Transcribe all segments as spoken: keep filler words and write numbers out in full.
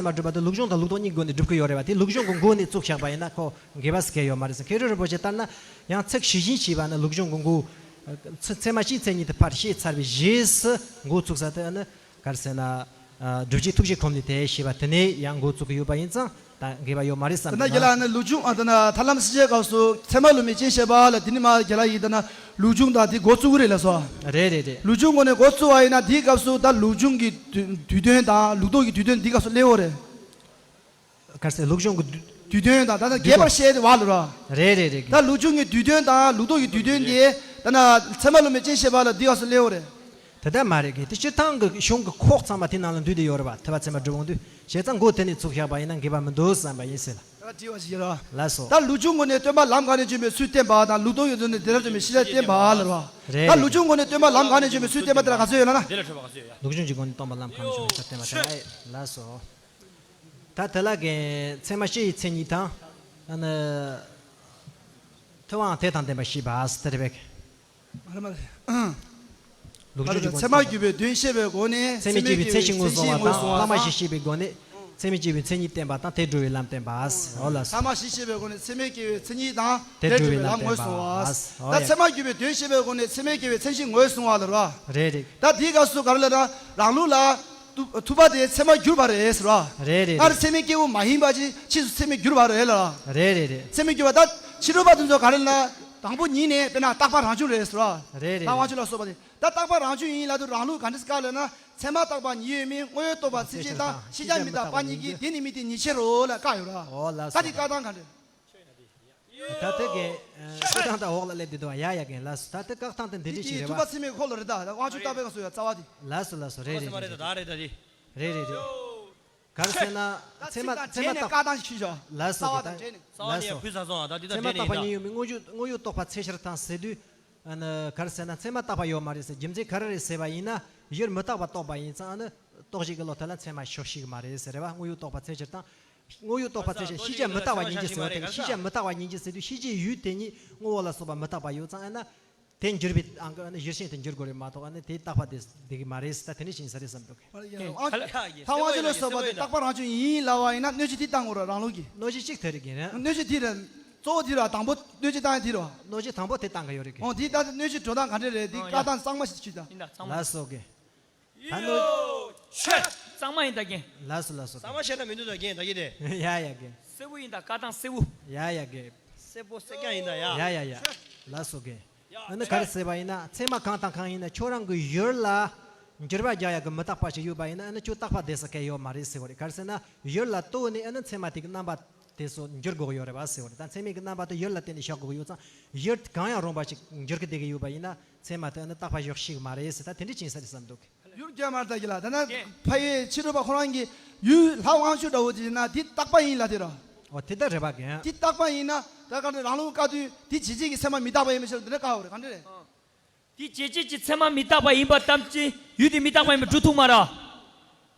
ཚད་མ་སྒྲུབ་པ་དེ་ལུགས་འབྱུང་དང་ལུགས་ལྡོག་གཉིས་སྒོ་ནས་སྒྲུབ་ཀྱི་ཡོད་རེད་བ། དེ་ལུགས་འབྱུང་གི་སྒོ་ནས་བཙུགས་བཞག་པ་ཡིན་ན་ཁོ་འགལ་བ་ཟེར་མཁན་ཡོད་མ་རེད་ཟེར། མཁན་སློབ་རིན་པོ་ཆེ་ལྟར་ན་ཡང་ཚིག་ཇི་བཞིན་བྱས་པ་ནི་ལུགས་འབྱུང་གི་མགོ། ཚད་མ་གཅིག་མཚན་ཉིད་དེ་ཕར་བཤད་ཚར་བའི་རྗེས་སུ་འགོ་བཙུགས་ས་དེ་ནི་ག་རེ་ཟེར་ན། སྒྲུབ་བྱེད་ཐུགས་རྗེ་གོམས་ནས་དེ་ཞེས་པ་དེ་ནས་ཡང་འགོ་བཙུགས་ཀྱི་ཡོད་པ་ཡིན་ཙང་ད་འགལ་བ་ཡོད་མ་རེད་བསམ་འདུག་ན། དེ་ལ་ནི་ལུགས་འབྱུང་ཨ་དེ་ན་ཐར་ལམ་སྲིད་བྱའི་སྐབས་སུ་ཚད་མ་ལུགས་མེད་ཅན་ཞེས་པ་ལ་དེ་ནི་མ་རྒན་ལགས་ཡིན་ད་ན་ལུགས་འབྱུང་དང་དེ་འགོ་བཙུགས་ཀྱི་རེད་ལ་སོ། རེད་རེད་རེད། ལུགས་འབྱུང་སྒོ་ནས་འགོ་བཙུགས་པ་ཡིན་ན་དེའི་སྐབས་སུ་ད་ལུགས་འབྱུང་གི་དུས་དུས་དོན་དང་ལུགས་ལྡོག་གི་དུས་དོན་འདིའི་སྐབས་སུ་སླེབས་ཡོད་རེད། ག་རེ་ཟེར་ལུགས་འབྱུང་གི་དུས་དུས་དོན་དང་ད་ལྟ་རྒྱས་པར་བཤད་དེ་བ་ལ་ར། རེད་རེད་རེད། ད་ལུགས་འབྱུང་གི་དུས་དོན་དང་ལུགས་ལྡོག་གི་དུས་དོན་དེ་ད་ན་ཚད་མ་ལུགས་མེད་ཅན་ཞེས་པ་ལ་འདིའི་སྐབས་སུ་སླེབས་ཡོད་རེད། དེ་ལྟར་མ་རེད་གི། དེ་སྤྱིར་བཏང་གི་གཞུང་གི་ཁོག་ཚང་མ་དེ་ནང་ལ་འདུས་ཏེ་ཡོད་རེད་བ། ཐེག་པ་ཚད་མ་སྒྲུབ་འོང་དུས་བྱས་ཙང་མགོ་དེ་ནས་ཚུགས་བཞག་པ་ཡིན་ན་འགལ་བ་མི་འདུག་བསམ་པ་ཡིན་ཟེར་ལ། ད་དྲི་བ་ཞིག་ར། ལགས་སོ། ད་ལུགས་འབྱུང་སྒོ་ནས་སྟོན་པ་ལམ་གང་ནས་བྱོན་པའི་ཚུལ་བསྟན་པ་དང་ལུགས་ལྡོག་གི་སྒོ་ནས་དེ་ལྟར་བྱོན་པའི་ཤེས་བྱ་བསྟན་པ་ལ་ར། རེད། ད་ལུགས་འབྱུང་སྒོ་ནས་སྟོན་པ་ལམ་གང་ནས་བྱོན་པའི་ཚུལ་བསྟན་པ་དེ་ལ་ག་ཚོད་ཡོད་ལ་ན། ལུགས་འབྱུང་གི་སྒོ་ནས་སྟོན་པ་ལམ་གང་ནས་བྱོན་པའི་ཚུལ་བསྟན་པ་དེ་ལ་ལགས་སོ། ད་དེ་ལ་གན་ཚད་མ་སྤྱི་ཡི་མཚན་ཉིད་དང་། ཨ་ནི། ཐུབ་དབང་དེ་དང་ལྡན་པ་ཞེས་པ་ཨ་སི་ཏི་རེ་བེག་མ་རེད་མ་རེད། ལུགས་འབྱུང་གི་སྒོ་ནས་ཚད་མ་བརྒྱུད་པའི་དོན་བཤད་པའི་སྒོ་ནས་ཚད་མས་སྐྱེས་པའི་མཚན་གཞི་ངོས་བཟུང་བ་དང་ལྷག་མ་ཞེས་བཤད་པའི་སྒོ་ནས་ཚད་མས་སྐྱེས་པའི་མཚན་ཉིད་བསྟན་པ་དང་དེ་སྒྲུབ་པའི་ལམ་བསྟན་པ་ཨ་སི། འོ་ལ་སོ། ལྷག་མ་ཞེས་བཤད་པའི་སྒོ་ནས་ཚད་མས་སྐྱེས་པའི་མཚན་ཉིད་དང་དེ་སྒྲུབ་པའི་ལམ་བསྟན་པ་ཨ་སི། འོ་ད་ཡ། ཚད་མ་བརྒྱུད་པའི་དོན་བཤད་པའི་སྒོ་ནས་ཚད་མས་སྐྱེས་པའི་མཚན་གཞི་ངོས་བཟུང་བ་ལ་ར། རེད་རེད། ད་དེའི་སྐབས་སུ་ག་རེ་ལབ་ན་རང་ལུགས་ལ། ཐུབ་ཐུབ་པ་དེ་ཚད་མར་གྱུར་པ་རེད་ཟེར་བ། རེད་རེད། སྔར་ཚད་མའི་སྐྱེས་བུ་མ་ཡིན་པ་ཅིག་ཕྱིས་སུ་ཚད་མར་གྱུར་པ་རེད་ལ། རེད་རེད་རེད། ཚད་མར་གྱུར་པ་ད་ཕྱི་རོལ་པ་དེ་ཚོ་ག་རེ་ལ་དང་པོ་ཉིད་ནས་དཔེར་ན་རྟག་པ་རང་བྱུང་རེད་ཟེར་བ། རེད་རེད། ལྷ་དབང་ཕྱུག་ལ་སོགས་པ་དེ་ད་རྟག་པ་རང་བྱུང་ཡིན་ལབ་དུས་རང་ལུགས་ག་འདྲ་བཀག་ལབ་ན་ཚད་མ་རྟག་པ་ཉིད་ཡོད་མིན་དངོས་ཡོད་རྟོགས་པ་ཚད་གཞི་དང་ཤེས་བྱ་མི་རྟག་པ་ཉིད་ཀྱིས་དེ་ནི་མི་དེ་ཉིད་ཕྱིར་རོ་ལ་བཀག་ཡོད་ར། ཨོ་ལ་ད་དེ་བཀག་སྟངས་ག་འདྲ། ད་ལྟ་གི་ཨ་ཤོད་སྟངས་དང་འོག་ལ་སླེབས་བསྡད་འདུག་བ། ཡ་ཡ་གན་ལགས་སོ། ད་ལྟ་བཀག་སྟངས་དེ་འདི་འདྲ་ཞིག་རེད་བ། ཐུབ་པ་ཚད་མའི་འཁོར་ལོ་རེད་ད། དབང་ཕྱུག་རྟག་པའི་སྐབས་སུ་ཡ་རྩ་བ་དེ། ལགས་སོ་ལགས་སོ། རེད་རེད་རེད། རེད་རེད་རེད། ག་རེ་ཟེར་ན་ཚད་མ་ཚད་མ་རྟག་པ། ལགས་སོ། རྩ་བ་དང་འབྲེལ་ནས། ལགས་སོ། ཚད་མ་རྟག་པ་ཉིད་ཡོད་མིན་དངོས་ཡོད་དངོས་ཡོད་རྟོགས་པ་ཚད་གཞིར་དང་ཟེར་དུས། ཨ་ནི་ག་རེ་ཟེར་ན་ཚད་མ་རྟག་པ་ཡོད་མ་རེད་ཟེར། རྒྱུ་མཚན་ག་རེ་རེད་ཟེར་བ་ཡིན་ན་ཡུལ་མི་རྟག་པ་རྟོགས་པ་ཡིན་ཙང་ཨ་ནི་རྟོགས་བྱེད་ཀྱི་བློ་དེ་ལ་ཚད་མ་ཞོག་ཤེས་ཀྱི་མ་རེད་ཟེར་རེད་བ། དངོས་ཡོད་རྟོགས་པ་ཚད་གཞིར་དང་། དངོས་ཡོད་རྟོགས་པ་ཚད་གཞིར་ཤེས་བྱ་མི་རྟག་པ་ཡིན་གྱི་ཟེར་བ་དེ་ཤེས་བྱ་མི་རྟག་པ་ཡིན་གྱི་ཟེར་དུས་ཤེས་བྱའི་ཡུལ་དེ་ཉིད་དངོས་པོ་ལ་སོགས་པ་མི་རྟག་པ་ཡོད་ཙང་ཨ་ན། དེ་འགྱུར་བའི་ཨང་ཀི་ཨ་ནི་གཞིར་ཤེས་དེ་འགྱུར་དགོས་རེད་མ་གཏོགས་ཨ་ནི་དེ་རྟག་པ་དེ་བསྡད་ཀྱི་མ་རེད་ཟེར། ད་དེ་འདྲ་ཞིག་ཡིན་ས་རེད་བསམ་འདུག་ཁ་དབང་ཕྱུག་ལ་སོགས་པ་དེ་རྟག་པ་རང་བྱུང་ཡིན་ལབ་པ་ཡིན་ན་གནོད་བྱེད་དེ་བཏང་དགོས་རེད་རང་ལུགས་ཀྱིས། གནོད་བྱེད་གཅིག་དེ་རེད་ཀྱི་རེད། གནོད་བྱེད་དེ་རེད། གཙོ་བོ་དེ་ར་དང་པོ་གནོད་བྱེད་བཏང་ཡ་དེ་རེད་བ། གནོད་བྱེད་དང་པོ་དེ་བཏང་གི་ཡོད་རེད་ཀྱི། འོ་དེ་ད་གནོད་བྱེད་འགྲོ་སྟངས་ག་འདྲ་རེད་དེ་བཀག་སྟངས་གཙང་མ་ཞིག་བྱེད་ད། ཡིན་ད་གཙང་མ། ལགས་སོ་གི། ད་ནོ། ཆོས། གཙང་མ་ཡིན་ད་རྒན། ལགས་སོ་ལགས་སོ། གཙང་མ་བཤད་ན་མི་འདུག་ད་རྒན་ད་གི་དེ། ཡ་ཡ་རྒན། སེར་པོ་ཡིན་ད་བཀག་སྟངས་སེར་པོ། ཡ་ཡ་རྒན། སེར་པོ་སེར་རྐྱང་ཡིན་ད་ཡ། ཡ་ཡ་ཡ། ལགས་སོ་རྒན། ཨ་ནི་ག་རེ་ཟེར་བ་ཡིན་ན་ཚད་མ་གང་དང་གང་ཡིན་ན་ཁྱོད་རང་གི་ཡུལ་ལ་འགྱུར་བ་རྒྱག་ཡག་གི་མི་རྟག་པ་ཞིག་ཡོད་པ་ཡིན་ན་ཨ་ནི་ཁྱོད་རྟག་པ་བསྡད་ས་གལ་ཡོད་མ་རེད་ཟེར་བ་རེད། ག་རེ་ཟེར་ན་ཡུལ་ལ་ལྟོས་ནས་ཨ་ནི་ཚད་མ་དེ་གི་རྣམ་པ་དེ་ཚོ་འགྱུར་དགོས་ཀྱི་ཡོད་རེད་བ་ཟེར་བ་རེད། ད་ཚད་མའི་གི་རྣམ་པ་དེ་ཡུལ་ལ་བརྟེན་ནས་བཞག་དགོས་ཀྱི་ཡོད་ཙང་ཡུལ་གང་ཡང་རུང་བ་ཞིག་འགྱུར་གི་བསྡད་ཀྱི་ཡོད་པ་ཡིན་ན་ཚད་མ་དེ་ཨ་ནི་རྟག་པ་ཞིག་ཞིག་མ་རེད་ཟེར། ད་དེ་འདྲ་ཅིག་ཡིན་ས་རེད་བསམ་འདུག་ཡུལ་རྒྱ་མར་ལྟ་གི་ལ་ད་ན་ཕ་ཡུལ་ཕྱི་རོལ་པ་ཁོ་རང་གི་ཡུལ་ལྷ་དབང་ཕྱུག་འདྲ་བོ་དེ་ཡིན་ན་དེ་རྟག་པ་ཡིན་ལ་དེ་ར། ཨོ་དེ་ལྟར་རེད་པ་རྒན། དེ་རྟག་པ་ཡིན་ན་ད་ག་འདྲ་རང་ལུགས་བཀག་དུས་དེ་བྱེད་བྱེད་ཀྱི་ཚད་མ་མི་རྟག་པ་ཡིན་མི་ཤེས་འདི་འདྲ་བཀག་ཡོད་རེད་ག་འདྲ་རེད། དེ་བྱེད་བྱེད་ཀྱི་ཚད་མ་མི་རྟག་པ་ཡིན་པ་ཙམ་གྱིས་ཡུལ་དེ་མི་རྟག་པ་ཡིན་པ་སྒྲུབ་ཐུབ་མ་རེད།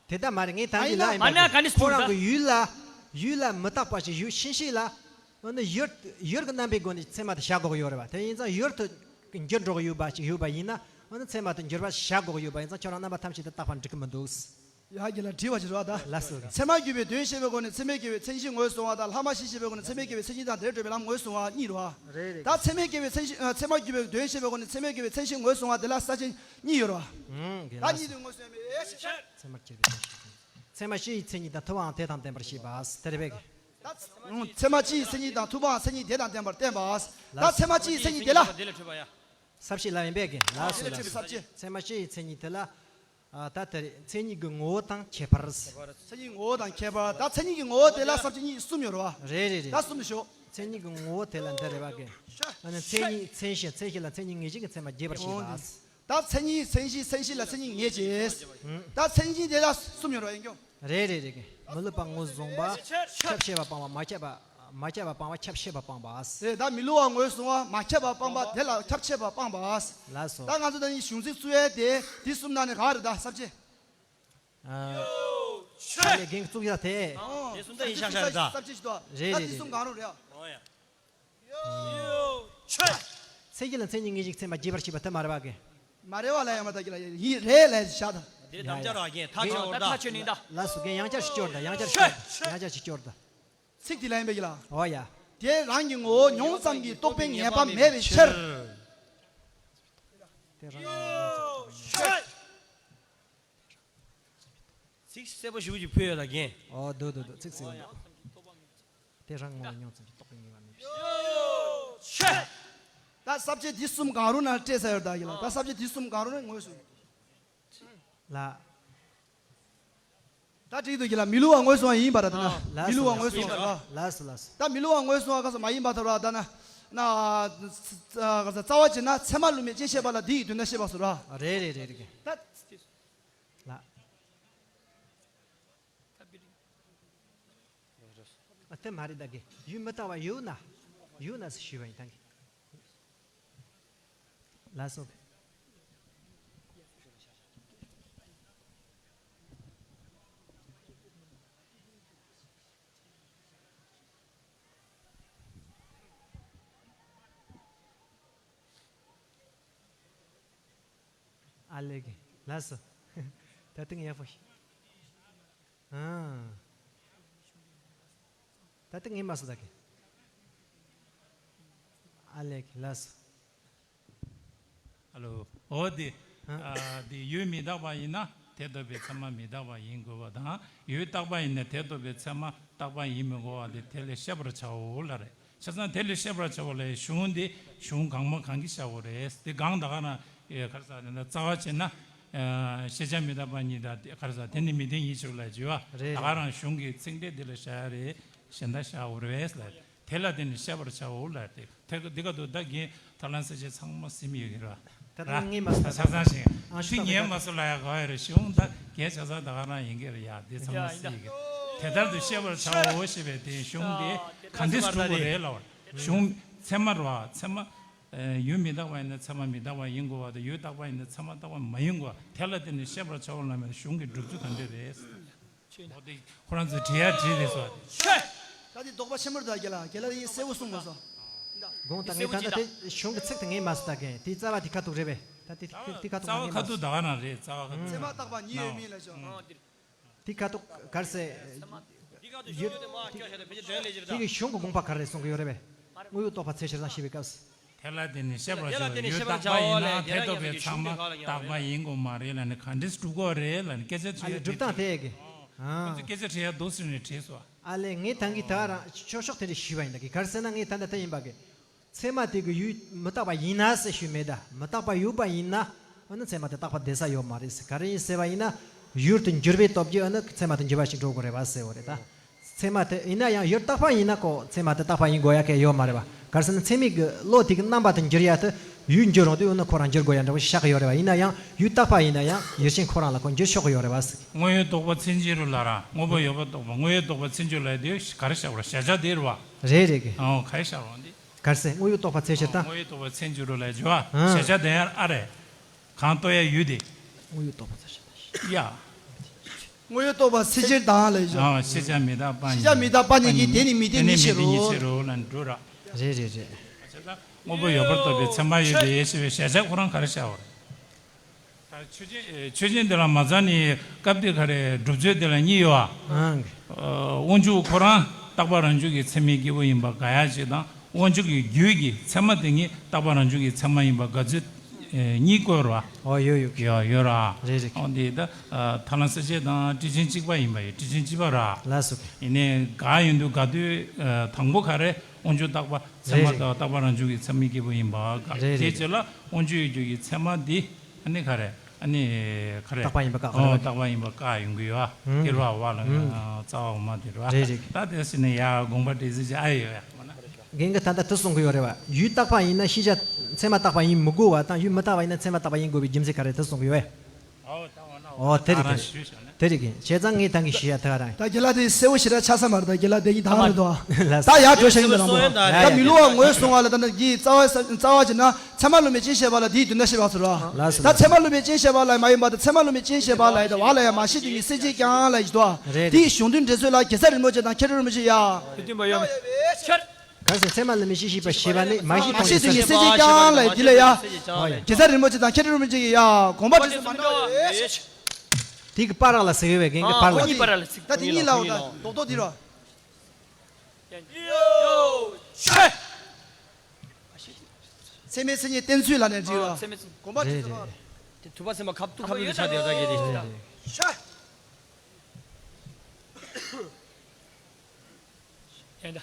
དེ་ལྟར་མ་རེད། ངས་ད་འདི་ལ་ཡིན་པ་མ་ན་ག་ནས་ཁོ་རང་གི་ཡུལ་ལ་ཡུལ་ལ་མི་རྟག་པ་ཞིག་ཡུལ་ཤིང་ཤིང་ལ་ཨ་ནི་ཡུལ་ཡུལ་གྱི་རྣམ་པའི་སྒོ་ནས་ཚད་མ་དེ་བཞག་དགོས་ཀྱི་ཡོད་རེད་པ། དེ་ཡིན་ཙང་ཡུལ་དུ་འགྱུར་འགྲོ་གི་ཡོད་པ་ཞིག་ཡོད་པ་ཡིན་ན་ཨ་ནི་ཚད་མ་དེ་འགྱུར་བ་བཞག་དགོས་ཀྱི་ཡོད་པ་ཡིན་ཙང་ཁྱོད་རང་རྣམ་པ་ཐམས་ཅད་དུ་རྟག་པར་འགྲིག་གི་མི་འདུག་ཡ་གི་ལ་དྲི་བ་ཞིག་རེད་བ་ད། ལགས་སོ། ཚད་མ་བརྒྱུད་པའི་དོན་བཤད་པའི་སྒོ་ནས་ཚད་མས་སྐྱེས་པའི་མཚན་གཞི་ངོས་བཟུང་བ་དང་ལྷག་མ་ཞེས་བཤད་པའི་སྒོ་ནས་ཚད་མས་སྐྱེས་པའི་མཚན་གཞི་དང་དེར་སྒྲུབ་པའི་ལམ་ངོས་བཟུང་བ་གཉིས་རེད་བ། རེད་རེད། ད་ཚད་མས་སྐྱེས་པའི་མཚན་གཞི་ཚད་མ་བརྒྱུད་པའི་དོན་བཤད་པའི་སྒོ་ནས་ཚད་མས་སྐྱེས་པའི་མཚན་གཞི་ངོས་བཟུང་བ་དེ་ལ་ས་བཅད་གཉིས་ཡོད་རེད་བ། ཨང་གི་ད་ལགས་གཉིས་སོ། དེ་ངོས་བཟུང་བའི་ཚད་མ་སྤྱི་ཡི་མཚན་ཉིད་དང་ཐུབ་པའང་དེ་དང་ལྡན་པར་བཤད་པ་དེ་རེད་པས། ད་ཚད་མ་སྤྱི་ཡི་མཚན་ཉིད་དང་ཐུབ་པའང་མཚན་ཉིད་དེ་དང་ལྡན་པར་བསྟན་པ། ད་ཚད་མ་སྤྱི་ཡི་མཚན་ཉིད་དེ་ལ། ས་བཅད་ལ་ཡིན་པས་ཀྱི་ལགས་སོ་ལགས་སོ། ཚད་མ་སྤྱི་ཡི་མཚན་ཉིད་དེ་ལ། ཨ་ད་དེ་རེད། མཚན་ཉིད་ཀྱི་ངོ་བོ་དང་ཁྱད་པར། མཚན་ཉིད་ངོ་བོ་དང་ཁྱད་པར། ད་མཚན་ཉིད་ཀྱི་ངོ་བོ་དེ་ལ་ས་བཅད་གཉིས་གསུམ་ཡོད་རེད་བ། རེད་རེད་རེད། ད་གསུམ་དུ་ཤོག་མཚན་ཉིད་ཀྱི་ངོ་བོ་དེ་ལ་འདི་རེད་བ་གི། ཨ་ནི་མཚན་ཉིད་མཚན་གཞི། མཚན་གཞི་ལ་མཚན་ཉིད་ངེས་བྱེད་ཀྱི་ཚད་མ་རྒྱས་པར་བཤད་པ། ད་མཚན་ཉིད་མཚན་གཞི། མཚན་གཞི་ལ་མཚན་ཉིད་ངེས་བྱེད། ད་མཚན་ཉིད་དེ་ལ་གསུམ་ཡོད་རེད་བ་ཡིན་ཀྱང་། རེད་རེད་རེད་གི། མི་སླུ་བ་ངོས་བཟུང་བ། ཁྱབ་ཆེས་པ་སྤང་བ། མ་ཁྱབ་པ། མ་ཁྱབ་པ་སྤང་བ། ཁྱབ་ཆེས་པ་སྤང་བ། རེད། ད་མི་སླུ་བ་ངོས་བཟུང་བ། མ་ཁྱབ་པ་སྤང་བ། དེ་ལ་ཁྱབ་ཆེས་པ་སྤང་བ། ལགས་སོ། ད་ང་ཚོ་ད་ནི་གཞུང་ཚིག་བཙུགས་ཡས་དེ་དེ་གསུམ་ནང་ནས་ག་རེད་ད་ས་བཅད། ཨ། ཆོས་ལས་འགན་བཙུགས་ཡ་དེ། དེ་གསུམ་ད་ཡིན་ཤག་ཤག་རེད་ད། ས་བཅད་ཞིག་ཏུ། རེད་རེད་རེད། ད་དེ་གསུམ་གང་རུང་རེད། ཨོ་ཡ། ཡོ་ཆོས། མཚན་གཞི་ལ་མཚན་ཉིད་ངེས་བྱེད་ཚད་མ་རྒྱས་པར་བཤད་པ་དེ་མ་རེད་བ་གི། མ་རེད་བ་ལ་ཡང་མ་ད་གི་ལ་ཡིན་རེད་ལ་བཞག་ད། དེ་དམ་བཅའ་རག་གིན་ཐག་ཆོད་འོར་ད། ཐག་ཆོད་ནི་ད། ལགས་སོ། རྒན་ཡང་བསྐྱར་ཞིག་སྐྱོར་ད། ཡང་བསྐྱར་ཞིག་སྐྱོར་ད། ཡང་བསྐྱར་ཞིག་སྐྱོར་ད། ཚིག་དེ་ལ་ཡིན་པའི་ལ། ཨོ་ཡ། དེ་རང་གི་ངོ་བོ་མྱོང་ཙམ་གྱིས་རྟོགས་པའི་ངེས་པ་མེད་པའི་ཕྱིར། དེ་རང་གི་ངོ་བོ་མྱོང་ཙམ་གྱིས། ཚིག་གསལ་པོ་ཞེ་པོ་ཅིག་ཕུལ་ཡོད་ལ་རྒན། ཨོ་འདུག་འདུག་འདུག་ཚིག་གསལ་པོ་འདུག་དེ་རང་ངོ་བོ་མྱོང་ཙམ་གྱིས་རྟོགས་པའི་ངེས་པ་མེད་པའི་ཕྱིར། ད་ས་བཅད་འདི་གསུམ་གང་རུང་ན་སྤྲད་ས་ཡོད་ད་ཡིན་ལ། ད་ས་བཅད་འདི་གསུམ་གང་རུང་ན་ངོས་སུ། ལ། ད་འགྲིག་འདུག་གི་ལ། མི་སླུ་བ་ངོས་བཟུང་བ་ཡིན་པ་ར་ད་ན། ལགས་སོ། མི་སླུ་བ་ངོས་བཟུང་བ་ར། ལགས་སོ་ལགས་སོ། ད་མི་སླུ་བ་ངོས་བཟུང་བ་ག་ས་མ་ཡིན་པ་ཐོབ་ར་ད་ན། ན། ག་ས་རྩ་བ་བྱས་ན་ཚད་མ་བསླུ་མེད་ཅེས་བཤད་པ་ལ་འདི་ཡི་དོན་དག་བཤད་པ་སོ་ར། རེད་རེད་རེད་རེད། ད། ལ། ཨ་དེ་མ་རེད་ད་གི། ཡུལ་མི་རྟག་པ་ཡོད་ན། ཡོད་ན་ཟེར་ཞུས་པ་ཡིན་ད་གི། ལགས་སོ། ཨ་ལེ་གི། ལགས་སོ། ད་ཐེངས་ཡག་པོ་ཞིག་ཨང་། ད་ལྟ་ངས་མ་སུ་ད་གི། ཨ་ལེ་གི་ལགས་སོ། ཨ་ལོ། འོ་དེ། ཨ། ཨ་དེ་ཡུལ་མི་རྟག་པ་ཡིན་ན་དེ་ལྟ་བུའི་ཚད་མ་མི་རྟག་པ་ཡིན་དགོས་པ་དང་། ཡུལ་རྟག་པ་ཡིན་ན་དེ་ལྟ་བུའི་ཚད་མ་རྟག་པ་ཡིན་མི་དགོས་པ་དེ་དེ་ལས་ཤེས་པར་བྱའོ་ལ་རེད། བྱས་ཙང་དེ་ལས་ཤེས་པར་བྱ་བ་ལས་གཞུང་འདི་གཞུང་གང་མ་གང་གིས་བཞག་དགོས་རེད། དེ་གང་ད་ག་རང་ཨེ་ག་རེ་ཟེར་ན་རྩ་བ་བྱས་ན། ཨ། ཤེས་བྱ་མི་རྟག་པ་ཉིད་དང་དེ་ག་རེ་ཟེར། དེ་ནི་མི་ལྡན་ཉིད་ཕྱིར་ལ་བརྗོད་པ། རེད། ད་ག་རང་གཞུང་གི་ཚིག་འགྲེལ་འདི་ལ་བཞག་ཡ་རེད། གཞན་དག་བཞག་དགོས་རེད་ལ། དེ་ལ་བརྟེན་ནས་ཤེས་པར་བྱའོ་ལ། དེ་དེ་འདི་ག་དུ་ད་གིན་ཐར་ལམ་གསལ་བྱེད་ཚང་མ་ཟིན་ཡོད་ཀྱི་རེད། ད་ལྟ་ངས་མ་ཟིན་ཆ་ཚང་ཞིག་ཨ་ཤུ་ཐུགས་ཉན་མ་སོ་ལ་ཡ་ག་ཡ་རེད། གཞུང་ད་གལ་ཆེ་ས་ད་ག་རང་ཡིན་གྱི་རེད་ཡ། དེ་ཚང་མ་ཟིན་ཡོད་ཀྱི། དེ་ལྟར་དུ་ཤེས་པར་བྱའོ་ཞེས་པའི་དེ་གཞུང་དེ་ག་འདྲས་སྒྲུབ་དགོས་རེད་ལབ་པ། གཞུང་ཚད་མ་རེད་བ། ཚད་མ། ཡུལ་མི་རྟག་པ་ཡིན་ན་ཚད་མ་མི་རྟག་པ་ཡིན་དགོས་པ་དང་། ཡུལ་རྟག་པ་ཡིན་ན་ཚད་མ་རྟག་པ་མ་ཡིན་དགོས་པ། དེ་ལ་བརྟེན་ནས་ཤེས་པར་བྱའོ་ལབ་པའི་གཞུང་གི་སྒྲུབ་ཚུལ་ག་འདྲས་རེད། འོ་དེ་ཁོ་རང་ཚོས་བྲིས་ཡ་བྲིས་རེད་ཟེར་བ་དེ། ད་དེ་དོགས་པ་ཆེན་པོ་རེད་ད་རྒན་ལགས། རྒན་ལགས་ཡིན་གསལ་པོ་གསུངས་དགོས་སོ། དགོངས་དག་ངས་ད་ལྟ་དེ་གཞུང་གི་ཚིག་དེ་ངས་མ་སུ་ད་གན། དེ་རྩ་བ་དེ་ཁ་ཐུག་རེད་པས། ད་དེ་དེ་ཁ་ཐུག་རྩ་བ་ཁ་ཐུག་ད་ག་རང་རེད། རྩ་བ་ཁ་ཐུག་ཚད་མ་རྟག་པ་ཉིད་ཡོད་མིན་ལ་ཅོ། དེ་ཁ་ཐུག་ག་རེ་ཟེར། ཡོད། དེ་གི་གཞུང་གི་དགོངས་པ་ག་རེ་གསུང་གི་ཡོད་རེད་པས། དངོས་ཡོད་རྟོགས་པ་ཚད་ཕྱིར་དང་ཞེས་པའི་སྐབས་སུ། དེ་ལ་བརྟེན་ནས་ཤེས་པར་བྱའོ། ཡུལ་རྟག་པ་ཡིན་ན་དེ་ལྟ་བུའི་ཚད་མ་རྟག་པ་ཡིན་དགོས་མ་རེད་ལབ་ནས་ག་འདྲས་སྒྲུབ་དགོས་རེད་ལབ་ནས་སྐད་ཆ་དྲིས་ཡ་དེ། སྒྲུབ་སྟངས་དེ་གི། ཁོ་ཚོས་སྐད་ཆ་དྲིས་ཡ་འདུག་ཟེར་ནས་དྲིས་སོ། ཨ་ལས་ངས་ད་གིན་ད་རང་ཆོས་ཕྱོགས་དེ་འདྲ་ཞུས་པ་ཡིན་ད་གི། ག་རེ་ཟེར་ན་ངས་ད་ལྟ་ད་ཡིན་པ་གི། ཚད་མ་དེ་གི་ཡུལ་མི་རྟག་པ་ཡིན་ན་ཟེར་ཞུས་མེད་ད། མི་རྟག་པ་ཡོད་པ་ཡིན་ན་འོ་ན་ཚད་མ་དེ་རྟག་པ་བསྡད་ས་ཡོད་མ་རེད་ཟེར། ག་རེ་ཡིན་ཟེར་བ་ཡིན་ན། ཡུལ་དུ་འགྱུར་བའི་སྟོབས་ཀྱིས་འོ་ན་ཚད་མ་དེ་འགྱུར་བ་ཞིག་འགྲོ་དགོས་རེད་པ་ཟེར་བ་རེད་ད། ཚད་མ་དེ་ཡིན་ན་ཡང་ཡུལ་རྟག་པ་ཡིན་ན་ཁོ་ཚད་མ་དེ་རྟག་པ་ཡིན་དགོས་ཡ་གལ་ཡོད་མ་རེད་པ། ག་རེ་ཟེར་ན་ཚད་མའི་གི་བློ་དེ་གི་རྣམ་པ་དེ་འགྱུར་ཡ་དེ་ཡུལ་འགྱུར་རུང་དུས་འོ་ན་ཁོ་རང་འགྱུར་དགོས་ཡ་འདྲ་བོ་ཞིག་ཆགས་ཀྱི་ཡོད་རེད་པ། ཡིན་ན་ཡང་ཡུལ་རྟག་པ་ཡིན་ན་ཡང་ཡུལ་ཅན་ཁོ་རང་ལ་ཁོ་འགྱུར་ཆོག་གི་ཡོད་རེད་པ་ཟེར། དངོས་ཡོད་རྟོགས་པ་ཚད་འཇལ་རུ་ལ་ར། དངོས་པོ་ཡོད་པ་རྟོགས་པ། དངོས་ཡོད་རྟོགས་པ་ཚད་འཇལ་ལ་དེ་ག་རེ་བཞག་པ་རེད། གཞལ་བྱ་དེ་རེད་པ། རེད་རེད་གི། ཨོ་ག་རེ་བཞག་པ་འདི། ག་རེ་ཟེར། དངོས་ཡོད་རྟོགས་པ་ཚད་ཕྱིར་དང་། དངོས་ཡོད་རྟོགས་པ་ཚད་འཇལ་རུ་ལ་འཇུ་བ། ཨང་། གཞལ་བྱ་དེ་ཡང་ཨ་རེད། གང་རྟོགས་ཡ་ཡུལ་དེ། དངོས་ཡོད་རྟོགས་པ་ཚད་ཕྱིར་དང་། ཡ། དངོས་ཡོད་རྟོགས་པ་ཚད་ཕྱིར་དང་ལ་ཡོད། ཨ་ཤེས་བྱ་མི་རྟག་པ་ཉིད། ཤེས་བྱ་མི་རྟག་པ་ཉིད་ཀྱིས་དེ་ནི་མི་ལྡན་ཉིད་ཕྱིར་རོ། དེ་ནི་མི་ལྡན་ཉིད་ཕྱིར་རོ་ལ་འགྲོ་ར། རེད་རེད་རེད། དངོས་པོ་ཡོད་པར་རྟོགས་པའི་ཚད་མ་ཡོད་པའི་ཞེས་པའི་གཞལ་བྱ་ཁོ་རང་ག་རེ་བྱའོ། ད་ཆོས་ཅན། ཆོས་ཅན་དེ་ལ་མ་ཚང་ནི་སྐབས་དེ་ག་རེ་སྒྲུབ་ཚུལ་དེ་ལ་གཉིས་ཡོད་ཨ། ཨང་། དབང་ཕྱུག་ཁོ་རང་རྟག་པ་རང་བྱུང་གི་ཚད་མའི་སྐྱེས་བུ་ཡིན་པ་དགག་ཡ་གཅིག་དང་། དབང་ཕྱུག་གི་རྒྱུད་ཀྱི་ཚད་མ་དེ་ཉིད་རྟག་པ་རང་བྱུང་གི་ཚད་མ་ཡིན་པ་དགག་ཚུལ་གཉིས་བཀོད་ར། ཨོ་ཡོད་ཡོད། ཡོད་ཡོད་ར། རེད་རེད། ཨོ་འདི་ད་ཐར་ལམ་གསལ་བྱེད་དང་ཊི་ཆེན་གཅིག་པ་ཡིན་པ་ཡིན། ཊི་ཆེན་གཅིག་པ་ར། ལགས་སོ། ཡིན་ནའི་དགག་ཡོང་དུས་དགག་དུས་དང་པོ་ག་རེ། དབང་ཕྱུག་རྟག་པ་ཚད་མ་རེད་རེད། དང་རྟག་པ་རང་བྱུང་གི་ཚད་མའི་སྐྱེས་བུ་ཡིན་པ་དགག་རེད་རེད། དེའི་རྗེས་ལ་དབང་ཕྱུག་ཡུལ་རྒྱུད་ཀྱི་ཚད་མ་འདི་ཨ་ནི་ག་རེ། ཨ་ནི་ག་རེ། རྟག་པ་ཡིན་པ་བཀག་ཨོ་རེད། རྟག་པ་ཡིན་པ་བཀག་ཡོང་གི་ཡོད་ཨ། ཨུམ། དེ་རུ་བ་ལ་ཨུམ། རྩ་བ་འོག་མ་དེ་རུ་ཨ། རེད་རེད། ད་དེ་སྲིད་ནས་ཡ་དགོངས་པ་འགྲེལ་ཚུལ་ཅིག་ཨ་ཡོད་ཡ། རྒན་གྱིས་ད་ལྟ་དེ་གསུང་གི་ཡོད་རེད་བ། ཡུལ་རྟག་པ་ཡིན་ན་ཤེས་བྱ་ཚད་མ་རྟག་པ་ཡིན་མི་དགོས་པ་དང་། ཡུལ་མི་རྟག་པ་ཡིན་ན་ཚད་མ་རྟག་པ་ཡིན་དགོས་པའི་རྒྱུ་མཚན་ག་རེ་དེ་གསུང་གི་ཡོད་པས། ཨོ་དེ་རེད་དེ་རེད། དེ་རེད་གི། བྱས་ཙང་ངས་ད་གིན་ཞུ་ཡ་དེ་ག་རང་ཡིན། ད་རྒན་ལགས་དེ་གསལ་བོ་ཞེ་དྲག་ཆགས་ས་མ་རེད། ད་རྒན་ལགས་དེ་གིན་དང་རེད་དོ། ལགས་སོ། ད་ཡར་འགྲོ་བྱ་ཡིན་པ་རང་པོ། ད་མི་སླུ་བ་ངོས་བཟུང་བ་ལ་ད་ནི་གི་རྩ་བ་རྩ་བ་བྱས་ན་ཚད་མ་བསླུ་མེད་ཅན་ཞེས་པ་ལ་དེའི་དོན་དག་བཤད་པ་ཚོ་ར། ལགས་སོ། ད་ཚད་མ་བསླུ་མེད་ཅན་ཞེས་པ་ལ་མ་ཡིན་པ་དང་། ཚད་མ་བསླུ་མེད་ཅན་ཞེས་པ་ལ་ཡིན་ད་བ་ལ་ཡང་མ་ཤེས་དུས་ཀྱི་སེམས་ཅན་ཀྱང་ལ་ཡིན་དོ། རེད་དེའི་རེད། གཞུང་དོན་འགྲེལ་ཚུལ་ལ་གེ་སར་རིན་པོ་ཆེ་དང་ཁྱད་རོ་རིན་པོ་ཆེ་ཡ། དེ་མཐུན་པ་ཡོད་མེད། ག་རེ་ཟེར། ཚད་མ་བསླུ་མེད་ཅན་ཞེས་པ་ཞེས་པ་ནི་མ་ཤེས་མ་ཤེས་དུས་ཀྱི་སེམས་ཅན་ཀྱང་ལ་ཡིན་དེ་ལ་ཡ། ཨོ་ཡ། གེ་སར་རིན་པོ་ཆེ་དང་ཁྱད་རོ་རིན་པོ་ཆེ་ཡི་ཡ་དགོངས་པ་འགྲེལ་ཚུལ་མ་འདྲ་བ་ཡོད། དེ་གི་པ་རག་ལ་ཟེར་ཡོད་པའི་རྒན་གི་པ་རག་ལ། ཁོ་གཉིས་པ་རག་ལ་ཟེར། ད་དེ་གཉིས་ལ་འོ་ད་རྡོག་རྡོག་དེ་རོ། ཡོ། ཆེ། ཚད་མའི་མཚན་ཉིད་བསྟན་ཚུལ་ལ་ནས་འདྲི་རོ། ཚད་མའི་མཚན་ཉིད། དགོངས་པ་ཇི་ལྟར་བ། དེ་ཐུབ་པ་སེམས་དཔའ་ཁབ་ཏུ་ཁབ་ཏུ་ཆ་དེ་ཡོད་ད་གི་རེད། ཆེ། ཡང་ད།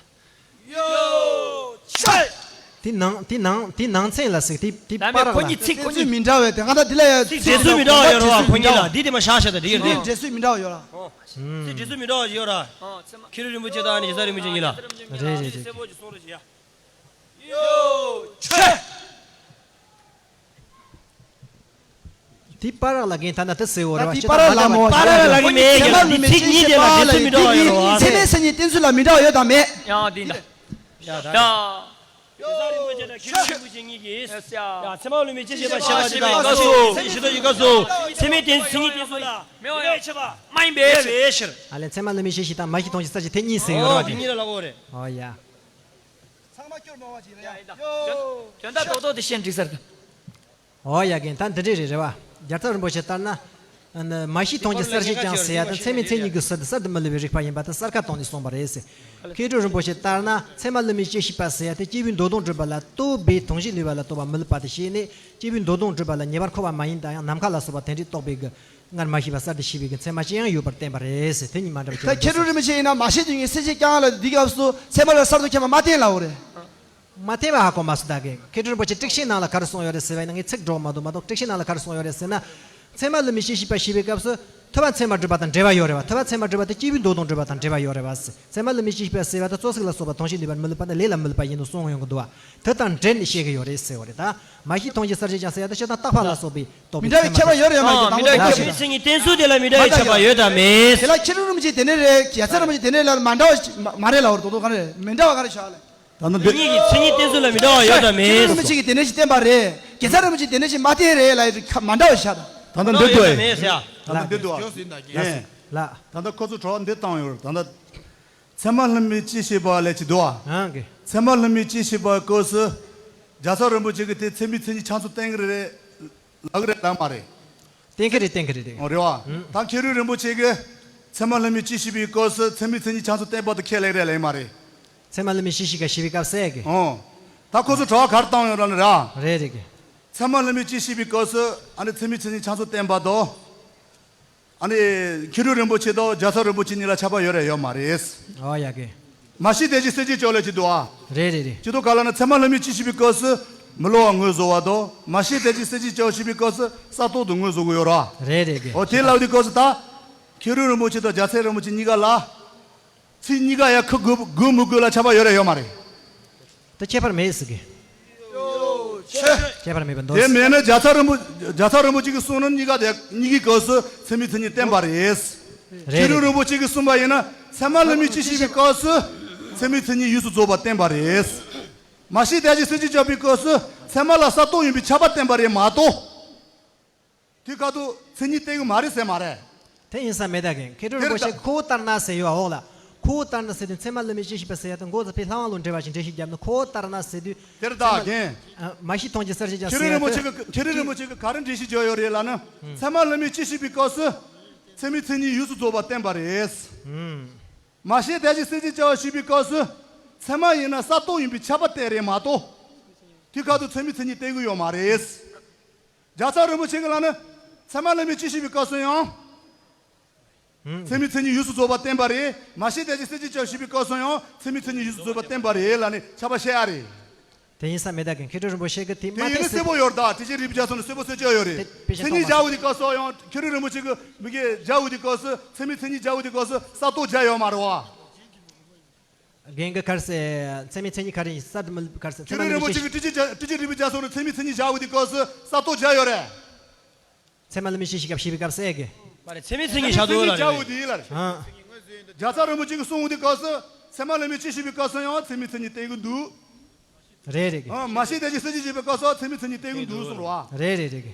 ཡོ། ཆེ། དེ་ནང་དེ་ནང་དེ་ནང་ཚན་ལ་ཟེར། དེ་དེ་ད་པ་རག་ཁོ་ལ། གཉིས་ཚིག་ཁོ་གཉིས་མི་འདྲ་བས། དེ་ག་ད་དེ་ལ་ཡ་ཚིག་འབྲི་ཚུལ་མི་འདྲ་བ་ཡོད་རེད་བ། ཁོ་གཉིས་ལ་འདི་དེ་མ་བཞག་བཞག་ད་འདི་ཡོད་རེད། འབྲི་ཚུལ་མི་འདྲ་བ་ཡོད་ར། ཚིག་འབྲི་ཚུལ་མི་འདྲ་བ་ཡོད་ར། མཁས་གྲུབ་རིན་པོ་ཆེ་དང་ནི་རྒྱལ་ཚབ་རིན་པོ་ཆེ་གཉིས་ལ། རེད་རེད་རེད། གསལ་པོ་ཅིག་གསུང་རོགས་བྱེད་ཡ། ཡོ། ཆེ། དེ་པ་རག་ལ་རྒན་ད་ན་དེ་ཟེར་བོ་རེད་བ། དེ་པ་རག་ལ་མོ། པ་རག་ལ་གི་མེད་ཀྱང་ཚིག་གཉིས་དེ་ལ་འབྲི་ཚུལ་མི་འདྲ་བ་ཡོད་རེད་བ། ཚད་མའི་མཚན་ཉིད་བསྟན་ཚུལ་ལ་མི་འདྲ་བ་ཡོད་དམ་མེད། ཡང་དེ་འདྲ། ཡ་ད། ཡ། རྒྱལ་ཚབ་རིན་པོ་ཆེ་དང་མཁས་གྲུབ་རིན་པོ་ཆེ་གཉིས་ཀྱིས། ཡ། ཚད་མ་ལྷུན་མེད་དཔྱད་ཤེས་པ་ཞེས་པ་དེ་དང་སྐབས་སུ་ཞེས་པའི་སྐབས་སུ་ཚད་མའི་བསྟན་ཚུལ་གཉིས་བསྟན་ཚུལ་ལ་མི་འདྲ་བའི་ཕྱིར། མ་ཡིན་པའི་ཕྱིར། ཨ་ལས་ཚད་མ་ལྷུན་མེད་དཔྱད་ཤེས་དང་མ་ཤེས་མཐོང་ཆོས་གསལ་བྱེད་དེ་གཉིས་ཟེར་ཡོད་རེད་བ། དེ་གཉིས་ལ་ལབ་དགོས་རེད། ཨོ་ཡ། ཚང་མ་སྐྱོར་མ་བ་ཅིག་རེད་ཡ། ཡོ། དོན་དག་རྡོག་རྡོག་དེ་བཤད་འགྲིག་ས་རེད། ཨོ་ཡ་རྒན་ད་འདི་འདྲས་རེད་རེད་བ། རྒྱལ་ཚབ་རིན་པོ་ཆེ་ལྟར་ན། མ་ཤེས་མཐོང་ཆོས་གསལ་བྱེད་ཀྱང་ཟེར་ཡ་དང་ཚད་མའི་མཚན་ཉིད་ཀྱི་ཟུར་དུ་གསར་དུ་མི་སླུ་བའི་རིགས་པ་ཡིན་པ་དང་གསར་ཁ་བཏང་ནས་གསུངས་པ་རེད་ཟེར། མཁས་གྲུབ་རིན་པོ་ཆེ་ལྟར་ན་ཚད་མ་ལྷུན་མེད་དཔྱད་ཤེས་པ་ཟེར་ཡ་དེ་སྐྱེས་བུའི་མདོ་དོན་སྒྲུབ་པ་ལ་ལྟོས་པའི་དོན་གཞན་སླུ་བ་ལ་ལྟོས་པ་མི་སླུ་བ་དེ་ཤེས་ནས་སྐྱེས་བུའི་མདོ་དོན་སྒྲུབ་པ་ལ་ཉེ་བར་མཁོ་བ་མ་ཡིན་དང་ཡང་ནམ་མཁའ་ལ་སོགས་པ་དེ་འདྲའི་རྟོགས་པའི་གི་སྔར་མ་ཤེས་པ་གསར་དུ་ཤེས་པའི་གི་ཚད་མ་ཅི་ཡང་ཡོད་པར་བསྟན་པ་རེད་ཟེར། དེ་གཉིས་མ་འདྲ་བ་ད་ཁྱད་མཁས་གྲུབ་རིན་པོ་ཆེ་ཡིན་ན་མ་ཤེས་དོན་གཉིས་གསལ་བྱེད་ཀྱང་ལ་འདི་སྐབས་སུ་ཚད་མ་ལ་གསར་དུ་མཁྱེན་པ་མ་བསྟན་ལབ་རེད། མ་བསྟན་པ་ཧ་གོ་མ་སོང་ད་གིན། མཁས་གྲུབ་རིན་པོ་ཆེ་ཊཱིཀ་ཤན་ནང་ལ་ག་རེ་གསུངས་ཡོད་རེད་ཟེར་བ་ཡིན་ན་ངས་ཚིག་སྒྲོག་མ་འདུག་མ་གཏོགས་ཊཱིཀ་ཤན་ནང་ལ་ག་རེ་གསུངས་ཡོད་རེད་ཟེར་ན། ཚད་མ་ལྷུན་མེད་དཔྱད་ཤེས་པ་ཞེས་པའི་སྐབས་སུ་ཐོས་པ་ཚད་མ་སྒྲུབ་པ་དང་འབྲེལ་བ་ཡོད་རེད་བ། ཐོས་པ་ཚད་མ་སྒྲུབ་པ་དེ་སྐྱེས་བུའི་མདོ་དོན་སྒྲུབ་པ་དང་འབྲེལ་བ་ཡོད་རེད་བ་ཟེར། ཚད་མ་ལྷུན་མེད་དཔྱད་ཤེས་པ་ཟེར་བ་དེ་གཙོ་གཟུགས་ལ་སོགས་པ་དོན་གཞན་སླུ་བར་མི་སླུ་བ་ནི་ལས་ལ་མི་སླུ་བ་ཡིན་ནོ་གསུངས་ཡོང་གི་འདུག་བ། དེ་དང་འབྲེལ་ནས་བཤད་ཀྱི་ཡོད་རེད་ཟེར་བ་རེད་ད། མ་ཤེས་མཐོང་ཆོས་གསར་བྱེད་ཀྱང་ཟེར་ཡ་དེ་སྤྱིར་བཏང་རྟག་པ་ལ་སོགས་པའི་རྟོགས་པའི་མི་འདྲ་བའི་ཚད་མ་ཁྱད་པར་ཡོད་རེད་ཡང་མ་ཡོད་ཀྱི་དང་པོ་མི་འདྲ་བའི་ཁྱད་པར་ཞིག་མཚན་ཉིད་བསྟན་ཚུལ་དེ་ལ་མི་འདྲ་བའི་ཁྱད་པར་ཡོད་དམ་མེད། དེ་ལ་མཁས་གྲུབ་རིན་པོ་ཆེ་དེ་འདྲ་རེད། རྒྱལ་ཚབ་རིན་པོ་ཆེ་དེ་འདྲ་ལ་མ་འདྲ་བ་ཞིག་མ་མ་རེད་ལབ་རེད། རྡོག་རྡོག་ག་རེ་རེད། མི་འདྲ་བ་ག་རེ་བཞག་ལ། ད་ལྟ་འདི་ཉིད་ཀྱི་མཚན་ཉིད་བསྟན་ཚུལ་ལ་མི་འདྲ་བ་ཡོད་དམ་མེད། མཁས་གྲུབ་རིན་པོ་ཆེ་གིས་དེ་འདྲ་ཞིག་བསྟན་པ་རེད། རྒྱལ་ཚབ་རིན་པོ་ཆེ་དེ་འདྲ་ཞིག་མ་བསྟན་རེད་ལབ་ཡ་མ་འདྲ་བ་ཞིག་བཞག་ད། ད་ལྟ་འདི་འདུག་ཨེ། ད་ལྟ་འདི་འདུག་ཨ། ལགས། ད་ལྟ་ཁོ་ཚོ་གྲོགས་འདི་བཏང་ཡོད་རེད། ད་ལྟ་ཚད་མ་ལྷུན་མེད་དཔྱད་ཤེས་པ་ལས་ཅི་འདུག་ཨ། ཨང་གི། ཚད་མ་ལྷུན་མེད་དཔྱད་ཤེས་པ་སྐབས་སུ་རྒྱལ་ཚབ་རིན་པོ་ཆེ་གིས་དེ་ཚད་མའི་མཚན་ཉིད་ཆ་ཚང་བསྟན་གི་རེད་ལབ་གི་རེད་ལབ་མ་རེད། བསྟན་གི་རེད། བསྟན་གི་རེད། རེད་བ། ཨང་། ད་མཁས་གྲུབ་རིན་པོ་ཆེ་གིས་ཚད་མ་ལྷུན་མེད་དཔྱད་ཤེས་པའི་སྐབས་སུ་ཚད་མའི་མཚན་ཉིད་ཆ་ཚང་བསྟན་པ་དེ་ཁས་ལེན་རེད་ལབ་མ་རེད། ཚད་མ་ལྷུན་མེད་དཔྱད་ཤེས་པ་ཞེས་པའི་སྐབས་སུ་གི། ཨང་། ད་ཁོ་ཚོ་གྲོགས་ག་རེ་བཏང་ཡོད་ར་ནི་ར། རེད་རེད་གི། ཚད་མ་ལྷུན་མེད་དཔྱད་ཤེས་པའི་སྐབས་སུ་ཨ་ནི་ཚད་མའི་མཚན་ཉིད་ཆ་ཚང་བསྟན་པ་དང་། ཨ་ནི་མཁས་གྲུབ་རིན་པོ་ཆེ་དང་རྒྱལ་ཚབ་རིན་པོ་ཆེ་གཉིས་ལ་ཁྱད་པར་ཡོད་རེད་ཡོད་མ་རེད། ཨོ་ཡ་གི། མ་ཤེས་དད་ཅིང་སེམས་ཅན་སྐྱོབ་ལ་ཅི་འདུག་ཨ། རེད་རེད་རེད། ཅི་འདུག་ག་ལབ་ན་ཚད་མ་ལྷུན་མེད་དཔྱད་ཤེས་པའི་སྐབས་སུ་མི་སླུ་བ་ངོས་བཟུང་བ་དང་མ་ཤེས་དད་ཅིང་སེམས་ཅན་སྐྱོབ་ཞེས་པའི་སྐབས་སུ་གསར་རྟོགས་དང་ངོས་བཟུང་གི་ཡོད་ར། རེད་རེད་གི། ཨོ་དེ་ལབ་དུས་སྐབས་སུ་ད། མཁས་གྲུབ་རིན་པོ་ཆེ་དང་རྒྱལ་ཚབ་རིན་པོ་ཆེ་གཉིས་ཀ་ལ། ཚིག་གཉིས་ཀ་ཡ་ཁུ་དགོས་དགོས་མི་དགོས་ལ་ཁྱད་པར་ཡོད་རེད་ཡོད་མ་རེད། དེ་ཁྱད་པར་མེད་ཟེར་གི། ཁྱད་པར་མེད་པ་འདོད། དེ་མེད་ན་རྒྱལ་ཚབ་རིན་པོ་རྒྱལ་ཚབ་རིན་པོ་ཆེ་གིས་གསུངས་ན་གཉིས་ཀ་དེ་གཉིས་ཀའི་སྐབས་སུ་ཚད་མའི་མཚན་ཉིད་བསྟན་པ་རེད། རེད་མཁས་གྲུབ་རེད། རིན་པོ་ཆེ་གིས་གསུངས་པ་ཡིན་ན་ཚད་མ་ལྷུན་མེད་དཔྱད་ཤེས་པའི་སྐབས་སུ་ཚད་མའི་མཚན་ཉིད་ཡོངས་སུ་རྫོགས་པ་བསྟན་པ་རེད། མ་ཤེས་དད་ཅིང་སེམས་ཅན་སྐྱོབ་པའི་སྐབས་སུ་ཚད་མ་ལ་གསར་རྟོགས་ཡིན་པའི་ཁྱབ་པ་བསྟན་པ་རེད་མ་གཏོགས། དེ་ཁ་ཐུག་མཚན་ཉིད་བསྟན་གི་མ་རེད་ཟེར་མ་རེད། དེ་ཡིན་ས་མེད་ད་གིན། མཁས་གྲུབ་རིན་པོ་ཆེ་ཁོ་བོ་ལྟར་ན་ཟེར་ཡོད་འོག་ལ། ཁོ་བོ་ལྟར་ན་ཟེར་དུས་ཚད་མ་ལྷུན་མེད་དཔྱད་ཤེས་པ་ཟེར་ཡ་དང་མགོ་ཚ་ཕའི་ལྷ་དབང་ལུང་འབྲེལ་བ་ཞིག་འགྲེལ་བཤད་བརྒྱབ་ན་ཁོ་བོ་ལྟར་ན་ཟེར་དུས། དེར་ད་གིན། མ་ཤེས་མཐོང་ཆོས་གསར་བྱེད་ཀྱང་ཟེར་ཡ་དེ། མཁས་གྲུབ་རིན་པོ་ཆེ་གིས་མཁས་གྲུབ་རིན་པོ་ཆེ་གིས་ག་རེ་འགྲེལ་བཤད་བརྒྱབ་ཡོད་རེད་ལབ་ན། ཚད་མ་ལྷུན་མེད་དཔྱད་ཤེས་པའི་སྐབས་སུ། ཚད་མའི་མཚན་ཉིད་ཡོངས་སུ་རྫོགས་པ་བསྟན་པ་རེད། མ་ཤེས་དད་ཅིང་སེམས་ཅན་སྐྱོབ་ཞེས་པའི་སྐབས་སུ། ཚད་མ་ཡིན་ན་གསར་རྟོགས་ཡིན་པའི་ཁྱབ་པ་བསྟན་རེད་མ་གཏོགས། དེ་ཁ་ཐུག་ཚད་མའི་མཚན་ཉིད་བསྟན་གི་ཡོད་མ་རེད། རྒྱལ་ཚབ་རིན་པོ་ཆེ་གིས་ལབ་ན། ཚད་མ་ལྷུན་མེད་དཔྱད་ཤེས་པའི་སྐབས་སུ་ཡང་། ཚད་མའི་མཚན་ཉིད་ཡོངས་སུ་རྫོགས་པ་བསྟན་པ་རེད། མ་ཤེས་དད་ཅིང་སེམས་ཅན་སྐྱོབ་ཞེས་པའི་སྐབས་སུ་ཡང་ཚད་མའི་མཚན་ཉིད་ཡོངས་སུ་རྫོགས་པ་བསྟན་པ་རེད་ལབ་ནས་ཁྱབ་པ་བཤད་ཡ་རེད། དེ་ཡིན་ས་མེད་ད་གིན། མཁས་གྲུབ་རིན་པོ་ཆེ་གིས་དེ་མ་དེ་ཡིན་ན་གསལ་པོ་ཡོད་རེད་ད། དྲི་ཆེན་རིག་པའི་རྒྱ་མཚོ་ནས་གསལ་པོ་གསལ་ཆོག་ཡོད་རེད། དེ་དཔེ་ཆ་མཚན་ཉིད་མཐོང་མ་སོང་། སྦྱར་བའི་སྐབས་སུ་ཡང་མཁས་གྲུབ་རིན་པོ་ཆེ་གིས་མི་གིས་སྦྱར་བའི་སྐབས་སུ་ཚད་མའི་མཚན་ཉིད་སྦྱར་བའི་སྐབས་སུ་གསར་རྟོགས་སྦྱར་ཡོད་མ་རེད་བ། རྒན་གྱིས་ག་རེ་ཟེར། ཚད་མའི་མཚན་ཉིད་ག་རེ་ཡིན་གསར་དུ་མི་ག་རེ་ཟེར། ཚད་མ་མཁས་གྲུབ་རིན་པོ་ཆེ་གིས་དྲི་ཆེན་དྲི་ཆེན་རིག་པའི་རྒྱ་མཚོ་ནས་ཚད་མའི་མཚན་ཉིད་སྦྱར་བའི་སྐབས་སུ་གསར་རྟོགས་སྦྱར་ཡོད་རེད། ཚད་མ་ལྷུན་མེད་དཔྱད་ཤེས་ཀྱང་ཞེས་པའི་སྐབས་སུ་ཨེ་གི། མ་རེད། ཚད་མའི་མཚན་ཉིད་བཞག་འདུག་ལ་རེད། སྦྱར་བའི་དེ་ཡིན་ལ་རེད། ཨ། རྒྱལ་ཚབ་རིན་པོ་ཆེ་གིས་གསུངས་པའི་སྐབས་སུ་ཚད་མ་ལྷུན་མེད་དཔྱད་ཤེས་པའི་སྐབས་སུ་ཡང་ཚད་མའི་མཚན་ཉིད་བསྟན་གི་འདུག་རེད་རེད་གི། ཨ། མ་ཤེས་དད་ཅིང་སེམས་ཅན་སྐྱོབ་པའི་སྐབས་སུ་ཚད་མའི་མཚན་ཉིད་བསྟན་གི་འདུག་གསུངས་རེད་བ། རེད་རེད་རེད་གི།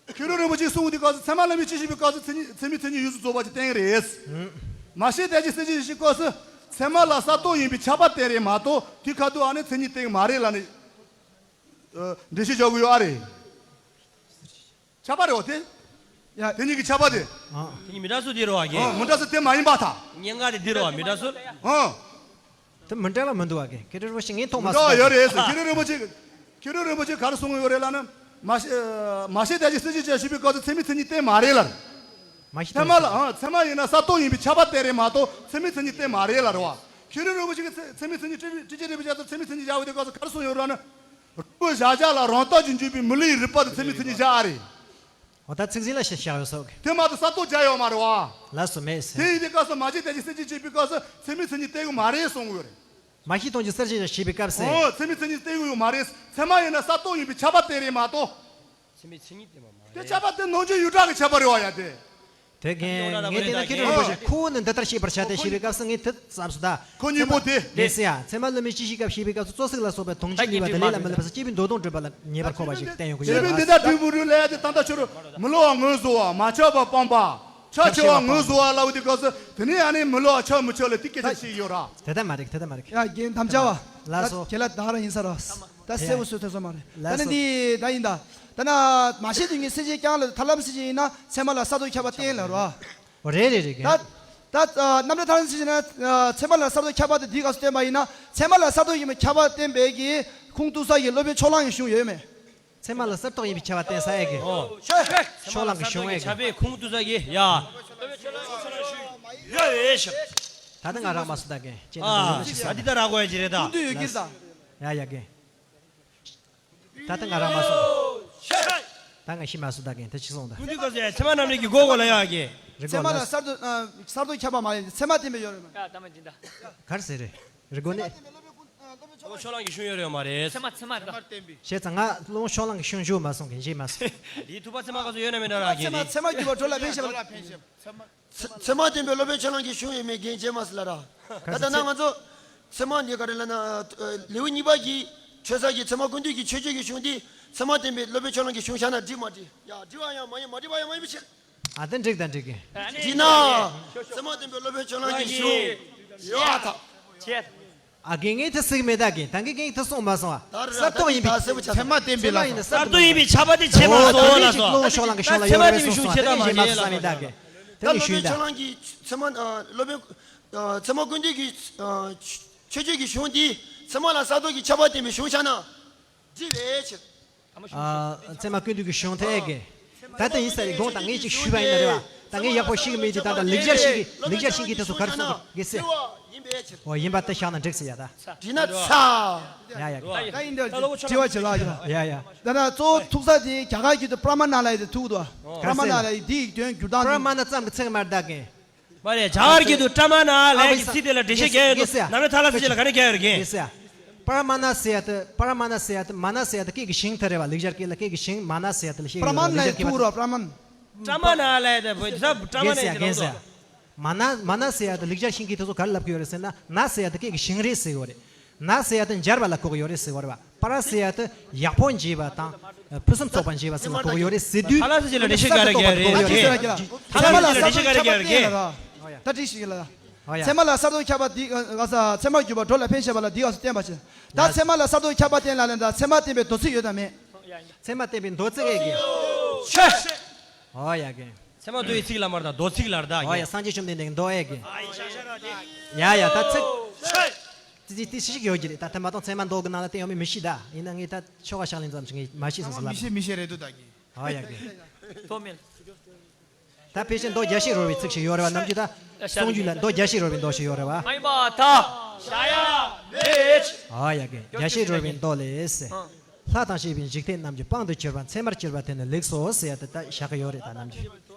མཁས་གྲུབ་རིན་པོ་ཆེས་གསུངས་པའི་སྐབས་སུ་ཚད་མ་ལྷུན་མེད་དཔྱད་ཤེས་པའི་སྐབས་སུ་མཚན་ཉིད་ཚད་མའི་མཚན་ཉིད་ཡོངས་སུ་རྫོགས་པ་ཅིག་བསྟན་གི་རེད། མ་ཤེས་དད་ཅིང་སེམས་ཅན་སྐྱོབ་ཀྱི་སྐབས་སུ་ཚད་མ་ལ་གསར་རྟོགས་ཡིན་པའི་ཁྱབ་པ་བསྟན་རེད་མ་གཏོགས་དེ་ཁ་ཐུག་ཨ་ནི་མཚན་ཉིད་བསྟན་གི་མ་རེད་ལབ་ནས། ཨ། འགྲེལ་བཤད་རྒྱག་གི་ཡོད་ཨ་རེད། ཁྱབ་པ་རེད་འོ་དེ། ཡ། དེ་གཉིས་ཀྱི་ཁྱད་པར་དེ། ཨ། དེ་གཉིས་མི་འདྲ་སུ་དེ་རེད་བ། ཨ། གི་མི་འདྲ་སུ་དེ་མ་ཡིན་པ་དང་། སྙན་ངག་དེ་འདི་རེད་བ། མི་འདྲ་སུ། ཨ། དེ་མི་འདྲ་བ་མི་འདུག་བ། གི་མཁས་གྲུབ་རིན་པོ་ཆེ་ངས་མཐོང་མ་མི་འདྲ་བ་སོང་། ཡོད་རེད་ཟེར། མཁས་གྲུབ་རིན་པོ་ཆེ། མཁས་གྲུབ་རིན་པོ་ཆེ་ག་རེ་གསུངས་ཡོད་རེད་ལབ་ན། མ་ཤེས། མ་ཤེས་དེ་ཅི་སྲིད་ཅི་བྱ་ཞུས་པའི་སྐབས་སུ་ཚད་མའི་མཚན་ཉིད་བསྟན་མ་རེད་ལབ། མ་ཤེས་ཚད་མ་ལ། ཨ། ཚད་མ་ཡིན་ན་གསར་རྟོག་ཡིན་པའི་ཁྱབ་པ་བསྟན་རེད་མ་གཏོགས་ཚད་མའི་མཚན་ཉིད་བསྟན་མ་རེད་ལབ་རེད་བ། མཁས་གྲུབ་རིན་པོ་ཆེ་གིས་ཚད་མའི་མཚན་ཉིད་སྤྲི་སྤྲི་བྱེད་རིགས་པའི་ཆ་ཚང་ཚད་མའི་མཚན་ཉིད་བཞག་པའི་སྐབས་སུ་ག་རེ་གསུངས་ཡོད་རེད་ལབ་ན། རིགས་པ་བཞག་བཞག་ལ་རང་རྟགས་ཀྱི་འཇུག་པའི་མི་ལུས་རིག་པ་དེ་ཚད་མའི་མཚན་ཉིད་བཞག་ཨ་རེད། འོ་ད་ཚིག་ཟིན་ལ་ཞེས་བཞག་ཡོད་སོགས། དེ་མ་གཏོགས་གསར་རྟོག་བརྒྱབ་ཡོད་མ་རེད་བ། ལགས་སོ་མེད་ཟེར། དེ་ཡིན་དུས་སྐབས་སུ་མ་ཤེས་དེ་ཅི་སྲིད་ཅི་བྱེད་པའི་སྐབས་སུ་ཚད་མའི་མཚན་ཉིད་བསྟན་གྱི་མ་རེད་གསུང་གི་ཡོད་རེད། མ་ཤེས་སྟོང་ཅི་གསལ་བྱེད་བྱེད་པའི་སྐབས་སུ། ཨོ། ཚད་མའི་མཚན་ཉིད་བསྟན་གྱི་ཡོད་མ་རེད། ཚད་མ་ཡིན་ན་གསར་རྟོག་ཡིན་པའི་ཁྱབ་པ་བསྟན་རེད་མ་གཏོགས། ཚད་མའི་མཚན་ཉིད་བསྟན་པ་མ་རེད། དེ་ཁྱབ་པ་དེ་ནང་ཆོས་ཡུལ་གྲགས་ཀྱི་ཁྱད་པར་རེད་བ་ཡ་དེ། དེ་གན་ངས་དེ་ན་མཁས་གྲུབ་རིན་པོ་ཆེ་ཁོ་བོ་ནི་འདི་ལྟར་ཤེས་པར་བྱ་སྟེ་ཞེས་པའི་སྐབས་སུ་ངས་དེ་ཙམ་སུ་ད། ཁོ་གཉིས་པོ་དེ། ལགས་སོ་ཡ། ཚད་མ་བསླུ་མེད་སྤྱི་ཞིག་སྐབས་ཞེས་པའི་སྐབས་སུ་རྩོད་ཚིག་ལ་སོགས་པའི་དོན་སྤྱི་གཉིས་པ་དེ་ལས་ལ་མི་སླེབས་པ་སོགས་སྐྱེས་བུའི་མདོ་དོན་བསྒྲུབ་པ་ལ་ཉེ་བར་མཁོ་བ་ཞིག་བསྟན་ཡོང་གི་ཡོད་ལ། སྐྱེས་བུའི་འདི་ལྟར་འབྲས་བུ་རུ་ལས་དེ་ད་ལྟ་ཁྱོད་མི་སླུ་བ་ངོས་བཟུང་བ་མ་ཁྱབ་པ་སྤངས་པ། ཁྱབ་ཆེ་བ་ངོས་བཟུང་བ་ལབ་དུས་སྐབས་སུ་དེ་ནས་ཨ་ནི་མི་སླུ་བ་ཁྱབ་མི་ཁྱབ་ལ་དེ་སྐད་ཆ་བཤད་ཡོད་ར། དེ་ལྟ་མ་རེད། དེ་ལྟ་མ་རེད། ཡ་རྒན་དམ་བཅའ་བ། ལགས་སོ། ད་ཁྱེད་ལ་བདག་ར་ཡིན་ས་ར། ད་གསལ་པོ་བཟོས་ཐུབ་སོང་མ་རེད། ད་ནི་འདི་ད་ཡིན་ད། ད་ན་མ་ཤེས་དུས་ངས་སེམས་ཅན་རྐྱང་ལ་ཐར་ལམ་སེམས་ཅན་ཡིན་ན་ཚད་མ་ལ་གསར་རྟོག་ཁྱབ་པ་བསྟན་ལ་རོ། ཨོ་རེད་རེད་རེད། ད་ད་རྣམ་འགྲེལ་ཐར་ལམ་སེམས་ཅན་ན་ཚད་མ་ལ་གསར་རྟོག་ཁྱབ་པ་དེ་འདི་ག་སུ་བསྟན་པ་ཡིན་ན་ཚད་མ་ལ་གསར་རྟོག་ཡིན་པའི་ཁྱབ་པ་བསྟན་པའི་གི་ཁུངས་གཏུགས་ས་ཡི་སློབ་དཔོན་ཕྱོགས་གླང་གི་གཞུང་ཡོད་མེད། ཚད་མ་ལ་གསར་རྟོག་ཡིན་པའི་ཁྱབ་པ་བསྟན་ས་ཨེ་གི། ཨོ། ཕྱོགས་གླང་གི་གཞུང་ཨེ་གི། ཁྱབ་པའི་ཁུངས་གཏུགས་ས་གི་ཡ། ཡ་ཡ་ཤ། ད་ལྟ་ང་རག་མ་སོང་ད་གི། ཅེ་ན་ཨ། ད་འདི་ད་རག་གོ་ཡ་ཅི་རེད་ད། ཁུངས་གཏུགས་ཡོད་ཀྱི་རེད་ད། ཡ་ཡ་གི། ད་ལྟ་ང་རག་མ་སོང་། ད་ང་ཤི་མ་སོང་ད་གི། ད་ཅི་སོང་ད། ཀུན་འདུས་སྐབས་སུ་ཚད་མ་རྣམ་འགྲེལ་གྱི་སྒོ་སྒོ་ལ་ཡ་གི། རིག་ཚད་མ་ལ་གསར་དུ་ཨ་གསར་དུ་ཁྱབ་པ་མ་ཡིན་ཚད་མ་བསྟན་པའི་ཡོད་རེད་མ། ཡ་ད་མ་འཛིན་ད། གར་ཟེར་རེད། རི་སྒོ་ནས། ཨོ་ཕྱོགས་གླང་གི་གཞུང་ཡོད་རེད་མ་རེད། ཚད་མ་ཚད་མ་རེད་ད། བྱས་ཙང་ང་སློབ་དཔོན་ཕྱོགས་གླང་གི་གཞུང་འཇུག་མ་སོང་གི་འཇིགས་མ་སོང་། འདིའི་ཐུབ་པ་ཚད་མ་ག་ཚོད་ཡོད་ན་མེད་ན་ར་གི་ཚད་མ་ཚད་མ་བརྒྱུད་པ་གྲོགས་ལ་ཕན་ཞེས་པ། ཚད་མ་བསྟན་པའི་སློབ་དཔོན་ཕྱོགས་གླང་གི་གཞུང་ཡོད་མེད་རྒན་བྱས་མ་སི་ལ་ར། ད་ལྟ་ན་ང་ཚོ་ཚད་མ་འདི་ག་རེ་ལབ་ན་ལེའུ་གཉིས་པ་གི་ཆོས་ཚར་གྱི་ཚད་མ་ཀུན་བཏུས་ཀྱི་མཆོད་བརྗོད་ཀྱི་གཞུང་འདི་ཚད་མ་བསྟན་པའི་སློབ་དཔོན་ཕྱོགས་གླང་གི་གཞུང་བཞག་ན་འགྲིག་མ་འགྲིག་ཡ་འགྲིག་པ་ཡང་མ་ཡིན་མ་འགྲིག་པ་ཡང་མ་ཡིན་པ་ཕྱིར། ཨ་དེ་འགྲིག་ད་འགྲིག་གི། འདི་ན་ཚད་མ་བསྟན་པའི་སློབ་དཔོན་ཕྱོགས་གླང་གི་གཞུང་ཡོད་ཨ་ཐག་ཨ་རྒན་ངས་དེ་ཟིག་མེད་ད་རྒན། ད་གིན་རྒན་དེ་གསུངས་མ་སོང་ཨ། གསར་རྟོག་ཡིན་པའི་ཚད་མ་བསྟན་པའི་ལ་སོགས། གསར་རྟོག་ཡིན་པའི་ཁྱབ་པ་དེ་བྱེད་མ་སོང་ལ་སོགས། ཚད་མ་བསྟན་པའི་གཞུང་ཆེ་ད་མ་ཡིན་ལ་སོགས། ད་ནི་ཞུས་ད། སློབ་དཔོན་ཕྱོགས་གླང་གི་ཚད་མ་སློབ་དཔོན་ཚད་མ་ཀུན་བཏུས་ཀྱི་མཆོད་བརྗོད་ཀྱི་གཞུང་འདི་ཚད་མ་ལ་གསར་རྟོག་གི་ཁྱབ་པ་བསྟན་པའི་གཞུང་བཞག་ན་འགྲིག་རེད་ཕྱིར། ཨ། ཚད་མ་ཀུན་བཏུས་ཀྱི་གཞུང་དེ་ཨེ་གི། ད་ལྟ་ཡིན་ས་རེད་དགོངས་དག་ངས་ཅིག་ཞུས་པ་ཡིན་ན་རེད་བ། ད་ངས་ཡག་པོ་ཤེས་ཀྱི་མེད་དུས་ད་ལྟ་ལེགས་སྦྱར་ཤིང་གི་ལེགས་སྦྱར་ཤིང་གི་དེ་ཚོ་གར་སོང་གི་ཟེར། ཨོ་ཡིན་པ་དེ་བཞག་ན་འགྲིག་ཟེར་ཡ་ད། འགྲིག་ན་ཚ། ཡ་ཡ་གི། ད་ཡིན་དེ་དྲི་བ་བྱེད་ལ་ཡ། ཡ་ཡ། ད་ན་གཙོ་བོ་ཐུག་ས་དེ་རྒྱ་གར་གྱི་དུ་པྲ་མ་ན་ལ་ཡི་དེ་ཐུག་དུ། པྲ་མ་ན་ལ་ཡི་དེ་ཡི་དོན་བསྒྱུར་སྟངས། པྲ་མ་ན་ཙམ་གྱི་ཚིག་མ་རེད་ད་གི། མ་རེད། རྒྱ་གར་གྱི་དུ་པྲ་མ་ན་ལབ་ཀྱི་ཚིག་དེ་ལ་འགྲེལ་བཤད་རྒྱག་ཡོད་དུ། ནམ་རྒྱུན་ཐ་ལ་ཚིག་ཅིག་ལ་ག་ནས་རྒྱག་ཡོད་རེད་གི། པྲ་མ་ན་ཟེར་ཡ་དུ་པྲ་མ་ན་ཟེར་ཡ་དུ་མ་ན་ཟེར་ཡ་དུ་སྐད་ཀྱི་ཞིང་དེ་རེད་བ། ལེགས་སྦྱར་སྐད་ལ་སྐད་ཀྱི་ཞིང་མ་ན་ཟེར་ཡ་དུ་ལ་བཤད་པྲ་མ་ན་ཡི་ཐུག་རོ་པྲ་མ་ན། པྲ་མ་ན་ལབ་དེ་བོད་ཟ་པྲ་མ་ན་ཡི་དེ་ལོག་དོ། མ་ན་མ་ན་ཟེར་ཡ་དུ་ལེགས་སྦྱར་ཤིང་གི་དེ་ཚོ་ག་རེ་ལབ་ཀྱི་ཡོད་རེད་ཟེར་ན་ན་ཟེར་ཡ་དུ་སྐད་ཀྱི་ཞིང་རེད་ཟེར་གི་ཡོད་རེད། ན་ཟེར་ཡ་དུ་འབྱར་བ་ལ་གོ་གི་ཡོད་རེད་ཟེར་གི་ཡོད་རེད་བ། པྲ་ཟེར་ཡ་དུ་ཡག་པོ་འབྱེད་པ་དང་ཕུན་སུམ་ཚོགས་པ་འབྱེད་པ་ཟེར་ལ་གོ་གི་ཡོད་རེད་ཟེར་དུས། ཐ་ལ་ཚིག་ཅིག་ལ་འགྲེལ་བཤད་ག་རེ་རྒྱག་རེད་གི། ཐ་ལ་ཚིག་ཅིག་ལ་འགྲེལ་བཤད་ག་རེ་རྒྱག་རེད་གི། ད་འགྲིག་ཤིག་ལ། ཨོ་ཡ། ཚད་མ་ལ་གསར་དུ་ཁྱབ་པ་འདི་ག་ས་ཚད་མར་གྱུར་པ་གྲོགས་ལ་ཕན་བྱེད་པ་ལ་འདི་ག་སུ་བསྟན་པ་བྱེད། ད་ཚད་མ་ལ་གསར་དུ་ཁྱབ་པ་བསྟན་ལ་ལན་ད་ཚད་མ་བསྟན་པའི་མདོ་ཚིག་ཡོད་དམ་མེད། ཚད་མ་བསྟན་པའི་མདོ་ཚིག་ཨེ་གི། ཨོ་ཡ་གི། ཚད་མ་མདོ་ཡི་ཚིག་ལ་མར་དང་མདོ་ཚིག་ལ་ར་ད། ཨོ་ཡ་སངས་རྒྱས་བཅོམ་ལྡན་འདས་ཀྱི་མདོ་ཨེ་གི། ཡ་ཡ་ད་ཚིག་ཙི་ཙི་ཏི་ཞིག་ཡོད་ཀྱི་རེད། ད་ཐ་མ་དང་ཚད་མ་མདོ་གི་ནང་ལ་བསྟན་ཡོད་མེད་མི་ཤེས་ད། ཡིན་ན་ངས་ད་ཆོ་ག་ཕྱག་ལེན་ཙམ་ཞིག་ངས་མ་ཤེས་སོང་ཟེར་ལབ། མི་ཤེས་མི་ཤེས་རེད་འདུག་ད་གི། ཨོ་ཡ་གི། ཐོག་མེད། ད་ཕལ་ཆེར་མདོ་རྒྱ་ཤེས་རོལ་པའི་ཚིག་ཞིག་ཡོད་རེད་བ། ནམ་རྒྱུན་ད་གསུང་རྒྱུན་ལ་མདོ་རྒྱ་ཤེས་རོལ་པའི་མདོ་ཞིག་ཡོད་རེད་བ། མ་ཡིན་པ་ད་བྱ་ཡ་མེད། ཨ་ཡ་གི་རྒྱ་ཤེས་རོལ་པའི་མདོ་ལས། ལྷ་དང་བཅས་པའི་འཇིག་རྟེན་རྣམས་ཀྱི་དཔང་དུ་གྱུར་པ་ཚད་མར་གྱུར་པ་དེ་ནི་ལེགས་སོ་ཟེར་ཡ་དེ་ད་བཞག་གི་ཡོད་རེད་ད་ནམ་རྒྱུན།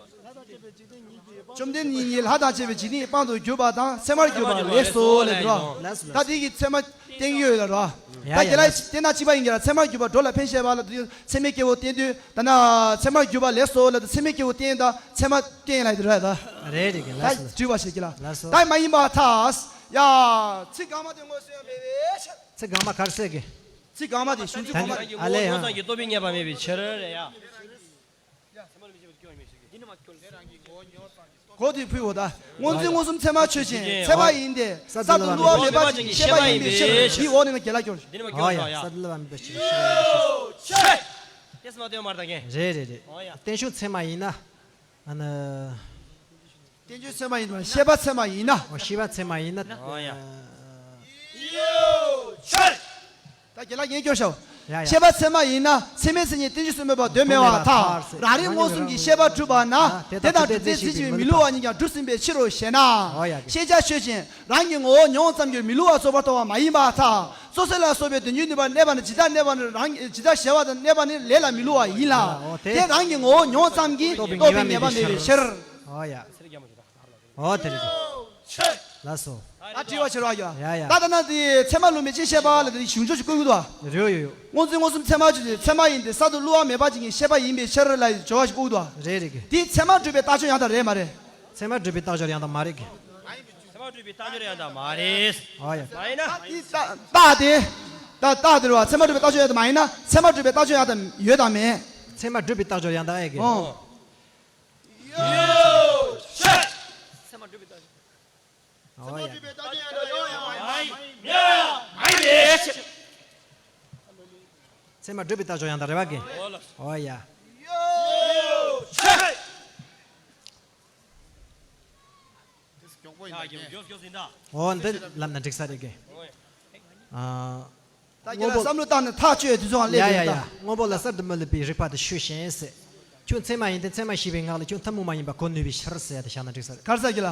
བཅོམ་ལྡན་གཉིས་ལྷ་དང་བཅས་པའི་འཇིག་རྟེན་དཔང་དུ་གྱུར་པ་དང་ཚད་མར་གྱུར་པ་ལེགས་སོ་ལབ་འདུག་ར། ད་དེ་གི་ཚད་མ་བསྟན་གྱི་ཡོད་ལ་ར། ད་རྒན་ལགས་བསྟན་ན་གཅིག་པ་ཡིན་གྱི་ར། ཚད་མར་གྱུར་པ་གྲོགས་ལ་ཕན་བྱེད་པ་ལ་དུ་ཚད་མའི་སྐྱེ་བོ་བསྟན་དུས་ད་ན་ཚད་མར་གྱུར་པ་ལེགས་སོ་ལ་དུ་ཚད་མའི་སྐྱེ་བོ་བསྟན་ད་ཚད་མ་བསྟན་ལ་དུ་ར་ད། རེད་རེད་གི་ལགས་སོ། ད་དྲི་བ་བྱེད་ཀྱི་ལ། ལགས་སོ། ད་མ་ཡིན་པ་ཐ་ཡ་ཚིག་གང་མ་དེ་ངོས་སུ་ཡང་མེད་པས། ཚིག་གང་མ་གར་སྲེད་གི། ཚིག་གང་མ་དེ་གཞུང་ཚིག་གང་མ་དེ། ཨ་ལས་ཡང་། སྟོབས་པའི་ཉེས་པ་མེད་པའི་ཕྱིར་རེད་ཡ། གོ་དེ་ཕུལ་བ་དང་། མངོན་རྫོང་མངོན་སུམ་ཚད་མ་ཆོས་ཅན། ཚད་མ་ཡིན་ཏེ། གསར་དུ་བསླུ་བ་མེད་པ་ཅིག་ཤེས་པ་ཡིན་པའི་ཕྱིར། འདི་འོག་ནས་ང་རྒྱལ་ལ་སྐྱོར། འདི་ནས་མ་སྐྱོར་ཡ། གསར་དུ་བསླུ་བ་མེད་པའི་ཕྱིར། རེད་རེད་རེད། བསྟན་བཅོས་ཚད་མ་ཡིན་ན། ཨ་ནི། བསྟན་བཅོས་ཚད་མ་ཡིན་ན། ཤེས་པ་ཚད་མ་ཡིན་ན། ཨོ། ཤེས་པ་ཚད་མ་ཡིན་ན། ཨོ་ཡ། ད་རྒན་ལགས་ངས་སྐྱོར་ཤོག་ཡ་ཡ། ཤེས་པ་ཚད་མ་ཡིན་ན། ཚད་མའི་མཚན་ཉིད་བསྟན་བཅོས་སུ་སྨོས་པ་དོན་མེད་པར་ཐལ། རང་རིག་མངོན་སུམ་གྱིས་ཤེས་པ་གྲུབ་པ་ན། དེ་དང་གྲུབ་མཐས་གཟིགས་པའི་མི་སླུ་བ་ཉིད་ཀྱང་གྲུབ་ཟིན་པའི་ཕྱིར་རོ་ཞེ་ན། ཨོ་ཡ། ཤེས་བྱ་ཆོས་ཅན། རང་གི་ངོ་བོ་མྱོང་ཙམ་གྱིས་མི་སླུ་བ་རྫོགས་པར་རྟོགས་པ་མ་ཡིན་པར་ཐལ། སོ་སོ་ལ་སོགས་པའི་དོན་བྱེད་ནུས་པ་གནས་པ་ནི་ཇི་ལྟར་གནས་པ་ནི་རང་ཇི་ལྟར་གཞལ་བ་དང་གནས་པ་ནི་ལས་ལ་མི་སླུ་བ་ཡིན་ལ། ཨོ་དེ། དེ་རང་གི་ངོ་བོ་མྱོང་ཙམ་གྱིས་རྟོགས་པའི་ངེས་པ་མེད་པའི་ཕྱིར། ཨོ་ཡ། ཨོ་དེ་རེད། ལགས་སོ། ད་དྲི་བ་བྱེད་རོགས་ཡ། ཡ་ཡ། ད་ད་ན་དེ་ཚད་མ་ལུགས་མེད་ཅེས་བཤད་པ་ལ་དེ་གཞུང་ཕྱོགས་ཤིག་བཀོད་ཀྱི་འདུག་རེད་ཡོད་ཡོད། སྔོ་འཛིན་མངོན་སུམ་ཚད་མ་ཆོས་ཅན། ཚད་མ་ཡིན་ཏེ་གསར་དུ་སླུ་བ་མེད་པ་ཅན་གྱི་ཤེས་པ་ཡིན་པའི་ཕྱིར་ལ་སྦྱོར་བ་ཞིག་བཀོད་ཀྱི་འདུག་རེད་རེད་གི། དེ་ཚད་མ་གྲུབ་པའི་རྟགས་ཆོས་ཡང་དག་རེད་མ་རེད། ཚད་མ་གྲུབ་པའི་རྟགས་ཆོས་ཡང་དག་མ་རེད་གི། ཚད་མ་གྲུབ་པའི་རྟགས་ཆོས་ཡང་དག་མ་རེད། ཨོ་ཡ། མ་ཡིན་ན། ད་དེ་ད་རྟགས་དེ། ད་རྟགས་དེ་རེད་བ། ཚད་མ་གྲུབ་པའི་རྟགས་ཆོས་ཡང་དག་མ་ཡིན་ན། ཚད་མ་གྲུབ་པའི་རྟགས་ཆོས་ཡང་དག་ཡོད་དམ་མེད། ཚད་མ་གྲུབ་པའི་རྟགས་ཆོས་ཡང་དག་ཨེ་གི། ཨོ། ཡོད། ཚད་མ་གྲུབ་པའི་རྟགས་ཆོས། ཨོ་ཡ། ཚད་མ་གྲུབ་པའི་རྟགས་ཆོས་ཡང་དག་རེད་བ་གི། ཨོ་ཡ། ཨོ་འདི་ལབ་ན་འགྲིག་ས་རེད་གི། ཨ། ད་ཁྱེད་རང་བསམ་བློ་བཏང་ནས་ཐག་གཅོད་དུས་ཚོད་ལ་སླེབས་ཡ་ཡོད་ཡ་ད། ཡ། སྔོན་པོ་ལ་གསར་དུ་མི་སླུ་བའི་རིག་པ་དེ་ཆོས་ཅན་ཟེར། ཁྱོད་ཚད་མ་ཡིན་ཏེ། ཚད་མ་ཞེས་པའི་ངག་ལ་ཁྱོད་ཐུན་མོང་མ་ཡིན་པ་གོ་ནུས་པའི་ཕྱིར་ཟེར་ཡ་དེ་བཞག་ན་འགྲིག་ས་རེད། ག་རེ་ཟེར་གྱི་ལ།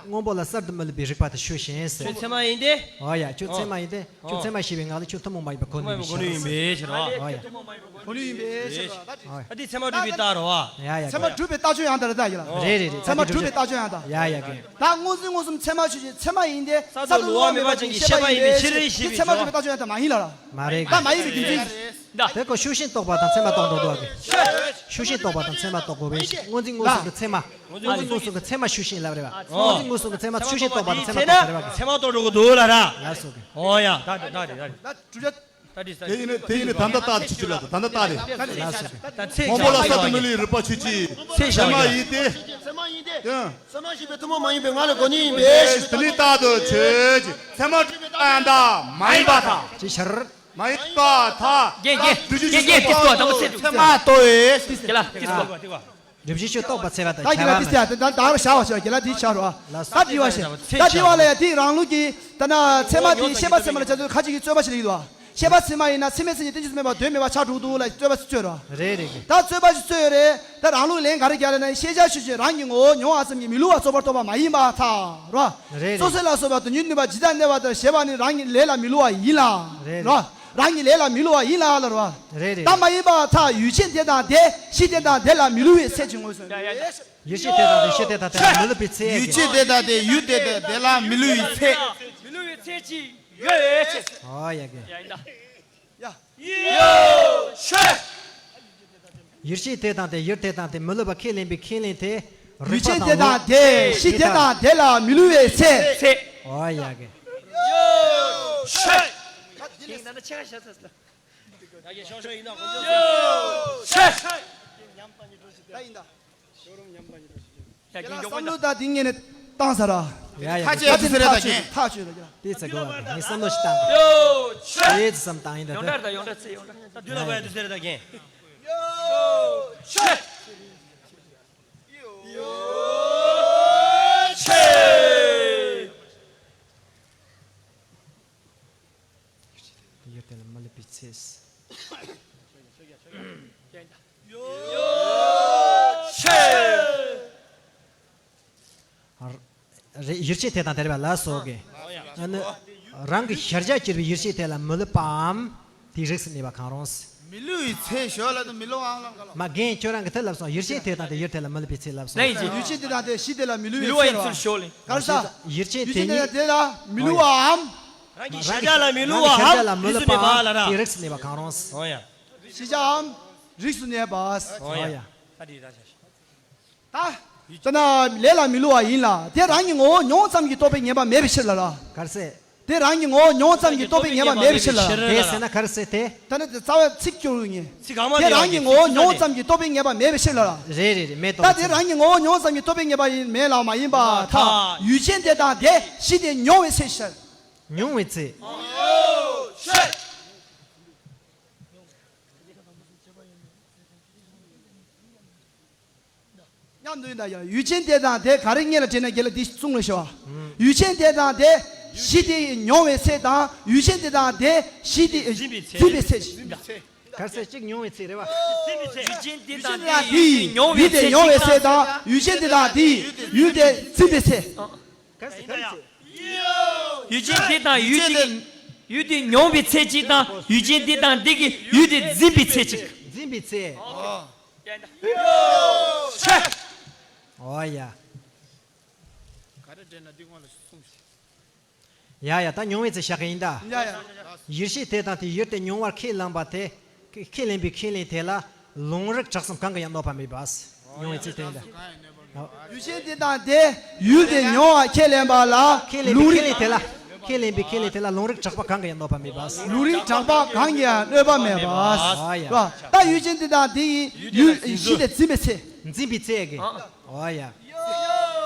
སྔོན་པོ་ལ་གསར་དུ་མི་སླུ་བའི་རིག་པ་དེ་ཆོས་ཅན་ཟེར། ཁྱོད་ཚད་མ་ཡིན་ཏེ། ཨོ་ཡ། ཁྱོད་ཚད་མ་ཡིན་ཏེ། ཁྱོད་ཚད་མ་ཞེས་པའི་ངག་ལ་ཁྱོད་ཐུན་མོང་མ་ཡིན་པ་གོ་ནུས་པའི་ཕྱིར། ཨོ་ཡ། གོ་ནུས་ཡིན་པའི་ཕྱིར། ཨ་འདི་ཚད་མ་གྲུབ་པའི་རྟགས་རེད་བ། ཡ་ཡ། ཚད་མ་གྲུབ་པའི་རྟགས་ཆོས་ཡང་དག་རེད་ད་ཡ་ལ། རེད་རེད་རེད། ཚད་མ་གྲུབ་པའི་རྟགས་ཆོས་ཡང་དག་ཡ་ཡ་གི། ད་སྔོ་འཛིན་མངོན་སུམ་ཚད་མ་ཆོས་ཅན། ཚད་མ་ཡིན་ཏེ། གསར་དུ་སླུ་བ་མེད་པ་ཅན་གྱི་ཤེས་པ་ཡིན་པའི་ཕྱིར་ཞེས་པའི་ཚད་མ་གྲུབ་པའི་རྟགས་ཆོས་ཡང་དག་མ་ཡིན་ལ། མ་རེད། ད་མ་ཡིན་པའི་རྒྱུ་མཚན། དེ་ཀོ་ཤུགས་ཤིང་རྟོག་པ་དང་ཚད་མ་རྟོགས་འགྲོ་འདུག་གི། ཤུགས་ཤིང་རྟོག་པ་དང་ཚད་མ་རྟོགས་དགོས་པའི་ཕྱིར། སྔོ་འཛིན་མངོན་སུམ་གྱི་ཚད་མ། སྔོ་འཛིན་མངོན་སུམ་གྱི་ཚད་མ་ཤུགས་ཤིང་ལབ་རེད་བ། སྔོ་འཛིན་མངོན་སུམ་གྱི་ཚད་མ་ཤུགས་ཤིང་རྟོག་པ་དང་ཚད་མ་རྟོགས་པ་རེད་བ། ཚད་མ་རྟོགས་འགྲོ་གི་འདུག་ལ་ར། ལགས་སོ་གི། ཨོ་ཡ། ད་ད་ད་རེད་ད་རེད། ད་གྲུབ་ཆ། ད་དེ་ས། དེ་ཡིན་ན་དེ་ཡིན་ན་ད་ལྟ་རྟགས་ཆུ་ཆུ་ལ་ད་ད་ལྟ་རྟགས་རེད། ད་ཚེ་ད་ཚེ་སྔོན་པོ་ལ་གསར་དུ་མི་སླུ་བའི་རིག་པ་ཆོས་ཅན། ཚེ་ཚད་མ་ཡིན་ཏེ། ཚད་མ་ཡིན་ཏེ། ཡང་། ཚད་མ་ཞེས་པའི་ཐུན་མོང་མ་ཡིན་པའི་ངག་ལ་གོ་ནི་ཡིན་པས། དེ་ལས་རྟག་ཏུ་ཆོས་ཅན། ཚད་མ་གྲུབ་པའི་རྟགས་ཡང་དག་མ་ཡིན་པར་ཐལ། ཅི་ཕྱིར། མ་ཡིན་པར་ཐལ། རྒན་རྒན་རྒན་རྒན་ཏིས་ཏོ་དང་པོ་ཚེ་ཚད་མ་ལྟོས་པས། ཏིས་ཏོ། རྒན་ལགས་ཏིས་ཏོ། སྒྲུབ་བྱེད་ཆོས་རྟོགས་པ་འཚོལ་བ་དང་ད་རྒན་ལགས་ཏིས་ཏོ་ཡ་ད་ད་ར་བྱ་བ་བྱ་རྒན་ལགས་ཏིས་བྱ་རོགས། ལགས་སོ། ད་དྲི་བ་བྱེད། ད་དྲི་བ་ལ་ཡ་དེའི་རང་ལུགས་ཀྱི་ད་ན་ཚད་མ་དེའི་ཤེས་པ་ཚད་མ་ལ་བྱ་དུས་ཁ་ཅིག་གིས་རྩོད་པ་ཞིག་ལ་ཡིན་དོ། ཤེས་པ་ཚད་མ་ཡིན་ན་ཚད་མའི་མཚན་ཉིད་བསྟན་བཅོས་སུ་སྨོས་པ་དོན་མེད་པ་ཆགས་འགྲོ་གི་འདུག་ལ་རྩོད་པ་ཞིག་རྩོད་རོགས། རེད་རེད་རེད། ད་རྩོད་པ་ཞིག་རྩོད་ཡོད་རེད། ད་རང་ལུགས་ལན་ག་རེ་རྒྱག་ལབ་ན། ཤེས་བྱ་ཆོས་ཅན། རང་གི་ངོ་བོ་མྱོང་བ་ཙམ་གྱིས་མི་སླུ་བ་རྫོགས་པར་རྟོགས་པ་མ་ཡིན་པར་ཐལ་རོ། རེད་རེད། སོ་སོ་ལ་སོགས་པ་དོན་བྱེད་ནུས་པ་ཇི་ལྟར་གནས་པ་ལྟར་གཞལ་བ་ནི་རང་གི་ལས་ལ་མི་སླུ་བ་ཡིན་ལ། རེད་རོ། རེད། རང་གི་ལས་ལ་མི་སླུ་བ་ཡིན་ལ་ལ་རོ། རེད་རེད། ད་མ་ཡིན་པར་ཐལ། ཡུལ་ཅན་དེ་དང་དེ། གཞི་དེ་དང་དེ་ལ་མི་སླུ་བའི་ཚད་ཅིག་ངོས་བཟུང་། ཡུལ་ཅན་དེ་དང་དེ། གཞི་དེ་དང་དེ་ལ་མི་སླུ་བའི་ཚད། ཡུལ་ཅན་དེ་དང་དེ། ཡུལ་དེ་དང་དེ་ལ་མི་སླུ་བའི་ཚད། མི་སླུ་བའི་ཚད་ཅིག་ཡོད། ཨོ་ཡ་གི། ཡ་ཡིན་ད། ཡ། ཡོད། ཡུལ་ཅན་དེ་དང་དེ། ཡུལ་དེ་དང་དེ། མི་སླུ་བ་ཁས་ལེན་པའི་ཁས་ལེན་དེ། ཡུལ་ཅན་དེ་དང་དེ། གཞི་དེ་དང་དེ་ལ་མི་སླུ་བའི་ཚད། ཚད། ཨོ་ཡ་གི། ཡོད། ཡིན་ད་ན་ཆེ་ཁ་ཤ་ཚ་ཚ། ཡ་གི་ཤོ་ཤོ་ཡིན་ད་ཁོ་ཚོ། ཡོད། ད་ཡིན་ད། ཡ་རྒན་མགྱོགས་པོ་ཡིན་ད། བསམ་བློ་ད་འདི་ངས་ནས་བཏང་ས་ར། ཡ་ཡ། ཐག་བཅད་ཐག་ཆོད་ཐག་ཆོད་ཐག་ཆོད་ར། དེ་ཚ་དགོས་བ་ངས་བསམ་བློ་ཞིག་བཏང་། ཡོད། དེ་ཚ་བསམ་བཏང་ཡིན་ད། ཡོང་འདྲ་ད་ཡོང་འདྲ་ཚེ་ཡོང་འདྲ་ད་དུས་ལ་བས་དུ་ཟེར་ད་རྒན། ཡོད། ཆེ། ཡོད། ཆེ། ཡུལ་དེ་ལ་མི་སླུ་བའི་ཚད། ཡོད། ཆེ། རེད། ཡུལ་ཅན་དེ་དང་དེ་རེད་པ། ལགས་སོ་གི། ཨ་ནི་རང་གི་གཞལ་བྱ་གྱུར་པའི་ཡུལ་ཅན་དེ་ལ་མི་སླུ་བའམ། དེའི་རིགས་སུ་གནས་པ་གང་རུང་། མི་སླུ་བའི་ཚད་ཞོག་ལ་དུ་མི་སླུ་བའམ་ལ་ག་ལ། མ་རྒན་ཁྱོད་རང་གི་དེ་ལབ་སོང་། ཡུལ་ཅན་དེ་དང་དེ། ཡུལ་དེ་ལ་མི་སླུ་བའི་ཚད་ལབ་སོང་། ལན་ཡིན་ཅི། ཡུལ་ཅན་དེ་དང་དེ། གཞི་དེ་ལ་མི་སླུ་བའི་ཚད་རོ། ག་རེ་ཟ། ཡུལ་ཅན་དེ་ཉིད་དེ་ལ་མི་སླུ་བའམ། རང་གི་གཞལ་བྱ་ལ་མི་སླུ་བའམ། རིགས་སུ་གནས་པ་གང་རུང་། ཨོ་ཡ། གཞལ་བྱའམ་རིགས་སུ་གནས་པ། ཨོ་ཡ། ཨོ་ཡ། ད་དེ་ར་ཤ་ཤ། ད། ད་ན་ལས་ལ་མི་སླུ་བ་ཡིན་ལ། དེ་རང་གི་ངོ་བོ་མྱོང་ཙམ་གྱིས་རྟོགས་པའི་ངེས་པ་མེད་པའི་ཕྱིར་ལ་ར། ག་རེ་ཟེར། དེ་རང་གི་ངོ་བོ་མྱོང་ཙམ་གྱིས་རྟོགས་པའི་ངེས་པ་མེད་པའི་ཕྱིར་ལ། དེ་ཟེར་ན་ག་རེ་ཟེར་དེ། ད་ནི་དེ་རྩ་བའི་ཚིག་སྐྱོར་ངེས། ཚིག་གང་མ་དེ་རང་གི་ངོ་བོ་མྱོང་ཙམ་གྱིས་རྟོགས་པའི་ངེས་པ་མེད་པའི་ཕྱིར་ལ་ར། རེད་རེད་རེད། མེད་ད་དེ་རང་གི་ངོ་བོ་མྱོང་ཙམ་གྱིས་རྟོགས་པའི་ངེས་པ་ཡིན་མེད་ལ་མ་ཡིན་པར་ཐལ། ཡུལ་ཅན་དེ་དང་དེ་གཞི་དེ་མྱོང་བའི་ཚེ་ཕྱིར། མྱོང་བའི་ཚེ། ཡུལ་ཅན་དེ་དང་དེ་ག་རེ་སྔོན་ལ་དྲིས་ན་རྒན་ལགས་འདི་གསུང་རོགས་ཞུ་བ། ཡུལ་ཅན་དེ་དང་དེ་གཞི་དེ་མྱོང་བའི་ཚེ་དང་ཡུལ་ཅན་དེ་དང་དེ་གཞི་དེ་འཛིན་པའི་ཚེ། ག་རེ་ཟེར། གཅིག་མྱོང་བའི་ཚེ་རེད་བ། ཡུལ་ཅན་དེ་དང་དེ་ཡུལ་དེ་མྱོང་བའི་ཚེ་དང་ཡུལ་ཅན་དེ་དང་དེ་ཡུལ་དེ་འཛིན་པའི་ཚེ། ག་རེ་ཟེར། ག་རེ་ཟེར། ཡུལ་ཅན་དེ་དང་ཡུལ་དེ་ཡུལ་དེ་མྱོང་བའི་ཚེ་གཅིག་དང་ཡུལ་ཅན་དེ་དང་དེ་གི་ཡུལ་དེ་འཛིན་པའི་ཚེ་གཅིག། འཛིན་པའི་ཚེ། ཨོ་ཡ། ག་རེ་དྲན་ན་འདི་སྔོན་ལ་གསུངས་ཤིག། ཡ་ཡ། ད་མྱོང་བའི་ཚེ་བཞག་གི་ཡིན་ད། ཡ་ཡ། ཡུལ་ཤེས་དེ་དང་དེ་ཡུལ་དེ་མྱོང་བར་ཁས་བླངས་པ་དེ། ཁས་ལེན་པའི་ཁས་ལེན་དེ་ལ་ལུང་རིགས་གྲགས་གསུམ་གང་གིས་ཡང་གནོད་པ་མེད་པ། མྱོང་བའི་ཚེ་དེ་ཡིན་ད། ཡུལ་ཤེས་དེ་དང་དེ་ཡུལ་དེ་མྱོང་བར་ཁས་ལེན་པ་ལ་ཁས་ལེན་པའི་ལུང་ཁས་ལེན་དེ་ལ། ཁས་ལེན་པའི་ཁས་ལེན་དེ་ལ་ལུང་རིགས་གྲགས་པ་གང་གིས་ཡང་གནོད་པ་མེད་པ། ལུང་རིགས་གྲགས་པ་གང་གིས་ཡང་གནོད་པ་མེད་པ། ཨ་ཡ། ད་ཡུལ་ཅན་དེ་དང་དེ་ཡི་ཡུལ་གཞི་དེ་འཛིན་པའི་ཚེ། འཛིན་པའི་ཚེ་གི། ཨོ་ཡ།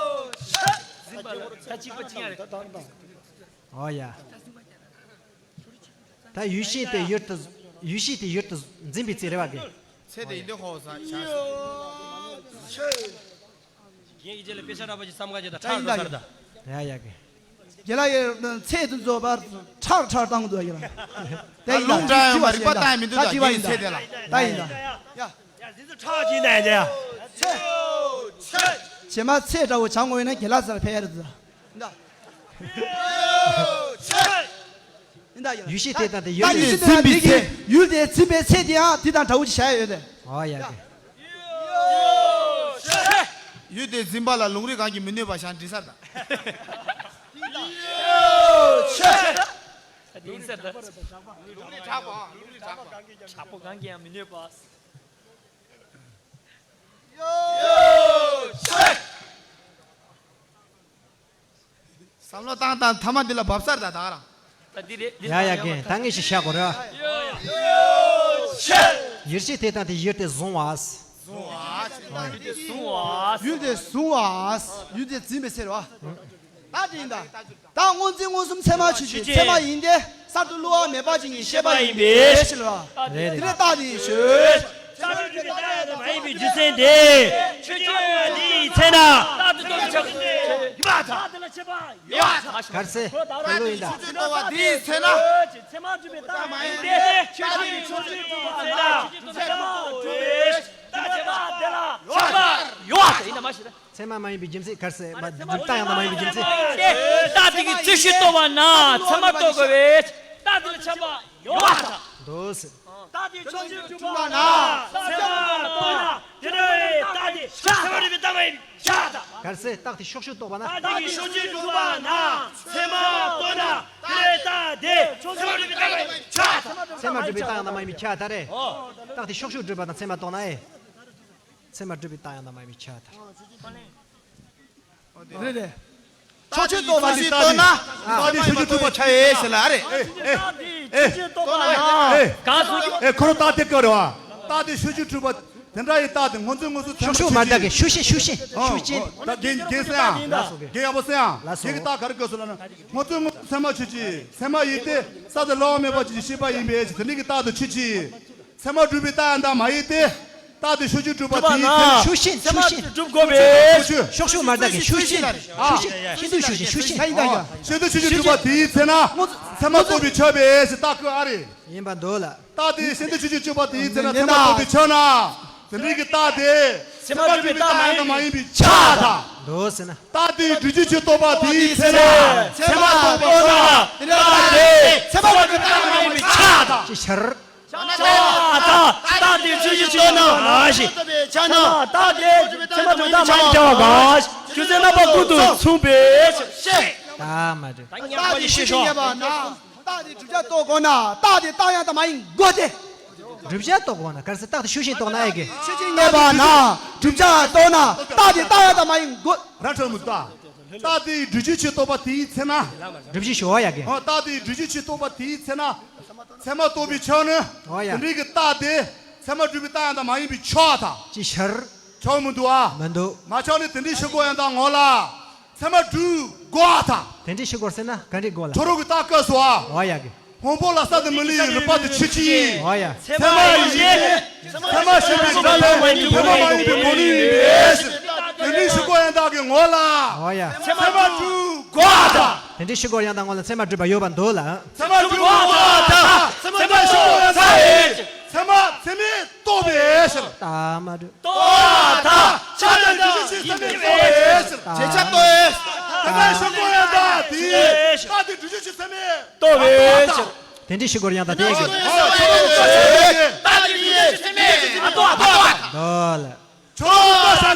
འཛིན་པ་ལ་ད་གཅིག་པ་གཅིག་ཡང་རེད། ཨོ་ཡ། ད་ཡུལ་ཤེས་དེ་ཡུལ་དུ། ཡུལ་ཤེས་དེ་ཡུལ་དུ་འཛིན་པའི་ཚེ་རེད་བ་གི། ཚེ་དེ་ཡིན་དུས་ཧོ་ས་ཆ། རྒན་གྱི་རྗེས་ལ་དཔེ་ཆ་འདྲ་པོ་ཞིག་བསམ་ག་བྱེད་ད་ཁྲག་འགྲོ་ས་རེད་ད། ཡ་ཡ་གི། རྒན་ལགས་ཀྱི་ཚེ་དུ་རྫོགས་པར་ཁྲག་ཁྲག་བཏང་འདུག་ཡ་ལ། དེ་ཡིན་ད། ལུང་འདྲ་ཡོད་མ་རིག་པ་བཏང་མི་འདུག་ད་ད་ཅི་བ་ཡིན་ད། ཚེ་དེ་ལ། ད་ཡིན་ད། ཡ། ཡ་ཟིན་ཚོ་ཁྲག་ཅིག་ཡིན་ད་ཡ་ད་ཡ། ཚེ། བྱེ་མ་ཚེ་འདྲ་བོ་བྱ་དངོས་ཡིན་ན་རྒན་ལགས་ཚེ་ལ་ཕན་ཡ་རེད་ད། ཡིན་ད། ཡུལ་ཤེས་དེ་དང་དེ་ཡུལ་དེ་འཛིན་པའི་ཚེ། ཡུལ་དེ་འཛིན་པའི་ཚེ་དེའང་དེ་དང་འདྲ་བོ་ཅིག་བྱ་ཡ་ཡོད་དེ། ཨོ་ཡ་གི། ཡུལ་དེ་འཛིན་པ་ལ་ལུང་རིགས་གང་གིས་མི་གནོད་པ་ཞེས་འདྲི་ས་ད། ཡིན་ད། ཡིན་ས་ད། ལུང་རིགས་གྲགས་པ། ལུང་རིགས་གྲགས་པ། གྲགས་པ་གང་གིས་ཡང་མི་གནོད་པ། བསམ་བློ་བཏང་བཏང་ཐ་མ་འདི་ལ་བབས་ཚར་ད་ད་ག་རང་། ད་འདི་རེད། ཡ་ཡ་རྒན། ད་ངས་ཞིག་བཤད་དགོས་རེད། ཡུལ་ཤེས་དེ་དང་དེ་ཡུལ་དེ་བཟུང་བ། བཟུང་བ། ཡུལ་དེ་བཟུང་བ། ཡུལ་དེ་བཟུང་བ། ཡུལ་དེ་འཛིན་པའི་ཚེ་རེད་བ། ད་དེ་ཡིན་ད། ད་སྔོ་འཛིན་མངོན་སུམ་ཚད་མར་ཆོད་ཅིང་ཚད་མ་ཡིན་ཏེ། གསར་དུ་བསླུ་བ་མེད་པ་ཅིག་ཡིན་ཤེས་པ་ཡིན་པས་ཞེས་ལ། རེད་རེད། དེ་ནས་རྟགས་དེ་ཡིན་ཞུ། ཚད་མར་གྲུབ་པའི་རྟགས་ཡང་དག་མ་ཡིན་པའི་རྒྱུ་མཚན་དེ། ཆོས་ཅན་དེ་ཡི་ཚེ་ན། རྟགས་དེ་རྟོགས་པའི་ཆ་ཡོད་པ་དང་། ག་རེ་ཟེར། ད་ལོ་ཡིན་ད། ཆོས་ཅན་རྟོགས་པ་དེ་ཡི་ཚེ་ན། ཚད་མར་གྲུབ་པའི་རྟགས་མ་ཡིན་ཏེ། ཆོས་ཅན་ཆོས་ཅན་རྟོགས་པ་ན། ཚད་མར་གྲུབ་པའི་རྟགས་ཆད་པ་དེ་ལ་ཆད་པ་ཡོད་པ་ཡིན་ན་མ་ཤེས་ན། ཚད་མ་མ་ཡིན་པའི་རྒྱུ་མཚན། ག་རེ་ཟེར། མ་གྲུབ་རྟགས་ཡང་དག་མ་ཡིན་པའི་རྒྱུ་མཚན། རྟགས་དེ་གི་རྩོད་གཞི་རྟོགས་པ་ན་ཚད་མ་རྟོགས་དགོས་པས་རྟགས་དེ་ལ་ཆད་པ་ཡོད་པ་དང་། འདུག་སེ། རྟགས་དེ་ཕྱོགས་ཆོས་གྲུབ་པ་ན་ཚད་མ་རྟོགས་ན་དེ་འདྲ་བའི་རྟགས་དེ་ཆད། ཚད་མར་གྲུབ་པའི་རྟགས་མ་ཡིན་པའི་ཆ་དང་། ག་རེ་ཟེར། རྟགས་དེ་ཕྱོགས་ཆོས་རྟོགས་པ་ན། རྟགས་དེ་ཕྱོགས་ཆོས་གྲུབ་པ་ན་ཚད་མ་རྟོགས་ན་དེ་འདྲ་བའི་རྟགས་དེ་ཚད་མར་གྲུབ་པའི་རྟགས་མ་ཡིན་པའི་ཆ་དང་། ཚད་མར་གྲུབ་པའི་རྟགས་ཡང་དག་མ་ཡིན་པའི་ཆ་ད་རེད། རྟགས་དེ་ཕྱོགས་ཆོས་གྲུབ་པ་དང་ཚད་མ་རྟོགས་ན་ཨེ། ཚད་མར་གྲུབ་པའི་རྟགས་ཡང་དག་མ་ཡིན་པའི་ཆ་དང་། རེད་རེད། ཕྱོགས་ཆོས་རྟོགས་པ་ཞིག་རྟོགས་ན། རྟགས་དེ་ཕྱོགས་ཆོས་གྲུབ་པ་ཆ་ཡེ་ཟེར་ལ་རེད། ཨེ་ཨེ་ཨེ། གང་སོང་། ཨེ་ཁོ་རང་རྟགས་དེ་སྐབས་རེད་བ། རྟགས་དེ་ཕྱོགས་ཆོས་གྲུབ་པ་དེ་འདྲ་ཡི་རྟགས་དེ་སྔོ་འཛིན་མངོན་སུམ་ཚད་མར་ཆོད་ཅིང་། ཤུགས་ཤིག་མ་རྟགས་ཀྱི་ཤུགས་ཤིག་ཤུགས་ཤིག་ཤུགས་ཤིག་ད་རྒན་རྒན་ཟེར་ཡང་། ལགས་སོ་རྒན། རྒན་ཡག་པོ་ཟེར་ཡང་། ལགས་སོ། རྒན་གྱི་རྟགས་ག་རེ་དགོས་སོ་ལབ་ན། སྔོ་འཛིན་མངོན་སུམ་ཚད་མར་ཆོད་ཅིང་། ཚད་མ་ཡིན་ཏེ། གསར་དུ་བསླུ་བ་མེད་པ་ཅིག་ཤེས་པ་ཡིན་པས་དེ་འདྲའི་གི་རྟགས་དེ་ཆོད་ཅིང་། ཚད་མར་གྲུབ་པའི་རྟགས་ཡང་དག་མ་ཡིན་ཏེ། རྟགས་དེ་ཕྱོགས་ཆོས་གྲུབ་པ་དེའི་ཚེ་ན། ཤུགས་ཤིག་ཤུགས་ཤིག་གྲུབ་དགོས་པས། ཤུགས་ཤིག་ཤུགས་ཤིག་མ་རྟགས་ཀྱི་ཤུགས་ཤིག་ཤུགས་ཤིག་ཤིན་ཏུ་ཤུགས་ཤིག་ཤུགས་ཤིག་ཤིན་ཏུ་ཤུགས་ཤིག་གྲུབ་པ་དེའི་ཚེ་ན། ཚད་མར་རྟོགས་པའི་ཆ་བས་ཞེས་རྟགས་བཀོད་ཨ་རེ། ཡིན་པ་འདུག་ལ། རྟགས་དེ་ཤིན་ཏུ་ཤུགས་ཤིག་གྲུབ་པ་དེའི་ཚེ་ན་ཚད་མར་རྟོགས་པའི་ཆ་ན། དེ་འདྲའི་གི་རྟགས་དེ། ཚད་མར་གྲུབ་པའི་རྟགས་མ་ཡིན་པ་མ་ཡིན་པའི་ཆ་དང་། འདུག་ཟེར་ན། རྟགས་དེ་སྒྲུབ་བྱེད་ཆོས་རྟོགས་པ་དེའི་ཚེ་ན། ཚད་མར་རྟོགས་པའི་ཆ་ན། རྟགས་དེ་ཚད་མར་གྲུབ་པའི་རྟགས་མ་ཡིན་པའི་ཆ་དང་། ཅི་ཕྱིར། ཆ་དང་། རྟགས་དེ་ཕྱོགས་ཆོས་གྲུབ་པ་ན་ཞེས། ཆ་དང་། རྟགས་དེ་ཚད་མར་གྲུབ་པའི་རྟགས་མ་ཡིན་པའི་ཆ་དང་། རྒྱུ་མཚན་རྣམ་པ་ཀུན་ཏུ་མཚུངས་པའི་ཕྱིར། ད་མ་རེད། ད་ཉམས་པ་ཅིག་ཤེས་ཤོག། རྟགས་དེ་བསྒྲུབ་བྱ་རྟོགས་དགོས་ན་རྟགས་དེ་རྟགས་ཡང་དག་མ་ཡིན་དགོས་ཏེ། བསྒྲུབ་བྱ་རྟོགས་དགོས་ན། ག་རེ་ཟེར། རྟགས་དེ་ཤུགས་ཤིག་རྟོགས་ན་ཨེ་གི། ཤེར་ཕྱིན་ངེས་པ་ན་བསྒྲུབ་བྱ་རྟོགས་ན་རྟགས་དེ་རྟགས་ཡང་དག་མ་ཡིན་དགོས། ར་འཕྲོད་མི་འདུག་ཨ། རྟགས་དེ་སྒྲུབ་བྱེད་ཆོས་རྟོགས་པ་དེའི་ཚེ་ན། སྒྲུབ་བྱེད་ཞུ་བ་ཡ་གི། ཨོ་རྟགས་དེ་སྒྲུབ་བྱེད་ཆོས་རྟོགས་པ་དེའི་ཚེ་ན། ཚད་མར་རྟོགས་པའི་ཆ་ནི། ཨོ་ཡ། དེ་འདྲའི་གི་རྟགས་དེ་ཚད་མར་གྲུབ་པའི་རྟགས་ཡང་དག་མ་ཡིན་པས་ཆགས་དང་། ཅི་ཕྱིར། ཆགས་མི་འདུག་ཨ། མི་འདུག། མ་ཆགས་ནས་དེ་འདྲའི་ཤེས་དགོས་ཡང་དག་ངོ་ལ། ཚད་མར་གྲུབ་དགོས་ཨ་ད། དེ་འདྲའི་ཤེས་དགོས་ཟེར་ན་ག་འདྲའི་དགོས་ལ། ཁྱོད་རང་གི་རྟགས་བཀོད་སོང་ཨ། འོ་ཡ་གི། སྔོན་པོ་ལ་གསར་དུ་མི་སླུ་བའི་རིག་པ་དེ་ཆོད་ཅིང་། འོ་ཡ། ཚད་མ་ཡིན་ཏེ། ཚད་མ་ཞེས་པའི་སྒྲ་དེ་ཕལ་པ་མ་ཡིན་པའི་གོ་ནི་ཡིན་པས། དེ་འདྲའི་ཞུ་སྒོ་ཡང་དག་གི་ངོ་ལ། ཨོ་ཡ། ཚད་མ་གྲུབ་དགོས་ཨ་ད། དེ་འདྲའི་ཞུ་སྒོ་ཡང་དག་ངོ་ལ་ཚད་མ་གྲུབ་པ་ཡོད་པ་འདུག་ལ། ཚད་མ་གྲུབ་དགོས་ཨ་ད། ཚད་མ་ཞུ་སྒོ་ཡང་དག་ཡིན། ཚད་མ་ཚད་མས་རྟོགས་པའི་ཕྱིར། ད་མ་གྲུབ། རྟོགས་ཨ་ད། ཆ་དང་ཡིན་པའི་ཕྱིར། ཚད་མས་རྟོགས་པའི་ཕྱིར། ད་ཞེས་བྱ་རྟོགས་ཨེ། དེ་ལྟར་ཞུ་སྒོ་ཡང་དག་དེ། རྟགས་དེ་སྒྲུབ་བྱེད་ཕྱིར་ཚད་མས་རྟོགས་པའི་ཕྱིར། དེ་འདྲའི་ཞུ་སྒོ་ཡང་དག་དེ་གི། ཨོ་ཆོས་ལུགས་ལ་ཞུ་སྒོ་ཡང་དག་དེ་ཚད་མས་མ་རྟོགས་ཨ་ད། ད་ལ། ཆོས་ལུགས་ལ་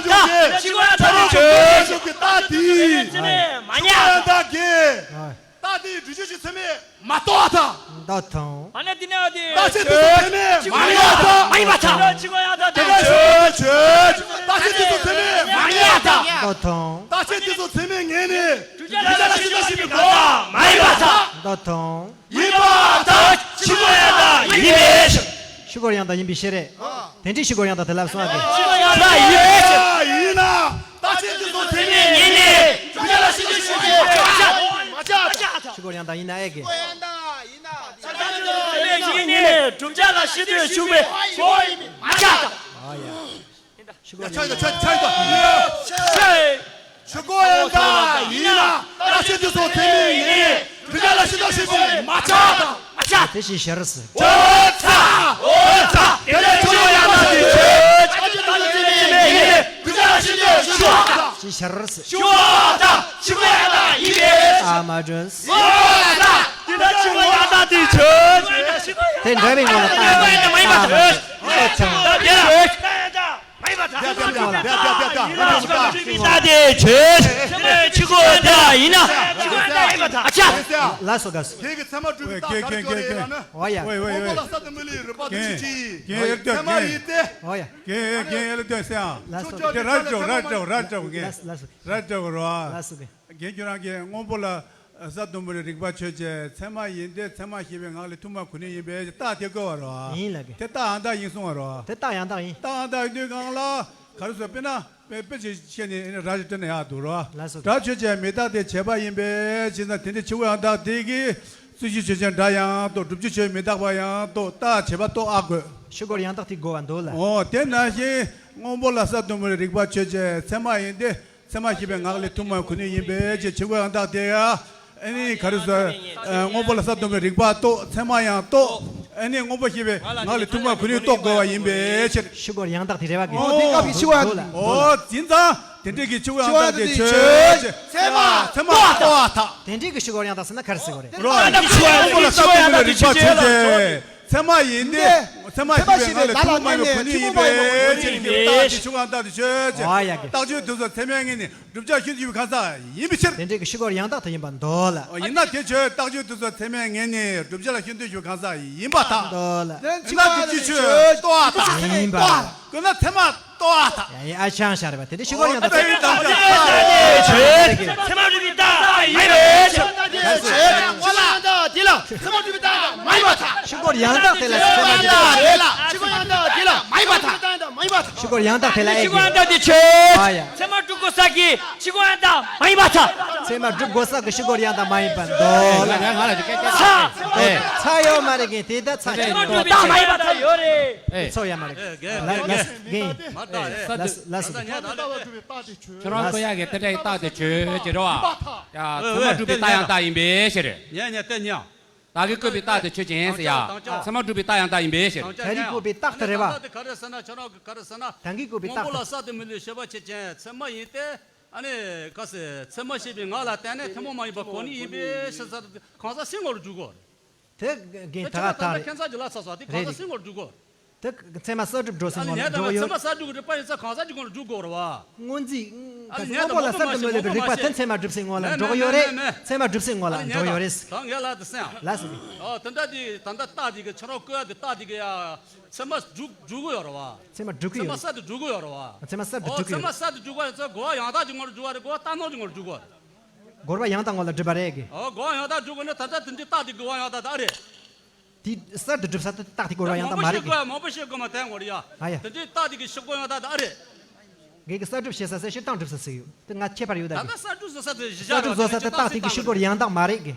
ཞུ་སྒོ་ཡང་དག་དེ། ཆོས་ལུགས་ལ་ཞུ་སྒོ་ཡང་དག་དེ། ཚད་མས་མ་རྟོགས་ཨ་ད། རྟགས་དེ་སྒྲུབ་བྱེད་ཕྱིར་ཚད་མས་མ་རྟོགས་ཨ་ད། ད་ཐང་། མ་ནེ་དེ་ནེ་ཨ་དེ། རྟགས་ཆོས་དེ་ཚོ་ཚད་མས་མ་ཡིན་ཨ་ད། མ་ཡིན་པ་ད། ཆོས་ཆོས་ཆོས། རྟགས་ཆོས་དེ་ཚོ་ཚད་མས་མ་ཡིན་ཨ་ད། ད་ཐང་། རྟགས་ཆོས་དེ་ཚོ་ཚད་མས་ངེས་ནས། བསྒྲུབ་བྱ་ལ་ཞིག་ཏུ་ཞུགས་པའི་གོ་མ་ཡིན་པ་ད། ད་ཐང་། ཡིན་པ་ད། ཞུ་སྒོ་ཡང་དག་ཡིན་པའི་ཕྱིར། ཞུ་སྒོ་ཡང་དག་ཡིན་པའི་ཕྱིར་རེད། དེ་འདྲའི་ཞུ་སྒོ་ཡང་དག་དེ་ལ་གསུངས་ཨ་གི། ཞུ་སྒོ་ཡང་དག་ཡིན་པའི་ཕྱིར། ཡིན་ན། རྟགས་ཆོས་དེ་ཚོ་ཚད་མས་ངེས་ནས། བསྒྲུབ་བྱ་ལ་ཞིག་ཏུ་ཞུགས་པའི་གོ་མ་ཆགས། ཞུ་སྒོ་ཡང་དག་ཡིན་ན་ཨེ་གི། ཡིན་ནས་བསྒྲུབ་བྱ་ལ་ཞིག་ཏུ་ཞུགས་པའི་གོ་ཡིན་མ་ཆགས། ཨ་ཡ། ཞུ་སྒོ་ཡང་དག་ཆགས་ཡོད་ཆགས་ཡོད། ཞུ་སྒོ་ཡང་དག་ཡིན་ན་རྟགས་ཆོས་དེ་ཚོ་ཚད་མས་ངེས་ནས། བསྒྲུབ་བྱ་ལ་ཞིག་ཏུ་ཞུགས་པའི་མ་ཆགས་དང་། མ་ཆགས། དེ་བཞིན་ཤེས་རབ་སྲིད། ཆོས་ཚ། འོ་ཚ། དེ་ལས་ཆོས་ཡང་དག་དེ་ཆོས། རྟགས་ཆོས་དེ་ཚོ་ཚད་མས་ངེས་ནས། བསྒྲུབ་བྱ་ལ་ཞིག་ཏུ་ཞུགས་པའི་མ་ཆགས་དང་། ཞེས་ཤེས་རབ་སྲིད། ཞུ་སྒོ་ཡང་དག་ཞུ་སྒོ་ཡང་དག་ཡིན་པའི་ཕྱིར། ཨ་མ་དྲོན། ཨོ་ཡ་ད། དེ་ལྟར་ཞུ་སྒོ་ཡང་དག་དེ་ཆོས། དེ་འདྲ་བའི་ངོ་ལ་བཏགས་ནས་ཨ་མ་དྲོན། ཨོ་ཚང་། ད་དེ་ལ། མ་ཡིན་པ་དང་། ཡ་ཡ་ཡ་ཡ་ཡ། ཡིན་ན་ཞུ་སྒོ་ཡང་དག་དེ་ཆོས། ཆོས་ཀྱི་སྒོ་ཡང་དག་ཡིན་ན། ཞུ་སྒོ་ཡང་དག་ཡིན་པ་དང་། ཨ་ཅག་ལ་སོ་ག་སོ། ཁྱེད་ཀྱི་ཚད་མ་གྲུབ་པའི་རྟགས་ག་རེ་ཅོ་རེད་ལབ་ན། ཨོ་ཡ། ཝེ་ཝེ་ཝེ། སྔོན་པོ་ལ་ས་དང་མི་ལའི་རིགས་པ་དང་ཆོས་ཅན། ཚད་མ་ཡིན་ཏེ། ཨོ་ཡ། རྒན་རྒན་ཨེ་ལ་ལྟོས་སེ་ཨ། ལ་སོ་ག་སོ། དེ་ར་ཅོ་ར་ཅོ་ར་ཅོ་རྒན། ལ་སོ་ག་སོ། ར་ཅོ་ར། ལ་སོ་ག་རྒན་ཁྱོད་རང་གིས་སྔོན་པོ་ལ་ས་དུམ་བུ་རི་རིག་པ་ཆོས་ཅན། ཚད་མ་ཡིན་ཏེ། ཚད་མ་ཞེས་པའི་ངག་ལས་ཐུན་མོང་གོ་ནི་ཡིན་པས་རྟགས་དེ་བཀོད་པ་རེད་བ། ཡིན་ལ་གི། དེ་རྟགས་ཡང་དག་ཡིན་གསུང་བ་རེད་བ། དེ་རྟགས་ཡང་དག་ཡིན། རྟགས་ཡང་དག་ཡིན་དུས་སྒང་ལ་ག་རེ་ཟེར་དཔེར་ན་དཔེ་དཔེ་ཅིག་བཤད་ནས་ར་ཅིག་སྤྲད་ན་ཡག་འདུག་རེད་བ། ལགས་སོ། སྒྲ་ཆོས་ཅན། མི་རྟག་སྟེ་བྱས་པ་ཡིན་པས་ཅེས་ན། དེ་འདྲའི་ཆོས་ཀྱི་ཡང་དག་དེ་གིས་སུ་ཞིག་ཆོས་ཅན་སྒྲ་ཡང་རྟོགས། བསྒྲུབ་བྱའི་ཆོས་མི་རྟག་པ་ཡང་རྟོགས། རྟགས་བྱས་པ་རྟོགས་ཨ་དགོས། ཞུ་སྒོ་ཡང་དག་དེ་དགོས་པ་འདུག་ལ། འོ་དེ་ནང་བཞིན་སྔོན་པོ་ལ་ས་དུམ་བུ་རི་རིག་པ་ཆོས་ཅན། ཚད་མ་ཡིན་ཏེ། ཚད་མ་ཞེས་པའི་ངག་ལས་ཐུན་མོང་གོ་ནི་ཡིན་པས་ཅེས་ཆོས་ཀྱི་ཡང་དག་དེ་ཡང་ཨ་ནི་ག་རེ་ཟེར། སྔོན་པོ་ལ་ས་དུམ་བུའི་རིག་པ་རྟོགས། ཚད་མ་ཡང་རྟོགས། ཨ་ནི་སྔོན་པོ་ཞེས་པའི་ངག་ལས་ཐུན་མོང་གོ་ནི་རྟོགས་དགོས་པ་ཡིན་པའི་ཕྱིར། ཞུ་སྒོ་ཡང་དག་དེ་རེད་བ་གི། འོ་དེ་སྐབས་ཀྱི་ཆོས་ཀྱི་ཡང་དག་དེ། འོ་དེ་ཙང་དེ་འདྲའི་གི་ཆོས་ཀྱི་ཡང་དག་དེ་ཆོས་ཅན། ཚད་མ་ཚད་མ་རྟོགས་པ་དང་། དེ་འདྲའི་གི་ཞུ་སྒོ་ཡང་དག་ཟེར་ན་ག་རེ་ཟེར་དགོས་རེད། རོ། སྔོན་པོ་ལ་ས་དུམ་བུའི་རིག་པ་ཆོས་ཅན། ཚད་མ་ཡིན་ཏེ། ཚད་མ་ཞེས་པའི་ངག་ལས་ཐུན་མོང་མ་ཡིན་པའི་གོ་ནི་ཡིན་པའི་ཕྱིར། རྟགས་དེ་ཆོས་ཀྱི་ཡང་དག་དེ་ཆོས་ཅན། ཨོ་ཡ་གི། རྟགས་ཆོས་དེ་ཚོ་ཚད་མས་ངེས་ནས་བསྒྲུབ་བྱ་ཤིན་ཏུ་ཞུགས་པའི་གང་ཟག་ཡིན་པའི་ཕྱིར། དེ་འདྲའི་གི་ཞུ་སྒོ་ཡང་དག་དེ་ཡིན་པ་འདོད་ལ། ཨོ་ཡིན་ན་དེ་ཆོས་རྟགས་ཆོས་དེ་ཚོ་ཚད་མས་ངེས་ནས་བསྒྲུབ་བྱ་ལ་ཤིན་ཏུ་ཞུགས་པའི་གང་ཟག་ཡིན་པར་ཐལ། འདོད་ལ། ཡིན་ན་བསྒྲུབ་བྱའི་ཆོས་རྟོགས་པ་དང་། ཡིན་པ། དགོས་ན་ཚད་མ་རྟོགས་པ་དང་། ཡ་ཡ་ཨ་ཆང་ཤར་བ་དེ་འདྲའི་ཞུ་སྒོ་ཡང་དག་ཚད་མ་གྲུབ་པའི་རྟགས་མ་ཡིན་པའི་ཕྱིར། ཚད་མ་གྲུབ་པའི་རྟགས་མ་ཡིན་པའི་ཕྱིར། ཞུ་སྒོ་ཡང་དག་དེ་ལ། ཚད་མ་གྲུབ་པའི་རྟགས་མ་ཡིན་པར་ཐལ། ཞུ་སྒོ་ཡང་དག་དེ་ལ། ཚད་མ་གྲུབ་པའི་རྟགས་མ་ཡིན་པར་ཐལ། ཞུ་སྒོ་ཡང་དག་དེ་ལ། ཨེ་གི། ཞུ་སྒོ་ཡང་དག་དེ་ཆོས། ཨ་ཡ། ཚད་མ་གྲུབ་དགོས་ས་གི་ཞུ་སྒོ་ཡང་དག་མ་ཡིན་པར་ཐལ། ཚད་མ་གྲུབ་དགོས་ས་གི་ཞུ་སྒོ་ཡང་དག་མ་ཡིན་པར་འདོད་ལ། ང་ལ་ཅིག་སྐད་ཆ། ཚ། ཨེ། ཚ་ཡོད་མ་རེད་གི། དེ་ད་ཚ་ཅིག་ཚད་མ་གྲུབ་པའི་རྟགས་མ་ཡིན་པར་ཐལ་ཡོད་རེད། ཨེ། ཚོ་ཡོད་མ་རེད། ཨེ་གེ། ལ་ལ་གེ། མ་རྟགས་ཨེ། ལ་ལ་ལ་ལ། ཁྱོད་རང་ཁོ་ཡ་གི་དེ་འདྲའི་རྟགས་དེ་ཆོས་ཅི་རེད་བ། ཡ་ཚད་མ་གྲུབ་པའི་རྟགས་ཡང་དག་ཡིན་པའི་ཕྱིར། ཉན་ཉན་དེ་ཉན། ད་གིན་བཀོད་པའི་རྟགས་དེ་ཆོས་ཅན་ཟེར་ཡ། ཚད་མ་གྲུབ་པའི་རྟགས་ཡང་དག་ཡིན་པའི་ཕྱིར། ད་གིན་བཀོད་པའི་རྟགས་དེ་རེད་བ། ད་ག་རེ་ཟེར་ན། ཁྱོད་རང་གི་ག་རེ་ཟེར་ན། ད་གིན་བཀོད་པའི་རྟགས་དེ། སྔོན་པོ་ལ་ས་དང་མི་ལའི་ཤེས་པ་ཆོས་ཅན། ཚད་མ་ཡིན་ཏེ། ཨ་ནི་ག་ཟེར། ཚད་མ་ཞེས་པའི་ངག་ལ་བརྟེན་ནས་ཐུན་མོང་མ་ཡིན་པ་གོ་ནི་ཡིན་པའི་ཕྱིར་ཟེར་ཏེ་གང་ཟག་སུའི་ངོར་འཇུག་གོ། དེ་རྒན་ད་ག་ད་རེད། ཁྱེད་ཚོ་ད་ཁྱེད་ཚོ་ཇི་ལ་ས་ས་དེ་གང་ཟག་སུའི་ངོར་འཇུག་གོ། དེ་ཚད་མ་གསར་སྒྲུབ་འགྲོ་སའི་ངོ་ལ་འགྲོ་གི་ཡོད་རེད། ཚད་མ་གསར་སྒྲུབ་ཀྱི་རིགས་པ་ཡིན་ཙང་གང་ཟག་གི་ངོ་ལ་འཇུག་དགོས་རེད་བ། སྔོན་རྩིས། ཨ་ནི་སྔོན་པོ་ལ་གསར་སྒྲུབ་མི་ལའི་རིགས་པ་དེ་ཚད་མ་གྲུབ་སའི་ངོ་ལ་འགྲོ་གི་ཡོད་རེད། ཚད་མ་གྲུབ་སའི་ངོ་ལ་འགྲོ་གི་ཡོད་རེད། ད་ངས་ལ་དེ་སེམས། ལ་སོ་གི། ཨོ་དེ་འདྲ་དེ་ད་ལྟ་རྟགས་དེ་གི་ཁྱོད་རང་བཀོད་ཡ་དེ་རྟགས་དེ་གི་ཡ། ཚད་མ་སྒྲུབ་སྒྲུབ་གི་ཡོད་རེད་བ། ཚད་མ་སྒྲུབ་གི་ཡོད་རེད། ཚད་མ་གསར་དུ་སྒྲུབ་གི་ཡོད་རེད་བ། ཚད་མ་གསར་དུ་སྒྲུབ་གི་ཡོད་རེད། ཨོ་ཚད་མ་གསར་དུ་སྒྲུབ་པ་ཡིན་ཙང་གོ་བ་ཡང་དག་གི་ངོ་ལ་སྒྲུབ་པ་རེད། གོ་བ་རྟགས་སྣང་གི་ངོ་ལ་སྒྲུབ་གོ། གོ་བ་ཡང་དག་ངོ་ལ་སྒྲུབ་པ་རེད་གི། ཨོ་གོ་བ་ཡང་དག་སྒྲུབ་དགོས་ན་ད་ལྟ་དེ་འདྲའི་རྟགས་དེ་གོ་བ་ཡང་དག་ད་རེད། དེ་གསར་དུ་སྒྲུབ་ས་དེ་རྟགས་དེ་གོ་བ་ཡང་དག་མ་རེད་གི། མང་པོ་ཤེས་དགོས་མ་དེ་ངོ་རེད་ཡ། ཨ་ཡ། དེ་འདྲའི་རྟགས་དེ་གི་ཤེས་དགོས་ཡང་དག་ད་རེད། ངེད་ཀྱི་གསར་སྒྲུབ་བྱེད་ས་ཟེར་སྤྱིར་བཏང་སྒྲུབ་ས་ཟེར་ཡོད། དེ་ང་ཁྱད་པར་ཡོད་ད་ད་གི། ལྟ་གསར་སྒྲུབ་བཟོ་ས་དེ་གཞི་གསར་སྒྲུབ་བཟོ་ས་དེ་རྟགས་དེ་གི་ཤུགས་སྒོར་ཡང་དག་མ་རེད་གི།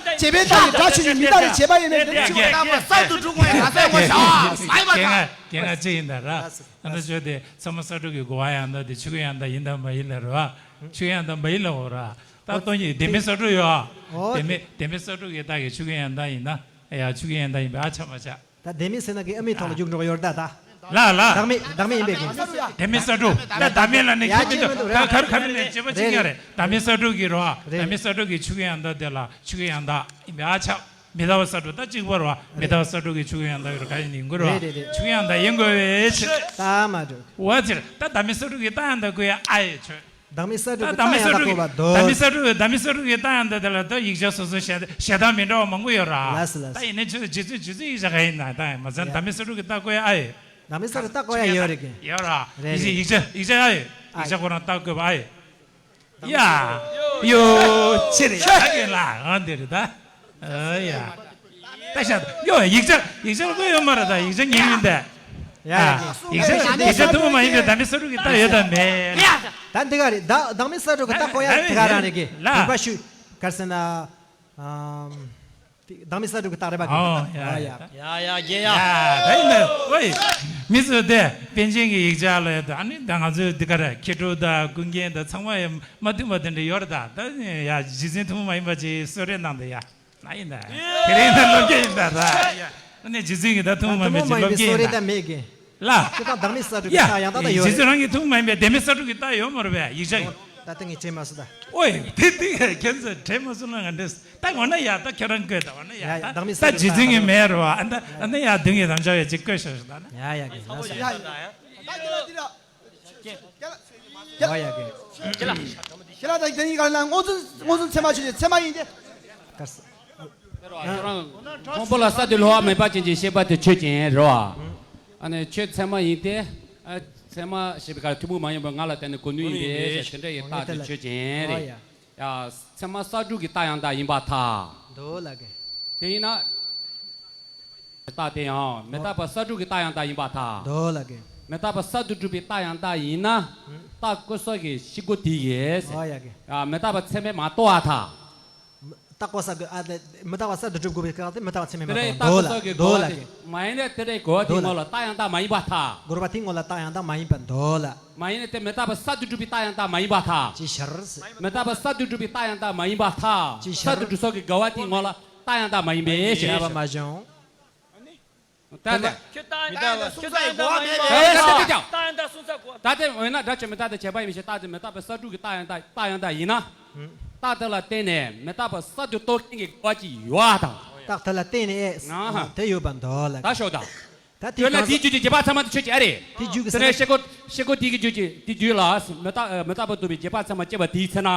བྱས་པའི་རྟགས་ཀྱི་སྒྲ་ཆོས་ཅན། མི་རྟག་པའི་བྱས་པ་ཡིན་ནས་འདིར་ཆོས་ཅན། ད་མ་ས་དུ་དྲུག་པ་ཡིན་ན་ས་ཡོད་པ་ཤ་མ་ཡིན་པ་དང་། གལ་ཆེ་ཡིན་ད་ར། ཨ་ནི་བརྗོད་དེ་ཚད་མ་ས་དྲུག་གི་རྒོལ་བ་ཡང་དག་དེ་ཆོས་ཀྱི་ཡང་དག་ཡིན་དང་མ་ཡིན་ལ་ར། ཆོས་ཀྱི་ཡང་དག་མ་ཡིན་ལ་འོ་ར། ད་སྟོང་ཉིད་ལྡན་མིན་ས་དྲུག་ཡོད། ཨོ་ལྡན་མིན་ལྡན་མིན་ས་དྲུག་གི་རྟགས་ཀྱི་ཆོས་ཀྱི་ཡང་དག་ཡིན་ན། ཡ་ཆོས་ཀྱི་ཡང་དག་ཡིན་པས་ཨ་ཆ་མ་ཆ། ད་ལྡན་མིན་ཟེར་ན་གི་ཨ་མའི་ཐོག་ལ་རྒྱུགས་འགྲོ་ཡོད་ར་ད་ད། ལ་ལ། བདག་མེད་བདག་མེད་ཡིན་པའི་གི། ལྡན་མིན་ས་དྲུག་ད་བདག་མེད་ལ་ནི་ཡ་ཁྱོད་ཀྱི་ཁྱོད་མི་འདུག་མི་འདུག་ད་གར་གར་ནས་བརྗོད་པ་ཅིག་ཡང་རེད། བདག་མེད་ས་དྲུག་གི་རོ། རེད། བདག་མེད་ས་དྲུག་གི་ཆོས་ཀྱི་ཡང་དག་དེ་ལ་ཆོས་ཀྱི་ཡང་དག་ཡིན་པས་ཨ་ཆ། མི་རྟག་པ་ས་དྲུག་ད་གཅིག་པ་རོ། མི་རྟག་པ་ས་དྲུག་གི་ཆོས་ཀྱི་ཡང་དག་ཡོད་ར་ག་ཡིན་ཡིན་དགོས་རོ། རེད་རེད་རེད། ཆོས་ཀྱི་ཡང་དག་ཡིན་དགོས་པའི་ཕྱིར། ད་མ་འགྲོ། འོ་ཚེར་ད་བདག་མེད་ས་དྲུག་གི་རྟགས་ཡང་དག་དགོས་ཡ་ཨ་ཡེ་ཆོས། བདག་མེད་ས་དྲུག་ད་གི་བདག་མེད་ས་དྲུག་གི་རྟགས་ཡང་དག་དགོས་པ་དོ། བདག་མེད་ས་དྲུག་གི་བདག་མེད་ས་དྲུག་གི་རྟགས་ཡང་དག་དེ་ལ་ད་ཡིག་ཆ་སོ་སོ་ཞལ་ཞལ་ཏ་མི་འདྲ་བ་མང་པོ་ཡོད་ར། ལགས་སོ་ལགས་སོ། ད་ཡིན་ནའི་ཆོས་རྗེ་བཙུན་རྗེ་བཙུན་ཡིག་ཆ་ག་ཡིན་ན་ད་ཡང་མ་ཚད་ཡ། བདག་མེད་ས་དྲུག་གི་རྟགས་དགོས་ཡ་ཨ་ཡེ། བདག་མེད་ས་དྲུག་རྟགས་དགོས་ཡ་ཡོད་རེད་གི། ཡོད་ར། རེད་ཡིག་ཆ་རེད། ཡིག་ཆ་ཡིག་ཆ་ཨ་ཡེ། ཡིག་ཆ་ཁོ་རང་རྟགས་དགོས་པ་ཨ་ཡེ། ཡ། ཡོ། ཆེ་རེད་ཡ་གི་ལ་ཨ་འདི་རེད་ད། ཨ་ཡ། ད་ཤ་ཡོ་ཡིག་ཆ་ཡིག་ཆ་དགོས་ཡོད་མ་རེད་ད་ཡིག་ཆ་ངེས་ཡིན་ད། ཡ་ཡ་གི། ཡིག་ཆ་ཡིག་ཆ་ཐུན་མོང་མ་ཡིན་པའི་བདག་མེད་ས་དྲུག་གི་རྟགས་ཡོད་དམ་མེད། ད་འདི་ག་རེད་ད་བདག་མེད་ས་དྲུག་གི་རྟགས་དགོས་ཡ་དེ་ག་རང་རེད་གི། ལ་དྲན་པ་ཞུ། ག་རེ་ཟེར་ན། ཨམ། བདག་མེད་ས་དྲུག་གི་རྟགས་རེད་པ་གི། ཨོ་ཡ་ཨ་ཡ། ཡ་ཡ་རྒྱལ་ཡ། ཡ་ད་ཡིན་ན་ཨོ་ཡ། མི་ཚོས་དེ་པཎ་ཆེན་གྱི་ཡིག་ཆ་ལ་ཡོད་ད་ཨ་ནི་ད་ང་ཚོའི་འདི་ག་རེད་མཁས་གྲུབ་དང་ཀུན་མཁྱེན་དང་ཚང་མ་ཡང་མ་མཐུན་པ་དེ་འདྲ་ཡོད་རེད་ད་ད་ཡ་རྗེ་བཙུན་ཐུན་མོང་མ་ཡིན་པ་ཅིག་གསོལ་རས་གནང་དང་ཡ། ན་ཡིན་ད། དེ་རིང་ད་སློབ་སྐྱོན་ཡིན་ད་ར། ཨ་ནི་རྗེ་བཙུན་གྱི་ད་ཐུན་མོང་མ་ཡིན་པའི་སློབ་སྐྱོན་ཡིན་ད། མེད་གི། ལ། ཁྱེད་དང་བདག་མེད་ས་དྲུག་གི་ཡ། རྟགས་ཡང་དག་ད་ཡོད་རེད། རྗེ་བཙུན་རང་གི་ཐུན་མོང་མ་ཡིན་པའི་བདག་མེད་ས་དྲུག་གི་རྟགས་ཡོད་མ་རེད་པས་ཡིག་ཆ་ཡིན། ད་ལྟ་ངས་དྲན་མ་སོང་ད། ཨོ་ཡ་དེ་དེ་ཁྱེད་ཚོས་དྲན་མ་སོང་ན་ང་འདྲེས་ད་འོ་ན་ཡ་ད་ཁྱེད་རང་བཀོད་ད་འོ་ན་ཡ་ཡ་ཡ་ད་བདག་མེད་ས་ད་དྲུག་རྗེ་བཙུན་གྱི་མེད་རེད་པ་ཨ་ད་ཨ་ན་ཡ་མདུན་གྱི་དམ་བཅའ་བའི་ཅིག་བཀོད་ཤོག་ཤོག་ད་ན། ཡ་ཡ་གི་ལ་ས། ཡ་ཡ་གི། ཡ་ཡ་གི། ཁྱེད་ལ་ད་དེ་ཡིན་ག་ན་མངོན་སུམ་མངོན་སུམ་ཚད་མ་ཆོས་ཅན་ཚད་མ་ཡིན་ཏེ། ཁྱོད་རང་མཐོང་པོ་ལ་ས་དེ་ལྷོ་བ་མེད་པ་ཅན་གྱི་ཤེས་པ་དེ་ཆོས་ཅན་རེད་པ། ཨ་ནི་ཆོས་ཚད་མ་ཡིན་ཏེ། ཨ་ཚད་མ་ཞེས་པའི་ཁར་ཐུན་མོང་མ་ཡིན་པ་ང་ལ་བརྟེན་ནས་གོ་ནུས་ཡིན་ཏེ་ཞེས་དེ་འདྲ་ཡི་རྟགས་དེ་ཆོས་ཅན་རེད། ཡ་ཚད་མ་ས་དྲུག་གི་རྟགས་ཡང་དག་ཡིན་པར་ཐལ། འདོད་ལ་གི། དེ་ཡིན་ན། རྟགས་དེ་ཡང་མི་རྟག་པ་ས་དྲུག་གི་རྟགས་ཡང་དག་ཡིན་པར་ཐལ། འདོད་ལ་གི། མི་རྟག་པ་ས་དུ་གྲུབ་པའི་རྟགས་ཡང་དག་ཡིན་ན། རྟགས་ཀུན་ས་གི་ཤེས་དགོས་དེ་ཡིན། ཨོ་ཡ་གི། ཡ་མི་རྟག་པ་ཚད་མས་མ་རྟོགས་པར་ཐལ། རྟགས་ཀུན་ས་གི་ཨ་དེ་མི་རྟག་པ་ས་དུ་གྲུབ་དགོས་པའི་སྐབས་དེ་མི་རྟག་པ་ཚད་མས་མ་དེ་ལས་རྟོགས། རྟགས་ཀུན་ས་གི་འདོད་ལ་གི། མ་ཡིན་ན་དེ་ལས་རྒོལ་བ་དེའི་ངོ་ལ་རྟགས་ཡང་དག་མ་ཡིན་པར་ཐལ། རྒོལ་བ་དེའི་ངོ་ལ་རྟགས་ཡང་དག་མ་ཡིན་པར་འདོད་ལ། མ་ཡིན་ན་དེ་མི་རྟག་པ་ས་དུ་གྲུབ་པའི་རྟགས་ཡང་དག་མ་ཡིན་པར་ཐལ། ཅི་ཤར་སྲིད། མི་རྟག་པ་ས་དུ་གྲུབ་པའི་རྟགས་ཡང་དག་མ་ཡིན་པར་ཐལ། ཅི་ཤར། ས་དུ་གྲུབ་ས་གི་རྒོལ་བ་དེའི་ངོ་ལ་རྟགས་ཡང་དག་མ་ཡིན་པའི་ཞེས། ཡ་བ་མ་བྱུང་། ད་ལྟ། ཁྱོད་རྟགས་ཡང་དག་ཁྱོད་རྟགས་ཡང་དག་མ་ཡིན་པ། ད་ལྟ་ད་ལྟ་ད་ལྟ། རྟགས་ཡང་དག་གསུངས་ས་གོ། ད་ལྟ་འོ་ན་སྒྲ་ཆོས་མི་རྟག་སྟེ་བྱས་པ་ཡིན་ཞེས་རྟགས་དེ་མི་རྟག་པའི་ས་དྲུག་གི་རྟགས་ཡང་དག་རྟགས་ཡང་དག་ཡིན་ན། རྟགས་དེ་ལ་བརྟེན་ནས་མི་རྟག་པ་གསར་དུ་རྟོགས་མཁན་གྱི་དགོས་པ་ཅིག་ཡོད་པ་དང་། རྟགས་དེ་ལ་བརྟེན་ནས་ཨེ། ཨ་ཧ། དེ་ཡོད་པ་འདོད་ལ། ད་ཞོག་དང་། ད་དེ་ཡོད་ན་གང་དེའི་རྒྱུ་གྱི་རྗེས་དཔག་ཚད་མ་དེ་ཆོས་ཅན་ཨེ་རེད། དེ་རྒྱུ་གི་དེ་ནས་ཤེལ་སྒོ་ཤེལ་སྒོ་དེའི་གི་རྒྱུ་གྱི་དེ་རྒྱུ་ལ་མི་རྟག་མི་རྟག་པ་རྟོགས་པའི་རྗེས་དཔག་ཚད་མ་སྐྱེ་བ་དེའི་ཚེ་ན།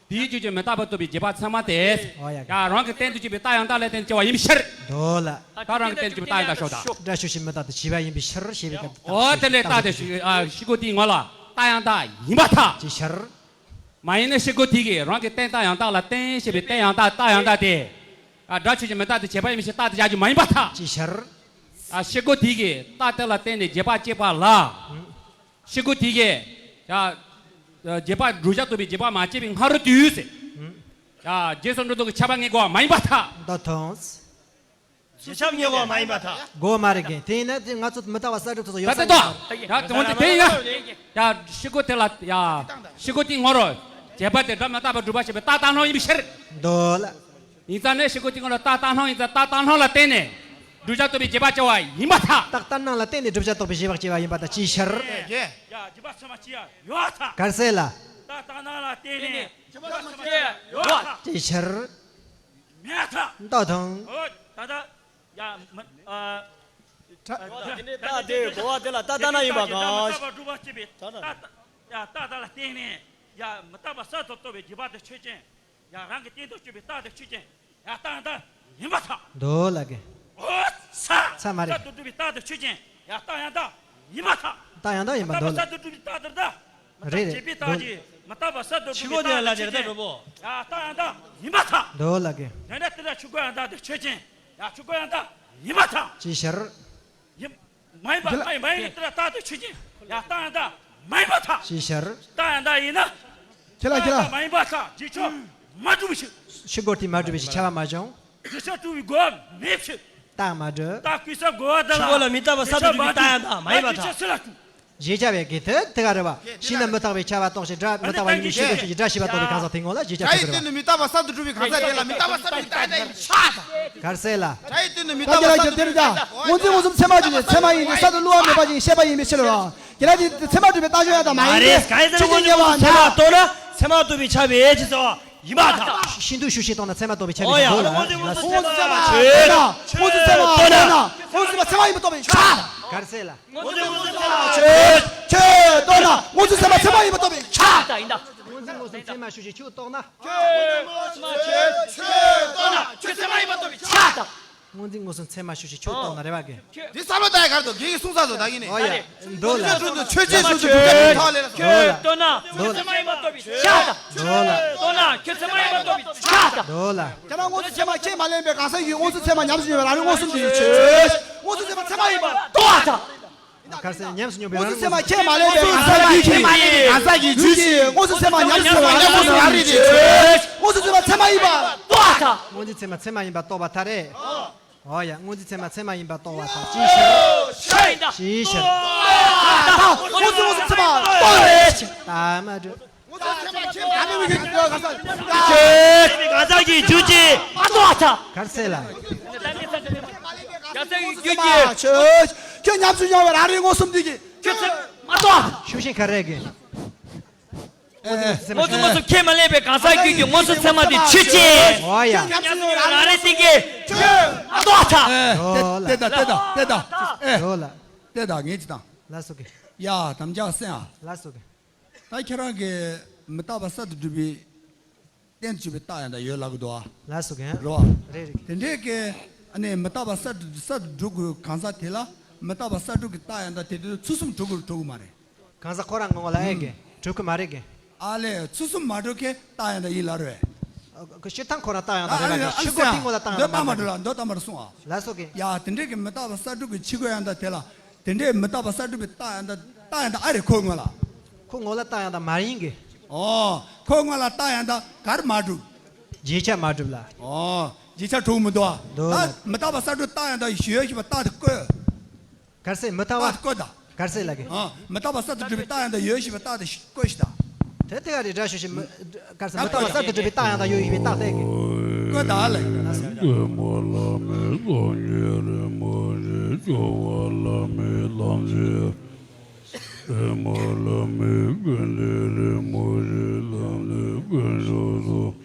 དེའི་རྒྱུ་གྱི་མི་རྟག་པ་རྟོགས་པའི་རྗེས་དཔག་ཚད་མ་དེ། ཨོ་ཡ། ཡང་རང་གི་སྟེང་དུ་གྱུར་པའི་རྟགས་ཡང་དག་ལ་བརྟེན་ནས་སྐྱེ་བ་ཡིན་པའི་ཕྱིར། འདོད་ལ། ད་རང་གི་སྟེང་དུ་གྱུར་པའི་རྟགས་ཡང་དག་ཞོག་དང་། སྒྲ་ཆོས་ཅན་མི་རྟག་སྟེ་བྱས་པ་ཡིན་པའི་ཕྱིར་ཞེས་པའི་སྐབས། ཨོ་དེ་ལས་རྟགས་དེ་ཤེལ་སྒོ་དེའི་ངོ་ལ་རྟགས་ཡང་དག་ཡིན་པར་ཐལ། ཅིའི་ཕྱིར། མ་ཡིན་ན་ཤེལ་སྒོ་དེ་གིས་རང་གི་སྟེང་རྟགས་ཡང་དག་ལ་བརྟེན་ཞེས་པའི་སྟེང་ཡང་དག་རྟགས་ཡང་དག་དེ། ཨ་སྒྲ་ཆོས་ཅན་མི་རྟག་སྟེ་བྱས་པ་ཡིན་པའི་ཕྱིར་རྟགས་དེ་བཞག་རྒྱུ་མ་ཡིན་པར་ཐལ། ཅིའི་ཕྱིར། ཨ་ཤེལ་སྒོ་དེ་གིས་རྟགས་དེ་ལ་བརྟེན་ནས་རྗེས་དཔག་སྐྱེས་པ་ལ། ཤེལ་སྒོ་དེ་གིས་ཡ། རྗེས་དཔག་བསྒྲུབ་བྱ་རྟོགས་པའི་རྗེས་དཔག་མ་སྐྱེས་པའི་སྔ་རོལ་དུས་སུ། ཡ་རྗེས་སུ་འགྲོ་ལྡོག་གི་ཁྱབ་པ་ངེས་དགོས་པ་མ་ཡིན་པར་ཐལ། མདོ་དང་། རྗེས་ཁྱབ་ངེས་དགོས་པ་མ་ཡིན་པར་ཐལ། དགོས་མ་རེད་གི། དེ་ཡིན་ན་དེ་ང་ཚོ་མི་རྟག་པ་གསར་སྒྲུབ་ཚོ་ཡོད་ས་ད་ལྟ་ཡོད་མ་རེད། ཡ་དེ་འོན་ཏེ་དེ་ཡིན་ན། ཡ་ཤེལ་སྒོ་དེ་ལ་ཡ། ཤེལ་སྒོ་དེའི་ངོ་རོ། རྗེས་དཔག་དེ་སྒྲ་མི་རྟག་པ་སྒྲུབ་པ་བྱེད་པའི་རྟགས་རྟག་སྣང་ཡིན་པའི་ཕྱིར། འདོད་ལ། ཡིན་ཙང་ནས་ཤེལ་སྒོ་དེའི་ངོ་རོ་རྟགས་རྟག་སྣང་ཡིན་ཙང་རྟགས་རྟག་སྣང་ལ་བརྟེན་ནས། བསྒྲུབ་བྱ་རྟོགས་པའི་རྗེས་དཔག་སྐྱེ་བ་ཡིན་པར་ཐལ། རྟགས་རྟག་སྣང་ལ་བརྟེན་ནས་བསྒྲུབ་བྱ་རྟོགས་པའི་རྗེས་དཔག་སྐྱེ་བ་ཡིན་པར་ཐལ། ཅིའི་ཕྱིར། ཡ་རྗེས་དཔག་ཚད་མ་སྐྱེ་ཡ་ཡོད་ཐལ། ག་རེ་ཟེར་ལ། རྟགས་རྟག་སྣང་ལ་བརྟེན་ནས་རྗེས་དཔག་ཚད་མ་སྐྱེ་ཡ་ཡོད་ཐལ། ཅིའི་ཕྱིར། མེད་ཐལ། མདོ་དང་། ཨོ་ད་ལྟ་ཡ་མི་ཨ། ད་དེ་ནས་རྟགས་དེ་གོ་བ་དེ་ལ་རྟགས་རྟག་སྣང་ཡིན་པ་གང་། རྟགས་སྒྲུབ་པ་སྐྱེ་བའི་རྟགས་ཡ་རྟགས་དེ་ལ་བརྟེན་ནས་ཡ་མི་རྟག་པ་གསར་དུ་རྟོགས་པའི་རྗེས་དཔག་དེ་ཆོས་ཅན། ཡང་རང་གི་སྟེང་དུ་གྱུར་པའི་རྟགས་དེ་ཆོས་ཅན། ཡང་རྟགས་ཡང་དག་ཡིན་པར་ཐལ། འདོད་ལ་གི། ཨོ་ཚ། ཚ་མ་རེད། གསར་དུ་གྲུབ་པའི་རྟགས་དེ་ཆོས་ཅན། ཡང་རྟགས་ཡང་དག་ཡིན་པར་ཐལ། རྟགས་ཡང་དག་ཡིན་པ་འདོད་ལ། གསར་དུ་གྲུབ་པའི་རྟགས་དེ་རེད། མི་རྟག་བྱས་པའི་རྟགས་ཀྱིས་མི་རྟག་པ་གསར་དུ་གྲུབ་པའི་རྟགས་དེ་ཆོས་ཅན། ཡང་རྟགས་ཡང་དག་ཡིན་པར་ཐལ། འདོད་ལ་གི། དེ་ནས་དེ་ལ་ཆོས་སྐུ་ཡང་དག་དེ་ཆོས་ཅན། ཡང་ཆོས་སྐུ་ཡང་དག་ཡིན་པར་ཐལ། ཅིའི་ཕྱིར། ཡིན། མ་ཡིན་པ། དེ་ལ། མ་ཡིན། མ་ཡིན་ན་དེ་ལ་རྟགས་དེ་ཆོས་ཅན། ཡང་རྟགས་ཡང་དག་མ་ཡིན་པར་ཐལ། ཅིའི་ཕྱིར། རྟགས་ཡང་དག་ཡིན་ན། ཁྱེད་ལ་ཁྱེད་ལ། རྟགས་ཡང་དག་མ་ཡིན་པར་ཐལ། རྗེས་ཁྱབ་མ་གྲུབ་པའི་ཕྱིར། ཤེལ་སྒོ་དེ་མ་གྲུབ་པའི་ཕྱིར་ཁྱབ་པ་མ་བྱུང་། རྗེས་ཁྱབ་གྲུབ་པའི་དགོས་པ་མེད་ཕྱིར། རྟགས་མ་གྲུབ། རྟགས་ཀུན་གསལ་གོ་བ་དེ་ལ། ཤེལ་སྒོ་ལ་མི་རྟག་པ་གསར་དུ་གྲུབ་པའི་རྟགས་ཡང་དག་མ་ཡིན་པར་ཐལ། རྗེས་ཁྱབ་མ་གྲུབ། རྗེས་ཁྱབ་ཡ་གི་དེ་དེ་ག་རེད་བ། ཤེས་ན་མི་རྟག་པའི་ཁྱབ་པ་རྟོགས་ཤིང་སྒྲ་མི་རྟག་པ་ཡིན་པའི་ཤེས་པའི་ཕྱིར་གྱི་སྒྲ་ཞེས་པ་རྟོགས་པའི་གང་ཟག་དེའི་ངོ་ལ་རྗེས་ཁྱབ་སྒྲ་ཡི་སྟེང་དུ་མི་རྟག་པ་གསར་དུ་གྲུབ་པའི་གང་ཟག་དེ་ལ་མི་རྟག་པ་གསར་དུ་གྲུབ་པའི་རྟགས་ཡིན་ཕྱིར་དང་། ག་རེ་ཟེར་ལ། སྒྲ་ཡི་སྟེང་དུ་མི་རྟག་པ་གསར་དུ་གྲུབ་པའི་རྟགས། སྔོན་འཛིན་མངོན་སུམ་ཚད་མ་གྱུར་ཅིང་ཚད་མ་ཡིན་ཏེ་གསར་དུ་བསླུ་བ་མེད་པ་ཅིང་ཤེས་པ་ཡིན་པའི་ཕྱིར་རོ། དེ་ལ་དེ་ཚད་མ་གྲུབ་པའི་རྟགས་སྦྱོར་ཡང་དག་མ་ཡིན་ཏེ། མ་རེད། ག་རེ་ཟེར་ན་མངོན་སུམ་ཚད་མ་རྟོགས་ན་ཚད་མ་རྟོགས་པའི་ཁྱབ་པའི་ཕྱིར་ཟེར་བ་ཡིན་པར་ཐལ། ཤིན་ཏུ་ཞིབ་ཞིབ་རྟོགས་ན་ཚད་མ་རྟོགས་པའི་ཁྱབ་པའི་ཕྱིར་རོ། ཨོ་ཡ། སྔོན་འཛིན་མངོན་སུམ་ཚད་མ་རྟོགས་ན། སྔོན་འཛིན་ཚད་མ་རྟོགས་ན། སྔོན་འཛིན་ཚད་མ་ཡིན་པ་རྟོགས་པའི་ཕྱིར། ག་རེ་ཟེར་ལ། སྔོན་འཛིན་མངོན་སུམ་ཚད་མ་ཁྱོད་ཁྱོད་རྟོགས་ན་སྔོན་འཛིན་ཚད་མ་ཚད་མ་ཡིན་པ་རྟོགས་པའི་ཕྱིར། ཡིན་ད། སྔོན་འཛིན་མངོན་སུམ་ཚད་མ་ཞུ་ཞིང་ཁྱོད་རྟོགས་ན། ཁྱོད་ཁྱོད་རྟོགས་ན་ཁྱོད་ཚད་མ་ཡིན་པ་རྟོགས་པའི་ཕྱིར། སྔོན་འཛིན་མངོན་སུམ་ཚད་མ་ཞུ་ཞིང་ཁྱོད་རྟོགས་ན་རེ་བ་གི། འདི་བསམ་བློ་བཏང་ཡ་གར་དུ་གི་གསུང་ས་བཟོ་ད་གི་ནི། ཨོ་ཡ། འདོད་ལ། ཆོས་ཅན་ཆོས་ཅན་ཆོས་ཅན་ཆོས་ཅན་ཐོག་ལས་ལ། ཁྱོད་རྟོགས་ན་ཁྱོད་ཚད་མ་ཡིན་པ་རྟོགས་པའི་ཕྱིར། འདོད་ལ། རྟོགས་ན་ཁྱོད་ཚད་མ་ཡིན་པ་རྟོགས་པའི་ཕྱིར། འདོད་ལ། ཁྱེད་རང་མངོན་སུམ་ཚད་མ་ཁས་མ་ལེན་པའི་གང་ཟག་གིས་མངོན་སུམ་ཚད་མ་ཉམས་སུ་མྱོང་བའི་རང་རིག་མངོན་སུམ་དུ་ཡོད་ཕྱིར། མངོན་སུམ་ཚད་མ་ཚད་མ་ཡིན་པ་རྟོགས་པར་ཐལ། ག་རེ་ཟེར། ཉམས་སུ་མྱོང་བའི་རང་རིག་མངོན་སུམ་ཚད་མ་ཁས་མ་ལེན་པའི་གང་ཟག་ཡིད་ཀྱི། གང་ཟག་གི་རྒྱུད་ཀྱི་མངོན་སུམ་ཚད་མ་ཉམས་སུ་མྱོང་བའི་རང་རིག་མངོན་སུམ་རང་རིག་ཅིང་། མངོན་སུམ་ཚད་མ་ཚད་མ་ཡིན་པ་རྟོགས་པར་ཐལ། མངོན་སུམ་ཚད་མ་ཚད་མ་ཡིན་པ་རྟོགས་པར་ཐལ་རེད། ཨོ་ཡ། མངོན་སུམ་ཚད་མ་ཚད་མ་ཡིན་པ་རྟོགས་པར་ཐལ། ཅིའི་ཕྱིར། ཅིའི་ཕྱིར། མངོན་སུམ་མངོན་སུམ་ཚད་མ་རྟོགས་པའི་ཕྱིར། ད་མ་གྲུབ། མངོན་སུམ་ཚད་མ་ཁས་མ་ལེན་པའི་གང་ཟག་གི་རྒྱུད་ཀྱི་མ་རྟོགས་པར་ཐལ། ག་རེ་ཟེར་ལ། ཁྱོད་ཉམས་སུ་མྱོང་བའི་རང་རིག་མངོན་སུམ་འདི་གིས། ཁྱོད་ཚད་མ་རྟོགས། ཤུགས་ཤིང་ག་རེ་གི། མངོན་སུམ་མངོན་སུམ་ཁས་མ་ལེན་པའི་གང་ཟག་རྒྱུད་ཀྱི་མངོན་སུམ་ཚད་མ་དེ་ཆོས་ཅན། ཨོ་ཡ། ཉམས་སུ་མྱོང་བའི་རང་རིག་འདི་གིས། མ་རྟོགས་པར་ཐལ། ཨེ། འདོད་ལ། དེ་དང་དེ་དང་དེ་དང་། ཨེ། འདོད་ལ། དེ་དང་ངེད་ཀྱི་དང་། ལ་སོགས་ཀྱི། ཡ་དམ་བཅའ་སེང་ཨ། ལ་སོགས་ཀྱི། ད་ཁྱེད་རང་གིས་མི་རྟག་པ་གསར་དུ་གྲུབ་པའི་རྟེན་གྱུར་པའི་རྟགས་ཡང་དག་ཡོད་ལབ་གི་འདུག་ཨ། ལ་སོགས་ཀྱི། རེད་བ། རེད་རེད། དེ་འདྲའི་གི་ཨ་ནི་མི་རྟག་པ་གསར་དུ་གསར་དུ་གྲུབ་དགོས་གང་ཟག་དེ་ལ་མི་རྟག་པ་གསར་གྲུབ་ཀྱི་རྟགས་ཡང་དག་དེ་དུས་ཚུལ་གསུམ་གྲུབ་དགོས་གྲུབ་དགོས་མ་རེད། གང་ཟག་ཁོ་རང་ངོ་ལ་ཨེ་གི་གྲུབ་ཀྱི་མ་རེད་གི། ཨ་ལས་ཚུལ་གསུམ་མ་གྲུབ་མཁན་རྟགས་ཡང་དག་ཡིན་ལབ་རེད། ཨ་ཁོ་སྤྱིར་བཏང་ཁོ་རང་རྟགས་ཡང་དག་རེད་ལ་གི། ཤེལ་སྒོ་དེའི་ངོ་ལ་རྟགས་ཡང་དག་མ་རེད། འདོད་དམ་པར་སོང་ཨ། ལ་སོགས་ཀྱི། ཡ་དེ་འདྲའི་གི་མི་རྟག་པ་གསར་གྲུབ་ཀྱི་ཕྱི་རྒོལ་ཡང་དག་དེ་ལ། དེ་འདྲའི་མི་རྟག་པ་གསར་གྲུབ་པའི་རྟགས་ཡང་དག་རྟགས་ཡང་དག་ཨ་རེད་ཁོའི་ངོ་ལ། ཁོ་ངོ་ལ་རྟགས་ཡང་དག་མ་ཡིན་གི། ཨོ། ཁོའི་ངོ་ལ་རྟགས་ཡང་དག་ག་རེ་མ་གྲུབ། རྗེས་ཁྱབ་མ་གྲུབ་ལ། ཨོ། རྗེས་ཁྱབ་གྲུབ་མི་འདུག་ཨ། འདུག་ད་ལ། མི་རྟག་པ་གསར་གྲུབ་རྟགས་ཡང་དག་ཡོད་ཞེས་པ་རྟགས་དེ་བཀོད། ག་རེ་ཟེར་མི་རྟག་པ། རྟགས་དེ་བཀོད་ད། ག་རེ་ཟེར་ལབ་གི། ཨོ། མི་རྟག་པ་གསར་དུ་གྲུབ་པའི་རྟགས་ཡང་དག་ཡོད་ཞེས་པའི་རྟགས་དེ་བཀོད་ཤིག་ད། དེ་དེ་ག་རེ་འདྲ་ཞུ་ཞིག་མི། ག་རེ་ཟེར་མི་རྟག་པ་གསར་དུ་གྲུབ་པའི་རྟགས་ཡང་དག་ཡོད་ཞེས་པའི་རྟགས་དེ་གི། བཀོད་ད་ལ། ཨེ་མ་ལ་མི་ཀུན་ནས་རིང་མོ་ཞིག་ལམ་ནས་ཀུན་རྫོབ་སོ།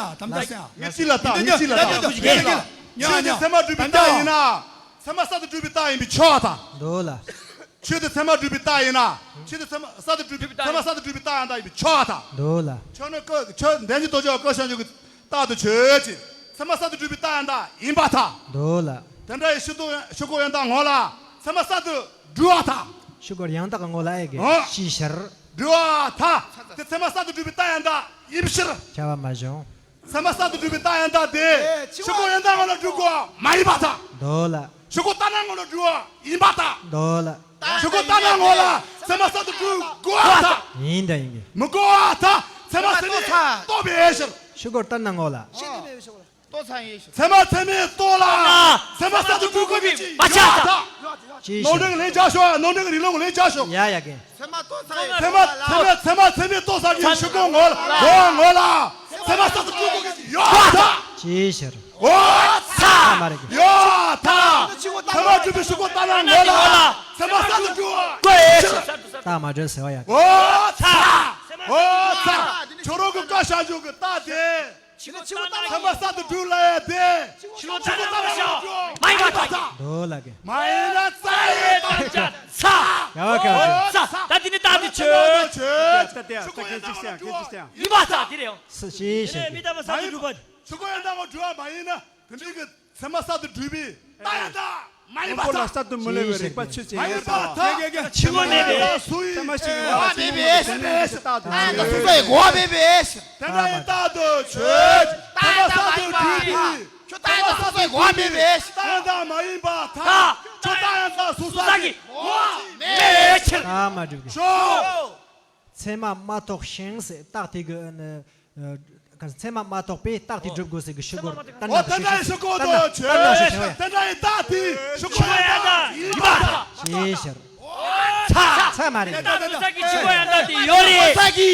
ཡ། དམ་བཅའ་ཟེར་ཡ། ངས་ཅི་ལ་ལྟ། ངས་ཅི་ལ་ལྟ། ངས་ཅི་ལ་ལྟ། ཆོས་དེ་ཚད་མར་གྲུབ་པའི་རྟགས་ཡིན་ན། ཚད་མ་གསར་དུ་གྲུབ་པའི་རྟགས་ཡིན་པས་ཆོག་ད། འདོད་ལ། ཆོས་དེ་ཚད་མར་གྲུབ་པའི་རྟགས་ཡིན་ན། ཆོས་དེ་ཚད་མ་གསར་དུ་གྲུབ་པའི་ཚད་མ་གསར་དུ་གྲུབ་པའི་རྟགས་ཡང་དག་ཡིན་པས་ཆོག་ད། འདོད་ལ། ཆོས་ནི་ཀ་ཆོས་འདན་གྱི་དོ་ཅོག་ཀ་ཤ་འཇུག་གི་རྟགས་དུ་ཆོས་ཅན། ཚད་མ་གསར་དུ་གྲུབ་པའི་རྟགས་ཡང་དག་ཡིན་པར་ཐལ། འདོད་ལ། དེ་འདྲ་ཡི་ཕྱིར་ཕྱིར་རྒོལ་ཡང་དག་ངོ་ལ་ཚད་མ་གསར་དུ་གྲུབ་པར་ཐལ། ཕྱིར་རྒོལ་ཡང་དག་གི་ངོ་ལ་ཨེ་གི། ཨོ། ཅིའི་ཕྱིར། གྲུབ་པར་ཐལ། དེ་ཚད་མ་གསར་དུ་གྲུབ་པའི་རྟགས་ཡང་དག་ཡིན་ཕྱིར། ཁྱབ་པ་མ་བྱུང་། ཚད་མ་གསར་དུ་གྲུབ་པའི་རྟགས་ཡང་དག་དེ། ཕྱིར་རྒོལ་ཡང་དག་ངོ་ལ་གྲུབ་དགོས་མ་ཡིན་པར་ཐལ། འདོད་ལ། ཕྱིར་རྒོལ་ལྟར་སྣང་ངོ་ལ་གྲུབ་པ་ཡིན་པར་ཐལ། འདོད་ལ། ཕྱིར་རྒོལ་ལྟར་སྣང་ངོ་ལ་ཚད་མ་གསར་དུ་གྲུབ་དགོས་པར་ཐལ། ཡིན་དང་ཡིན་གྱི། མི་དགོས་པར་ཐལ། ཚད་མ་ཚད་མས་རྟོགས་པའི་ཕྱིར། ཕྱིར་རྒོལ་ལྟར་སྣང་ངོ་ལ། ཚད་མ་ཚད་མས་རྟོགས་ལ། ཚད་མ་གསར་དུ་གྲུབ་དགོས་པའི་ཅིའི་ཕྱིར། ནོར་འཁྲུལ་ལན་རྒྱག་ཤོག་ནོར་འཁྲུལ་རིང་ལུགས་ལན་རྒྱག་ཤོག་ཡ་ཡ་གི། ཚད་མ་ཚད་མ་ཚད་མ་ཚད་མས་རྟོགས་ཚར་གྱི་ཕྱིར་རྒོལ་ངོ་ལ་ངོ་ལ། ཚད་མ་གསར་དུ་གྲུབ་དགོས་ཀྱི་ཡོད་ཐལ། ཅིའི་ཕྱིར། ཨོ་ཚ། མ་རེད་གི། ཡོད་ཐལ། ཚད་མ་གྲུབ་པའི་ཕྱིར་རྒོལ་ལྟར་སྣང་ངོ་ལ། ཚད་མ་གསར་དུ་གྲུབ་པའི་ཕྱིར། རྟགས་མ་གྲུབ་ཟེར་བ་ཡ། ཨོ་ཚ། ཨོ་ཚ། ཁྱོད་རང་གི་བཀའ་བཞག་རྒྱུ་གི་རྟགས་དེ། ཚད་མ་གསར་དུ་གྲུབ་ལ་ཡ་དེ། ཕྱིར་རྒོལ་ལྟར་སྣང་ངོ་ལ་མ་ཡིན་པར་ཐལ། འདོད་ལ་གི། མ་ཡིན་ན་རྩ་ཡི་རྟགས་ཅན་ཚ། ཡ་བ་ག་བ། ཚ། ད་དེ་ནི་རྟགས་དེ་ཆོས། ད་ད་ད་ད་གཅིག་ཅན་གཅིག་ཅན། ཡིན་པར་ཐལ། དེ་རེད། སུ་ཞེས་ཞེས། དེ་ནས་མི་རྟག་པ་གསར་དུ་གྲུབ་པ། ཕྱིར་རྒོལ་ཡང་དག་ངོ་གྲུབ་པ་མ་ཡིན་ན། དེ་འདྲའི་གི་ཚད་མ་གསར་དུ་གྲུབ་པའི་རྟགས་ཡང་དག་མ་ཡིན་པར་ཐལ། གསར་དུ་མི་སླེབས་པའི་རིགས་པ་ཆོས་ཅན། མ་ཡིན་པར་ཐལ། ཕྱིར་རྒོལ་མེད་པས། ཚད་མ་གཅིག་ཡིན་པ་མེད་པས། རྟགས་དང་། ཨ་ད་སོ་སོའི་གོ་བ་མེད་པས། དེ་འདྲ་ཡི་རྟགས་དུ་ཆོས་ཅན། ཚད་མ་གསར་དུ་གྲུབ་པའི་ཁྱོད་རྟགས་ཡང་དག་སོ་སོའི་གོ་བ་མེད་པས། རྟགས་ཡང་དག་མ་ཡིན་པར་ཐལ། ཁྱོད་རྟགས་ཡང་དག་སོ་སོ་གི་གོ་བ་མེད་པའི་ཕྱིར། རྟགས་མ་གྲུབ་ཀྱི། ཤོག་ཚད་མ་མ་རྟོགས་ཤིང་ཟེར་རྟགས་དེ་གི་ཨ་ནི། ཨ། ག་ཚད་མ་མ་རྟོགས་པས་རྟགས་དེ་སྒྲུབ་དགོས་ཟེར་གི་ཕྱིར་རྒོལ་ལྟར་སྣང་དུ་ཞུགས་ཤིང་། ཨོ་དེ་འདྲ་ཡི་ཕྱིར་རྒོལ་དུ་ཆོས་ཅན། དེ་འདྲ་ཡི་རྟགས་དེ་ཕྱིར་རྒོལ་ཡང་དག་ཡིན་པར་ཐལ། ཞེས་ཕྱིར། ཚ། ཚ་མ་རེད། རྟགས་དུ་ས་གི་ཕྱིར་རྒོལ་ཡང་དག་དེ་ཡོད་རེད། ཚ་གི།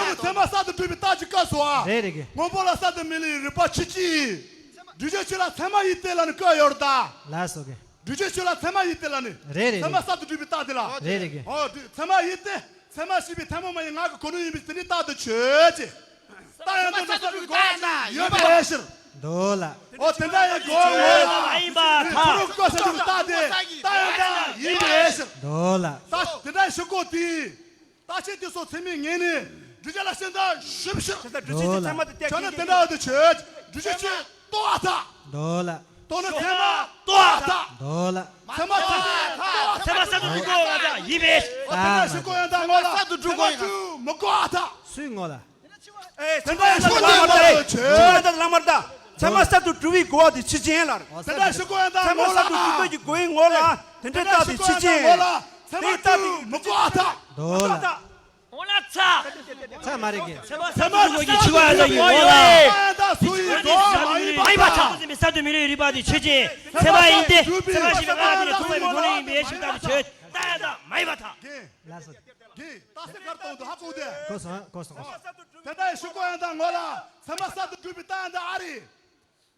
ཚོ་གི་ཚད་མ་གསར་དུ་གྲུབ་པའི་རྟགས་ཀྱི་སྐབས་སུའང་། རེད་རེད་གི། སྔོན་པོ་ལ་གསར་དུ་མི་སླུ་བའི་རིགས་པ་ཆོས་ཅན། སྒྲུབ་བྱའི་ཆོས་ལ་ཚད་མ་ཡིན་ཏེ་ལབ་ནས་བཀོད་ཡོད་རེད་ད། ལགས་སོ་གི། སྒྲུབ་བྱའི་ཆོས་ལ་ཚད་མ་ཡིན་ཏེ་ལབ་ནས། རེད་རེད་གི། ཚད་མ་གསར་དུ་གྲུབ་པའི་རྟགས་དེ་ལ། རེད་རེད་གི། ཨོ་དེ་ཚད་མ་ཡིན་ཏེ། ཚད་མ་ཞེས་པའི་ཐལ་མོ་མ་ཡིན་ངག་གི་གོ་ནོ་ཡིན་པས་དེ་འདྲའི་རྟགས་དེ་ཆོས་ཅན། རྟགས་ཡང་དོན་དུ་སོགས་པའི་གོ་བ་ཅན་ཡོད་པའི་ཕྱིར། འདུག་ལ། ཨོ་དེ་འདྲ་ཡང་གོ་བ་ངོ་ལ། མ་ཡིན་པར་ཐལ། ཁོ་རང་བཀོད་ས་དུ་རྟགས་དེ་རྟགས་ཡང་དོན་ཡིན་པའི་ཕྱིར། འདུག་ལ། རྟགས་དེ་འདྲ་ཞིག་གོ་དེ། རྟགས་ཆོས་དེ་སོགས་ཚད་མས་ངེས་ནས་སྒྲུབ་བྱ་ལ་ཤིན་ཏུ་ཞུགས་པའི་ཕྱིར། ད་སྒྲུབ་བྱེད་ཀྱི་ཚད་མ་དེ་གཏན་འཁེལ་གྱི། བྱས་ན་དེ་འདྲ་བ་དེ་ཆོས་ཅན། སྒྲུབ་བྱའི་ཆོས་རྟོགས་པར་ཐལ། འདུག་ལ། རྟོགས་ན་ཚད་མ་རྟོགས་པར་ཐལ། འདུག་ལ། ཚད་མ་ཐལ། ཚད་མ་གསར་དུ་སྒྲུབ་དགོས་པ་ཡིན་པས། ཨོ་དེ་འདྲ་ཞིག་གོ་ཡང་དག་ངོ་ལ། གསར་དུ་སྒྲུབ་དགོས་ཡིན། ཚད་མ་སྒྲུབ་མི་དགོས་པར་ཐལ། སུས་ངོ་ལ། ཨེ་ཚད་མ་གསར་དུ་ལམ་མར་ད། ཚད་མ་གསར་དུ་ལམ་མར་ད། ཚད་མ་གསར་དུ་སྒྲུབ་པའི་གོ་བ་དེ་ཆོས་ཅན་ལ། ཨོ་དེ་འདྲ་ཞིག་གོ་ཡང་དག་ངོ་ལ། ཚད་མ་གསར་དུ་སྒྲུབ་པའི་གི་གོ་བའི་ངོ་ལ། དེ་འདྲའི་རྟགས་དེ་ཆོས་ཅན། ངོ་ལ། ཚད་མ་སྒྲུབ་མི་དགོས་པར་ཐལ། འདུག་ལ། འོ་ལ་ཚ། ཚ་མ་རེད་གི། ཚད་མ་གསར་དུ་སྒྲུབ་དགོས་ཀྱི་ཆོས་ཅན་ལ་ཡོད་ངོ་ལ། ཚད་མ་གསར་དུ་སྒྲུབ་པའི་གོ་བ་མ་ཡིན་པར་ཐལ། ཚད་མ་ཡིན་ཏེ། ཚད་མ་ཞེས་པའི་ངག་དེ་ལ་ཚད་མ་ཞེས་པའི་གོ་ནོ་ཡིན་པའི་ཕྱིར་རྟགས་དེ་ཆོས་ཅན་ལ་ཡོད་མ་ཡིན་པར་ཐལ། ལགས་སོ། གོ་སོང་། གོ་སོང་། གོ་སོང་། དེ་ལྟར་ཞུ་དགོས་ཡང་དག་ངོ་ལ། ཚད་མ་གསར་དུ་སྒྲུབ་པའི་རྟགས་ཡང་དག་ཨ་རེ།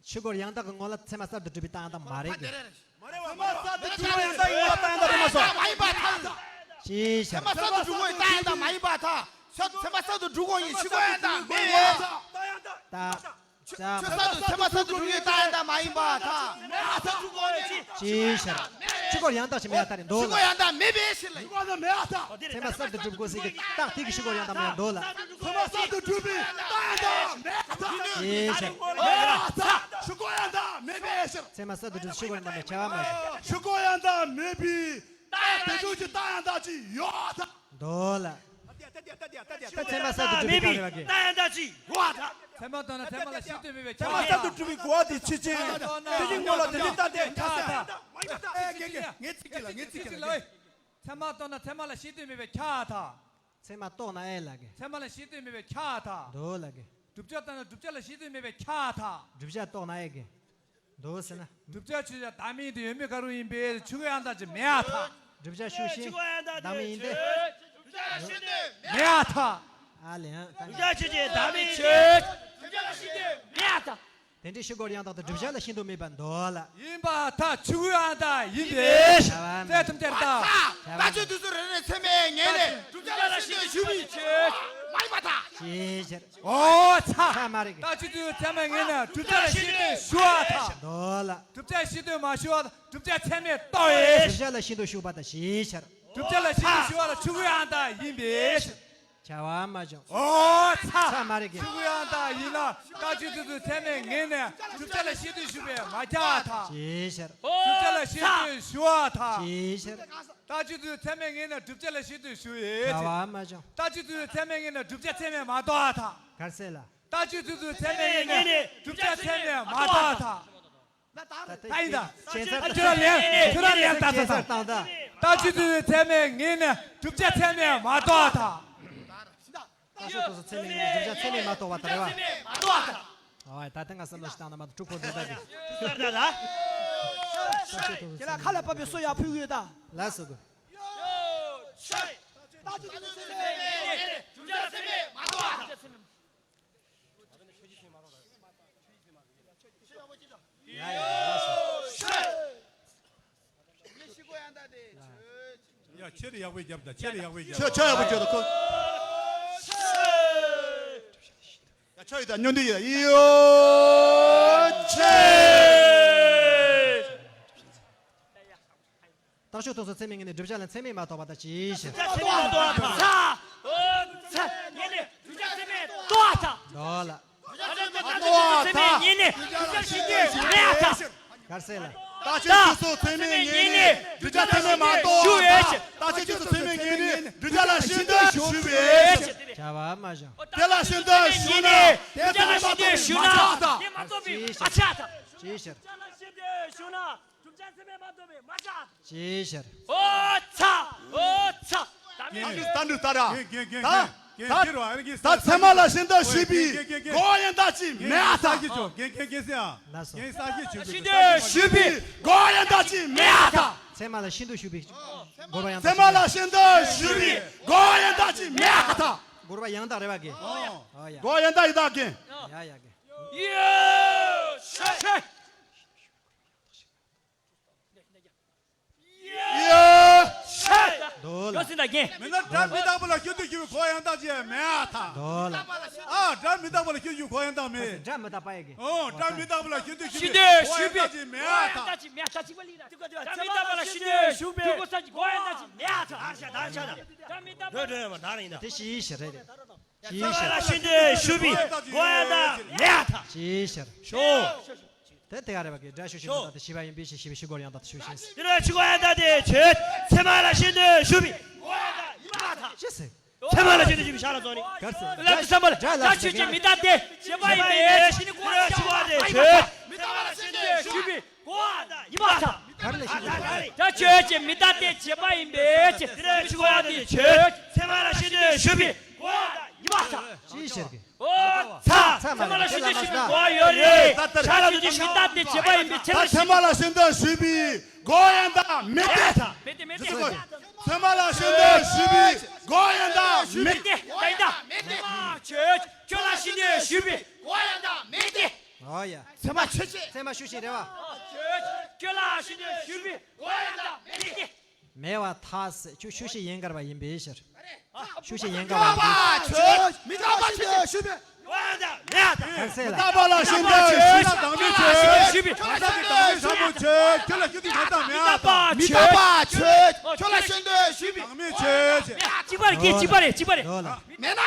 ཆོས་སྐོར་ཡང་དག་གི་ངོ་ལ་ཚད་མ་གསར་དུ་སྒྲུབ་པའི་རྟགས་ཡང་དག་མ་རེད་གི། ཚད་མ་གསར་དུ་སྒྲུབ་པའི་རྟགས་ཡང་དག་མ་ཡིན་པར་ཐལ། ཞེས་བྱ། ཚད་མ་གསར་དུ་སྒྲུབ་པའི་རྟགས་ཡང་དག་མ་ཡིན་པར་ཐལ། ཚད་མ་གསར་དུ་སྒྲུབ་དགོས་ཡིན། ཆོས་སྐོར་ཡང་དག་མེད་པས། ད། ཆོས་གསར་དུ་ཚད་མ་གསར་དུ་སྒྲུབ་པའི་རྟགས་ཡང་དག་མ་ཡིན་པར་ཐལ། ཞེས་བྱ། ཆོས་སྐོར་ཡང་དག་ཅིག་མེད་ལྟར་འདོད་ལ། ཆོས་སྐོར་ཡང་དག་མེད་པའི་ཕྱིར་ལ། ཚད་མ་གསར་དུ་སྒྲུབ་དགོས་ཟེར་གི་རྟགས་དེ་གི་ཆོས་སྐོར་ཡང་དག་མེད་འདོད་ལ། ཚད་མ་གསར་དུ་སྒྲུབ་པའི་རྟགས་ཡང་དག་མེད་ལྟར། ཞེས་བྱ། མེད་ལྟར། ཆོས་སྐོར་ཡང་དག་མེད་པའི་ཕྱིར། ཚད་མ་གསར་དུ་སྒྲུབ་ཆོས་སྐོར་ཡང་དག་མེད་བྱ་བ་མ་བྱུང་། ཆོས་སྐོར་ཡང་དག་མེད་པའི་རྟགས་དེ་ཚོ་གི་རྟགས་ཡང་དག་ཅིག་ཡོད་ལྟར། འདོད་ལ། ད་ཚད་མ་གསར་དུ་སྒྲུབ་པའི་རྟགས་རེད་བ་གི། རྟགས་ཡང་དག་ཅིག་ཡོད་ལྟར། ཚད་མ་མཐོང་ན་ཚད་མ་ལ་ཤེས་འདོད་མེད་པའི་ཁྱབ་པ། ཚད་མ་གསར་དུ་སྒྲུབ་པའི་གོ་བ་དེ་ཆོས་ཅན། དེ་ཉིད་ངོ་ལ་དེ་འདྲའི་རྟགས་དེ་ཁྱབ་པ། ངས་ཚིག་གཅིག་ལ་ངས་ཚིག་གཅིག་ལ་ཨེ། ཚད་མ་མཐོང་ན་ཚད་མ་ལ་ཤེས་འདོད་མེད་པའི་ཁྱབ་པ་ཐལ། ཚད་མ་རྟོགས་ན་ཨེ་ལ་གི། ཚད་མ་ལ་ཤེས་འདོད་མེད་པའི་ཁྱབ་པ་ཐལ། འདོད་ལ་གི། བསྒྲུབ་བྱ་ལྟར་ན་བསྒྲུབ་བྱ་ལ་ཤེས་འདོད་མེད་པའི་ཁྱབ་པ་ཐལ། བསྒྲུབ་བྱ་རྟོགས་ན་ཨེ་གི། འདོད་ཟེར་ན། བསྒྲུབ་བྱ་ཆོས་ཅན་བདག་མེད་དུ་ཡོད་མེད་ག་རུ་ཡིན་པས་ཆོས་ཀྱི་ཡང་དག་ཅིག་མེད་པར་ཐལ། བསྒྲུབ་བྱ་ཆོས་ཅན་བདག་མེད་ཡིན་ཏེ། མེད་པར་ཐལ། ཨ་ལེ་ཡང་། བསྒྲུབ་བྱ་ཆོས་ཅན་བདག་མེད་ཆོས། བསྒྲུབ་བྱ་ལ་ཤེས་འདོད་མེད་པར་ཐལ། དེ་འདྲའི་ཆོས་སྐོར་ཡང་དག་དང་བསྒྲུབ་བྱ་ལ་ཤེས་འདོད་མེད་པར་འདོད་ལ། ཡིན་པར་ཐལ། ཆོས་ཀྱི་ཡང་དག་ཡིན་པས། བྱ་བ་མ་ཚད་ཐམས་ཅད་རྟག། བྱ་བ་མ་ཚད། ལྟ་སྤྱོད་དུས་སུ་རེ་རེ་ཚད་མས་ངེས་ནས་བསྒྲུབ་བྱ་ལ་ཤེས་འདོད་ཞུགས་པའི་ཕྱིར། མ་ཡིན་པར་ཐལ། ཞེས་བྱ། ཨོ་ཚ། ཚ་མ་རེད་གི། ལྟ་སྤྱོད་དུས་ཚད་མས་ངེས་ནས་བསྒྲུབ་བྱ་ལ་ཤེས་འདོད་ཞུགས་པར་ཐལ། འདོད་ལ། བསྒྲུབ་བྱ་ཤེས་འདོད་མ་ཞུགས་པར་བསྒྲུབ་བྱ་ཚད་མས་རྟོགས་པས། བསྒྲུབ་བྱ་ལ་ཤེས་འདོད་ཞུགས་པར་ཐལ་ཞེས་བྱ། བསྒྲུབ་བྱ་ལ་ཤེས་འདོད་ཞུགས་པ་ལ་ཆོས་ཀྱི་ཡང་དག་ཡིན་པས། བྱ་བ་མ་བྱུང་། ཨོ་ཚ། ཚ་མ་རེད་གི། ཆོས་ཀྱི་ཡང་དག་ཡིན་ལ་ལྟ་སྤྱོད་དུས་སུ་ཚད་མས་ངེས་ནས་བསྒྲུབ་བྱ་ལ་ཤེས་འདོད་ཞུགས་པས་མ་ཁྱབ་པར་ཐལ། ཞེས་བྱ། བསྒྲུབ་བྱ་ལ་ཤེས་འདོད་ཞུགས་པར་ཐལ། ཞེས་བྱ། ལྟ་སྤྱོད་དུས་ཚད་མས་ངེས་ནས་བསྒྲུབ་བྱ་ལ་ཤེས་འདོད་ཞུགས་པས། བྱ་བ་མ་བྱུང་། ལྟ་སྤྱོད་དུས་ཚད་མས་ངེས་ནས་བསྒྲུབ་བྱ་ཚད་མས་མ་རྟོགས་པར་ཐལ། ག་རེ་ཟེར་ལ། ལྟ་སྤྱོད་དུས་ཚད་མས་ངེས་ནས་བསྒྲུབ་བྱ་ཚད་མས་མ་རྟོགས་པར་ཐལ། ད་ཡིན་ད། ཁྱོད་རང་ལན་ཁྱོད་རང་ལན་ད་ད་ད། ལྟ་སྤྱོད་དུས་ཚད་མས་ངེས་ནས་བསྒྲུབ་བྱ་ཚད་མས་མ་རྟོགས་པར་ཐལ། ལྟ་སྤྱོད་དུས་ཚད་མས་ངེས་ནས་བསྒྲུབ་བྱ་ཚད་མས་མ་རྟོགས་པར་ཐལ་རེད་བ། ཨོ་ད་ལྟ་ང་བསམ་བློ་ཞིག་བཏང་ན་མ་གཏོགས་འཁྲུག་པོ་འདུག་ད་གི། ཁྱེད་རང་ཁ་ལ་བབས་པའི་སོ་ཡག་ཕུལ་གི་ཡོད་ད། ལགས་སོ་གི། ལྟ་སྤྱོད་དུས་ཚད་མས་ངེས་ནས་བསྒྲུབ་བྱ་ཚད་མས་མ་རྟོགས་པར་ཐལ། ཡ་ཡ་ལགས་སོ། ཡ་ཆེ་རེ་ཡག་པོ་རྒྱབ་ད། ཆེ་རེ་ཡག་པོ་རྒྱབ། ཆེ་ཆེ་ཡག་པོ་རྒྱབ་ད་ཁོ། ཡ་ཆ་ཡོད་ད་སྨྱོ་འདི་ཡོད་ད་ཡོ་ཆེ། རྟགས་ཆོས་ཐོགས་སུ་ཚད་མས་ངེས་ནས་བསྒྲུབ་བྱ་ལ་ཚད་མས་མ་རྟོགས་པར་ཐལ་ཞེས་བྱ། ཚད་མས་མ་རྟོགས་པར་ཐལ། ཚད་མས་ངེས་ནས་བསྒྲུབ་བྱ་ཚད་མས་རྟོགས་པར་ཐལ། འདོད་ལ། ཚད་མས་ངེས་ནས་བསྒྲུབ་བྱ་ཤེས་འདོད་མེད་པར་ཐལ། ག་རེ་ཟེར་ལ། རྟགས་ཆོས་ཐོགས་སུ་ཚད་མས་ངེས་ནས་བསྒྲུབ་བྱ་ཚད་མས་མ་རྟོགས་པར་ཐལ། རྟགས་ཆོས་ཐོགས་སུ་ཚད་མས་ངེས་ནས་བསྒྲུབ་བྱ་ལ་ཤེས་འདོད་ཞུགས་པས། བྱ་བ་མ་བྱུང་། དེ་ལ་ཤེས་འདོད་ཞུགས་ན་དེ་ཚད་མས་མ་རྟོགས་པས་མ་ཁྱབ་པར་ཐལ། དེ་མ་རྟོགས་པས་མ་ཁྱབ་པར་ཐལ། ཞེས་བྱ། བསྒྲུབ་བྱ་ལ་ཤེས་འདོད་ཞུགས་ན། བསྒྲུབ་བྱ་ཚད་མས་མ་རྟོགས་པས་མ་ཁྱབ། ཞེས་བྱ། ཨོ་ཚ། ཨོ་ཚ། ད་མི་ད་འདུག་ད་འདུག་ད་ར། རྒན་རྒན་རྒན་ད། རྒན། རྒན་ད་ད་ཚད་མ་ལ་ཤིན་ཏུ་ཞུགས་པའི་གོ་ཡང་དག་ཅིག་མེད་ཨ་ཐ། རྒན་རྒན་རྒན་ཟེར་ཨ། རྒན་ས་ཞིག་ཆོས་ཤིན་ཏུ་ཞུགས་པའི་གོ་ཡང་དག་ཅིག་མེད་ཨ་ཐ། ཚད་མ་ལ་ཤིན་ཏུ་ཞུགས་པའི་གོ་ཡང་ཚད་མ་ལ་ཤིན་ཏུ་ཞུགས་པའི་གོ་ཡང་དག་ཅིག་མེད་ཨ་ཐ། གོ་ཡང་དག་རེད་བ་རྒན། ཨོ་ཡ། གོ་ཡང་དག་ཡི་དག་རྒན། ཡ་ཡ་རྒན། ཡ། ཡ། ཤ། དོ་ལ། ཡོ་སྲིད་ད་རྒན། མི་ན་སྒྲ་མི་རྟག་པ་ལ་ཤིན་ཏུ་ཞུགས་པའི་གོ་ཡང་དག་ཅིག་མེད་ཨ་ཐ། དོ་ལ། ཨ་སྒྲ་མི་རྟག་པ་ལ་ཤིན་ཏུ་ཞུགས་པའི་གོ་ཡང་དག་མེད། སྒྲ་མི་རྟག་པ་ཡི་གེ། ཨོ་སྒྲ་མི་རྟག་པ་ལ་ཤིན་ཏུ་ཞུགས་པའི་གོ་ཡང་དག་ཅིག་མེད་ཨ་ཐ། སྒྲ་མི་རྟག་པ་ལ་ཤིན་ཏུ་ཞུགས་པའི་གོ་ཡང་དག་ཅིག་མེད་ཨ་ཐ། སྒྲ་མི་རྟག་པ་ལ་ཤིན་ཏུ་ཞུགས་པའི་གོ་ཡང་དག་མེད་ཨ་ཐ། དེ་ཤི་ཤི་རེད། ཤི་ཤི་རེད། ཤིན་ཏུ་ཞུགས་པའི་གོ་ཡང་དག་མེད་ཨ་ཐ། ཤི་ཤི་རེད། ཤོ། དེ་དེ་ག་རེ་བ་གི་སྒྲ་ཤུགས་ཤིག་ཤོ། མ་དག་སྟེ་ཤི་བ་ཡིན་པའི་ཕྱིར། ཤི་བའི་ཤུགས་གོ་ཡང་དག་ཏུ་ཤུགས་ཤིག་དེ་ལ་ཤུགས་གོ་ཡང་དག་སྟེ་ཆོས་ཚད་མ་ལ་ཤིན་ཏུ་ཞུགས་པའི་གོ་ཡང་དག་ཡིན་པར་ཐལ། ཅི་ཟེར། ཚད་མ་ལ་ཤིན་ཏུ་ཞུགས་པའི་ཤ་ལ་རྫོགས་ནི། གར་སོང་། ལ་དུ་བསམ་པ་ལ་སྒྲ་ལ་ཆོས་ཅན་མི་རྟག་སྟེ་བྱས་པ་ཡིན་པའི་ཕྱིར། ཤིན་ཏུ་གོ་ཡང་དག་ཡིན་པར་ཐལ། ཚད་མ་ལ་ཤིན་ཏུ་ཞུགས་པའི་གོ་ཡང་དག་ཡིན་པར་ཐལ། གར་ལ་ཤིན་ཏུ་ཞུགས་པའི་སྒྲ་ཆོས་ཅན་མི་རྟག་སྟེ་བྱས་པ་ཡིན་པའི་ཕྱིར། དེ་ལ་ཤུགས་གོ་ཡང་དག་སྟེ་ཆོས་ཚད་མ་ལ་ཤིན་ཏུ་ཞུགས་པའི་གོ་ཡང་དག་ཡིན་པར་ཐལ། ཅི་ཟེར་གི། ཨོ། ཚ། ཚད་མ་ལ་ཤིན་ཏུ་ཞུགས་པའི་གོ་ཡོད་རེད། ཤ་ལ་དུ་ཅི་ཤིན་ཏུ་སྟེ་བྱས་པ་ཡིན་པའི་ཕྱིར། ཚད་མ་ལ་ཤིན་ཏུ་ཞུགས་པའི་གོ་ཡང་དག་མེད་དེ། མེད་དེ་མེད་དེ། ཚད་མ་ལ་ཤིན་ཏུ་ཞུགས་པའི་གོ་ཡང་དག་མེད་དེ། ད་ཡིན་ད། མེད་དེ། ཁྱོད་ཁྱོད་ལ་ཤིན་ཏུ་ཞུགས་པའི་གོ་ཡང་དག་མེད་དེ། ཨོ་ཡ། ཚད་མ་ཆོས་ཅན། ཚད་མ་ཤུགས་ཤིག་རེད་བ། ཁྱོད་ཁྱོད་ལ་ཤིན་ཏུ་ཞུགས་པའི་གོ་ཡང་དག་མེད་དེ། མེད་པར་ཐལ་ཟེར། ཁྱོད་ཤུགས་ཤིག་ཡན་གར་བ་ཡིན་པའི་ཕྱིར། ཤུགས་ཤིག་ཡན་གར་བ་ཡིན་པའི་ཕྱིར། མི་རྟག་པ་ཆོས་ཅན་ཞུགས་པའི་གོ་ཡང་དག་མེད་ཨ་ཐལ། གར་སོང་ལ། མི་རྟག་པ་ལ་ཤིན་ཏུ་ཞུགས་པའི་ཞུགས་པའི་གོ་ཡང་དག་མེད་ཨ་ཐལ། མི་རྟག་པ་ཆོས་ཁྱོད་ལ་ཤིན་ཏུ་མེད་དམ་མེད་ཨ་ཐལ། མི་རྟག་པ་ཆོས་ཁྱོད་ལ་ཤིན་ཏུ་ཞུགས་པའི་གོ་ཡང་དག་མེད་ཨ་ཐལ། གཅིག་པ་རེད། གཅིག་པ་རེད། གཅིག་པ་རེད། ལོ་ལ། མེད་ན་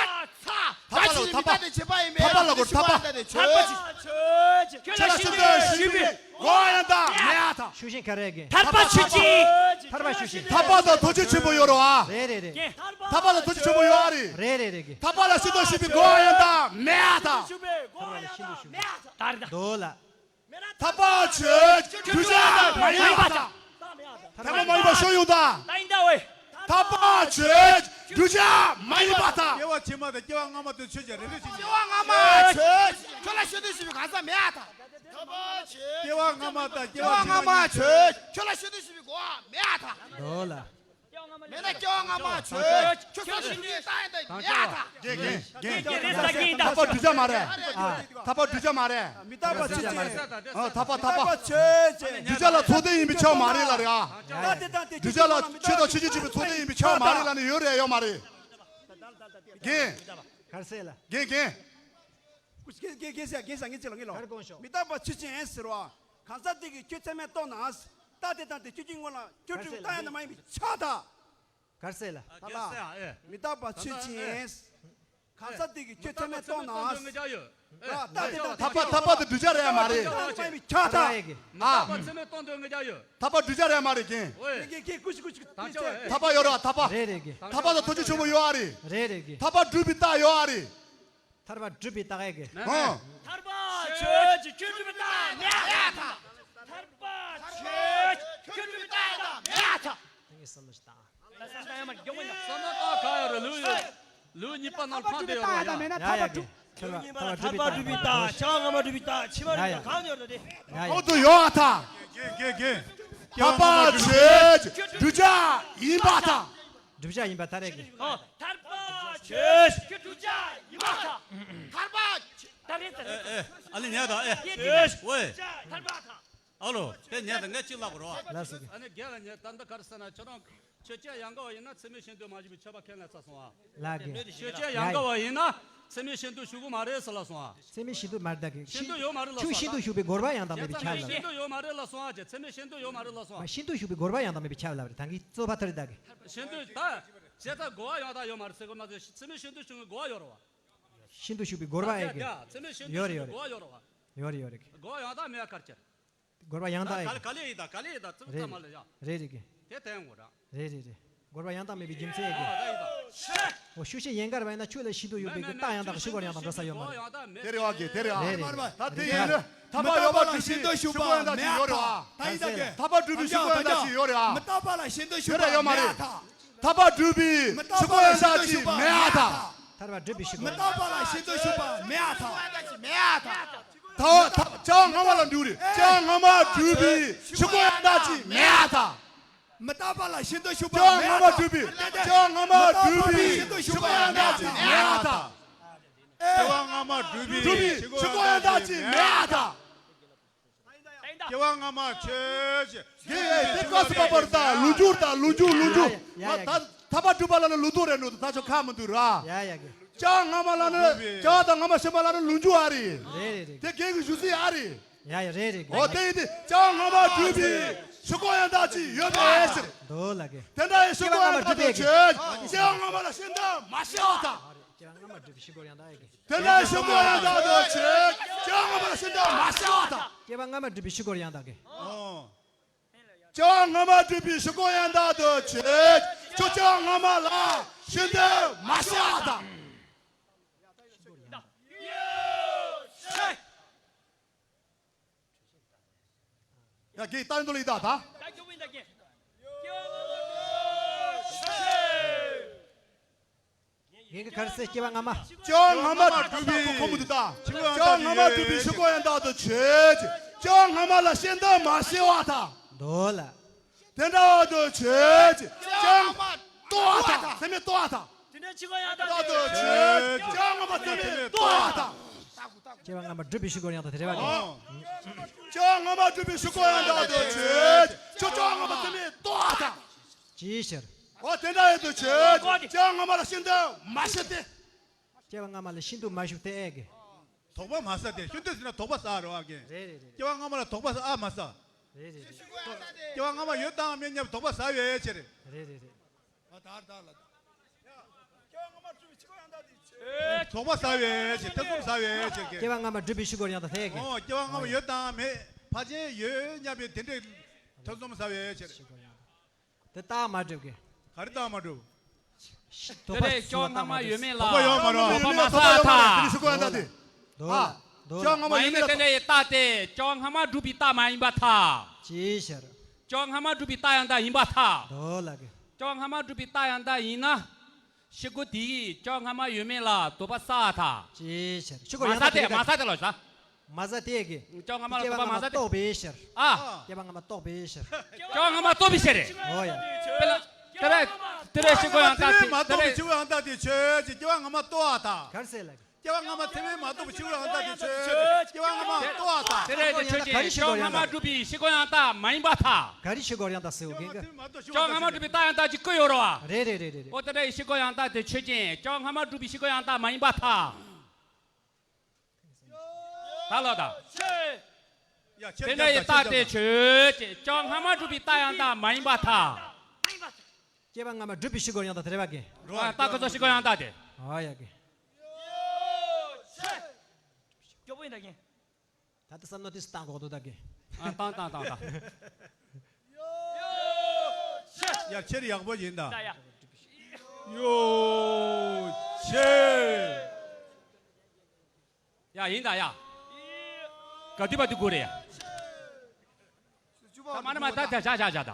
ཚ། ཐར་པ་ལ་ཐར་པ། ཐར་པ་ལ་གོ་ཐར་པ། ཐར་པ་ཆོས་ཅན། ཁྱོད་ལ་ཤིན་ཏུ་ཞུགས་པའི་གོ་ཡང་དག་མེད་ཨ་ཐལ། ཤུགས་ཤིག་ག་རེ་གི། ཐར་པ་ཆོས་ཅན། ཐར་པ་ཤུགས་ཤིག་ཐར་པ་དང་ཐུགས་རྗེ་ཆེན་པོ་ཡོད་རེད་བ། རེད་རེད་རེད། ཐར་པ་དང་ཐུགས་རྗེ་ཆེན་པོ་ཡོད་ཨ་རེད། རེད་རེད་རེད་གི། ཐར་པ་ལ་ཤིན་ཏུ་ཞུགས་པའི་གོ་ཡང་དག་མེད་ཨ་ཐལ། ཐར་པ་ལ་ཤིན་ཏུ་ཞུགས་པའི། ད་རེད་ད། དོ་ལ། ཐར་པ་ཆོས་ཅན། བསྒྲུབ་བྱ་མ་ཡིན་པར་ཐལ། ཐར་པ་མ་ཡིན་པ་ཤོད་ཡོང་ད། ད་ཡིན་ད་ཝེ། ཐར་པ་ཆོས་ཅན། བསྒྲུབ་བྱ་མ་ཡིན་པར་ཐལ། སྐྱེ་བ་ཕྱི་མ་དང་སྐྱེ་བ་སྔ་མ་དེ་ཆོས་ཅན་རེ་རེ་བཞིན། སྐྱེ་བ་སྔ་མ་ཆོས་ཅན། ཁྱོད་ལ་ཤིན་ཏུ་ཞུགས་པའི་གང་ཟག་མེད་ཨ་ཐལ། སྐྱེ་བ་སྔ་མ་དང་སྐྱེ་བ་ཕྱི་མ་ཆོས་ཅན། ཁྱོད་ལ་ཤིན་ཏུ་ཞུགས་པའི་གོ་མེད་ཨ་ཐལ། དོ་ལ། མེད་ན་སྐྱེ་བ་སྔ་མ་ཆོས་ཅན། ཁྱོད་ལ་ཤིན་ཏུ་ཞུགས་པའི་གོ་མེད་ཨ་ཐལ། རྒན་རྒན་རྒན། ཐར་པ་བསྒྲུབ་བྱ་མ་རེད། ཨ། ཐར་པ་བསྒྲུབ་བྱ་མ་རེད། མི་རྟག་པ་ཆོས་ཅན། ཨ། ཐར་པ་ཐར་པ། ཆོས་ཅན། བསྒྲུབ་བྱ་ལ་ཚོགས་ལྡན་ཡིན་པའི་ཕྱིར་མ་རེད་ལ་རེད་ཨ། བསྒྲུབ་བྱ་ལ་ཆོས་དང་ཆོས་ཅན་གཅིག་པའི་ཚོགས་ལྡན་ཡིན་པའི་ཕྱིར་མ་རེད་ལ་ནི་ཡོད་རེད་ཡོད་མ་རེད། རྒན། གར་སོང་ལ། རྒན་རྒན། རྒན་རྒན་ཟེར་རྒན་ཟེར་ངེས་ཅི་ལ་ངེས་ལ། གར་དགོངས་ཤོག་མི་རྟག་པ་ཆོས་ཅན་ཟེར་བ། གང་ཟག་དེ་གིས་ཁྱོད་ཚད་མས་རྟོགས་ན། རྟགས་དེ་དང་དེ་ཁྱོད་ཀྱི་སྔོན་ལ་ཁྱོད་སྒྲུབ་རྟགས་ཡང་དག་མ་ཡིན་པའི་ཕྱིར་ད། གར་སོང་ལ། ཐ་ལ། མི་རྟག་པ་ཆོས་ཅན། གང་ཟག་དེ་གིས་ཁྱོད་ཚད་མས་རྟོགས་ན། རྟགས་དེ་དང་ཐར་པ་ཐར་པ་དེ་བསྒྲུབ་བྱ་རེད་ཡ་མ་རེད། ཁྱོད་ད་ཡ་གི། ཨ། ཐར་པ་ཚད་མས་རྟོགས་འདོད་ངེས་ཀྱང་ཡོད། ཐར་པ་བསྒྲུབ་བྱ་རེད་ཡ་མ་རེད་རྒན། ཨོ་ཡ། ཐར་པ་ཡོད་རེད་བ་ཐར་པ། རེད་རེད་གི། ཐར་པ་དང་ཐུགས་རྗེ་ཆེན་པོ་ཡོད་ཨ་རེད། རེད་རེད་གི། ཐར་པ་སྒྲུབ་པའི་རྟགས་ཡོད་ཨ་རེད། ཐར་པ་སྒྲུབ་པའི་རྟགས་ཡོད་གི། ཧོ། ཐར་པ་ཆོས་ཅན་ཁྱོད་སྒྲུབ་པའི་རྟགས་མེད་ཨ་ཐལ། ཐར་པ་ཆོས་ཅན་ཁྱོད་སྒྲུབ་པའི་རྟགས་ཡང་དག་མེད་ཨ་ཐལ། ད་ངས་བསམ་བློ་ཞིག་བཏང་། བསམ་བློ་བཏང་ག་ཡོད་རེད། ལུས་ཡོད། ལུས་གཉིས་པ་ནང་ལྷག་བསྡད་ཡོད་རེད་ཡ། ཡ་ཡ་གི། ཁྱོད་ལ་ཐར་པ་སྒྲུབ་པའི་རྟགས། ཕྱི་མ་སྔ་མ་སྒྲུབ་པའི་རྟགས། ཕྱི་མ་རིག་གང་ཡོད་རེད། ཡ་ཡ། ཨོ་དུ་ཡོད་ཨ་ཐལ། རྒན་རྒན་རྒན། ཐར་པ་ཆོས་ཅན་བསྒྲུབ་བྱ་ཡིན་པར་ཐལ། བསྒྲུབ་བྱ་ཡིན་པར་ཐལ་རེད་གི། ཨོ། ཐར་པ་ཆོས་ཅན་བསྒྲུབ་བྱ་ཡིན་པར་ཐལ། ཐར་པ། ད་རེད་ད་རེད། ཨེ་ཨེ། ཨ་ལི་ཉལ་དང་ཨེ། ཡེ་ཏི་ཝེ། ཐར་པ་ཐལ། ཨ་ལོ། དེ་ཉལ་དང་ངས་གཅིག་ལབ་དགོས་རེད་བ། ལགས་སོ། ཨ་ནི་རྒན་ལ་ཉལ་ད་འདི་ག་རེ་ཟེར་ན་ཁྱོད་རང་ཆོས་ཅན་ཡང་དག་པ་ཡིན་ན་ཚད་མས་ཤིན་ཏུ་མ་ཞུགས་པའི་ཆོས་པ་ཁས་ལེན་ཚར་སོང་ཨ། ལགས་ཀྱི། ཆོས་ཅན་ཡང་དག་པ་ཡིན་ན་ཚད་མས་ཤིན་ཏུ་ཞུགས་ཀྱི་མ་རེད་ཟེར་ལབ་སོང་ཨ། ཚད་མས་ཤིན་ཏུ་མ་རེད་ད་གི། ཤིན་ཏུ་ཡོད་མ་རེད་ལབ་སོང་ཨ། ཤིན་ཏུ་ཞུགས་པའི་རྒོལ་བ་ཡང་དག་མེད་པའི་ཁྱབ་ལབ་རེད། ཤིན་ཏུ་ཡོད་མ་རེད་ལབ་སོང་ཨ། ཅེ་ཚད་མས་ཤིན་ཏུ་ཡོད་མ་རེད་ལབ་སོང་ཨ། ཤིན་ཏུ་ཞུགས་པའི་རྒོལ་བ་ཡང་དག་མེད་པའི་ཁྱབ་ལབ་རེད། ད་གི་རྩོད་པ་ཐར་ད་གི། ཤིན་ཏུ་ད་བྱས་ཙང་རྒོལ་བ་ཡང་དག་ཡོད་མ་རེད་ཟེར་གི་མ་ཟད་ཚད་མས་ཤིན་ཏུ་ཞུགས་ཀྱི་རྒོལ་བ་ཡོད་རེད་བ། ཤིན་ཏུ་ཞུགས་པའི་རྒོལ་བ་ཡོད་གི། ཡ་ཡ། ཚད་མས་ཤིན་ཏུ་ཞུགས་ཀྱི་རྒོལ་བ་ཡོད་རེད་བ། ཡོད་རེད་ཡོད་རེད། རྒོལ་བ་ཡང་དག་མེད་ཡ་གར་ཅེ། རྒོལ་བ་ཡང་དག་ཡིན་ད། ག་ལེ་ཡིན་ད་ག་ལེ་ཡིན་ད་ཙི་ཙི་མ་ལ་ཡ། རེད་རེད་གི། དེ་བསྟན་དགོས་ར། རེད་རེད་རེད། རྒོལ་བ་ཡང་དག་མེད་པའི་རྒྱུ་མཚན་ཡོད་གི། ཨོ་ཤུགས་ཤིག་ཡན་གར་བ་ཡིན་ན་ཆོས་ལ་ཤིན་ཏུ་ཡོད་པའི་གི་རྟགས་ཡང་དག་ཤུགས་གར་ཡང་དག་འགྲོ་ས་ཡོད་མ་རེད། དེ་རེད་བ་གི་དེ་རེད་ཨ། རེད་རེད། ད་དེ་ཡིན་ན་ཐར་པ་ཡོད་པ་སྒྲུབ་པའི་ཤུགས་གར་ཡང་དག་ཅིག་ཡོད་རེད་ཨ། ད་ཡིན་ད་གི། ཐར་པ་སྒྲུབ་པའི་ཤུགས་གར་ཡང་དག་ཅིག་ཡོད་རེད་ཨ། མི་རྟག་པ་ལ་ཤིན་ཏུ་ཞུགས་པ་ཡོད་མ་རེད། ཐར་པ་སྒྲུབ་པའི་ཤུགས་གར་ཡང་དག་ཅིག་མེད་ཨ་ད། ཐར་པ་སྒྲུབ་པའི་ཕྱིར་རྒོལ་ཡང་དག་མི་རྟག་པ་ལ་ཤིན་ཏུ་ཞུགས་པ་མེད་ཨ་ཐལ། མེད་ཨ་ཐལ། ད་ད་བྱ་བ་སྔ་མ་ལ་འགྲོ་རེད། བྱ་བ་སྔ་མ་སྒྲུབ་པའི་ཕྱིར་རྒོལ་ཡང་དག་ཅིག་མེད་ཨ་ཐལ། མི་རྟག་པ་ལ་ཤིན་ཏུ་ཞུགས་པ་བྱ་བ་མེད་སྔ་མ་ཨ་ཐལ། སྒྲུབ་པའི་བྱ་བ་སྔ་མ་སྒྲུབ་པའི་ཕྱིར་རྒོལ་ཡང་དག་ཅིག་མེད་ཨ་ཐལ། སྐྱེ་བ་སྔ་མ་སྒྲུབ་པའི་སྒྲུབ་པའི་ཕྱིར་རྒོལ་ཡང་དག་ཅིག་མེད་ཨ་ཐལ། སྐྱེ་བ་སྔ་མ་ཆོས་ཅན། དེ་དེ་བཀའ་སྲིད་པ་པར་དང་ལུ་འགྱུར་དང་ལུ་འགྱུར་ལུ་འགྱུར། ཡ་ཡ་ཡ་ཡ། ང་ད་ཐར་པ་སྒྲུབ་པ་ལ་ནི་ལུ་ཐོ་རེ་ནུ་ད་ཆོ་ཁ་མི་འདུག་ར། ཡ་ཡ་གི། བྱ་བ་སྔ་མ་ལ་ནི་བྱ་བ་དང་སྔ་མ་ཕྱི་མ་ལ་ནི་ལུ་འགྱུར་ཨ་རེད། རེད་རེད་རེད། དེ་རྒན་གྱི་ཞུ་ཚིག་ཨ་རེད། ཡ་ཡ་རེད་རེད། འོ་དེ་ཡིན་དུས་བྱ་བ་སྔ་མ་སྒྲུབ་པའི་ཕྱིར་རྒོལ་ཡང་དག་ཅིག་ཡོད་པའི་ཕྱིར། འདོད་ལ་གི། དེ་འདྲ་ཡི་ཕྱིར་རྒོལ་ཡང་དག་ཏུ་བྱེད། བྱ་བ་སྔ་མ་ལ་ཤིན་ཏུ་མ་ཤེས་པར་ཐལ། སྐྱེ་བ་སྔ་མ་སྒྲུབ་པའི་ཕྱིར་རྒོལ་ཡང་དག་ཡི་གི། དེ་འདྲ་ཕྱིར་རྒོལ་ཡང་དག་ཏུ་བྱེད། སྐྱེ་བ་སྔ་མ་ལ་ཤིན་ཏུ་མ་ཤེས་པར་ཐལ། སྐྱེ་བ་སྔ་མ་སྒྲུབ་པའི་ཕྱིར་རྒོལ་ཡང་དག་གི། ཨོ། སྐྱེ་བ་སྔ་མ་སྒྲུབ་པའི་ཕྱིར་རྒོལ་ཡང་དག་ཏུ་བྱེད། ཁྱོད་སྐྱེ་བ་སྔ་མ་ལ་ཤིན་ཏུ་མ་ཤེས་པར་ཐལ། ཡ་གི་ཏན་ཏོ་ལི་ད་ད། ངེད་ཀྱི་གར་སེ་སྐྱེ་བ་སྔ་མ། སྐྱེ་བ་སྔ་མ་སྒྲུབ་པའི་ཁོ་མོ་དུ་ད། སྐྱེ་བ་སྔ་མ་སྒྲུབ་པའི་ཕྱིར་རྒོལ་ཡང་དག་ཏུ་བྱེད། སྐྱེ་བ་སྔ་མ་ལ་ཤིན་ཏུ་མ་ཤེས་པར་ཐལ། འདོད་ལ། དེ་འདྲ་དུ་བྱེད། སྐྱེ་བ་སྔ་མ་ལྟོགས་པར་ཐལ། སེམས་མེད་ལྟོགས་པར་ཐལ། དེ་འདྲའི་ཕྱིར་རྒོལ་ཡང་དག་ཏུ་བྱེད། སྐྱེ་བ་སྔ་མ་སེམས་མེད་ལྟོགས་པར་ཐལ། སྐྱེ་བ་སྔ་མ་སྒྲུབ་པའི་ཕྱིར་རྒོལ་ཡང་དག་དེ་རེད་བ། ཨོ། སྐྱེ་བ་སྔ་མ་སྒྲུབ་པའི་ཕྱིར་རྒོལ་ཡང་དག་ཏུ་བྱེད། ཁྱོད་སྐྱེ་བ་སྔ་མ་སེམས་མེད་ལྟོགས་པར་ཐལ། ཅིའི་ཕྱིར། འོ་དེ་འདྲ་ཡོད་དུ་བྱེད། སྐྱེ་བ་སྔ་མ་ལ་ཤིན་ཏུ་མ་ཤེས་ཏེ། སྐྱེ་བ་སྔ་མ་ལ་ཤིན་ཏུ་མ་ཞུགས་ཏེ་ཨེ་གི། དོགས་པ་མ་ཟ་སྟེ། ཤིན་ཏུ་ཟེར་ན་དོགས་པ་ཟ་རེད་བ་གི། རེད་རེད་རེད། སྐྱེ་བ་སྔ་མ་ལ་དོགས་པ་ཟ་ཨ་མ་ཟ། རེད་རེད་རེད། སྐྱེ་བ་སྔ་མ་ཡོད་དང་མེད་སྙམ་དོགས་པ་ཟ་བའི་ཕྱིར། རེད་རེད་རེད། ཨ་དར་དར་ལ། དོགས་པ་ཟ་བའི་ཕྱིར། ཐེ་ཚོམ་ཟ་བའི་ཕྱིར་གི། སྐྱེ་བ་སྔ་མ་སྒྲུབ་པའི་ཕྱིར་རྒོལ་ཡང་དག་དེ་གི། ཨོ། སྐྱེ་བ་སྔ་མ་ཡོད་དང་མེད། ཕར་ཕྱིན་ཡོད་སྙམ་པའི་དེ་འདྲའི་ཐེ་ཚོམ་ཟ་བའི་ཕྱིར། ཕྱིར་རྒོལ་ཡང་དག་དེ་རྟགས་མ་གྲུབ་གི། ག་རེ་རྟགས་མ་གྲུབ། དེ་ལས་སྐྱེ་བ་སྔ་མ་ཡོད་མེད་ལ་དོགས་པ་ཡོད་མ་རེད། དོགས་པ་མ་ཟ་ཐལ། དེ་ནི་ཕྱིར་རྒོལ་ཡང་དག་དེ། ཨ། སྐྱེ་བ་སྔ་མ་ཡོད་མེད་ལ་དོགས་པ། དེ་ལས་རྟགས་དེ་སྐྱེ་བ་སྔ་མ་སྒྲུབ་པའི་རྟགས་མ་ཡིན་པར་ཐལ། ཅིའི་ཕྱིར། སྐྱེ་བ་སྔ་མ་སྒྲུབ་པའི་རྟགས་ཡང་དག་ཡིན་པར་ཐལ། འདོད་ལ་གི། སྐྱེ་བ་སྔ་མ་སྒྲུབ་པའི་རྟགས་ཡང་དག་ཡིན་ན། ཕྱིར་རྒོལ་དེས་སྐྱེ་བ་སྔ་མ་ཡོད་མེད་ལ་དོགས་པ་ཟ་ཐལ། ཅིའི་ཕྱིར། ཕྱིར་རྒོལ་མ་ཡང་ཟ་དག་དེ་དེ་རེད། མ་ཟ་དེ་ལོ་ཟ། མ་ཟ་དེ་གི། སྐྱེ་བ་སྔ་མ་ལ་སྐྱེ་བ་དོགས་པ་སྔ་མ་མ་ཟ་དེ། རྟོགས་པའི་ཕྱིར། ཨ། སྐྱེ་བ་སྔ་མ་རྟོགས་པའི་ཕྱིར། སྐྱེ་བ་སྔ་མ་རྟོགས་པའི་ཕྱིར་རེད། འོ་ཡ། དཔེ་ལ། དེ་རེད། དེ་རེད། ཕྱིར་རྒོལ་ཡང་དག་དེ་མ་རྟོགས་པའི་ཕྱིར་རྒོལ་ཡང་དག་དེ་ཆོས་ཅན། སྐྱེ་བ་སྔ་མ་རྟོགས་པར་ཐལ། ག་རེ་ཟེར་ལ། སྐྱེ་བ་སྔ་མ་ཚད་མས་མ་རྟོགས་པའི་ཕྱིར་རྒོལ་ཡང་དག་དེ་ཆོས་ཅན། སྐྱེ་བ་སྔ་མ་རྟོགས་པར་ཐལ། དེ་རེད། དེ་ཆོས་ཅན། སྐྱེ་བ་སྔ་མ་སྒྲུབ་པའི་ཕྱིར་རྒོལ་ཡང་དག་མ་ཡིན་པར་ཐལ། ག་རེ་ཕྱིར་རྒོལ་ཡང་དག་ཟེར་བ་གན་ག་སྐྱེ་བ་སྔ་མ་སྒྲུབ་པའི་རྟགས་ཡང་དག་ཅིག་བཀོད་ཡོད་རེད་བ། རེད་རེད་རེད་རེད། འོ་དེ་འདྲ་ཡི་ཕྱིར་རྒོལ་ཡང་དག་དེ་ཆོས་ཅན། སྐྱེ་བ་སྔ་མ་སྒྲུབ་པའི་ཕྱིར་རྒོལ་ཡང་དག་མ་ཡིན་པར་ཐལ། ད་ལོ་ད། ཡ་ཁྱེད་དེ་འདྲ་ཡི་རྒྱབ་ད་རྒྱབ་རྟགས་དེ་ད་ཆོས་ཅན། སྐྱེ་བ་སྔ་མ་སྒྲུབ་པའི་རྟགས་ཡང་དག་མ་ཡིན་པར་ཐལ། སྐྱེ་བ་སྔ་མ་སྒྲུབ་པའི་ཕྱིར་རྒོལ་ཡང་དག་དེ་རེད་བ་གན། རོ་ཨ་རྟགས་ཀུན་རྫོབ་ཕྱིར་རྒོལ་ཡང་དག་དེ། ཨ་ཡ་གན། སྐྱོ་པོ་ཡིན་ད་གན། ད་ལྟ་བསམ་མནོ་དེ་སུ་བཏང་དགོས་འདུག་ད་གི། ཨ་བཏང་བཏང་བཏང་བཏང་། ཡ་ཁྱེད་ཡག་པོ་ཡིན་ད། ཡ་ཡ། ཡོ་ཆེ། ཡ་ཡིན་ད་ཡ། ག་དུས་པ་དུས་དགོས་རེད་ཡ། ད་མ་ན་མ་ད་ད་བཞག་བཞག་བཞག་ད།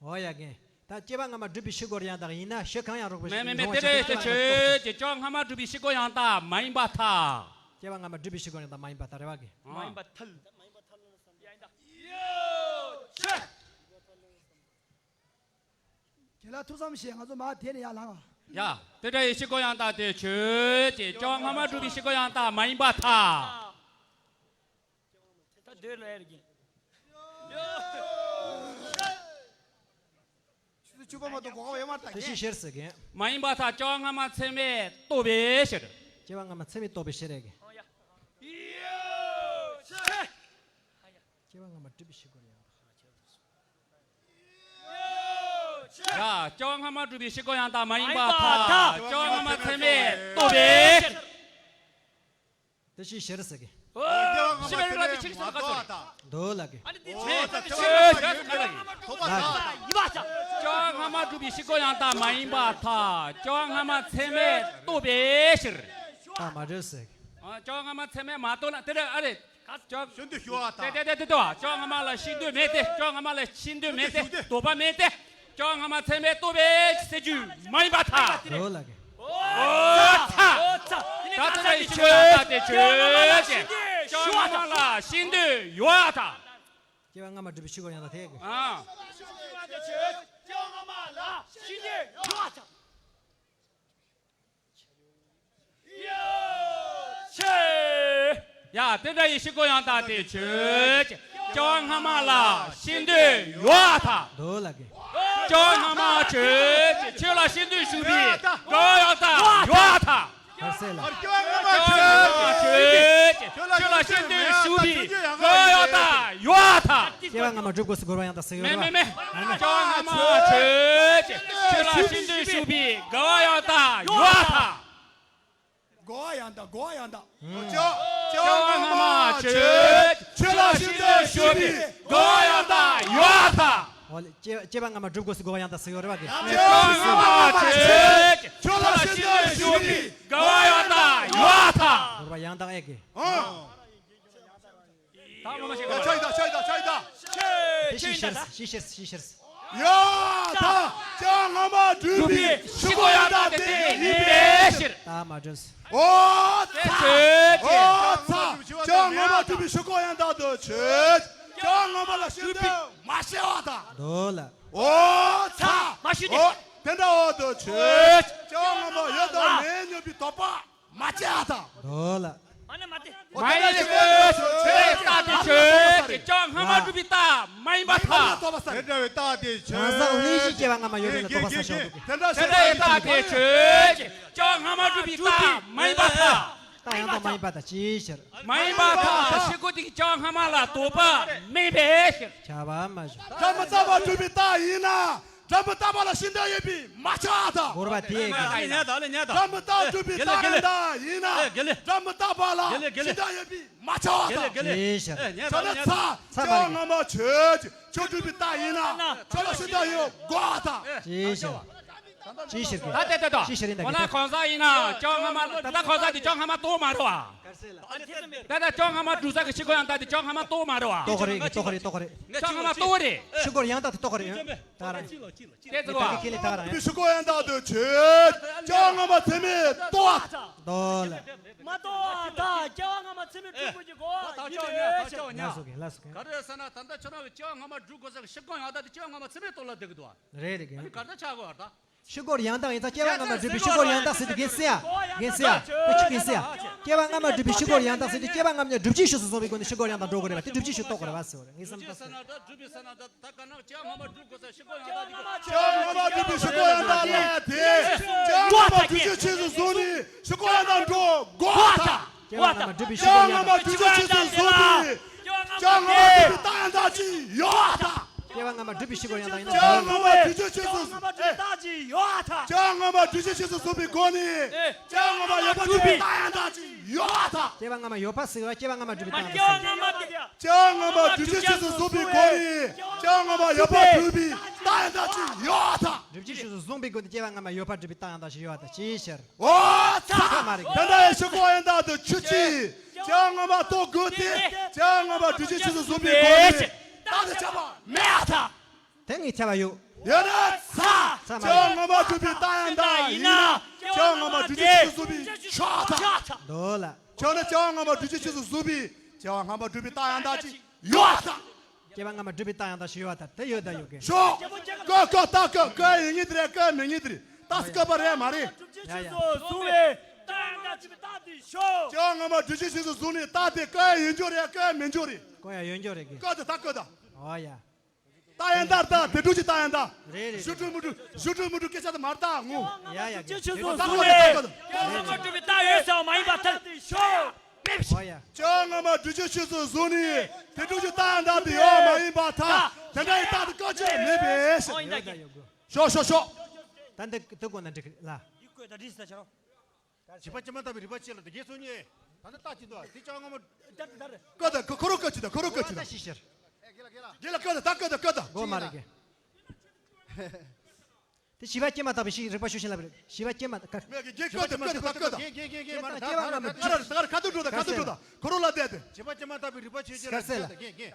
འོ་ཡ་གན། ད་སྐྱེ་བ་སྔ་མ་སྒྲུབ་པའི་ཕྱིར་རྒོལ་ཡང་དག་ཡིན་ན་ཕྱིར་གང་ཡང་རོགས་པའི་མེད་མེད་མེད། དེ་རེད། དེ་ཆོས་ཅན། སྐྱེ་བ་སྔ་མ་སྒྲུབ་པའི་ཕྱིར་རྒོལ་ཡང་དག་མ་ཡིན་པར་ཐལ། སྐྱེ་བ་སྔ་མ་སྒྲུབ་པའི་ཕྱིར་རྒོལ་ཡང་དག་མ་ཡིན་པར་ཐལ་རེད་བ་གན། མ་ཡིན་པར་ཐལ། ཡ་ཡིན་ད། ཡོ་ཆེ། རྒན་ལགས་ཐུགས་བསམ་བཞེས། ང་ཚོ་མར་དེད་ནས་ཡར་ལངས་པ། ཡ། དེ་འདྲ་ཡི་ཕྱིར་རྒོལ་ཡང་དག་དེ་ཆོས་ཅན། སྐྱེ་བ་སྔ་མ་སྒྲུབ་པའི་ཕྱིར་རྒོལ་ཡང་དག་མ་ཡིན་པར་ཐལ། ད་སྡོད་ལ་ཡར་གྱིས། ཆུ་ཚོད་བཅུ་པ་མ་གཏོགས་གོ་སྐབས་ཡོད་མ་རེད་ད། དེ་བཞིན་གཞིར་ཟེར་གྱི། མ་ཡིན་པར་ཐལ། སྐྱེ་བ་སྔ་མ་ཚད་མས་རྟོགས་པའི་ཕྱིར། སྐྱེ་བ་སྔ་མ་ཚད་མས་རྟོགས་པའི་ཕྱིར་རེད་གི། ཨོ་ཡ། སྐྱེ་བ་སྔ་མ་སྒྲུབ་པའི་ཕྱིར་རྒོལ་ཡང་དག། ཡ། སྐྱེ་བ་སྔ་མ་སྒྲུབ་པའི་ཕྱིར་རྒོལ་ཡང་དག་མ་ཡིན་པར་ཐལ། སྐྱེ་བ་སྔ་མ་ཚད་མས་རྟོགས་པའི་ཕྱིར། དེ་བཞིན་གཞིར་ཟེར་གི། ཨོ། ཤི་བའི་རིགས་ལ་དེ་ཕྱིར་ཟེར་ག་ཚོད་རེད། འདོད་ལ་གི། ཨ་ནི་དེ་ཆོས་ཆོས་ཆོས་ག་ལ་ཡིན། ཐོབ་པ་ཐལ། ཡིན་པ་ཆ། སྐྱེ་བ་སྔ་མ་སྒྲུབ་པའི་ཕྱིར་རྒོལ་ཡང་དག་མ་ཡིན་པར་ཐལ། སྐྱེ་བ་སྔ་མ་ཚད་མས་རྟོགས་པའི་ཕྱིར། ད་མ་གྲོལ་ཟེར་གི། ཨ། སྐྱེ་བ་སྔ་མ་ཚད་མས་མ་རྟོགས་ན་དེ་རེད་ཨ་རེད། སྐྱེ་བ་ཤིན་ཏུ་ཞུགས་པ་དང་། དེ་དེ་དེ་དེ་དོ། སྐྱེ་བ་སྔ་མ་ལ་ཤིན་ཏུ་མེད་དེ། སྐྱེ་བ་སྔ་མ་ལ་ཤིན་ཏུ་མེད་དེ། ཤིན་ཏུ་ཞུགས་ཏེ། དོགས་པ་མེད་དེ། སྐྱེ་བ་སྔ་མ་ཚད་མས་རྟོགས་པའི་ཟེར་རྒྱུ་མ་ཡིན་པར་ཐལ། འདོད་ལ་གི། ཨོ་ཚ། ད་ལྟ་ཡི་ཆོས་ཡང་དག་དེ་ཆོས་ཅན། སྐྱབས་སྔ་མ་ལ་ཤིན་ཏུ་ཡོད་ཐལ། སྐྱེ་བ་སྔ་མ་བསྒྲུབས་པའི་ཤིན་ཏུ་ཡང་དག་དེ་གི། ཨ། སྐྱེ་བ་སྔ་མ་ལ་ཤིན་ཏུ་ཡོད་ཐལ། ཡ། ཆེ། ཡ། དེ་འདྲ་ཡི་ཤིན་ཏུ་ཡང་དག་དེ་ཆོས་ཅན། སྐྱེ་བ་སྔ་མ་ལ་ཤིན་ཏུ་ཡོད་ཐལ། འདོད་ལ་གི། སྐྱེ་བ་སྔ་མ་ཆོས་ཅན། ཆོས་ལ་ཤིན་ཏུ་ཞུགས་པའི་དགེ་བ་ཡང་དག་ཡོད་ཐལ། བར་སེ་ལ། སྐྱེ་བ་སྔ་མ་ཆོས་ཅན། ཆོས་ལ་ཤིན་ཏུ་ཞུགས་པའི་དགེ་བ་ཡང་དག་ཡོད་ཐལ། སྐྱེ་བ་སྔ་མ་བསྒྲུབ་དགོས་སུ་དགོས་པ་ཡང་དག་སུ་ཡོད་རེད་བ། མེད་མེད། སྐྱེ་བ་སྔ་མ་ཆོས་ཅན། ཆོས་ལ་ཤིན་ཏུ་ཞུགས་པའི་དགེ་བ་ཡང་དག་ཡོད་ཐལ། དགེ་བ་ཡང་དག་དགེ་བ་ཡང་དག་ཨུམ། སྐྱེ་བ་སྔ་མ་ཆོས་ཅན། ཆོས་ལ་ཤིན་ཏུ་ཞུགས་པའི་དགེ་བ་ཡང་དག་ཡོད་ཐལ། ཨོ་ལེ། སྐྱེ་བ་སྐྱེ་བ་སྔ་མ་བསྒྲུབ་དགོས་སུ་དགེ་བ་ཡང་དག་སུ་ཡོད་རེད་བ་གི། སྐྱེ་བ་སྔ་མ་ཆོས་ཅན། ཆོས་ལ་ཤིན་ཏུ་ཞུགས་པའི་དགེ་བ་ཡང་དག་ཡོད་ཐལ། དགེ་བ་ཡང་དག་ཨེ་གི། ཨང་། ད་ངོ་མ་ཤེས་ག་ཆ་ཡི་ད་ཆ་ཡི་ད་ཆ་ཡི་ད། ཤེས་ཤེས་ཤེས་ཤེས་ཤེས། ཡ་ད། སྐྱེ་བ་སྔ་མ་བསྒྲུབས་པའི་ཤིན་ཏུ་ཡང་དག་དེ་ཡིན་པའི་ཕྱིར། ད་མ་བསྒྲུབས། ཨོ་ཚ། ཨོ་ཚ། སྐྱེ་བ་སྔ་མ་བསྒྲུབས་པའི་ཤིན་ཏུ་ཡང་དག་དེ་ཆོས། སྐྱེ་བ་སྔ་མ་ལ་ཤིན་ཏུ་མ་སྐྱེ་བ་དང་། འདོད་ལ། ཨོ་ཚ། མ་ཤི་ཏེ། ཨོ་དེ་འདྲ་འོ་དེ་ཆོས། སྐྱེ་བ་སྔ་མ་ཡོད་དང་མེད་སྙམ་པའི་དོགས་པ། མ་སྐྱེ་བ་དང་། འདོད་ལ། མ་ནི་མ་སྟེ། མ་ཡིན་པའི་ཆོས་ཅན། རྟགས་དེ་ཆོས་ཅན། སྐྱེ་བ་སྔ་མ་བསྒྲུབས་པའི་རྟགས་མ་ཡིན་པར་ཐལ། དེ་འདྲ་བའི་རྟགས་དེ་ཆོས་ཅན། གང་ཟག་གླེང་གཞིའི་སྐྱེ་བ་སྔ་མ་ཡོད་པའི་ལ་དོགས་པ་ཟ་ཆོག་འདུག་དེ་འདྲ་བའི་རྟགས་དེ་ཆོས་ཅན། སྐྱེ་བ་སྔ་མ་བསྒྲུབས་པའི་རྟགས་མ་ཡིན་པར་ཐལ། རྟགས་ཡང་དག་མ་ཡིན་པ་དང་ཅིའི་ཕྱིར། མ་ཡིན་པར་ཐལ། ཤེས་དགོས་དེ་གི་སྐྱེ་བ་སྔ་མ་ལ་དོགས་པ་མེད་པའི་ཕྱིར། ཁྱབ་པ་མ་བྱུང་། སྒྲ་མི་རྟག་པ་བསྒྲུབས་པའི་རྟགས་ཡིན་ན། སྒྲ་མི་རྟག་པ་ལ་ཤིན་ཏུ་ཡོད་པས་མ་ཁྱབ་པ་དང་། དགོས་པ་དེ་ཡི་གེ། སྒྲ་མི་རྟག་བསྒྲུབས་པའི་རྟགས་ཡང་དག་ཡིན་ན། སྒྲ་མི་རྟག་པ་ལ་ཤིན་ཏུ་ཡོད་པས་མ་ཁྱབ་པ་དང་། ཅིའི་ཕྱིར། ཁྱོད་ནི་ཚ། ཚ་མ་རེད། སྐྱེ་བ་སྔ་མ་ཆོས་ཅན། ཆོས་བསྒྲུབས་པའི་རྟགས་ཡིན་ན། ཁྱོད་ལ་ཤིན་ཏུ་ཡོད་དགོས་པ་དང་། ཅིའི་ཕྱིར། ཅིའི་ཕྱིར་གི། ད་ལྟ་ད་ལྟ་ཅིའི་ཕྱིར་ཡིན་ད་འོ་ན་གི། གང་ཟག་ཡིན་ན་སྐྱེ་བ་སྔ་མ་ད་ལྟ་གང་ཟག་དེ་སྐྱེ་བ་སྔ་མ་རྟོགས་མ་རེད་བ། ད་ལྟ་སྐྱེ་བ་སྔ་མ་བསྒྲུབས་ས་གི་ཤིན་ཏུ་ཡང་དག་དེ་སྐྱེ་བ་སྔ་མ་རྟོགས་མ་རེད་བ། རྟོགས་རེད་གི། རྟོགས་རེད། རྟོགས་རེད། སྐྱེ་བ་སྔ་མ་རྟོགས་རེད། ཤིན་ཏུ་ཡང་དག་དེ་རྟོགས་རེད། ད་ར། དེ་ཚོ་བ། ཤིན་ཏུ་ཡང་དག་དེ་ཆོས་ཅན། སྐྱེ་བ་སྔ་མ་ཚད་མས་རྟོགས་པ། རྟོགས་ལ། མ་རྟོགས་པ་དང་སྐྱེ་བ་སྔ་མ་ཚད་མས་གྲུབ་པའི་གོ་བ་ཡིན་པའི་ཕྱིར། ལ་སོགས་ཀྱི་ལ་སོགས་ཀྱི། ག་རེ་ཟེར་ན་ད་ལྟ་ཁྱོད་རང་གི་སྐྱེ་བ་སྔ་མ་བསྒྲུབ་དགོས་ས་གི་ཤིན་ཏུ་ཡང་དག་དེ་སྐྱེ་བ་སྔ་མ་ཚད་མས་རྟོགས་ལ་བསྡད་གི་འདུག་བ། རེད་རེད་གི། ཨ་ནི་ག་རེ་ཆགས་དགོས་བ་ད། ཤིན་ཏུ་ཡང་དག་ཡིན་ཙང་སྐྱེ་བ་སྔ་མ་བསྒྲུབས་པའི་ཤིན་ཏུ་ཡང་དག་ཟེར་དུས་རྒན་ཟེར་ཡ། རྒན་ཟེར་ཡ། ཁོ་ཅི་རྒན་ཟེར་ཡ། སྐྱེ་བ་སྔ་མ་བསྒྲུབས་པའི་ཤིན་ཏུ་ཡང་དག་ཟེར་དུས་སྐྱེ་བ་སྔ་མ་སྒྲུབ་བྱེད་གཞིར་བཟུང་བའི་སྒོ་ནས་ཤིན་ཏུ་ཡང་དག་འགྲོ་དགོས་རེད་བ། དེ་སྒྲུབ་བྱེད་གཞིར་གཏོགས་དགོས་རེད་བ་ཟེར་བ་རེད། ངས་བསམ་ཚུལ་ཟེར། ད་སྒྲུབ་པའི་ས་ན་ད་ད་ག་ན་སྐྱེ་བ་སྔ་མ་བསྒྲུབས་དགོས་ས་ཤིན་ཏུ་ཡང་དག་དེ་ག། སྐྱེ་བ་སྔ་མ་བསྒྲུབས་པའི་ཤིན་ཏུ་ཡང་དག་ལ་དེ། སྐྱེ་བ་སྔ་མ་བསྒྲུབ་བྱེད་གཞིར་བཟུང་ནས་ཤིན་ཏུ་ཡང་དག་འགྲོ་དགོས་པ་དང་། སྐྱེ་བ་སྔ་མ་བསྒྲུབས་པའི་ཤིན་ཏུ་ཡང་དག་སྐྱེ་བ་སྔ་མ་བསྒྲུབས་བྱེད་གཞིར་བཟུང་ནས་སྐྱེ་བ་སྔ་མ་བསྒྲུབས་པའི་རྟགས་ཡང་དག་ཅིག་ཡོད་པ་དང་། སྐྱེ་བ་སྔ་མ་བསྒྲུབས་པའི་ཤིན་ཏུ་ཡང་དག་ཡིན་ན། སྐྱེ་བ་སྔ་མ་བསྒྲུབས་བྱེད་གཞིར་བཟུང་། སྐྱེ་བ་སྔ་མ་བསྒྲུབས་བྱེད་གཞིར་བཟུང་བའི་སྒོ་ནས་སྐྱེ་བ་སྔ་མ་ཡོད་པ་བསྒྲུབས་པའི་རྟགས་ཡང་དག་ཅིག་ཡོད་པ་དང་། སྐྱེ་བ་སྔ་མ་ཡོད་པ་ཟེར་བ་སྐྱེ་བ་སྔ་མ་བསྒྲུབས་པའི་རྟགས་ཡང་དག་ཟེར། སྐྱེ་བ་སྔ་མ་བསྒྲུབས་བྱེད་གཞིར་བཟུང་བའི་སྒོ་ནས་སྐྱེ་བ་སྔ་མ་ཡོད་པ་བསྒྲུབས་པའི་རྟགས་ཡང་དག་ཅིག་ཡོད་པ་དང་། བསྒྲུབས་བྱེད་གཞིར་བཟུང་བའི་སྒོ་ནས་སྐྱེ་བ་སྔ་མ་ཡོད་པ་བསྒྲུབས་པའི་རྟགས་ཡང་དག་ཅིག་ཡོད་པ་དང་ཅིའི་ཕྱིར། ཨོ་ཚ། ཚ་མ་རེད། དེ་འདྲ་ཡི་ཤིན་ཏུ་ཡང་དག་དེ་ཆོས་ཅན། སྐྱེ་བ་སྔ་མ་རྟོགས་དགོས་ཏེ། སྐྱེ་བ་སྔ་མ་བསྒྲུབས་བྱེད་གཞིར་བཟུང་བའི་སྒོ་ནས་རྟགས་དེ་ཁྱབ་པ་མེད་པ་དང་། དེ་ངས་ཁྱབ་པ་ཡོད། ཡོད་ན་ཚ། ཚ་མ་རེད། སྐྱེ་བ་སྔ་མ་བསྒྲུབས་པའི་རྟགས་ཡང་དག་ཡིན་ན། སྐྱེ་བ་སྔ་མ་བསྒྲུབས་བྱེད་གཞིར་བཟུང་བའི་ཆོས་དང་། འདོད་ལ། ཁྱོད་ནི་སྐྱེ་བ་སྔ་མ་བསྒྲུབས་བྱེད་གཞིར་བཟུང་བའི་སྐྱེ་བ་སྔ་མ་བསྒྲུབས་པའི་རྟགས་ཡང་དག་ཅིག་ཡོད་དང་། སྐྱེ་བ་སྔ་མ་བསྒྲུབས་པའི་རྟགས་ཡང་དག་ཞིག་ཡོད་དང་དེ་ཡོད་དང་ཡོད་གི། ཤོག་ཀ་ཀ་ད་ཀ་ཀ་ཡིན་ངེས་དེ་རེད། ཀ་མིན་ངེས་དེ་རེད། ད་སྐབས་པ་རེད་མ་རེད། ཡ་ཡ། བཟུང་བའི་རྟགས་ཡང་དག་ཅིག་རྟགས་དེ་ཤོག་སྐྱེ་བ་སྔ་མ་བསྒྲུབས་བྱེད་གཞིར་བཟུང་ནས་རྟགས་དེ་ཀ་ཡིན་རྒྱུ་རེད། ཀ་མིན་རྒྱུ་རེད། ཀ་ཡ་ཡོད་རྒྱུ་རེད་གི། ཀ་དེ་ད་ཀ་ད། ཨོ་ཡ། རྟགས་ཡང་དག་རྟགས་དེ་འགྲུབ་ཀྱི་རྟགས་ཡང་དག་རེད་རེད། ཞུ་སྒྲུབ་མི་འགྲུབ། ཞུ་སྒྲུབ་མི་འགྲུབ་སྐད་ཆ་དེ་མ་རེད་ད་ངོ་། ཡ་ཡ་གི། ད་ད་ད་ད་ད། སྐྱེ་བ་སྔ་མ་བསྒྲུབས་པའི་རྟགས་ཡོད་ཟེར་བ་མ་ཡིན་པར་ཐལ། ཤོག་ཨོ་ཡ། སྐྱེ་བ་སྔ་མ་བསྒྲུབས་བྱེད་གཞིར་བཟུང་ནས་དེ་འགྲུབ་ཀྱི་རྟགས་ཡང་དག་དེ་ཡོད་མ་ཡིན་པར་ཐལ། དེ་འདྲ་ཡི་རྟགས་དེ་བཀག་ཆོས་མེད་པས། ཨོ་ཡིན་ད་གི། ཤོག་ཤོག་ཤོག་ད་འདི་འདི་གོ་ན་འགྲིག་གི་ལ། ཡིག་བཀོད་ད་འདྲི་ཞིག་ད་ཆ་རོགས། བྱིས་པ་སྐྱེས་མ་ཐག་པའི་རིག་པ་ཆེ་ལ་དེ་རྒྱས་སོ་ཉེ། ད་ནི་རྟགས་ཅི་འདུག་དེ་ཅང་སྔ་མོ། ཀ་ད་ཀ་ཁོ་རོ་ཀ་ཅི་ད་ཁོ་རོ་ཀ་ཅི་ད། ཤི་ཤར། རྒྱལ་ལ་ཀ་ད་ད་ཀ་ད་ཀ་ད། གོ་མ་རེད་གི། དེ་བྱིས་པ་སྐྱེས་མ་ཐག་པའི་ཤི་རིག་པ་ཤུགས་ཤིན་ལ་རེད། བྱིས་པ་སྐྱེས་མ་ཐག་ཀ། མེད་གི་རྒྱལ་ཀ་ད་ཀ་ད་ཀ་ད། རྒྱལ་རྒྱལ་རྒྱལ་རྒྱལ་མ་རེད། ད་ད་ད་ད་ཁ་ཐུག་འགྲོ་ད་ཁ་ཐུག་འགྲོ་ད་ཁོ་རོ་ལ་དེ་དེ། བྱིས་པ་སྐྱེས་མ་ཐག་པའི་རིག་པ་ཆེ་ཆེ་ལ་དེ་ད་རྒྱལ་རྒྱལ།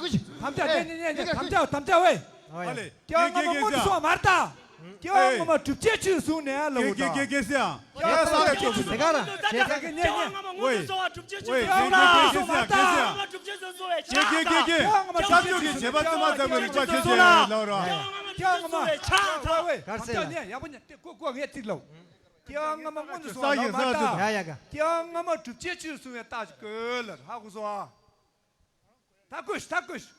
ཁུ་ཤི་ཁུ་ཤི། དམ་བཅའ་ནས་ནས་ནས་ནས་དམ་བཅའ་དམ་བཅའ་ཝེ། ཨ་ལེ། སྐྱེ་བ་སྔ་མ་སྔོན་དུ་སོང་བ་མ་རེད་ད། སྐྱེ་བ་སྔ་མ་སྒྲུབ་བྱའི་ཆོས་སུ་གསུངས་ནས་ལབ་དགོས་ད། དེ་ག་རང་བྱས་ད་གི་ནས་ནས། ཝེ། ཝེ། སྐྱེ་བ་སྔ་མ་སྒྲུབ་བྱའི་ཆོས་སུ་གསུངས་ནས་ལབ་ར། སྐྱེ་བ་སྔ་མ་སྒྲུབ་བྱའི་ཆོས་སུ་གསུངས་ནས་ཆགས་ད། སྐྱེ་བ་སྔ་མ་སྒྲུབ་བྱའི་ཆོས་སུ་གསུངས་ནས་ཆགས་ད། སྐྱེ་བ་སྔ་མ་སྒྲུབ་བྱའི་ཆོས་སུ་གསུངས་ནས་ཆགས་ད། ཝེ་ཝེ། དམ་བཅའ་ནས་ཡག་པོ་ཉན་ཏེ་ཀོ་ཀོ་ངས་ཚིག་ལབ། སྐྱེ་བ་སྔ་མ་སྔོན་དུ་སོང་བ་ལ་མ་ལྟ། ཡ་ཡ་ག་སྐྱེ་བ་སྔ་མ་སྒྲུབ་བྱའི་ཆོས་གསུངས་པའི་རྟགས་ཀྱི་སྐོར་ལ་ཧ་གོ་སོང་ཨ། ད་བཀོད་ཤིག་ད་བཀོད་ཤིག་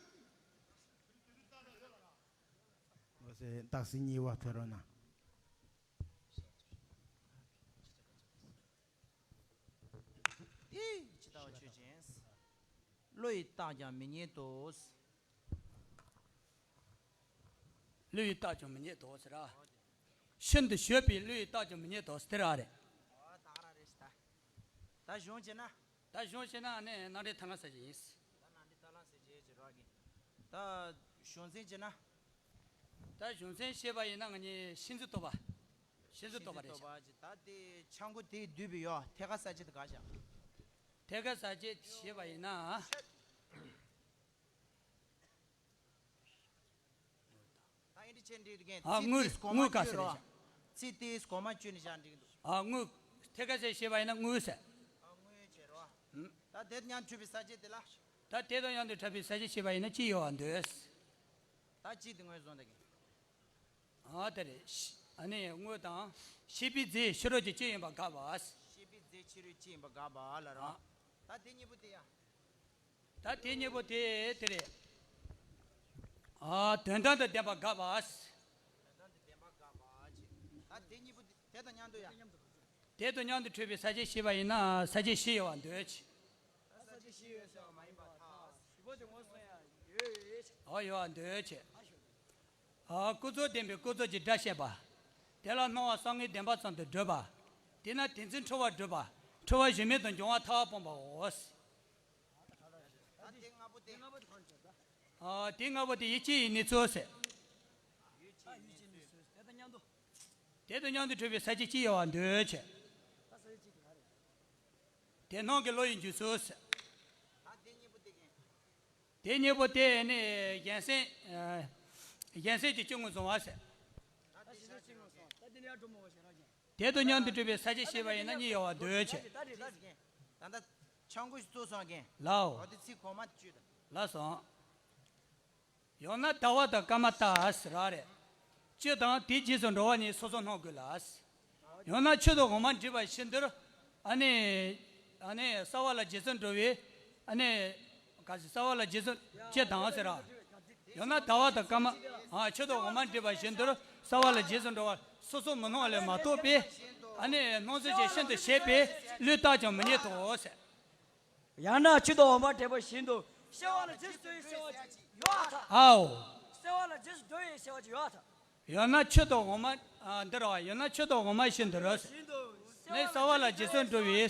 འོ་ཟེར་རྟགས་གསལ་གཉིས་པ་ཕེ་རོ་ན། ཧི། ཇི་ལྟ་བ་ཆོས་ཅན། བློ་ཡིས་བཏགས་ཀྱང་མི་རྙེད་དོ། བློ་ཡིས་བཏགས་ཀྱང་མི་རྙེད་དོ་ཟེར་ར། ཤིན་ཏུ་ཞོད་པའི་བློ་ཡིས་བཏགས་ཀྱང་མི་རྙེད་དོ་ཟེར་ར་རེད། ཨོ་ད་ག་རང་རེད་ཤག་ད་ད་གཞུང་བྱས་ན། ད་གཞུང་བྱས་ན་ནི་ནང་འདྲེན་ཐར་ལམ་གསལ་བྱེད་ཡིན། ད་ནང་འདྲེན་ཐར་ལམ་གསལ་བྱེད་ཀྱི་རོགས་གྱིས། ད་གཞུང་ཚན་བྱས་ན། ད་གཞུང་ཚན་བཤད་པ་ཡིན་ན་ང་གཉིས་ཤིན་ཏུ་རྟོགས་པ། ཤིན་ཏུ་རྟོགས་པ་རེད་ཤག་ད་དེ་ཆང་ཁུ་དེའི་བསྡུས་པའི་ཡོ་ཐད་ཀ་གསལ་བྱེད་དེ་ག་ཤག་ཐད་ཀ་གསལ་བྱེད་བཤད་པ་ཡིན་ན། ད་ཨེ་འདྲ་བྱས་འགྲིག་འདུག་གན། ཨ། དངུལ། དངུལ་ག་ཟེར་རེད་ཤག་ཚིག་དེ་གོ་མ་བཅོས་ནས་བཞག་འགྲིག་འདུག་ཨ། དངུལ། ཐད་ཀ་ཟེར་བཤད་པ་ཡིན་ན་དངུལ་ཟེར། ཨ། དངུལ་བྱས་རོ། ཨ། ད་དེ་མཉམ་འཁྲུལ་པའི་གསལ་བྱེད་དེ་ལ། ད་དེ་དང་མཉམ་དུ་འཁྲུལ་པའི་གསལ་བྱེད་བཤད་པ་ཡིན་ན་ཅི་ཡོད་པར་འདོད། ད་ཅི་དེ་ངོས་བཟུང་ད་གན། ཨ། དེ་རེད། ཤ། ཨ་ནི་དངུལ་དང་། ཤེས་པའི་རྫས་ཕྱི་རོལ་གྱི་སྤྱི་ཡིན་པ་དགག་པ། ཤེས་པའི་རྫས་ཕྱི་རོལ་སྤྱི་ཡིན་པ་དགག་པ་ལ་རོ། ཨ། ད་དེ་གཉིས་པོ་དེ་ཡ། ད་དེ་གཉིས་པོ་དེ་དེ་རེད། ཨ། དོན་དམ་དང་ལྡན་པ་དགག་པ། དོན་དམ་དང་ལྡན་པ་དགག་པ་ཅེས། ད་དེ་གཉིས་པོ་དེ་དེ་དང་མཉམ་དུ་ཡ། དེ་དང་མཉམ་དུ་འཁྲུལ་པའི་གསལ་བྱེད་བཤད་པ་ཡིན་ན་གསལ་བྱེད་བཞི་ཡོད་པར་འདོད་ཅེས། ད་གསལ་བྱེད་བཞི་ཡོད་ཟེར་བ་མ་ཡིན་པར་ཐལ། བཞི་པོ་དེ་ངོས་བཟུང་ཡ་ཡོད་ཅེས། ཨོ། ཡོད་པར་འདོད་ཅེས། ཨ། ཀུན་རྫོབ་བདེན་པའི་ཀུན་རྫོབ་ཀྱི་སྒྲ་བཤད་པ། དེ་ལ་སྣང་བ་བསམ་ངན་བདེན་པ་ཙམ་དུ་སྒྲུབ་པ། དེས་ན་དེ་ཚེ་འཁྲུལ་བ་སྒྲུབ་པ། འཁྲུལ་བ་གཞི་མེད་དུ་འབྱུང་བ་ཐལ་བ་སྤངས་པའོ། ད་དེ་ལྔ་པོ་དེ། ཨ། དེ་ལྔ་པོ་དེ་ཡིད་ཆེས་ཡིན་ནི་ཚོ་ཟེར། ཡིད་ཆེས་ཡིན་ནི་ཚོ་ཟེར། དེ་དང་མཉམ་དུ། དེ་དང་མཉམ་དུ་འཁྲུལ་པའི་གསལ་བྱེད་ཅི་ཡོད་པར་འདོད་ཅེས། ད་གསལ་བྱེད་ཅི་དེ་ག་རེད། དེ་སྣང་གི་བློ་ཡི་འཇུག་ཚུལ་ཟེར། ད་དེ་གཉིས་པོ་དེ་གན། དེ་གཉིས་པོ་དེ་ནི་གཞན་སེམས། ཨ། གཞན་སེམས་ཀྱི་སྤྱི་ངོས་བཟུང་བ་ཟེར། ད་དེ་གཞན་སེམས་སྤྱི་ངོས་བཟུང་། ད་དེ་ནི་ཡར་འགྲོ་མོ་བ་ཞེ་དྲག་ཅན། དེ་དང་མཉམ་དུ་འཁྲུལ་པའི་གསལ་བྱེད་བཤད་པ་ཡིན་ན་གཉིས་ཡོད་པར་འདོད་ཅེས། ད་དེ་ད་དེ་ད་དེ་ད་དེ་གན། ད་ལྟ་ཆང་ཁུ་ཞིག་བཙུགས་སོང་གན། ལའོ། འོ་དེ་ཚིག་གོ་མ་བཅུ་ད། ལགས་སོ། ཡང་ན་ཟླ་བ་དང་སྐར་མ་ལྟར་ཟེར་བ་རེད། སྤྱི་དང་དེའི་རྗེས་སུ་འགྲོ་བ་གཉིས་སོ་སོར་སྣང་དགོས་ལ། ཡང་ན་ཆུ་དང་འོ་མ་འདྲེས་པ་བཞིན་དུ། ཨ་ནི། ཨ་ནི་སྲ་བ་ལ་རྗེས་སུ་འགྲོ་བའི། ཨ་ནི། ག་ཟེར། སྲ་བ་ལ་རྗེས་སུ། སྤྱི་དང་ཟེར་ར། ཡང་ན་ཟླ་བ་དང་སྐར་མ། ཨ། ཆུ་དང་འོ་མ་འདྲེས་པ་བཞིན་དུ་སྲ་བ་ལ་རྗེས་སུ་འགྲོ་བ་སོ་སོར་མི་སྣང་བ་ལས་མ་གཏོགས་པའི། ཨ་ནི་སྣང་ཚུལ་གྱི་ཤིན་ཏུ་ཞེད་པའི་བློས་བཏགས་ཀྱང་མི་རྙེད་དོ་ཟེར། ཡང་ན་ཆུ་དང་འོ་མ་འདྲེས་པ་བཞིན་དུ། སྲ་བ་ལ་རྗེས་སུ་འགྲོ་བའི་སྲེད་པ་ཅིག་ཡོད་པར་ཐལ། ཨའོ། སྲ་བ་ལ་རྗེས་སུ་འགྲོ་བའི་སྲེད་པ་ཅིག་ཡོད་པར་ཐལ། ཡང་ན་ཆུ་དང་འོ་མ། ཨ། འདི་རེད་པ། ཡང་ན་ཆུ་དང་འོ་མ་བཞིན་དུ་རེད། ནི་སྲ་བ་ལ་རྗེས་སུ་འགྲོ་བའི།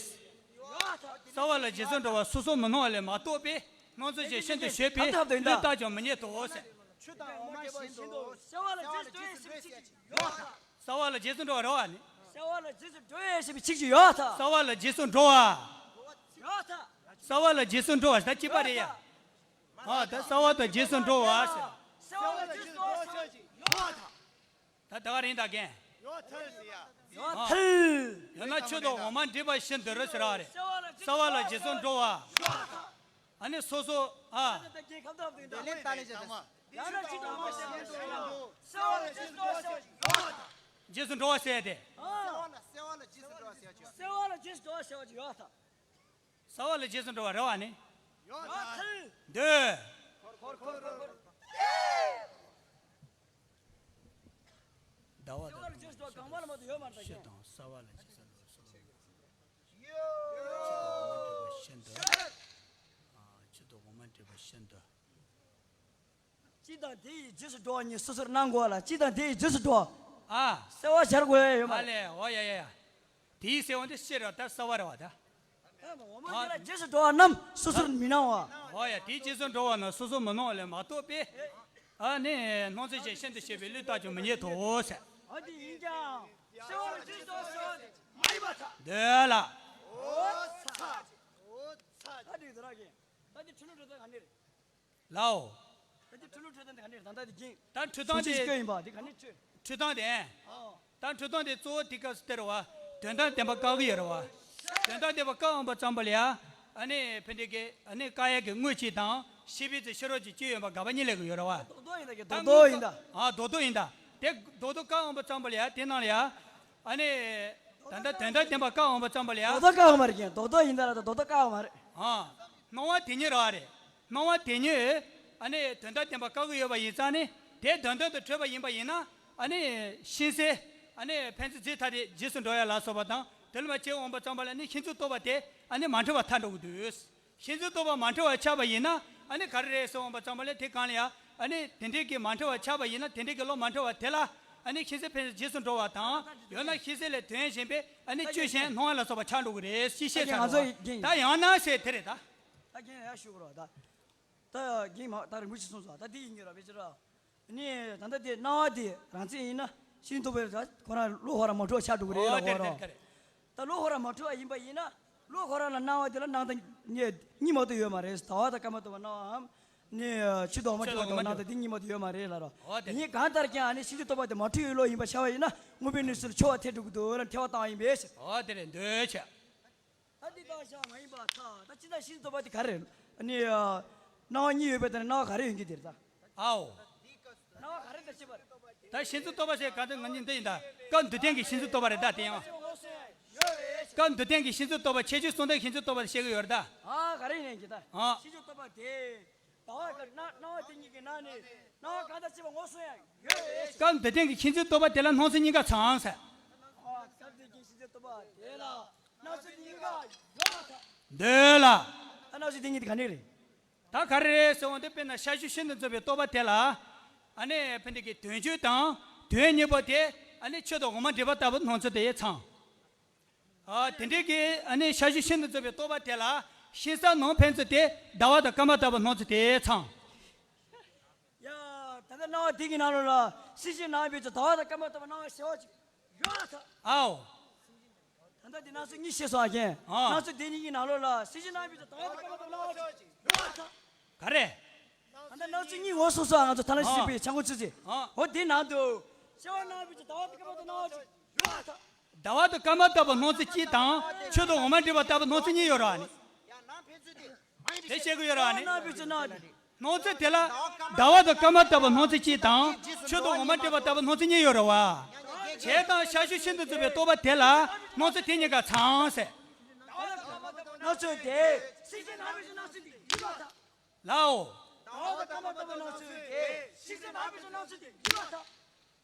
སྲ་བ་ལ་རྗེས་སུ་འགྲོ་བ་སོ་སོར་མི་སྣང་བ་ལས་མ་གཏོགས་པའི་སྣང་ཚུལ་གྱི་ཤིན་ཏུ་ཞེད་པའི་བློས་བཏགས་ཀྱང་མི་རྙེད་དོ་ཟེར། ཆུ་དང་འོ་མ་བཞིན་དུ། སྲ་བ་ལ་རྗེས་སུ་འགྲོ་བའི་སྲེད་པ་ཅིག་ཡོད་པར་ཐལ། སྲ་བ་ལ་རྗེས་སུ་འགྲོ་བ་རེད་པ། ནི། སྲ་བ་ལ་རྗེས་སུ་འགྲོ་བའི་སྲེད་པ་ཅིག་ཅིག་ཡོད་པར་ཐལ། སྲ་བ་ལ་རྗེས་སུ་འགྲོ་བ། ཡོད་པར་ཐལ། སྲ་བ་ལ་རྗེས་སུ་འགྲོ་བ་ད་གཅིག་པ་རེད་ཡ། ཨ། ད་སྲ་བ་དང་རྗེས་སུ་འགྲོ་བ་ཟེར། སྲ་བ་ལ་རྗེས་སུ་འགྲོ་བ་ཟེར་བ་ཅིག་ཡོད་པར་ཐལ། ད་ད་ག་རེད་ད་གན། ཡོད་པར་ཐལ་ཟེར་ཡ། ཡོད་པར་ཐལ། ཡང་ན་ཆུ་དང་འོ་མ་འདྲེས་པ་བཞིན་དུ་རེད་ཟེར་བ་རེད། སྲ་བ་ལ་རྗེས་སུ་འགྲོ་བ། ཨ་ནི་སོ་སོ། ཨ། ད་གན་ཁ་བརྡ་བཏང་། ད་ལན་ད་ལན་བྱས་ཙང་མ། ཡང་ན་ཆུ་དང་འོ་མ་འདྲེས་པ་བཞིན་དུ། སྲ་བ་ལ་རྗེས་སུ་འགྲོ་བ་ཟེར་བ་ཅིག་ཡོད་པར་ཐལ། རྗེས་སུ་འགྲོ་བ་ཟེར་ཏེ། ཨ། སྲ་བ་ལ་རྗེས་སུ་འགྲོ་བ་ཟེར་བ་ཅིག་ཡོད་པར་ཐལ། སྲ་བ་ལ་རྗེས་སུ་འགྲོ་བ་ཟེར་བ་ཅིག་ཡོད་པར་ཐལ། སྲ་བ་ལ་རྗེས་སུ་འགྲོ་བ་རེད་པ། ནི། ཡོད་པར་ཐལ། འདོད། ཟླ་བ་དང་། སྲ་བ་ལ་རྗེས་སུ་འགྲོ་བ་གང་མ་ལ་མ་གཏོགས་ཡོད་མ་རེད་ད། ཆུ་དང་སྲ་བ་ལ་རྗེས་སུ་འགྲོ་བ་སོ་སོ། ཆུ་དང་འོ་མ་འདྲེས་པ་བཞིན་དུ། ཨ། ཆུ་དང་འོ་མ་འདྲེས་པ་བཞིན་དུ། སྤྱི་དང་དེ་ཡི་རྗེས་སུ་འགྲོ་བ་གཉིས་སོ་སོར་སྣང་དགོས་པ་ལ། སྤྱི་དང་དེ་ཡི་རྗེས་སུ་འགྲོ་བ། ཨ། སྲ་བ་སྦྱར་དགོས་ཡ་ཡོད་མ་རེད། ཨ་ལས། འོ་ཡ་ཡ་ཡ། དེའི་སྲིད་དབང་དེ་སྤྱི་རེད་པ། ད་སྲ་བ་རེད་པ་ད། འོ་མ་འདི་ལ་རྗེས་སུ་འགྲོ་བ་རྣམས་སོ་སོར་མི་སྣང་བ། འོ་ཡ། དེའི་རྗེས་སུ་འགྲོ་བ་རྣམས་སོ་སོར་མི་སྣང་བ་ལས་མ་གཏོགས་པའི། ཨ་ནི་སྣང་ཚུལ་གྱི་ཤིན་ཏུ་ཞེད་པའི་བློས་བཏགས་ཀྱང་མི་རྙེད་དོ་ཟེར། འོ་དེ་ཡིན་ཀྱང་། སྲ་བ་ལ་རྗེས་སུ་འགྲོ་བ་ཟེར་བ་དེ་མ་ཡིན་པར་ཐལ། འདོད་ལ། འོ་ཚ། འོ་ཚ། ད་འགྲིག་འདུག་ར་གན། ད་འདི་འཁྲུལ་སྣང་འཁྲུལ་སྟངས་ག་འདྲ་རེད། ལའོ། ད་འདི་འཁྲུལ་སྣང་འཁྲུལ་སྟངས་དེ་ག་འདྲ་རེད། ད་ལྟ་དེ་གིན། ད་འཁྲུལ་སྟངས་དེ། སྐྱོན་ཡིན་པ་དེ་ག་འདྲ་འཁྲུལ། འཁྲུལ་སྟངས་དེ། ཨོ། ད་འཁྲུལ་སྟངས་དེ་གཙོ་བོ་དེ་སྐབས་སུ་དེ་རེད་པ། དོན་དམ་བདེན་པ་བཀག་གི་ཡོད་རེད་པ། དོན་དམ་བདེན་པ་བཀག་འོང་པ་ཙམ་པ་ལ་ཡ། ཨ་ནི་ཕན་བདེ་གི། ཨ་ནི་བཀག་ཡས་ཀྱི་དངོས་གཅིག་དང་ཤེས་པའི་རྫས་ཕྱི་རོལ་གྱི་སྤྱི་ཡོད་པ་དགག་པ་གཉིས་སླེབས་ཀྱི་ཡོད་རེད་པ། རྡོག་རྡོག་ཡིན་ད་གི། ད་རྡོག་རྡོག་ཡིན་ད། ཨ། རྡོག་རྡོག་ཡིན་ད། དེ་རྡོག་རྡོག་བཀག་འོང་པ་ཙམ་པ་ལ་ཡ། དེ་ནང་ལ་ཡ། ཨ་ནི། ད་ལྟ་དོན་དམ་བདེན་པ་བཀག་འོང་པ་ཙམ་པ་ལ་ཡ། རྡོག་རྡོག་བཀག་འོང་མ་རེད་གན། རྡོག་རྡོག་ཡིན་ད་ལ་ད་རྡོག་རྡོག་བཀག་འོང་མ་རེད། ཨ། སྣང་བ་དེ་ཉིད་རེད་པ། རེད། སྣང་བ་དེ་ཉིད། ཨ་ནི་དོན་དམ་བདེན་པ་བཀག་གི་ཡོད་པ་ཡིན་ཙང་ནི། དེ་དོན་དམ་དུ་གྲུབ་པ་ཡིན་པ་ཡིན་ན། ཨ་ནི་ཤིང་གསལ། ཨ་ནི་ཕན་ཚུན་རྫས་ཐ་དད་རྗེས་སུ་འགྲོ་ཡ་ལ་སོགས་པ་དང་དེ་ལ་མ་བྱེད་འོང་པ་ཙམ་པ་ལ་ནི་ཤིན་ཏུ་རྟོགས་པ་དེ། ཨ་ནི་མ་འཁྲུལ་བ་ཐལ་འགྲོ་གི་འདུག། ཤིང་ཚིག་རྟོག་པ་མ་འཁྲུལ་བ་ཆགས་པ་ཡིན་ན། ཨ་ནི་ག་རེ་རེད་ཟེར་འོང་པ་ཙམ་པ་ལས། དེ་གང་ལ་ཡང་ཨ་ནི་དེ་འདྲའི་གི་མ་འཁྲུལ་བ་ཆགས་པ་ཡིན་ན། དེ་འདྲའི་གི་བློ་མ་འཁྲུལ་བ་དེ་ལ་ཨ་ནི་ཤིང་ཚིག་ཕན་ཚུན་རྗེས་སུ་འགྲོ་བ་དང་། ཡང་ན་ཤིང་ཚིག་ལས་དོན་གཞན་པའི་ཨ་ནི་ཆོས་གཞན་སྣང་བ་ལ་སོགས་པ་ཆགས་འགྲོ་གི་རེད་ཅེས་བཤད་ཚར་བ། ད་ཡང་ན་ཟེར་དེ་རེད་ད། ད་རྒན་ཡར་ཞུ་དགོས་རེད་ད། ད་རྒན་མ་ད་རིན་པོ་ཆེ་གསུངས་སོང་། ད་འདི་ཡིན་གྱི་ར་བེད་ཅི་ར། ནི་ད་ལྟ་དེ་སྣང་བ་དེ་རང་མཚན་ཡིན་ན་ཤིང་རྟོག་པའི་ར་ཁོ་རང་བློ་ཁོ་རང་མ་འཁྲུལ་བ་ཆགས་འགྲོ་གི་རེད་ལ། ཨོ་དེ་ཁོ་རེད་རང་དེ་རེད། ད་བློ་ཁོ་རང་མ་འཁྲུལ་བ་ཡིན་པ་ཡིན་ན། བློ་ཁོ་རང་ལ་སྣང་བ་དེ་ལ་སྣང་དང་གཉིས་གཉིས་མ་གཏོགས་ཡོད་མ་རེད། ཟླ་བ་དང་སྐར་མ་རྟོགས་པ་སྣང་བའམ། ནི་ཆུ་དང་འོ་མ་ཆུ་དང་འོ་མ་འདྲེས་པ་སྣང་དང་དེ་གཉིས་མ་གཏོགས་ཡོད་མ་རེད་ལ་རོ། ཨོ་དེ་ཡིན་གང་ལྟར་ཀྱང་ཨ་ནི་ཤིང་ཚིག་རྟོག་པ་དེ་མ་འཁྲུལ་བའི་བློ་ཡིན་པ་ཤར་བ་ཡིན་ན། དངོས་པོའི་གནས་ཚུལ་འཁྱོར་བ་ཐལ་འགྲོ་གི་འདུག་ལ་ཐལ་བ་བཏང་ཡིན་པས་ཟེར། ཨོ་དེ་རེད་འདོད་ཆེ། ད་འདི་ལྟར་བཞག་མ་ཡིན་པར་ཐལ། ད་ཅི་ལྟར་ཤིང་ཚིག་རྟོག་པ་དེ་ག་རེ་རེད། ཨ་ནི། སྣང་བ་གཉིས་ཡོད་པའི་ཐད་ནས་སྣང་བ་ག་རེ་ཡོང་གི་དེ་རེད་ད། ཨའོ། སྣང་བ་ག་རེ་ད་ཤེས་པ་རེད། ད་ཤིང་ཚིག་རྟོག་པ་ཟེར་ག་ཚོད་ང་གཉིས་འདི་ཡིན་ད། སྐབས་འདི་སྟེང་གི་ཤིང་ཚིག་རྟོག་པ་རེད་ད་དེ་ཡང་། སྐབས་འདི་སྟེང་གི་ཤིང་ཚིག་རྟོག་པ་ཁྱད་ཆོས་གསུམ་ལྡན་ཤིང་ཚིག་རྟོག་པ་ཟེར་བཤད་གི་ཡོད་རེད་ད། ཨ་ག་རེ་ཡིན་ནའི་ད། ཨ། ཤིང་ཚིག་རྟོག་པ་དེ། ཟླ་བ་ག་སྣང་སྣང་བ་དེ་གཉིས་ཀྱི་ནང་ནས་སྣང་བ་གང་དག་ཅེས་པ་ངོ་སོ་ཡང་ཡོད་རེད། སྐབས་འདི་སྟེང་གི་ཤིང་ཚིག་རྟོག་པ་དེ་ལ་སྣང་ཚུལ་གཉིས་ཀ་ཚང་ཟེར། ཨ་སྐབས་འདི་སྟེང་གི་ཤིང་ཚིག་རྟོག་པ་དེ་ལ་སྣང་ཚུལ་གཉིས་ཀ་ཡོད་ད། འདོད་ལ། ད་སྣང་ཚུལ་དེ་གཉིས་དེ་ག་ནས་རེད། ད་ག་རེ་རེད་ཟེར་འོང་དུས་དཔེར་ན་ཤར་ཕྱོགས་ཤིན་ཏུ་རྫོགས་པའི་རྟོག་པ་དེ་ལ། ཨ་ནི་ཕན་བདེ་གི་དོན་བྱེད་དང་དོན་གཉེར་པོ་དེ་ཨ་ནི་ཆུ་དང་འོ་མ་འདྲེས་པ་ལྟ་བུ་སྣང་ཚུལ་དེ་ཚང་། ཨ་དེ་འདྲའི་གི་ཨ་ནི་ཤར་ཕྱོགས་ཤིན་ཏུ་རྫོགས་པའི་རྟོག་པ་དེ་ལ་ཤིང་ཚིག་ནང་ཕན་ཚུན་དེ་ཟླ་བ་དང་སྐར་མ་ལྟ་བུ་སྣང་ཚུལ་དེ་ཚང་། ཡ། ད་ལྟ་སྣང་བ་དེ་གི་ནང་ལོགས་ལ་ཤིང་ཚིག་ནང་ཕན་ཚུན་ཟླ་བ་དང་སྐར་མ་ལྟ་བུ་སྣང་བ་ཞེ་བ་ཅིག་ཡོད་ད། ཨའོ། ད་ལྟ་འདི་སྣང་ཚུལ་གཉིས་བཤད་སོང་ཨ་ཀྱེ། ཨ། སྣང་ཚུལ་དེ་གཉིས་ཀྱི་ནང་ལོགས་ལ་ཤིང་ཚིག་ནང་ཕན་ཚུན་ཟླ་བ་དང་སྐར་མ་ལྟ་བུ་སྣང་བ་ཅིག་ཡོད་ད། ག་རེ། ད་ལྟ་སྣང་ཚུལ་གཉིས་ངོ་སོ་སོ་ང་ཚོ་ཐ་ན་ཤེས་པའི་ཆ་ངོ་ཚུལ་ཚེ། ཨ། འོ་དེ་ནང་དུ། ཤར་བ་ནང་ཕན་ཚུན་ཟླ་བ་དང་སྐར་མ་ལྟ་བུ་སྣང་བ་ཅིག་ཡོད་ད། ཟླ་བ་དང་སྐར་མ་ལྟ་བུ་སྣང་ཚུལ་གཅིག་དང་ཆུ་དང་འོ་མ་འདྲེས་པ་ལྟ་བུ་སྣང་ཚུལ་གཉིས་ཡོད་རེད་ཨ་ནི། དེ་བཤད་གི་ཡོད་རེད་ཨ་ནི། སྣང་བའི་ཚེ་སྣང་སྟེ། སྣང་ཚུལ་དེ་ལ་ཟླ་བ་དང་སྐར་མ་ལྟ་བུ་སྣང་ཚུལ་གཅིག་དང་ཆུ་དང་འོ་མ་འདྲེས་པ་ལྟ་བུ་སྣང་ཚུལ་གཉིས་ཡོད་རེད་བ། བྱས་ཙང་ཤར་ཕྱོགས་ཤིན་ཏུ་རྫོགས་པའི་རྟོག་པ་དེ་ལ་སྣང་ཚུལ་དེ་གཉིས་ཀ་ཚང་ཟེར། སྣང་ཚུལ་དེ། ཤིང་ཚིག་སྣང་བའི་ཚེ་སྣང་སྟེ་ཡིན་པར་ཐལ། ལའོ། ཟླ་བ་དང་སྐར་མ་ལྟ་བུ་སྣང་ཚུལ་དེ། ཤིང་ཚིག་སྣང་བའི་ཚེ་སྣང་སྟེ་ཡིན་པར་ཐལ།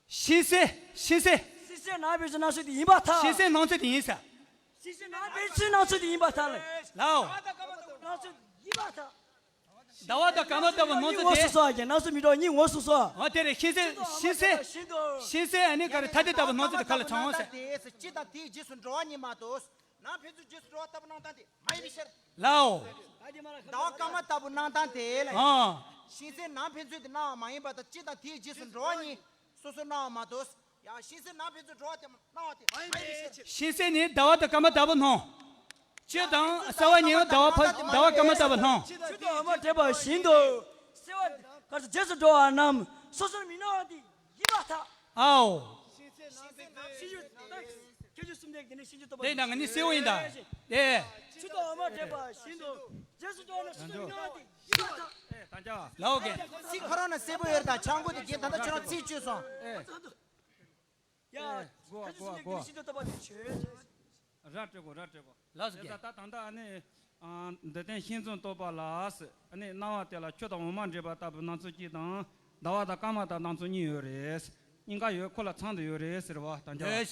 ཤིང་ཚིག་ཤིང་ཚིག་ཤིང་ཚིག་སྣང་བའི་ཚེ་སྣང་སྟེ་ཡིན་པར་ཐལ། ཤིང་ཚིག་སྣང་ཚུལ་དེ་ཡིན་ཟེར། ཤིང་ཚིག་སྣང་བའི་ཚེ་སྣང་སྟེ་ཡིན་པར་ཐལ། ལའོ། སྣང་ཚུལ་ཡིན་པར་ཐལ། ཟླ་བ་དང་སྐར་མ་ལྟ་བུ་སྣང་ཚུལ་ངོ་དེ། སོ་སོ་ཨ་ཀྱེ་སྣང་ཚུལ་མི་འདྲ་བ་གཉིས་ངོ་སོ་སོ། འོ་དེ་རེད། ཤིང་ཚིག་ཤིང་ཚིག་ཤིང་ཚིག་ཨ་ནི་ག་རེ་ཐ་དད་ལྟ་བུ་སྣང་ཚུལ་དེ་ག་ལ་ཚང་ཟེར། དེ་སྤྱི་དང་དེའི་རྗེས་སུ་འགྲོ་བ་ཉིད་མ་གཏོགས། ནང་ཕན་ཚུན་རྗེས་སུ་འགྲོ་བ་ལྟ་བུ་སྣང་སྟངས་དེ་མ་ཡིན་པའི་ཕྱིར། ལའོ། ཟླ་བ་སྐར་མ་ལྟ་བུ་སྣང་སྟངས་དེ་ལ། ཨང་། ཤིང་ཚིག་ནང་ཕན་ཚུན་དེ་སྣང་བ་མ་ཡིན་པ་དང་སྤྱི་དང་དེའི་རྗེས་སུ་འགྲོ་བ་ཉིད་སོ་སོར་སྣང་བ་མ་གཏོགས། ཡང་ཤིང་ཚིག་ནང་ཕན་ཚུན་འགྲོ་བ་དེ་སྣང་བ་དེ་མ་ཡིན་པའི་ཕྱིར། ཤིང་ཚིག་ནི་ཟླ་བ་དང་སྐར་མ་ལྟ་བུ་སྣང་། ཆུ་དང་གསལ་བ་ཉིད་ཟླ་བ་ཕ་ཟླ་བ་སྐར་མ་ལྟ་བུ་སྣང་། ཆུ་དང་འོ་མ་འདྲེས་པ་བཞིན་དུ། གསལ་བ་གར་སོང་རྗེས་སུ་འགྲོ་བ་རྣམས་སོ་སོར་མི་སྣང་བ་དེ་ཡིན་པར་ཐལ། ཨའོ། ཤིང་ཚིག་ཁྱད་ཆོས་གསུམ་ལྡན་གྱི་ནི་ཤིང་ཚིག་རྟོག་པ། དེ་ན་ང་ནི་གསལ་བོ་ཡིན་ད། དེ། ཆུ་དང་འོ་མ་འདྲེས་པ་བཞིན་དུ་རྗེས་སུ་འགྲོ་བ་རྣམས་སོ་སོར་མི་སྣང་བ་དེ་ཡིན་པར་ཐལ། ལའོ་གེ། ཚིག་ཁོ་རང་ན་གསལ་པོ་ཡོད་ད་ཆང་གོ་དེ་རྒན་ད་ལྟ་ཁྱོད་རང་ཚིག་བཅོས་སོང་། ཡ། ཁྱད་ཆོས་གསུམ་ལྡན་གྱི་ནི་ཤིང་ཚིག་རྟོག་པ་དེ་ཆོས། ར་སྤྲོད་དགོས་ར་སྤྲོད་དགོས། ལགས་སོ་རྒན། ད་ད་ལྟ་ཨ་ནི། འདི་སྟེང་ཤིང་ཚིག་རྟོག་པ་ལ། ཨ་ནི་སྣང་བ་དེ་ལ་ཆུ་དང་འོ་མ་འདྲེས་པ་ལྟ་བུ་སྣང་ཚུལ་གཅིག་དང་། ཟླ་བ་དང་སྐར་མ་ལྟ་སྣང་ཚུལ་གཉིས་ཡོད་རེད། གཉིས་ཀ་ཡོད་ཁོ་ལ་ཚང་དུ་ཡོད་རེད་ཟེར་བ་དང་འདྲ་བ།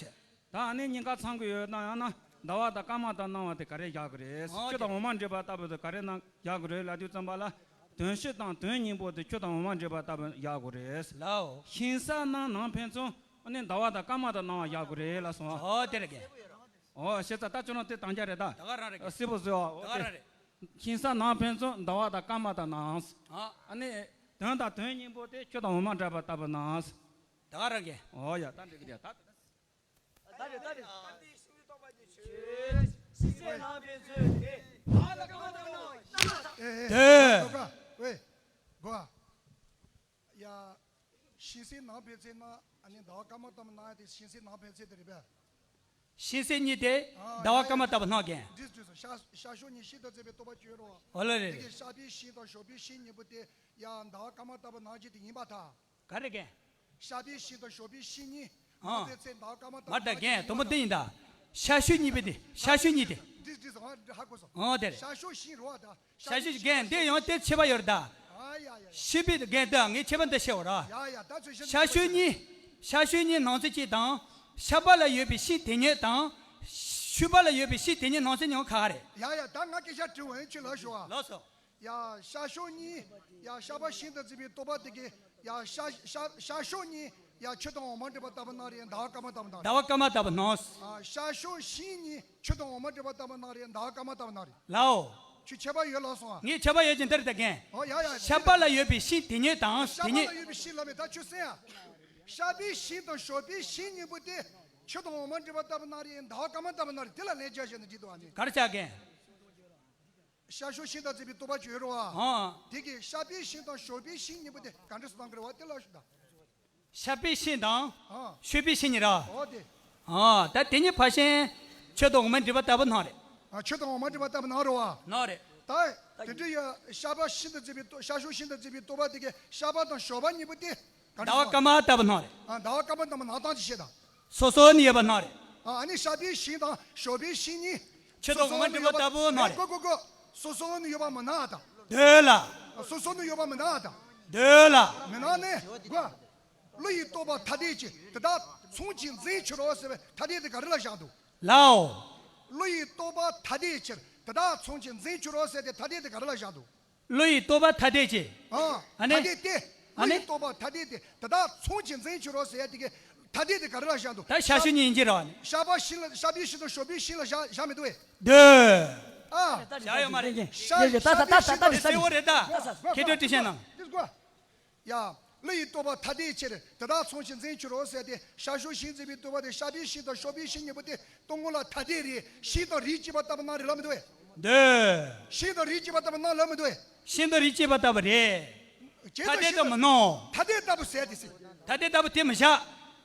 ད་ཨ་ནི་གཉིས་ཀ་ཚང་གི་ཡོད་ན་ཡང་ན་ཟླ་བ་དང་སྐར་མ་ལྟ་སྣང་བ་དེ་ག་རེ་བཞག་གི་རེད། ཆུ་དང་འོ་མ་འདྲེས་པ་ལྟ་བུ་དེ་ག་རེ་ན་བཞག་གི་རེད་ལབ་དུས་ཙམ་པ་ལ། དོན་སྤྱི་དང་དོན་གཉེར་པོ་དེ་ཆུ་དང་འོ་མ་འདྲེས་པ་ལྟ་བུ་བཞག་དགོས་རེད། ལའོ། ཤིང་ཚིག་ནང་ནང་ཕན་ཚུན་ཨ་ནི་ཟླ་བ་དང་སྐར་མ་ལྟ་སྣང་བ་བཞག་དགོས་རེད་ལ་སོང་བ། ཨོ་དེ་རེད་རྒན། ཨོ་ཤེས་ཚ་ད་ཁྱོད་རང་དེ་དང་རྒྱ་རེད་ད། ད་ག་རང་རེད་རྒན། སྲིད་པོ་བཟོས་བ། ད་ག་རང་རེད། ཤིང་ཚིག་ནང་ཕན་ཚུན་ཟླ་བ་དང་སྐར་མ་ལྟ་སྣང་། ཨ་ནི། དོན་དང་དོན་གཉེར་པོ་དེ་ཆུ་དང་འོ་མ་འདྲེས་པ་ལྟ་བུ་སྣང་། ད་ག་རང་རྒན། ཨོ་ཡ་ད་འགྲིག་གི་རེད་ད། ད་རེད་ད་རེད། ཤིང་ཚིག་ནང་ཕན་ཚུན་དེ། ཨ་ལ་སྐར་མ་ལྟ་སྣང་། ཨེ་ཨེ། དེ། གོ་ག་ཝེ། གོ་ག་ཡ། ཤིང་ཚིག་ནང་ཕན་ཚུན་ན་ཨ་ནི་ཟླ་བ་སྐར་མ་ལྟ་བུ་སྣང་ཡ་དེ་ཤིང་ཚིག་ནང་ཕན་ཚུན་དེ་རེད་པས། ཤིང་ཚིག་གཉིས་དེ་ཟླ་བ་སྐར་མ་ལྟ་བུ་སྣང་གན། འདི་འདྲ་སོ་ཤ་ཤ་ཤོག་གཉིས་ཤིན་ཏུ་རྫོགས་པའི་རྟོག་པ་སྐྱོན་རོ། ཨོ་ལ་རེད། དེ་གི་ཤ་པའི་ཤིང་དང་ཞོགས་པའི་ཤིང་གཉིས་པོ་དེ་ཡང་ཟླ་བ་སྐར་མ་ལྟ་བུ་སྣང་གི་དེ་ཡིན་པར་ཐལ། ག་རེ་གན། ཤ་པའི་ཤིང་དང་ཞོགས་པའི་ཤིང་གཉིས་ཨོ་དེ་ཚེ་ཟླ་བ་སྐར་མ་ལྟ་བུ་མ་ད་གན་དུམ་བུ་འདི་ཡིན་ད། ཤ་ཤོག་གཉིས་པོ་དེ་ཤ་ཤོག་གཉིས་དེ། འདི་འདྲ་སོ་ཧ་གོ་སོང་། ཨོ་དེ་རེད། ཤ་ཤོག་ཤིང་རོ་བ་ད། ཤ་ཤོག་གན་དེ་ཡང་དེ་ཕྱེ་བ་ཡོད་ད། ཨ་ཡ་ཡ་ཡ། ཤི་བའི་གན་དེ་ངས་ཕྱེ་བ་འདི་ཕྱེ་བ་ར། ཡ་ཡ་ད་ཚོད་ཤ་ཤོག་གཉིས། ཤ་ཤོག་གཉིས་སྣང་ཚུལ་གཅིག་དང་། ཤ་པ་ལ་ཡོད་པའི་ཤིང་དེ་ཉིད་དང་། འཁྲུལ་པ་ལ་ཡོད་པའི་ཕྱིའི་དེ་ཉིད་སྣང་ཚུལ་ཉིད་གང་ག་རེད། ཡ་ཡ། ད་ང་སྐད་ཆ་དྲི་བ་ཡིན། ཁྱོད་ལ་ཞུ་བ། ལགས་སོ། ཡ། ཤར་ཕྱོགས་གཉིས། ཡ། ཤར་པ་ཤིང་དང་བརྩིས་པའི་རྟོག་པ་དེ་གིས། ཡ། ཤར་ཤར་ཤར་ཕྱོགས་གཉིས། ཡ། ཆུ་དང་འོ་མ་འདྲེས་པ་ལྟ་བུ་སྣང་རེད། ཟླ་བ་སྐར་མ་ལྟ་བུ་སྣང་རེད། ཟླ་བ་སྐར་མ་ལྟ་བུ་སྣང་། ཨ། ཤར་ཕྱོགས་ཤིང་གཉིས་ཆུ་དང་འོ་མ་འདྲེས་པ་ལྟ་བུ་སྣང་རེད། ཟླ་བ་སྐར་མ་ལྟ་བུ་སྣང་རེད། ལའོ། ཁྱོད་ཁྱད་པར་ཡོད་ལབ་སོང་ཨ། ངས་ཁྱད་པར་ཡོད་ཅེས་འདིར་ལྟ་མཁན། ཨོ་ཡ་ཡ། ཤར་པ་ལ་ཡོད་པའི་ཤིང་དེ་ཉིད་དང་། ཤར་པ་དེ་ཉིད། ལ་ཡོད་པའི་ཤིང་ལབ་མེད། ད་ཁྱོད་གསན་ཨ། ཤར་པའི་ཤིང་དང་ཞོགས་པའི་ཤིང་གཉིས་པོ་དེ་ཆུ་དང་འོ་མ་འདྲེས་པ་ལྟ་བུ་སྣང་རེད། ཟླ་བ་སྐར་མ་ལྟ་བུ་སྣང་རེད། དེ་ལ་ལན་རྒྱག་བྱས་ན་འགྲིག་འདུག་ཨ་ནི། ག་རེ་རྒྱག་མཁན། ཤར་ཕྱོགས་ཤིང་དང་བརྩིས་པའི་རྟོག་པ་ཅིག་ཡོད་རེད་བ། ཨང་། དེ་གིས་ཤར་པའི་ཤིང་དང་ཞོགས་པའི་ཤིང་གཉིས་པོ་དེ་ག་འདྲ་སེ་སྣང་གི་རེད་བ། དེ་ལ་ཞུ་དང་། ཤར་པའི་ཤིང་དང་། ཨང་། ཞོགས་པའི་ཤིང་གཉིས་རེད་བ། འོ་དེ། ཨང་། ད་དེ་གཉིས་ཕར་ཕྱིན་ཆུ་དང་འོ་མ་འདྲེས་པ་ལྟ་བུ་སྣང་རེད། ཨ། ཆུ་དང་འོ་མ་འདྲེས་པ་ལྟ་བུ་སྣང་རེད་བ། སྣང་རེད། ད་དེ་འདྲ་ཡ། ཤར་པ་ཤིང་དང་བརྩིས་པའི་རྟོག་ཤར་ཕྱོགས་ཤིང་དང་བརྩིས་པའི་རྟོག་པ་དེ་གིས་ཤར་པ་དང་ཞོགས་པ་གཉིས་པོ་དེ་ག་འདྲ་ཟླ་བ་སེ་སྐར་མ་ལྟ་བུ་སྣང་རེད། ཨ། ཟླ་བ་སྐར་མ་ལྟ་བུ་སྣང་སྟངས་ཅིག་བཤད་དང་། སོ་སོ་ནས་ཡོད་པ་སྣང་རེད། ཨ། ཨ་ནི་ཤར་པའི་ཤིང་དང་ཞོགས་པའི་ཤིང་གཉིས་ཆུ་དང་འོ་མ་འདྲེས་པ་ལྟ་བུ་སྣང་རེད། སོ་སོ་ནས་ཡོད་པ་མི་སྣང་ཨ་ད། འདོད་ལ། སོ་སོ་ནས་ཡོད་པ་མི་སྣང་ཨ་ད། འདོད་ལ། མི་སྣང་ནས་གོ། བློ་ཡི་རྟོག་པ་ཐ་དད་ཕྱིར་དེ་དག་མཚུངས་ཀྱིས་འཛིན་བྱེད་རོ་ཟེར་བའི་ཐ་དད་དེ་ག་རེ་ལ་བཞག་འདུག་ལའོ། བློ་ཡི་རྟོག་པ་ཐ་དད་ཕྱིར་དེ་དག་མཚུངས་ཀྱིས་འཛིན་བྱེད་རོ་ཟེར་ཏེ་ཐ་དད་དེ་ག་རེ་ལ་བཞག་འདུག་བློ་ཡི་རྟོག་པ་ཐ་དད་ཅེས། ཨ། ཨ་ནི། ཐ་དད་དེ། ཨ་ནི། བློ་ཡི་རྟོག་པ་ཐ་དད་དེ་དེ་དག་མཚུངས་ཀྱིས་འཛིན་བྱེད་རོ་ཟེར་ཡ་དེ་གི་ཐ་དད་དེ་ག་རེ་ལ་བཞག་འདུག་ད་ཤར་ཕྱོགས་གཉིས་ཡིན་གྱི་རེད་བ་ནི། ཤར་པ་ཤིང་ལ། ཤར་པའི་ཤིང་དང་ཞོགས་པའི་ཤིང་ལ་བཞག་བཞག་མི་འདུག་བས། འདོད། ཨ། བཞག་ཡོད་མ་རེད། ཤར། ཤར་པའི་ཤིང་དང་ཞོགས་པའི་ཤིང་། དེ་གསལ་བོ་རེད་ད། ཁྱེད་ཚོས་དྲི་ཤེས་གནང་། ཡ། བློ་ཡི་རྟོག་པ་ཐ་དད་ཕྱིར་དེ་དག་མཚུངས་ཀྱིས་འཛིན་བྱེད་རོ་ཟེར་ཏེ་ཤར་ཕྱོགས་ཤིང་བརྩིས་པའི་རྟོག་པ་དེ་ཤར་པའི་ཤིང་དང་ཞོགས་པའི་ཤིང་གཉིས་པོ་དེ་སྟོང་ངོ་ལ་ཐ་དད་རེད། ཤིང་དང་རིགས་གཅིག་པ་ལྟ་བུ་སྣང་རེད་ལབ་མི་འདུག་བས། འདོད། ཤིང་དང་རིགས་གཅིག་པ་ལྟ་བུ་སྣང་ལབ་མི་འདུག་བས། ཤིང་དང་རིགས་གཅིག་པ་ལྟ་བུ་རེད། ཐ་དད་ལྟ་བུ་མི་སྣང་། ཐ་དད་ལྟ་བུ་ཟེར་དེ་ཟེར། ཐ་དད་ལྟ་བུ་དེ་མི་བཞག་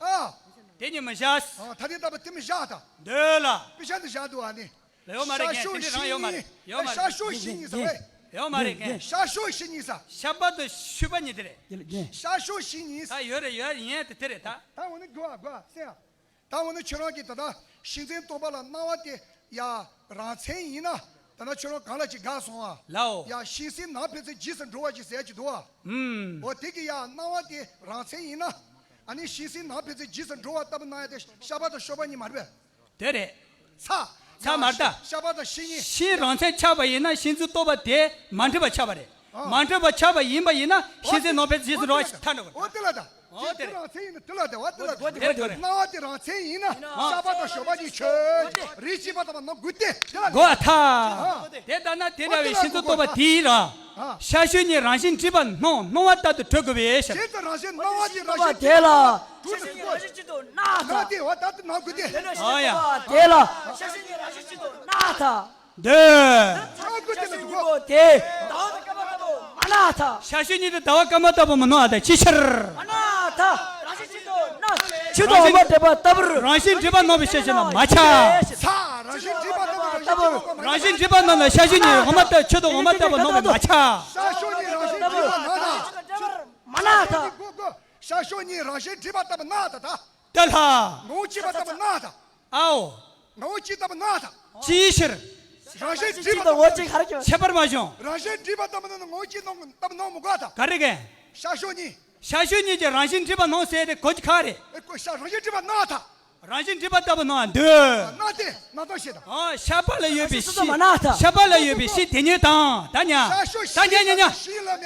ཨ། དེ་གཉིས་མི་བཞག་ཨ། ཐ་དད་ལྟ་བུ་དེ་མི་བཞག་ད། འདོད་ལ། དཔེ་ཆ་འདི་བཞག་འདུག་ཨ་ནི། ལ་ཡོད་མ་རེད། ཤར་ཕྱོགས་ཤིང་གཉིས། ཡོད་མ་རེད། ཤར་ཕྱོགས་ཤིང་གཉིས་ཟེར་བས། ཡོད་མ་རེད། ཤར་ཕྱོགས་ཤིང་གཉིས་ཟེར། ཤར་པ་དང་ཞོགས་པ་གཉིས་དེ་རེད། ཤར་ཕྱོགས་ཤིང་གཉིས། ད་ཡོད་རེད། ཡོད་ཡིན་དེ་དེ་རེད་ད། ད་འོ་ན་གོ་ཨ། གོ་ཨ། སེ་ཨ། ད་འོ་ན་ཁྱོད་རང་གིས་ད་ལྟ་ཤིང་འཛིན་རྟོག་པ་ལ་སྣང་བ་དེ་ཡ་རང་མཚན་ཡིན་ན། ད་ལྟ་ཁྱོད་རང་གང་ལ་ཅིག་དགག་སོང་ཨ། ལའོ། ཡ། ཤིང་སེར་ནག་ཕན་ཚུན་འཇིགས་སུ་འགྲོ་བ་ཅིག་ཟེར་གྱི་འདུག་ཨ། ཨུམ། འོ་དེ་གི་ཡ་སྣང་བ་དེ་རང་མཚན་ཡིན་ན། ཨ་ནི་ཤིང་སེར་ནག་ཕན་ཚུན་འཇིགས་སུ་འགྲོ་བ་ལྟ་བུ་སྣང་ཡ་དེ་ཤར་པ་དང་ཞོགས་པ་གཉིས་མ་རེད་པས། དེ་རེད། ཚ། ཚ་མ་རེད་ད། ཤར་པ་དང་ཤིང་གཉིས། ཤིང་རང་མཚན་ཆགས་པ་ཡིན་ན་ཤིང་འཛིན་རྟོག་པ་དེ་མ་འགྲིག་པ་ཆགས་པ་རེད། ཨ། མ་འགྲིག་པ་ཆགས་པ་ཡིན་པ་ཡིན་ན་ཤིང་སེར་ནག་ཕན་ཚུན་འཇིགས་སུ་འགྲོ་བ་ཞིག་ཐལ་འགྲོ་གི་རེད། འོ་དེ་ལ་ད། འོ་དེ་རེད། དེ་རང་མཚན་ཡིན་ན་དེ་ལ་དེ་བ་དེ་ལ་དེ་དེ་རེད། སྣང་བ་དེ་རང་མཚན་ཡིན་ན་ཨ། ཤར་པ་དང་ཞོགས་པ་གཉིས་ཆོས་རིགས་གཅིག་པ་དང་མ་དགོས་ཏེ་དེ་ལ་གོ་ཨ་ཐ། ཨ། དེ་ལྟ་ན་དེ་འདྲ་བའི་ཤིང་འཛིན་རྟོག་པ་དེ་ཡིན་ར། ཨ། ཤར་ཕྱོགས་གཉིས་རང་བཞིན་འགྲིག་པ་སྣང་། སྣང་བ་ལྟར་དུ་གྲུབ་དགོས་པའི་ཕྱིར། དེ་ལྟར་རང་བཞིན་སྣང་བ་དེ་རང་བཞིན་དེ་ལ། གྲུབ་པའི་ཕྱིར་རོ། སྣང་དེ་བ་ལྟར་དུ་སྣང་དགོས་ཏེ། ཨ་ཡ། དེ་ལ། ཤར་ཕྱོགས་གཉིས་རང་བཞིན་གཅིག་ཏུ་སྣང་ཐལ། འདོད། ཤར་ཕྱོགས་གཉིས་དེ་ཟླ་བ་སྐར་མ་ལྟ་བུ་མི་སྣང་བ་དང་ཅིའི་ཕྱིར། མ་སྣང་ཐལ། ཆུ་དང་འོ་མ་འདྲེས་པ་ལྟ་བུར། རང་བཞིན་འགྲིག་པ་སྣང་བའི་ཤར་ཕྱོགས་ན་མ་ཆགས། ས། རང་བཞིན་འགྲིག་པ་ལྟ་བུ་རང་བཞིན་འགྲིག་པ་སྣང་ན་ཤར་ཕྱོགས་གཉིས་འོ་མ་ལྟ་ཆུ་དང་འོ་མ་ལྟ་བུ་སྣང་བས་མ་ཆགས། ཤར་ཕྱོགས་གཉིས་རང་བཞིན་འགྲིག་པ་སྣང་ན། མ་སྣང་ཐལ། ཤར་ཕྱོགས་གཉིས་རང་བཞིན་འགྲིག་པ་ལྟ་བུ་སྣང་ད་ད། ལྟ་ལྷ། ངོ་བོ་གཅིག་པ་ལྟ་བུ་སྣང་ད། ཨའོ། ངོ་བོ་གཅིག་ལྟ་བུ་སྣང་ད། ཅིའི་ཕྱིར། རང་བཞིན་འགྲིག་པ་ལྟ་བུ་ཁྱད་པར་མ་བྱུང་། རང་བཞིན་འགྲིག་པ་ལྟ་བུ་སྣང་ན་ངོ་བོ་གཅིག་ལྟ་བུ་སྣང་མི་དགོས་ད། ག་རེ་གན། ཤར་ཕྱོགས་གཉིས། ཤར་ཕྱོགས་གཉིས་ཀྱི་རང་བཞིན་འགྲིག་པ་སྣང་ཟེར་ཏེ་གོ་གི་ག་རེ། ཨེ་གོ་ཤར་རང་བཞིན་འགྲིག་པ་སྣང་ད། རང་བཞིན་འགྲིག་པ་ལྟ་བུ་སྣང་འདོད། སྣང་སྟེ་སྣང་སྟངས་ཤེས་དང་། ཨ། ཤར་པ་ལ་ཡོད་པའི་ཤིང་། ཤར་པ་ལ་ཡོད་པའི་ཤིང་དེ་ཉིད་དང་། ད་ཉ། ད་ཉ་ཉ་ཉ།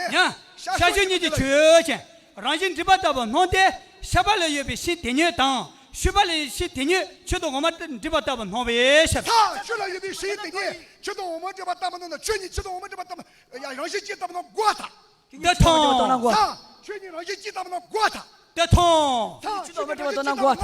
ཉ། ཤར་ཕྱོགས་གཉིས་ཀྱི་ཆོས་ཅན། རང་བཞིན་འགྲིག་པ་ལྟ་བུ་སྣང་སྟེ། ཤར་པ་ལ་ཡོད་པའི་ཤིང་དེ་ཉིད་དང་། ཞོགས་པ་ལ་ཡོད་པའི་ཤིང་དེ་ཉིད་ཆུ་དང་འོ་མ་འདྲེས་པ་ལྟ་བུ་སྣང་བའི་ཕྱིར། ལྷ། ཆུ་ལ་ཡོད་པའི་ཤིང་དེ་ཉིད་ཆུ་དང་འོ་མ་འདྲེས་པ་ལྟ་བུ་སྣང་ན་ཆོས་ཉིད་ཆུ་དང་འོ་མ་འདྲེས་པ་ལྟ་བུ་ཡ་རང་བཞིན་གཅིག་ལྟ་བུ་སྣང་དགོས་ད། དེ་མཐོང་། ས། ཆོས་ཉིད་རང་བཞིན་གཅིག་ལྟ་བུ་སྣང་དགོས་ད། དེ་མཐོང་། ས། ཆོས་ཉིད་རང་བཞིན་གཅིག་ལྟ་བུ་སྣང་ད།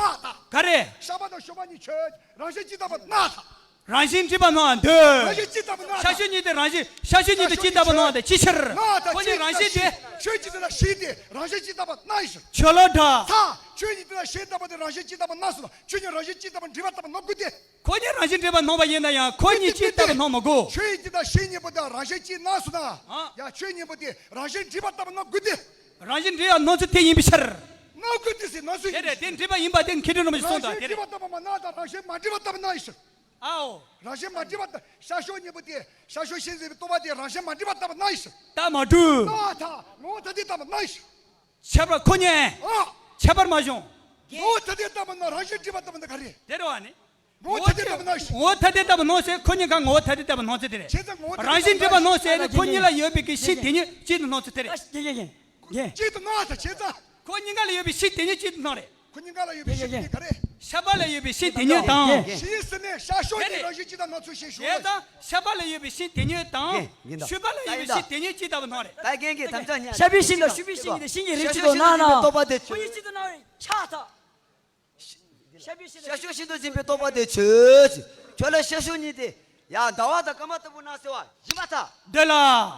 ག་རེ། ཤར་པ་དང་ཞོགས་པ་གཉིས་ཆོས་རང་བཞིན་གཅིག་ལྟ་བུ་སྣང་ད། རང་བཞིན་འགྲིག་པ་སྣང་འདོད། རང་བཞིན་གཅིག་ལྟ་བུ་སྣང་ད། ཤར་ཕྱོགས་གཉིས་དེ་རང་བཞིན། ཤར་ཕྱོགས་གཉིས་དེ་གཅིག་ལྟ་བུ་སྣང་སྟེ་ཅིའི་ཕྱིར། ཁོ་གཉིས་རང་བཞིན་དེ། ཆོས་གཅིག་དེ་ལ་ཤིང་དེ་རང་བཞིན་གཅིག་ལྟ་བུ་སྣང་ཡི་ཕྱིར། ཆོས་ལ་འདྲ། ས། ཆོས་གཉིས་དེ་ལ་ཤིང་ལྟ་བུ་དེ་རང་བཞིན་གཅིག་ལྟ་བུ་སྣང་སོང་ན་ཆོས་ཉིད་རང་བཞིན་གཅིག་ལྟ་བུ་འགྲིག་པ་ལྟ་བུ་སྣང་དགོས་ཏེ། ཁོ་གཉིས་རང་བཞིན་འགྲིག་པ་སྣང་བ་ཡིན་ན་ཡང་ཁོ་གཉིས་གཅིག་ལྟ་བུ་སྣང་མི་དགོས། ཆོས་ཡིན་གྱི་དང་ཤིང་གཉིས་པོ་དང་རང་བཞིན་གཅིག་སྣང་སོང་ན། ཨ། ཡང་ཆོས་གཉིས་པོ་དེ་རང་བཞིན་འགྲིག་པ་ལྟ་བུ་སྣང་དགོས་ཏེ། རང་བཞིན་འགྲིག་ཡང་སྣང་ཚུལ་དེ་ཡིན་པའི་ཕྱིར། སྣང་དགོས་ཏེ་ཟེར་སྣང་ཚུལ་ཡིན་པའི་ཕྱིར། དེ་རེད། དེ་འགྲིག་པ་ཡིན་པ་དེ་མཁས་གྲུབ་རིན་པོ་ཆེས་གསུངས་དང་དེ་རེད། རང་བཞིན་འགྲིག་པ་ལྟ་བུ་མ་སྣང་དང་རང་བཞིན་མ་འགྲིག་པ་ལྟ་བུ་སྣང་ཡི་ཕྱིར། ཨའོ། རང་བཞིན་མ་འགྲིག་པ་ལྟ། ཤར་ཕྱོགས་གཉིས་པོ་དེ་ཤར་ཕྱོགས་ཤིང་འཛིན་པའི་རྟོག་པ་དེ་རང་བཞིན་མ་འགྲིག་པ་ལྟ་བུ་སྣང་ཡི་ཕྱིར། ད་མ་གྲུབ། སྣང་བ་དང་ངོ་བོ་ཐ་དད་ལྟ་བུ་སྣང་ཡི་ཕྱིར། ཁྱད་པར་ཁོ་གཉིས། ཨ། ཁྱད་པར་མ་བྱུང་། ངོ་བོ་ཐ་དད་ལྟ་བུ་སྣང་རང་བཞིན་འགྲིག་པ་ལྟ་བུ་སྣང་ག་རེ། དེ་རེད་བ་ནི། ངོ་བོ་ཐ་དད་ལྟ་བུ་སྣང་ཞིང་། ངོ་བོ་ཐ་དད་ལྟ་བུ་སྣང་ཟེར། ཁོ་གཉིས་ཀ་ངོ་བོ་ཐ་དད་ལྟ་བུ་སྣང་ཚུལ་དེ་རེད། བྱས་ཙང་ངོ་བོ་ཐ་དད་རང་བཞིན་འགྲིག་པ་སྣང་ཟེར་ནི་ཁོ་གཉིས་ལ་ཡོད་པའི་གི་གཞི་དེ་ཉིད་གཅིག་ཏུ་སྣང་ཚུལ་དེ་རེད། གཅིག་ཏུ་སྣང་ཟེར། བྱས་ཙང་། ཁོ་གཉིས་ཀ་ལ་ཡོད་པའི་གཞི་དེ་ཉིད་གཅིག་ཏུ་སྣང་རེད། ཁོ་གཉིས་ཀ་ལ་ཡོད་པའི་གཞི་དེ་ཉིད་ག་རེད། ཤ་པ་ལ་ཡོད་པའི་གཞི་དེ་ཉིད་དང་། གཞི་ཟེར་ནས་ཤ་ཤོག་གཉིས་རང་བཞིན་གཅིག་ལྟར་སྣང་ཚུལ་ཞེས་ཞུ་བ་རེད། བྱས་ཙང་ཤ་པ་ལ་ཡོད་པའི་གཞི་དེ་ཉིད་དང་། ཤུ་པ་ལ་ཡོད་པའི་གཞི་དེ་ཉིད་གཅིག་ལྟ་བུ་སྣང་རེད། ད་རྒན་གྱིས་དམ་བཅའ་ཉར། ཤ་པའི་གཞི་དང་ཤུ་པའི་གཞི་གཉིས་དེ་ཤིང་གི་རིགས་གཅིག་ཏུ་སྣང་ན། ཤ་ཤོག་ཤིང་དུ་འཛིན་པའི་རྟོག་པ་དེ་ཆོས། ཤ་པའི་གཞི་དང་ཤ་ཤོག་ཤིང་དུ་འཛིན་པའི་རྟོག་པ་དེ་ཆོས། ཁྱོད་ལ་ཤ་ཤོག་གཉིས་དེ་ཡང་ཟླ་བ་དང་སྐར་མ་ལྟ་བུ་སྣང་ཟེར་བ་ཡིན་པར་ཐལ། འདོད་ལ།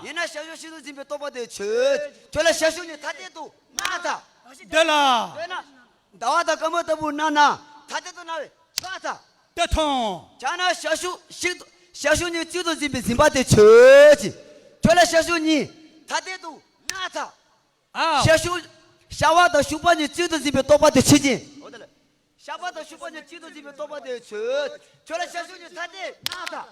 ཡིན་ན་ཤ་ཤོག་ཤིང་དུ་འཛིན་པའི་རྟོག་པ་དེ་ཆོས། ཁྱོད་ལ་ཤ་ཤོག་གཉིས་ཐ་དད་དུ་སྣང་ཐལ། འདོད་ལ། འདོད་ན། ཟླ་བ་དང་སྐར་མ་ལྟ་བུ་སྣང་ན་ཐ་དད་དུ་སྣང་བས་ཆོག་ཐལ། དེ་མཐོང་། བྱས་ན་ཤ་ཤོག་ཤིང་དུ་ཤ་ཤོག་གཉིས་གཅིག་ཏུ་འཛིན་པའི་འཛིན་པ་དེ་ཆོས་ཅན། ཁྱོད་ལ་ཤ་ཤོག་གཉིས་ཐ་དད་དུ་སྣང་ཐལ། ཨའོ། ཤ་ཤུ། ཤ་པ་དང་ཤུ་པ་གཉིས་གཅིག་ཏུ་འཛིན་པའི་རྟོག་པ་དེ་ཆོས་ཅན། ཤ་པ་དང་ཤུ་པ་གཉིས་གཅིག་ཏུ་འཛིན་པའི་རྟོག་པ་དེ་ཆོས། ཁྱོད་ལ་ཤ་ཤུ་གཉིས་ཐ་དད་སྣང་ཐལ།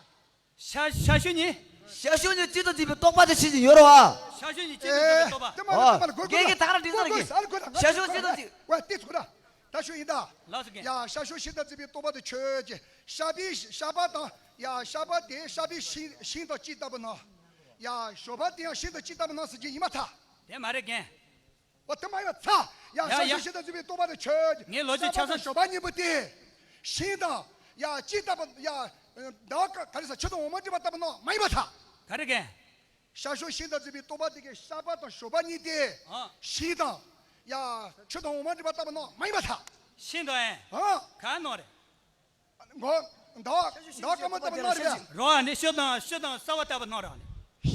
ཤ་ཤ་ཤུ་གཉིས། ཤ་ཤུ་གཉིས་གཅིག་ཏུ་འཛིན་པའི་རྟོག་པ་དེ་ཆོས་ཅན་ཡོད་རེད་བ། ཤ་ཤུ་གཉིས་གཅིག་ཏུ་འཛིན་པའི་རྟོག་པ། ཨོ། རྒན་གྱིས་ད་ག་རང་འགྲིག་ས་རེད་གི། ཤ་ཤུ་གཅིག་ཏུ་འཛིན། ད་ཤོད་ཡིན་ད། ལགས་སོ་རྒན། ཡ་ཤ་ཤོག་ཤིང་དང་འཛིན་པའི་རྟོག་པ་དེ་ཆོས་ཅན། ཤ་པའི་ཤ་པ་དང་ཡ་ཤ་པ་དེ་ཤ་པའི་ཤིང་ཤིང་དང་གཅིག་ལྟ་བུ་སྣང་། ཡ་ཞོགས་པ་དེ་ཡང་ཤིང་དང་གཅིག་ལྟ་བུ་སྣང་ཟེར་གྱི་ཡིན་མ་ཐག་དེ་མ་རེད་རྒན། འོ་དེ་མ་ཡིན་པ་ཚ། ཡ་ཡ་ཤ་ཡ། ཤོག་ཤིང་དང་འཛིན་པའི་རྟོག་པ་དེ་ཆོས་ཅན། ངས་ལོ་རྒྱུས་ཆ་ཚང་། ཞོགས་པ་གཉིས་པོ་དེ་ཤིང་དང་ཡ་གཅིག་ལྟ་བུ་ཡ་ད་ག་ག་རེ་ཟ་ཆུ་དང་འོ་མ་འདྲེས་པ་ལྟ་བུ་སྣང་མ་ཡིན་པ་ཐག་ག་རེ་རྒན། ཤ་ཤོག་ཤིང་དང་འཛིན་པའི་རྟོག་པ་དེ་གའི་ཤ་པ་དང་ཞོགས་པ་གཉིས་ཏེ། ཨ། ཤིང་དང་། ཡ། ཆུ་དང་འོ་མ་འདྲེས་པ་ལྟ་བུ་སྣང་མ་ཡིན་པ་ཐག་ཤིང་དང་ཨེ། ཨ། ག་སྣང་རེད། ངོ་། ཟླ་བ་ཟླ་བ་སྐར་མ་ལྟ་བུ་སྣང་རེད། རོ་ཨ་ནི་ཤུ་དང་ཤུ་དང་ས་བ་ལྟ་བུ་སྣང་ར་ནི།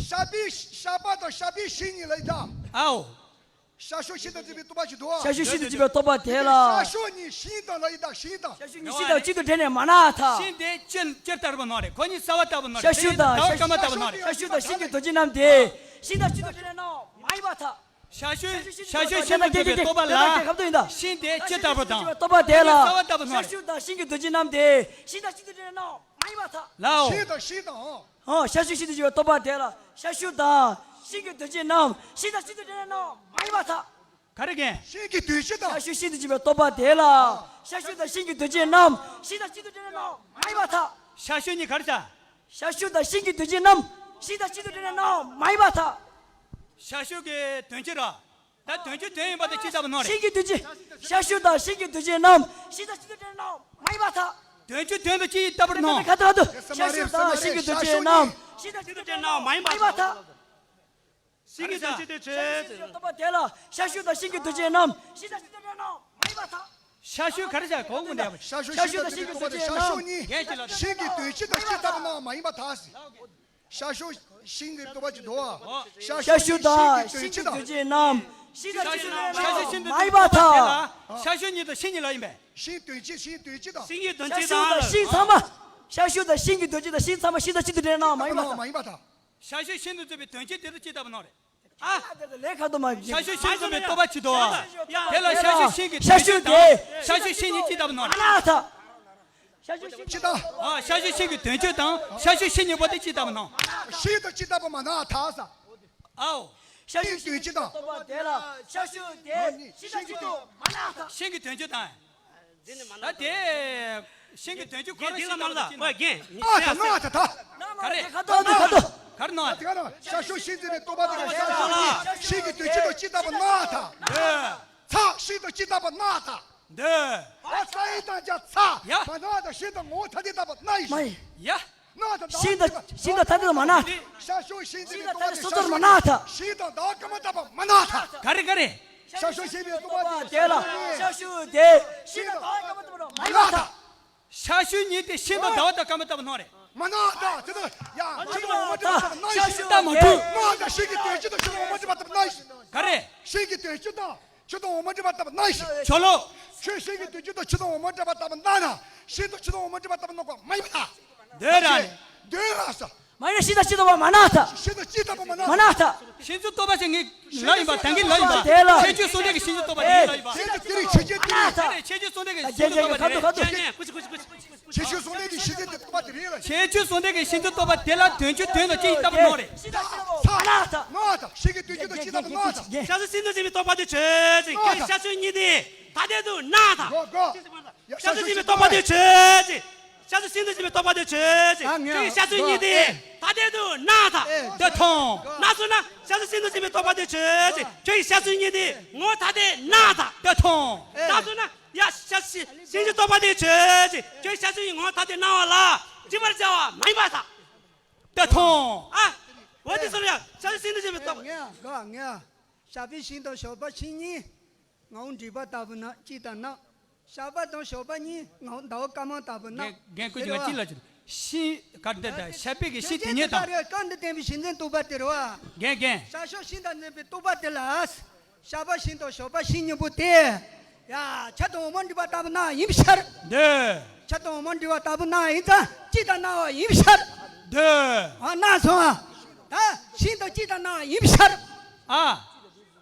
ཤ་པའི་ཤ་པ་དང་ཤ་པའི་ཤིང་གཉིས་ལ་ཡི་དྭགས། ཨའོ། ཤ་ཤོག་ཤིང་དང་འཛིན་པའི་རྟོག་པ་ཅིག་འདུག་ཤ་ཤོག་ཤིང་དང་འཛིན་པའི་རྟོག་པ་དེ་ལ། ཤ་ཤོག་གཉིས་ཤིང་དང་ལ་ཡི་དྭགས་ཤིང་དང་། ཤ་ཤོག་གཉིས་ཤིང་དང་གཅིག་ཏུ་འདྲེས་ནས་མ་སྣང་ཐལ། ཤིང་དེ་ཅི་ཅི་ལྟ་བུ་སྣང་རེད། ཁོ་གཉིས་ས་བ་ལྟ་བུ་སྣང་རེད། ཤ་ཤོག་དང་ཟླ་བ་སྐར་མ་ལྟ་བུ་སྣང་རེད། ཤ་ཤོག་དང་ཤིང་གི་འདུ་བྱེད་རྣམས་དེ་ཤིང་དང་གཅིག་ཏུ་འདྲེས་ནས་སྣང་མ་ཡིན་པར་ཐལ། ཤ་ཤོག་ཤ་ཤོག་ཤིང་དུ་འདུ་བའི་རྟོག་པ་ལ། ཤིང་དེ་ཅི་ལྟ་བུ་དང་། རྟོག་པ་དེ་ལ། ས་བ་ལྟ་བུ་སྣང་རེད། ཤ་ཤོག་དང་ཤིང་གི་འདུ་བྱེད་རྣམས་དེ་ཤིང་དང་གཅིག་ཏུ་འདྲེས་ནས་སྣང་མ་ཡིན་པར་ཐལ། ལའོ། ཤིང་དང་ཤིང་དང་། ཨོ། ཤ་ཤོག་ཤིང་དུ་འདུ་བའི་རྟོག་པ་དེ་ལ་ཤ་ཤོག་དང་ཤིང་གི་འདུ་བྱེད་རྣམས་ཤིང་དང་གཅིག་ཏུ་འདྲེས་ནས་སྣང་མ་ཡིན་པར་ཐལ། ག་རེ་རྒན། ཤིང་གི་འདུ་བྱེད་དང་། ཤ་ཤོག་ཤིང་དུ་འདུ་བའི་རྟོག་པ་དེ་ལ་ཤ་ཤོག་དང་ཤིང་གི་འདུ་བྱེད་རྣམས་ཤིང་དང་གཅིག་ཏུ་འདྲེས་ནས་སྣང་མ་ཡིན་པར་ཐལ། ཤ་ཤོག་གཉིས་ག་རེ་བྱ། ཤ་ཤོག་དང་ཤིང་གི་འདུ་བྱེད་རྣམས་ཤིང་དང་གཅིག་ཏུ་འདྲེས་ནས་སྣང་མ་ཡིན་པར་ཐལ། ཤ་ཤོག་གི་དོན་སྤྱི་ར། ད་དོན་སྤྱི་དོན་ཡིན་པ་དེ་ཅི་ལྟ་བུ་སྣང་རེད། ཤིང་གི་འདུ་བྱེད། ཤ་ཤོག་དང་ཤིང་གི་འདུ་བྱེད་རྣམས་ཤིང་དང་གཅིག་ཏུ་འདྲེས་ནས་སྣང་མ་ཡིན་པར་ཐལ། དོན་སྤྱི་དོན་དུ་ཅི་ལྟ་བུར་སྣང་། ཁ་ཐག་ཏུ། ཤ་ཤོག་དང་ཤིང་གི་འདུ་བྱེད་རྣམས་ཤིང་དང་གཅིག་ཏུ་འདྲེས་ནས་སྣང་མ་ཡིན་པར་ཐལ། ཤིང་གི་དོན་སྤྱི་དེ་ཆོས་ཅན། རྟོག་པ་དེ་ལ་ཤ་ཤོག་དང་ཤིང་གི་འདུ་བྱེད་རྣམས་ཤིང་དང་གཅིག་ཏུ་འདྲེས་ནས་སྣང་མ་ཡིན་པར་ཐལ། ཤ་ཤོག་ག་རེ་བྱ་གོང་གུན་འདྲ་བ། ཤ་ཤོག་དང་ཤིང་གི་འདུ་བྱེད་རྣམས་ཤ་ཤོག་གཉིས། ཤིང་གི་དོན་སྤྱི་དང་གཅིག་ལྟ་བུ་སྣང་མ་ཡིན་པར་ཐལ། ཤ་ཤོག་ཤིང་གི་རྟོག་པ་ཅིག་འདུག་བ། ཤ་ཤོག་དང་ཤིང་གི་འདུ་བྱེད་རྣམས་ཤིང་དང་གཅིག་ཏུ་འདྲེས་ནས་མ་ཡིན་པར་ཐལ། ཤ་ཤོག་གཉིས་དང་ཤིང་གཉིས་ལ་ཡིན་པས། ཤིང་དོན་སྤྱི་ཤིང་དོན་སྤྱི་དང་། ཤིང་གི་དོན་སྤྱི་དང་། ཤ་ཤོག་དང་ཤིང་ཚང་མ། ཤ་ཤོག་དང་ཤིང་གི་དོན་སྤྱི་དང་ཤིང་ཚང་མ་ཤིང་དང་གཅིག་ཏུ་འདྲེས་ནས་མ་ཡིན་པར་ཐལ། མ་ཡིན་པར་ཐལ། ཤ་ཤོག་ཤིང་དུ་འཛིན་པའི་དོན་སྤྱི་དེ་དང་གཅིག་ལྟ་བུ་སྣང་རེད། ཨ། ལས་ཁ་དོ་མ། ཤ་ཤོག་ཤིང་འཛིན་པའི་རྟོག་པ་ཅིག་འདུག་བ། དེ་ལ་ཤ་ཤོག་ཤིང་གི་དོན་སྤྱི་དང་ཤ་ཤོག་ཤིང་གཉིས་གཅིག་ལྟ་བུ་སྣང་རེད། མ་ན་ཐལ། ཤ་ཤོག་ཤིང་དང་། ཨ། ཤ་ཤོག་ཤིང་གི་དོན་སྤྱི་དང་ཤ་ཤོག་ཤིང་གཉིས་པོ་དེ་གཅིག་ལྟ་བུ་སྣང་། ཤིང་དང་གཅིག་ལྟ་བུ་མ་སྣང་ཐལ་ས། ཨའོ། ཤ་ཤོག་ཤིང་གི་དོན་སྤྱི་དང་། རྟོག་པ་དེ་ལ་ཤ་ཤོག་དེ་ཤིང་དང་གཅིག་ཏུ་མ་སྣང་ཐལ། ཤིང་གི་དོན་སྤྱི་དང་། ད་དེ་ཤིང་གི་དོན་སྤྱི་ཁོ་རང་ཤིང་དང་ལ་ཅི་ན། ཨ་ད་ན་ད་ད། ག་རེ། ཁ་ཐོག་ཁ་ཐོག་ག་རེ་ན། ད་ག་རེ་ན། ཤ་ཤོག་ཤིང་འཛིན་པའི་རྟོག་པ་དེ་ཤ་ཤོག་ཤིང་གི་དོན་སྤྱི་དང་གཅིག་ལྟ་བུ་སྣང་ཐལ། འདོད། ཚ་ཤིང་དང་གཅིག་ལྟ་བུ་སྣང་ཐལ། འདོད། ཨ་ཚ་ཡི་དང་རྒྱ་ཚ། ཡ། ད་ན་ད་ཤིང་དང་ངོ་བོ་ཐ་དད་ལྟ་བུ་སྣང་ཡི། མ་ཡི། ཡ། ཤིང་དང་ཤིང་དང་ཐ་དད་མ་ན། ཤ་ཤོག་ཤིང་འཛིན་པའི་རྟོག་པ་དེ་ཤ་ཤོག་ཤིང་དང་ཟླ་བ་སྐར་མ་ལྟ་བུ་མ་ན་ཐལ། ག་རེ་ག་རེ། ཤ་ཤོག་ཤིང་འཛིན་པའི་རྟོག་པ་དེ་ལ་ཤ་ཤོག་དེ་ཤིང་དང་ཟླ་བ་སྐར་མ་ལྟ་བུ་མ་ན་ཐལ། ཤ་ཤོག་གཉིས་དེ་ཤིང་དང་ཟླ་བ་དང་སྐར་མ་ལྟ་བུ་སྣང་རེད། མ་ན་ཐལ། དེ་དང་ཡ་ཤིང་དང་འོ་མ་འདྲེས་པ་ལྟ་བུ་སྣང་ཡི། ཤ་ཤོག་ད་མ་གྲུབ། ན་ད་ཤིང་གི་དོན་སྤྱི་དང་ཤིང་དང་འོ་མ་འདྲེས་པ་ལྟ་བུ་སྣང་ཡི། ག་རེ། ཤིང་གི་དོན་སྤྱི་དང་། ཆུ་དང་འོ་མ་འདྲེས་པ་ལྟ་བུ་སྣང་ཞིང་། ཆོ་ལོ། ཆུ་ཤིང་གི་དོན་སྤྱི་དང་ཆུ་དང་འོ་མ་འདྲེས་པ་ལྟ་བུ་སྣང་ན། ཤིང་དང་ཆུ་དང་འོ་མ་འདྲེས་པ་ལྟ་བུ་སྣང་བ་མ་ཡིན་པ་དང་། འདོད་ར་ནི། འདོད་ར་ས། མ་ཡིན་ན་ཤིང་དང་ཤིང་དང་བ་མ་ན་ཐལ། ཤིང་དང་ཤིང་དང་བ་མ་ན་ཐལ། མ་ན་ཐལ། ཤིང་ཚུལ་རྟོག་པ་ཞིག་ངས་ལ་ཡིན་པ་ད་གིན་ལ་ཡིན་པ། དེ་ལ། ཁྱེད་ཆོས་གསུང་དེ་གི་ཤིང་ཚུལ་རྟོག་པ་དེ་ལ་ཡིན་པ། ཁྱེད་ཚོ་དེ་རིགས་ཆོས་ཅན་དེ་རེད། ཁྱེད་ཆོས་གསུང་དེ་གི་ཤིང་ཚུལ་རྟོག་པ་དེ་རེད། ཁྱེད་ཆོས་གསུང་དེ་གི་ཤིང་ཚུལ་རྟོག་པ་དེ་ལ་དོན་སྤྱི་དོན་དང་ཅི་ཡིན་ལྟ་བུ་སྣང་རེད། ཤིང་དང་ཤིང་དང་བ་མ་ན་ཐལ། ཤ་ཤོག་ཤིང་དུ་འཛིན་པའི་རྟོག་པ་དེ་ཆོས་ཅན། ཤ་ཤོག་ཤིང་དུ་འཛིན་པའི་རྟོག་པ་དེ་ཆོས་ཅན། ཤ་ཤོག་གཉིས་དེ་ཐ་དད་དུ་སྣང་ཐལ། ཤ་ཤོག་འཛིན་པའི་རྟོག་པ་དེ་ཆོས་ཅན། ཤ་ཟོས་ཤིང་དུ་འཛིན་པའི་རྟོག་པ་དེ་ཆོས་ཅན། ཨ་ངས་ཁྱོད་ཀྱིས་ཤ་ཟོས་ཨ་ཉིད་དེ་ཨེ་ཐ་དད་དུ་སྣང་ཐལ། ཨེ་དེ་མཐོང་། སྣང་སོང་ན་ཤ་ཟོས་ཤིང་དུ་འཛིན་པའི་རྟོག་པ་དེ་ཆོས་ཅན། ཁྱོད་ཀྱིས་ཤ་ཟོས་ཉིད་དེ་ངོ་བོ་ཐ་དད་སྣང་ཐལ། དེ་མཐོང་། ཨེ་སྣང་སོང་ན་ཡ་ཤ་ཤི་ཤིང་གི་རྟོག་པ་དེ་ཆོས་ཅན། ཁྱོད་ཀྱིས་ཤ་ཟོས་ཉིད་ངོ་བོ་ཐ་དད་སྣང་བ་ལ་སྒྲིབ་པར་བྱ་བ་མ་ཡིན་པར་ཐལ། དེ་མཐོང་། ཨ། འོ་དེ་སོང་ལ་ཡ་ཤ་ཟོས་ཤིང་དུ་འཛིན་པའི་རྟོག་པ། ངས་ག་ངས་ཞགས་པའི་ཤིང་དང་ཞོགས་པ་ཤིང་གཉིས། ངོ་བོ་འདྲེས་པ་ལྟ་བུ་ན་གཅིག་ལྟར་སྣང་། ཞགས་པ་དང་ཞོགས་པ་གཉིས་ངོ་བོ་ཟླ་བ་སྐར་མ་ལྟ་བུ་སྣང་། རྒན་རྒན་ཁོ་གཉིས་ཀ་གཅིག་ལ་གཅིག་ལ་ཤིང་ག་འདི་ད་ཞགས་པའི་གི་ཤིང་དེ་ཉིད་དང་། སྐབས་འདི་བསྟན་པའི་ཤིང་འཛིན་རྟོག་པ་དེ་རེད་བ། རྒན་རྒན། ཤ་ཤོ་ཤིང་དང་འཛིན་པའི་རྟོག་པ་དེ་ལ། ཞགས་པ་ཤིང་དང་ཞོགས་པ་ཤིང་གཉིས་པོ་དེ། ཡ་ཆར་དང་འོ་མ་འདྲེས་པ་ལྟ་བུ་སྣང་ཡིན་ཤར། འདི། ཆར་དང་འོ་མ་འདྲེས་པ་ལྟ་བུ་སྣང་ཡིན་ཙང་གཅིག་ལྟར་སྣང་བ་ཡིན་ཤར། འདི། ཨ་སྣང་སོང་ཨ། ད་ཤིང་དང་གཅིག་ལྟར་སྣང་བ་ཡིན་ཤར། ཨ།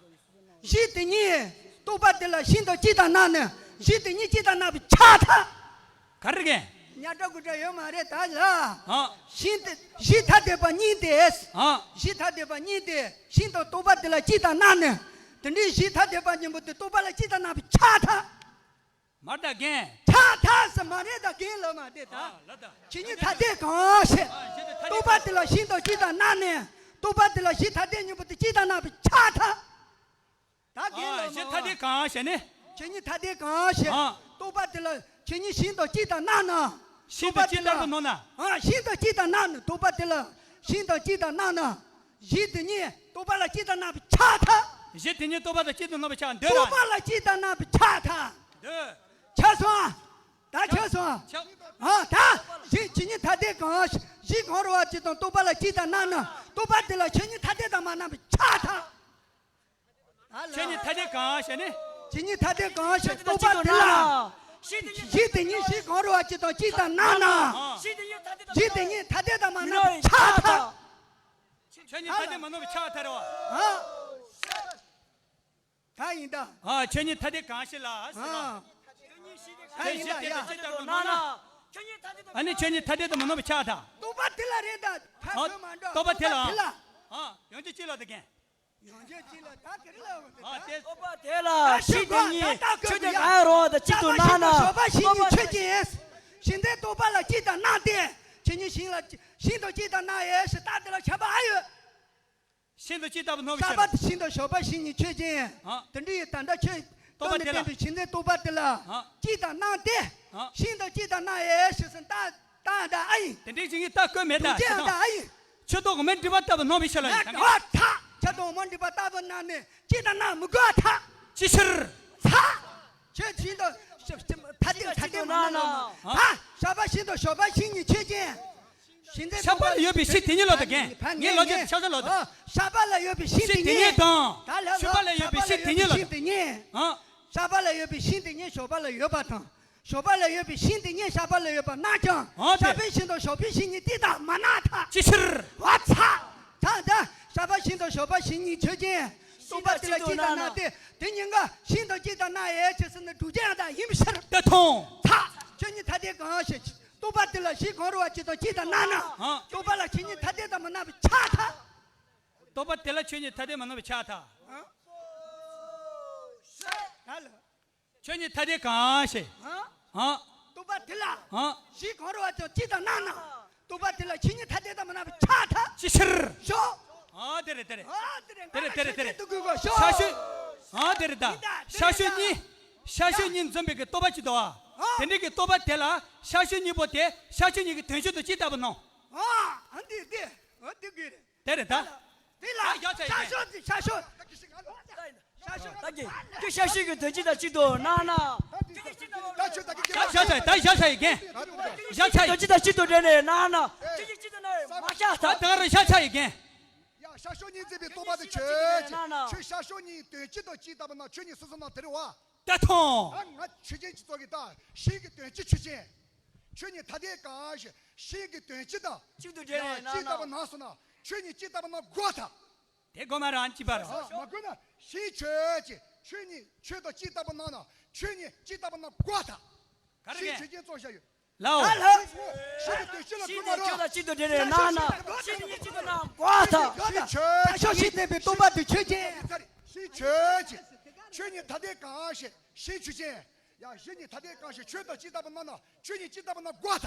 གཞི་དེ་ཉིད་རྟོག་པ་དེ་ལ་ཤིང་དང་གཅིག་ལྟར་སྣང་ནས་གཞི་དེ་ཉིད་གཅིག་ལྟར་སྣང་བའི་ཆ་ཐལ། ག་རེ་རེད། ཉ་སྒྲ་དགུ་སྒྲ་ཡོད་མ་རེད་ད་ལ། ཨ། ཤིང་དེ་གཞི་ཐ་དད་པ་གཉིས་དེ། ཨ། གཞི་ཐ་དད་པ་གཉིས་དེ་ཤིང་དང་རྟོག་པ་དེ་ལ་གཅིག་ལྟར་སྣང་ནས། དེ་འདྲའི་གཞི་ཐ་དད་པ་གཉིས་པོ་དེ་རྟོག་པ་ལ་གཅིག་ལྟར་སྣང་བའི་ཆ་ཐལ། མར་ད་རྒན། ཆ་ཐལ་ཟེར་མ་རེད་ད་རྒན་ལབ་མ་དེ་ད། ཨ་ལ་ད། ཇི་སྙེད་ཐ་དད་གང་ཞེས། ཨ་ཇི་སྙེད་ཐ་དད། རྟོག་པ་དེ་ལ་ཤིང་དང་གཅིག་ལྟར་སྣང་ནས། རྟོག་པ་དེ་ལ་གཞི་ཐ་དད་གཉིས་པོ་དེ་གཅིག་ལྟར་སྣང་བའི་ཆ་ཐལ། ད་རྒན་ཨ་ལ་ཇི་སྙེད་ཐ་དད་གང་ཞེས་ནི། ཇི་སྙེད་ཐ་དད་གང་ཞེས། ཨ། རྟོག་པ་དེ་ལ་ཇི་སྙེད་ཤིང་དང་གཅིག་ལྟར་སྣང་ན། ཤིང་དང་གཅིག་ལྟར་དུ་སྣང་ན། ཨ་ཤིང་དང་གཅིག་ལྟར་སྣང་ན་རྟོག་པ་དེ་ལ་ཤིང་དང་གཅིག་ལྟར་སྣང་ན། གཞི་དེ་ཉིད་རྟོག་པ་ལ་གཅིག་ལྟར་སྣང་བའི་ཆ་ཐལ། གཞི་དེ་ཉིད་རྟོག་པ་ལ་གཅིག་ཏུ་སྣང་བའི་ཆ་འདོད་ར། རྟོག་པ་ལ་གཅིག་ལྟར་སྣང་བའི་ཆ་ཐལ། འདོད། ཆ་སོང་། ད་ཆ་སོང་། ཆ། ཨ་ད། གཞི་ཇི་སྙེད་ཐ་དད་གང་། གཞི་གང་རུང་བ་ཅིག་དང་རྟོག་པ་ལ་གཅིག་ལྟར་སྣང་ན། རྟོག་པ་དེ་ལ་ཇི་སྙེད་ཐ་དད་དུ་མ་སྣང་བའི་ཆ་ཐལ། ད་ལ། ཇི་སྙེད་ཐ་དད་གང་ཞེས་ནི། ཇི་སྙེད་ཐ་དད་གང་ཞེས་རྟོག་པ་དེ་ལ། གཞི་དེ་ཉིད་གཞི་གང་རུང་བ་ཅིག་དང་གཅིག་ལྟར་སྣང་ན། ཨ། གཞི་དེ་ཉིད་ཐ་དད་དུ་མ་སྣང་བའི་ཆ་ཐལ། ཆོས་ཉིད་ཐ་དད་མ་སྣང་བའི་ཆ་ཐལ་བ། ཨ། ད་ཡིན་ད། ཨ་ཆོས་ཉིད་ཐ་དད་གང་ཞིག་ལ་ཟེར་ན། ཨ། ད་ཡིན་ད་ཡ། ཨ་ནི་ཆོས་ཉིད་ཐ་དད་དུ་མ་སྣང་བའི་ཆ་ཐལ། རྟོག་པ་དེ་ལ་རེད་ད། ཐལ་ཨ་ཟེར་མ་འགྲོ། རྟོག་པ་དེ་ལ། རྟོག་པ་དེ་ལ། ཨ་ཡོང་རྒྱུ་ཅི་ལ་དེ་གན། ཡོང་རྒྱུ་ཅི་ལ་ད་ག་རེ་ལ་འོང་དེ་ཨ་ད། དེ། རྟོག་པ་དེ་ལ་ད་གཞི་དེ་ཉིད་ད་ཆོས་ཅན་གང་རུང་བ་དང་གཅིག་ཏུ་སྣང་ན། ཞོགས་པ་ཤིང་གཉིས་ཆོས་ཅན། ཤིང་དེ་རྟོག་པ་ལ་གཅིག་ལྟར་སྣང་སྟེ། ཇི་སྙེད་ཤིང་ལ་ཤིང་དང་གཅིག་ལྟར་སྣང་ཡོད་ཞེས་རྟགས་དེ་ལ་ཁྱབ་པ་ཨ་ཡོད། ཤིང་དང་གཅིག་ལྟ་བུ་སྣང་བའི་ཕྱིར། ཞོགས་པ་ཤིང་དང་ཞོགས་པ་ཤིང་གཉིས་ཆོས་ཅན། ཨ། དེ་འདྲ་ཡི་ད་ལྟ་ཁྱོད་རྟོག་པ་དེ་ལ། སྟོང་ནས་བསྟན་པའི་ཤིང་དེ་རྟོག་པ་དེ་ལ། ཨ། གཅིག་ལྟར་སྣང་སྟེ། ཨ། ཤིང་དང་གཅིག་ལྟར་སྣང་ཡོད་ཞེས་སུ་རྟགས་རྟགས་དང་ཨ་ཡིན། དེ་འདྲའི་ཤིང་གཉིས་རྟགས་བཀོད་མེད་ད་ཟེར་དང་། ཨ་ཡིན། ཆོས་རྟོག་གི་མེད་སྒྲིབ་པ་ལྟ་བུ་སྣང་བའི་ཕྱིར་ལ་ཡིན་ད་གན། ཨ་ཐ། ཆ་དང་མ་འདྲིས་པ་ལྟ་བུ་སྣང་ནས་གཅིག་ལྟར་སྣང་མི་དགོས་ཐ། ཅི་ཕྱིར། ཚ། ཆོས་ཤིང་དང་ཤ་ཤ་ཐ་དད་ཐ་དད་མ་སྣང་ན། ཨ། ཨ། ཞགས་པ་ཤིང་དང་ཞོགས་པ་ཤིང་གཉིས་ཆོས་ཅན། ཞིང་དེ་ཞགས་པ་ལ་ཡོད་པའི་ཤིང་དེ་ཉིད་ལ་ད་གན། ངའི་ལོ་རྒྱུས་ཆ་ཚང་ལོ་ད། ཨ། ཞགས་པ་ལ་ཡོད་པའི་ཤིང་དེ་ཉིད་དང་། ད་ལ་ཞོགས་པ་ལ་ཡོད་པའི་ཤིང་དེ་ཉིད་ལ་ད། ཤིང་དེ་ཉིད། ཨ། ཞགས་པ་ལ་ཡོད་པའི་ཤིང་དེ་ཉིད་ཞོགས་པ་ལ་ཡོད་པ་དང་། ཞོགས་པ་ལ་ཡོད་པའི་ཤིང་དེ་ཉིད་ཞགས་པ་ལ་ཡོད་པར་སྣང་ཀྱང་། ཨ་དེ། ཞགས་པའི་ཤིང་དང་ཞོགས་པའི་ཤིང་གཉིས་གཅིག་ལྟར་མ་སྣང་ཐལ། ཅི་ཕྱིར། ཨ་ཚ། ད་ད། ཞགས་པ་ཤིང་དང་ཞོགས་པ་ཤིང་གཉིས་ཆོས་ཅན། རྟོག་པ་དེ་ལ་གཅིག་ལྟར་སྣང་སྟེ། དེ་གཉིས་ཀ་ཤིང་དང་གཅིག་ལྟར་སྣང་ཡོད་ཅེས་ཟེར་ན་སྒྲུབ་བྱེད་ཡང་དག་ཡིན་ཕྱིར། དེ་མཐོང་། ཚ། ཆོས་ཉིད་ཐ་དད་གང་ཞེས། རྟོག་པ་དེ་ལ་གཞི་གང་རུང་བ་གཅིག་དང་གཅིག་ལྟར་སྣང་ན། ཨ། རྟོག་པ་ལ་ཆོས་ཉིད་ཐ་དད་དུ་མ་སྣང་བའི་ཆ་ཐལ། རྟོག་པ་དེ་ལ་ཆོས་ཉིད་ཐ་དད་མ་སྣང་བའི་ཆ་ཐལ། ཨ། ད་ལ། ཆོས་ཉིད་ཐ་དད་གང་ཞེས། ཨ། ཨ། རྟོག་པ་དེ་ལ། ཨ། གཞི་གང་རུང་བ་དང་གཅིག་ལྟར་སྣང་ན། རྟོག་པ་དེ་ལ་ཆོས་ཉིད་ཐ་དད་དུ་མ་སྣང་བའི་ཆ་ཐལ། ཅི་ཕྱིར། ཞོག་ཨ་དེ་རེད་དེ་རེད། ཨ་དེ་རེད། དེ་རེད་དེ་རེད་དེ་རེད། ཤ་ཤོད། ཨ་དེ་རེད་ད། ཤ་ཤོད་གཉིས། ཤ་ཤོད་གཉིས་འཛོམས་པའི་གི་རྟོག་པ་གཅིག་འདུག་ཨ། ཨ། དེ་འདྲའི་གི་རྟོག་པ་དེ་ལ་ཤ་ཤོད་གཉིས་པོ་དེ་ཤ་ཤོད་གཉིས་ཀྱི་དོན་སྤྱི་དང་གཅིག་ལྟ་བུ་སྣང་། ཨ་ཨ་འདི་འདི། ཨ་འདི་གི་རེད། དེ་རེད་ད། དེ་ལ། ཨ་ཡ་ཆ་ཡི་ཤ་ཤོད་འདི་ཤ་ཤོད། ཤ་ཤོད། ད་གི་ཁྱོད་ཤ་ཤོད་ཀྱི་དོན་སྤྱི་དང་གཅིག་ཏུ་སྣང་ན། ད་ཁྱོད་ད་གི་ཡ་ཤ་ཆ་ཡི་ད་ཡ་ཤ་ཆ་ཡི་རྒན། ཡ་ཤ་ཆ་ཡི། དོན་སྤྱི་དང་གཅིག་ཏུ་འབྲེལ་ནས་སྣང་ན། མ་ཤ་ད། ད་ང་རང་ཤ་ཆ་ཡི་རྒན། ཡ་ཤ་ཤོད་གཉིས་འཛིན་པའི་རྟོག་པ་དེ་ཆོས་ཅན། ཁྱོད་ཤ་ཤོད་གཉིས་དོན་སྤྱི་དང་གཅིག་ལྟ་བུ་སྣང་། ཆོས་ཉིད་སོ་སོ་སྣང་དེ་རེད་བ། ད་མཐོང་། ད་ང་ཆོས་ཅན་གྱི་ཚོགས་ཀྱི་ད་ཤིང་གི་དོན་སྤྱི་ཆོས་ཅན། ཆོས་ཉིད་ཐ་དད་གང་ཞེས་ཤིང་གི་དོན་སྤྱི་དང་། གཅིག་ཏུ་འབྲེལ་ནས་སྣང་ན། གཅིག་ལྟ་བུ་སྣང་སོང་ན་ཆོས་ཉིད་གཅིག་ལྟ་བུ་སྣང་དགོས་ད། དེ་དགོས་མ་རང་གཅིག་པ་རེད། མ་དགོས་ན་ཤིང་ཆོས་ཅན། ཆོས་ཉིད་ཆོས་དང་གཅིག་ལྟ་བུ་སྣང་ན་ཆོས་ཉིད་གཅིག་ལྟ་བུ་སྣང་དགོས་ད། ག་རེ་ཤིང་རེད། ཆོས་ཅན་ཚོགས་བཞག་ཡོད། ལའོ། ད་ལ། ཤིང་གི་དོན་སྤྱི་ལ་ཤིང་དེ་ཆོས་དང་གཅིག་ཏུ་འབྲེལ་ནས་སྣང་ན། ཤིང་དེ་ཉིད་གཅིག་ཏུ་སྣང་དགོས་ད། ཤིང་ཆོས་ཅན། ཤིང་ཆོས་ཅན། ཆོས་ཉིད་ཐ་དད་གང་ཞེས་ཤིང་ཆོས་ཅན། ཡང་ཤིང་ཉིད་ཐ་དད་གང་ཞེས་ཆོས་དང་གཅིག་ལྟ་བུ་སྣང་ན་ཆོས་ཉིད་གཅིག་ལྟ་བུ་སྣང་དགོས་ད།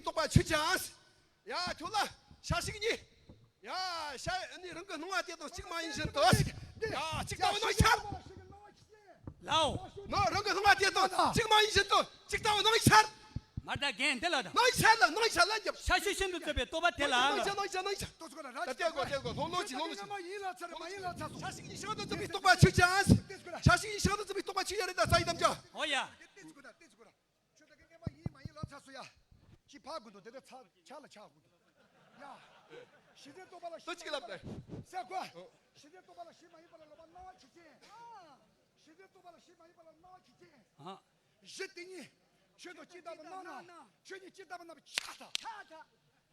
པའི་རྟོག་པ་ཆོད་ཅིང་། ཡ། ཁྱོད་ལ་ཤ་ཞིག་གཉིས། ཡ། ཤ་ནི་རང་གི་སྣང་བ་དེ་དང་གཅིག་མ་ཡིན་བཞིན་དུ། ཡ། གཅིག་ལྟ་བུ་སྣང་ཡི་ཆར། ལའོ། ནོ། རང་གི་སྣང་བ་དེ་དང་གཅིག་མ་ཡིན་བཞིན་དུ་གཅིག་ལྟ་བུ་སྣང་ཡི་ཆར། མར་ད་རྒན་དེ་ལ་ད། སྣང་ཡི་ཆར་ལ། སྣང་ཡི་ཆར་ལ་འཇབ། ཤ་ཤུ་ཤིན་ཏུ་རྩུབ་པའི་རྟོག་པ་དེ་ལ། སྣང་ཡི་ཆར། སྣང་ཡི་ཆར། སྣང་ཡི་ཆར། ད་ལྟའི་སྒོ། ལྟའི་སྒོ། ལྷོང་ལྷོང་ཅིག་ལྷོང་ལྷོང་ཅིག་སྔ་མ་ཡིན་ལ་ཚར། མ་ཡིན་ལ་ཚར་སོང་། ཤ་ཞིག་གཉིས་ཤིན་ཏུ་རྩུབ་པའི་རྟོག་པ་ཆོད་ཅིང་། ཤ་ཞིག་གཉིས་ཤིན་ཏུ་རྩུབ་པའི་རྟོག་པ་ཆོད་ཡ་རེད། ད་ས་ཡི་དམ་བཅའ། ཨོ་ཡ། ཁྱོད་ད་གི་སྔ་མ་ཡིན་མ་ཡིན་ལ་ཚར་སོང་ཡ། ཅི་ཕ་གི་འདུག་དེ་དེ་ཚ་ཆ་ལ་ཆ་གི་འདུག་ཡ། གཞི་རྩའི་རྟོག་པ་ལ། ལྟོས་གཅིག་ལབ་དེ། སེ་ཀོ། གཞི་རྩའི་རྟོག་པ་ལ་གཞི་མ་ཡིན་པ་ལ་ལོག་པར་སྣང་བ་ཆོད་ཅིང་། གཞི་རྩའི་རྟོག་པ་ལ་གཞི་མ་ཡིན་པ་ལ་སྣང་བ་ཆོད་ཅིང་། ཨ། གཞི་དེ་ཉིད་ཆོས་དང་གཅིག་ལྟ་བུ་སྣང་ན། ཆོས་ཉིད་གཅིག་ལྟ་བུ་སྣང་བའི་ཆ་དང་། ཆ་དང་།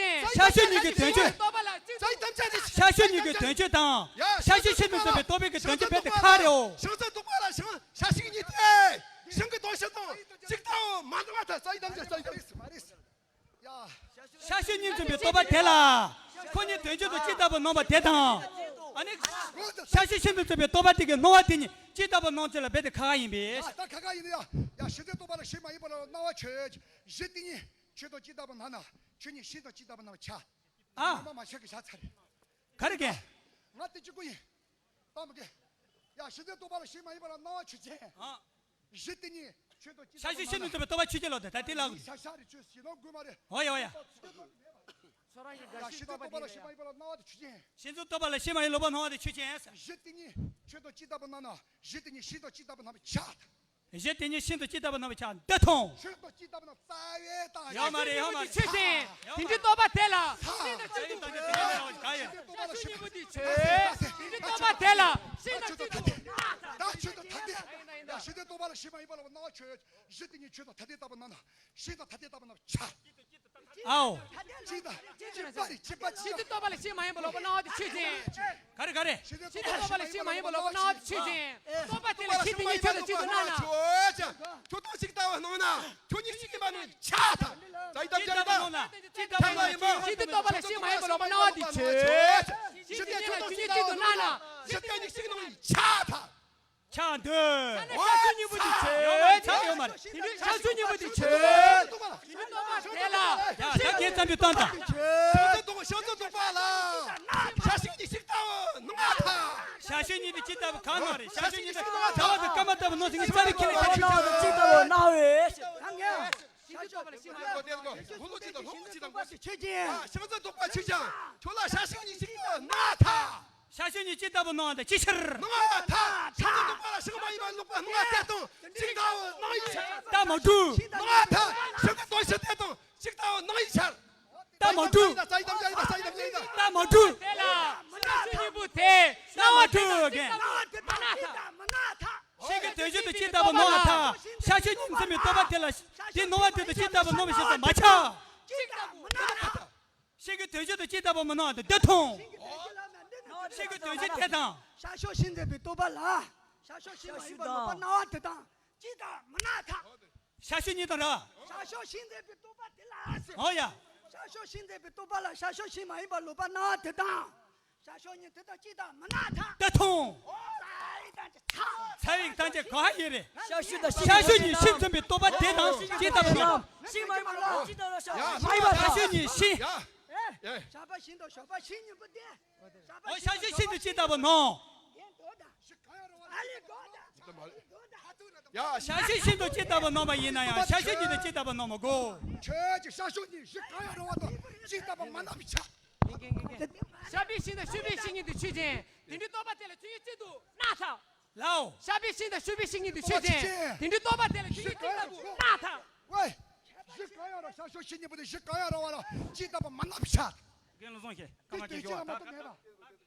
ཅན། ཤར་ཕྱོགས་གཉིས་ཀྱི་དོན་བརྗོད། རྟོག་པ་ལ་གཅིག་ཏུ། ཤར་ཕྱོགས་གཉིས་ཀྱི་དོན་བརྗོད་དང་། ཤར་ཕྱོགས་ཕྱེད་དུ་འཛིན་པའི་རྟོག་པའི་གི་དོན་བརྗོད་རྦད་དེ་ཁག་རེད་འོ། ཤིང་རྩ་རྟོག་པ་ལ་ཤིང་། ཤར་ཕྱོགས་གཉིས་ཏེ། ཤིང་གི་དོན་ཕྱེད་དང་གཅིག་ལྟ་བུ་མ་སྣང་བ་དང་། རྩ་བའི་དམ་བཅའ། རྩ་བའི་དམ་བཅའ། ཡ། ཤར་ཕྱོགས་གཉིས་འཛིན་པའི་རྟོག་པ་དེ་ལ། ཁོ་གཉིས་དོན་བརྗོད་དུ་ཅི་ལྟ་བུ་སྣང་བ་དེ་དང་། ཨ་ནི། ཤར་ཕྱོགས་ཕྱེད་དུ་འཛིན་པའི་རྟོག་པ་དེ་གི་སྣང་བ་དེ་གཉིས་ཅི་ལྟ་བུ་སྣང་ཚུལ་ལ་རྦད་དེ་ཁག་ཁག་ཡིན་པས། ཡ། ད་ཁག་ཁག་ཡིན་ཡ། ཡ། ཤིང་རྩའི་རྟོག་པ་ལ་ཤིང་མ་ཡིན་པ་ལ་སྣང་བ་ཆོས་ཅན། གཞི་དེ་གཉིས་ཁྱོད་དང་ཅི་ལྟ་བུ་སྣང་ན། ཁྱོད་གཉིས་ཤིང་དང་ཅི་ལྟ་བུ་སྣང་བ་ཆ། ཨ། ངོ་མ་མ་ཆགས་ཀྱི་བཞག་ཚར་རེད། ག་རེ་གས། ང་དེ་གཅིག་པུ་ཡིན། གཏམ་གྱི། ཡ། ཤིང་རྩའི་རྟོག་པ་ལ་ཤིང་མ་ཡིན་པ་ལ་སྣང་བ་ཆོས་ཅན། ཨ། གཞི་དེ་གཉིས་ཁྱོད་དང་ཅི་ལྟ་བུ་སྣང་ན། ཤར་ཕྱོགས་ཕྱེད་དུ་འཛིན་པའི་རྟོག་པ་ཆོས་ཅན་ལོ། ད་ད་དེ་ལ། ཤ་ཤ་རེ་ཆོས་ཟིན་ནོ་དགོས་མ་རེད། ཨོ་ཡ་ཨོ་ཡ། ཡ། ཤིང་རྩའི་རྟོག་པ་ལ་ཤིང་མ་ཡིན་པ་ལ་སྣང་བ་དེ་ཆོས་ཅན། ཤིང་རྩའི་རྟོག་པ་ལ་ཤིང་མ་ཡིན་ལོ་པ་སྣང་བ་དེ་ཆོས་ཅན་ཟེར། གཞི་དེ་གཉིས་ཁྱོད་དང་ཅི་ལྟ་བུ་སྣང་ན། གཞི་དེ་གཉིས་ཤིང་དང་ཅི་ལྟ་བུ་སྣང་བའི་ཆ། གཞི་དེ་གཉིས་ཤིང་དང་ཅི་ལྟ་བུ་སྣང་བའི་ཆ་འདི་མཐོང་། ཤིང་དང་ཅི་ལྟ་བུ་སྣང་རྩ་བའི་དང་། ཡོད་མ་རེད། ཡོད་མ་རེད། ཆོས་ཅན། དེ་འདྲའི་རྟོག་པ་དེ་ལ་ཤིང་དང་ཅི་ལྟ་བུ་སྣང་བ་ག་ཡོད། ཤར་ཕྱོགས་གཉིས་པོ་དེ་ཆོས། དེ་འདྲའི་རྟོག་པ་དེ་ལ་ཤིང་དང་ཅི་ལྟ་བུ་སྣང་། ད་ཆོས་དང་ཐ་དད། ཡ། ཤིང་རྩའི་རྟོག་པ་ལ་ཤིང་མ་ཡིན་པ་ལ་སྣང་བ་ཆོས། གཞི་དེ་གཉིས་ཆོས་དང་ཐ་དད་ལྟ་བུ་སྣང་ན། ཤིང་དང་ཐ་དད་ལྟ་བུ་སྣང་བའི་ཆ། ཨའོ། གཅིག་དང་གཅིག་པ་རེད། གཅིག་པ་གཅིག་ཤིང་རྩའི་རྟོག་པ་ལ་ཤིང་མ་ཡིན་པ་ལོ་པ་སྣང་བ་དེ་ཆོས་ཅན། ག་རེ་ག་རེ། ཤིང་རྩའི་རྟོག་པ་ལ་ཤིང་མ་ཡིན་པ་ལོ་པ་སྣང་བ་དེ་ཆོས་ཅན། རྟོག་པ་དེ་ལ་ཤིང་དེ་གཉིས་ཆོས་དང་གཅིག་ཏུ་སྣང་ན། ཁྱོད་དང་གཅིག་ལྟ་བུ་སྣང་ན། ཁྱོད་གཉིས་གཅིག་ཡིན་པ་སྣང་བའི་ཆ་ད། ད་ཡི་དམ་ཅི་ལྟ་བུ་སྣང་ན། གཅིག་ལྟ་བུ་སྣང་ན། ཤིང་རྩའི་རྟོག་པ་ལ་ཤིང་མ་ཡིན་པ་ལོ་པ་སྣང་བ་དེ་ཆོས། ཤིང་དེ་ཁྱོད་དང་གཅིག་ལྟ་བུ་སྣང་ན། ཤིང་དེ་གཉིས་གཅིག་སྣང་བའི་ཆ་ད། ཆ་འདི། ཤར་ཕྱོགས་གཉིས་པོ་དེ་ཆོས། ཡོད་མ་རེད། ཆ་ཡོད་མ་རེད། དེ་ནི་ཤར་ཕྱོགས་གཉིས་པོ་དེ་ཆོས། དེ་ནི་རྟོག་པ་དེ་ལ། ཡ། ད་ཁྱེད་ཙམ་དུ་བཏང་དང་། ཤིང་རྩའི་རྟོག་པ་ལ་ཤར་ཕྱོགས་གཉིས་གཅིག་ལྟ་བུ་སྣང་བ་ཐལ། ཤར་ཕྱོགས་གཉིས་དེ་ཅི་ལྟ་བུ་གང་སྣང་རེད། ཤར་ཕྱོགས་གཉིས་དེ་ཟླ་བ་དང་སྐར་མ་ལྟ་བུ་སྣང་ཟིན་གྱི་རྩ་བའི་ཁས་ལེན་ག་རེ་བྱེད་ཀྱི་ཡོད། ཅི་ལྟ་བུ་སྣང་བས། ཤིང་རྩའི་རྟོག་པ་ལ་ཤིང་མ་ཡིན་པ་ལོ་པ་སྣང་བ་དེ་ཆོས་ཅན། ཤིང་རྩའི་རྟོག་པ་ཆོས་ཅན། ཁྱོད་ལ་ཤར་ཕྱོགས་གཉིས་གཅིག་ལྟ་བུ་སྣང་བ་ཐལ། ཤར་ཕྱོགས་གཉིས་ཅི་ལྟ་བུ་སྣང་བ་དང་ཅི་ཕྱིར། སྣང་བ་ཐལ། ཤིང་རྩའི་རྟོག་པ་ལ་ཤིང་མ་ཡིན་པ་ལོ་པ་སྣང་བ་དེ་དང་གཅིག་ལྟ་བུ་སྣང་བའི་ཕྱིར། ད་མ་གྲུབ། སྣང་བ་ཐལ། ཤིང་རྩའི་དོན་ཕྱིར་དེ་དང་གཅིག་ལྟ་བུ་སྣང་བའི་ཕྱིར། ད་མ་གྲུབ། ད་མ་གྲུབ། དེ་ལ་ཤར་ཕྱོགས་གཉིས་པོ་དེ་སྣང་བ་དེ་དང་གཅིག་ལྟ་བུ་མ་སྣང་ཐལ། ཤིང་གི་དོན་བརྗོད་དུ་ཅི་ལྟ་བུ་སྣང་བ་ཐལ། ཤར་ཕྱོགས་གཉིས་འཛིན་པའི་རྟོག་པ་དེ་ལ་དེ་སྣང་བ་དེ་དང་ཅི་ལྟ་བུ་སྣང་བའི་ཕྱིར་དུ་མ་ཁྱབ། གཅིག་ལྟ་བུ་མ་སྣང་ཐལ། ཤིང་གི་དོན་བརྗོད་དུ་ཅི་ལྟ་བུ་མི་སྣང་བ་དེ་འདི་མཐོང་། ཤིང་གི་དོན་བརྗོད་དེ་དང་། ཤར་ཕྱོགས་ཤིང་འཛིན་པའི་རྟོག་པ་ལ། ཤར་ཕྱོགས་ཤིང་མ་ཡིན་པ་ལོ་པ་སྣང་བ་དེ་དང་གཅིག་ལྟ་བུ་མི་སྣང་ཐལ། ཤར་ཕྱོགས་གཉིས་དང་ར། ཤར་ཕྱོགས་ཤིང་འཛིན་པའི་རྟོག་པ་དེ་ལ་ཟེར། ཨོ་ཡ། ཤར་ཕྱོགས་ཤིང་འཛིན་པའི་རྟོག་པ་ལ་ཤར་ཕྱོགས་ཤིང་མ་ཡིན་པ་ལོ་པ་སྣང་བ་དེ་དང་། ཤར་ཕྱོགས་གཉིས་དེ་དང་གཅིག་དང་མི་སྣང་ཐལ། ད་ཐོང་། ས་ཡི་དང་གཅིག་ཚ། ས་ཡི་དང་གཅིག་གང་ཡིན་རེད། ཤར་ཕྱོགས་དང་ཤར་ཕྱོགས་གཉིས་ཤིང་འཛིན་པའི་རྟོག་པ་དེ་དང་གཅིག་ལྟ་བུ་ནོ། ཤིང་མ་ཡིན་པ་ལ་གཅིག་ལྟ་བུ་ཤར་ཕྱོགས་གཉིས་ཤིང་། ཡ། ཡ། ཤར་པ་ཤིང་དང་ཞོགས་པ་ཤིང་གཉིས་པོ་དེ། ཨོ་ཤར་ཕྱོགས་ཤིང་དང་གཅིག་ལྟ་བུ་ནོ། ཡ། ཤར་ཕྱོགས་ཤིང་དང་གཅིག་ལྟ་བུ་སྣང་བ་ཡིན་ན་ཡང་ཤར་ཕྱོགས་གཉིས་དང་གཅིག་ལྟ་བུ་སྣང་མི་དགོས། ཁྱོད་ཀྱི་ཤར་ཕྱོགས་གཉིས་གཞི་གང་ཡང་རུང་བ་དང་གཅིག་ལྟ་བུ་མ་སྣང་བའི་ཆ། ཤར་པའི་ཤིང་དང་ཞོགས་པའི་ཤིང་གཉིས་དེ་ཆོས་ཅན། དེ་འདྲའི་རྟོག་པ་དེ་ལ་ཆོས་ཉིད་གཅིག་ཏུ་སྣང་ཐལ། ལའོ། ཤར་པའི་ཤིང་དང་ཞོགས་པའི་ཤིང་གཉིས་དེ་ཆོས་ཅན། དེ་འདྲའི་རྟོག་པ་དེ་ལ་ཆོས་ཉིད་གཅིག་ལྟ་བུ་སྣང་ཐལ། ཝེ། གཞི་གང་ཡང་རུང་ཤར་ཕྱོགས་ཤིང་གཉིས་པོ་དེ་གཞི་གང་ཡང་རུང་བ་ལ་གཅིག་ལྟ་བུ་མ་སྣང་བའི་ཆ། རྒན་བློ་བཟང་ཤེས་ཀ་མ་དེ་ཅིག་ཡོད་ཅི་ལ་མ་གཏོགས་མེད་པ།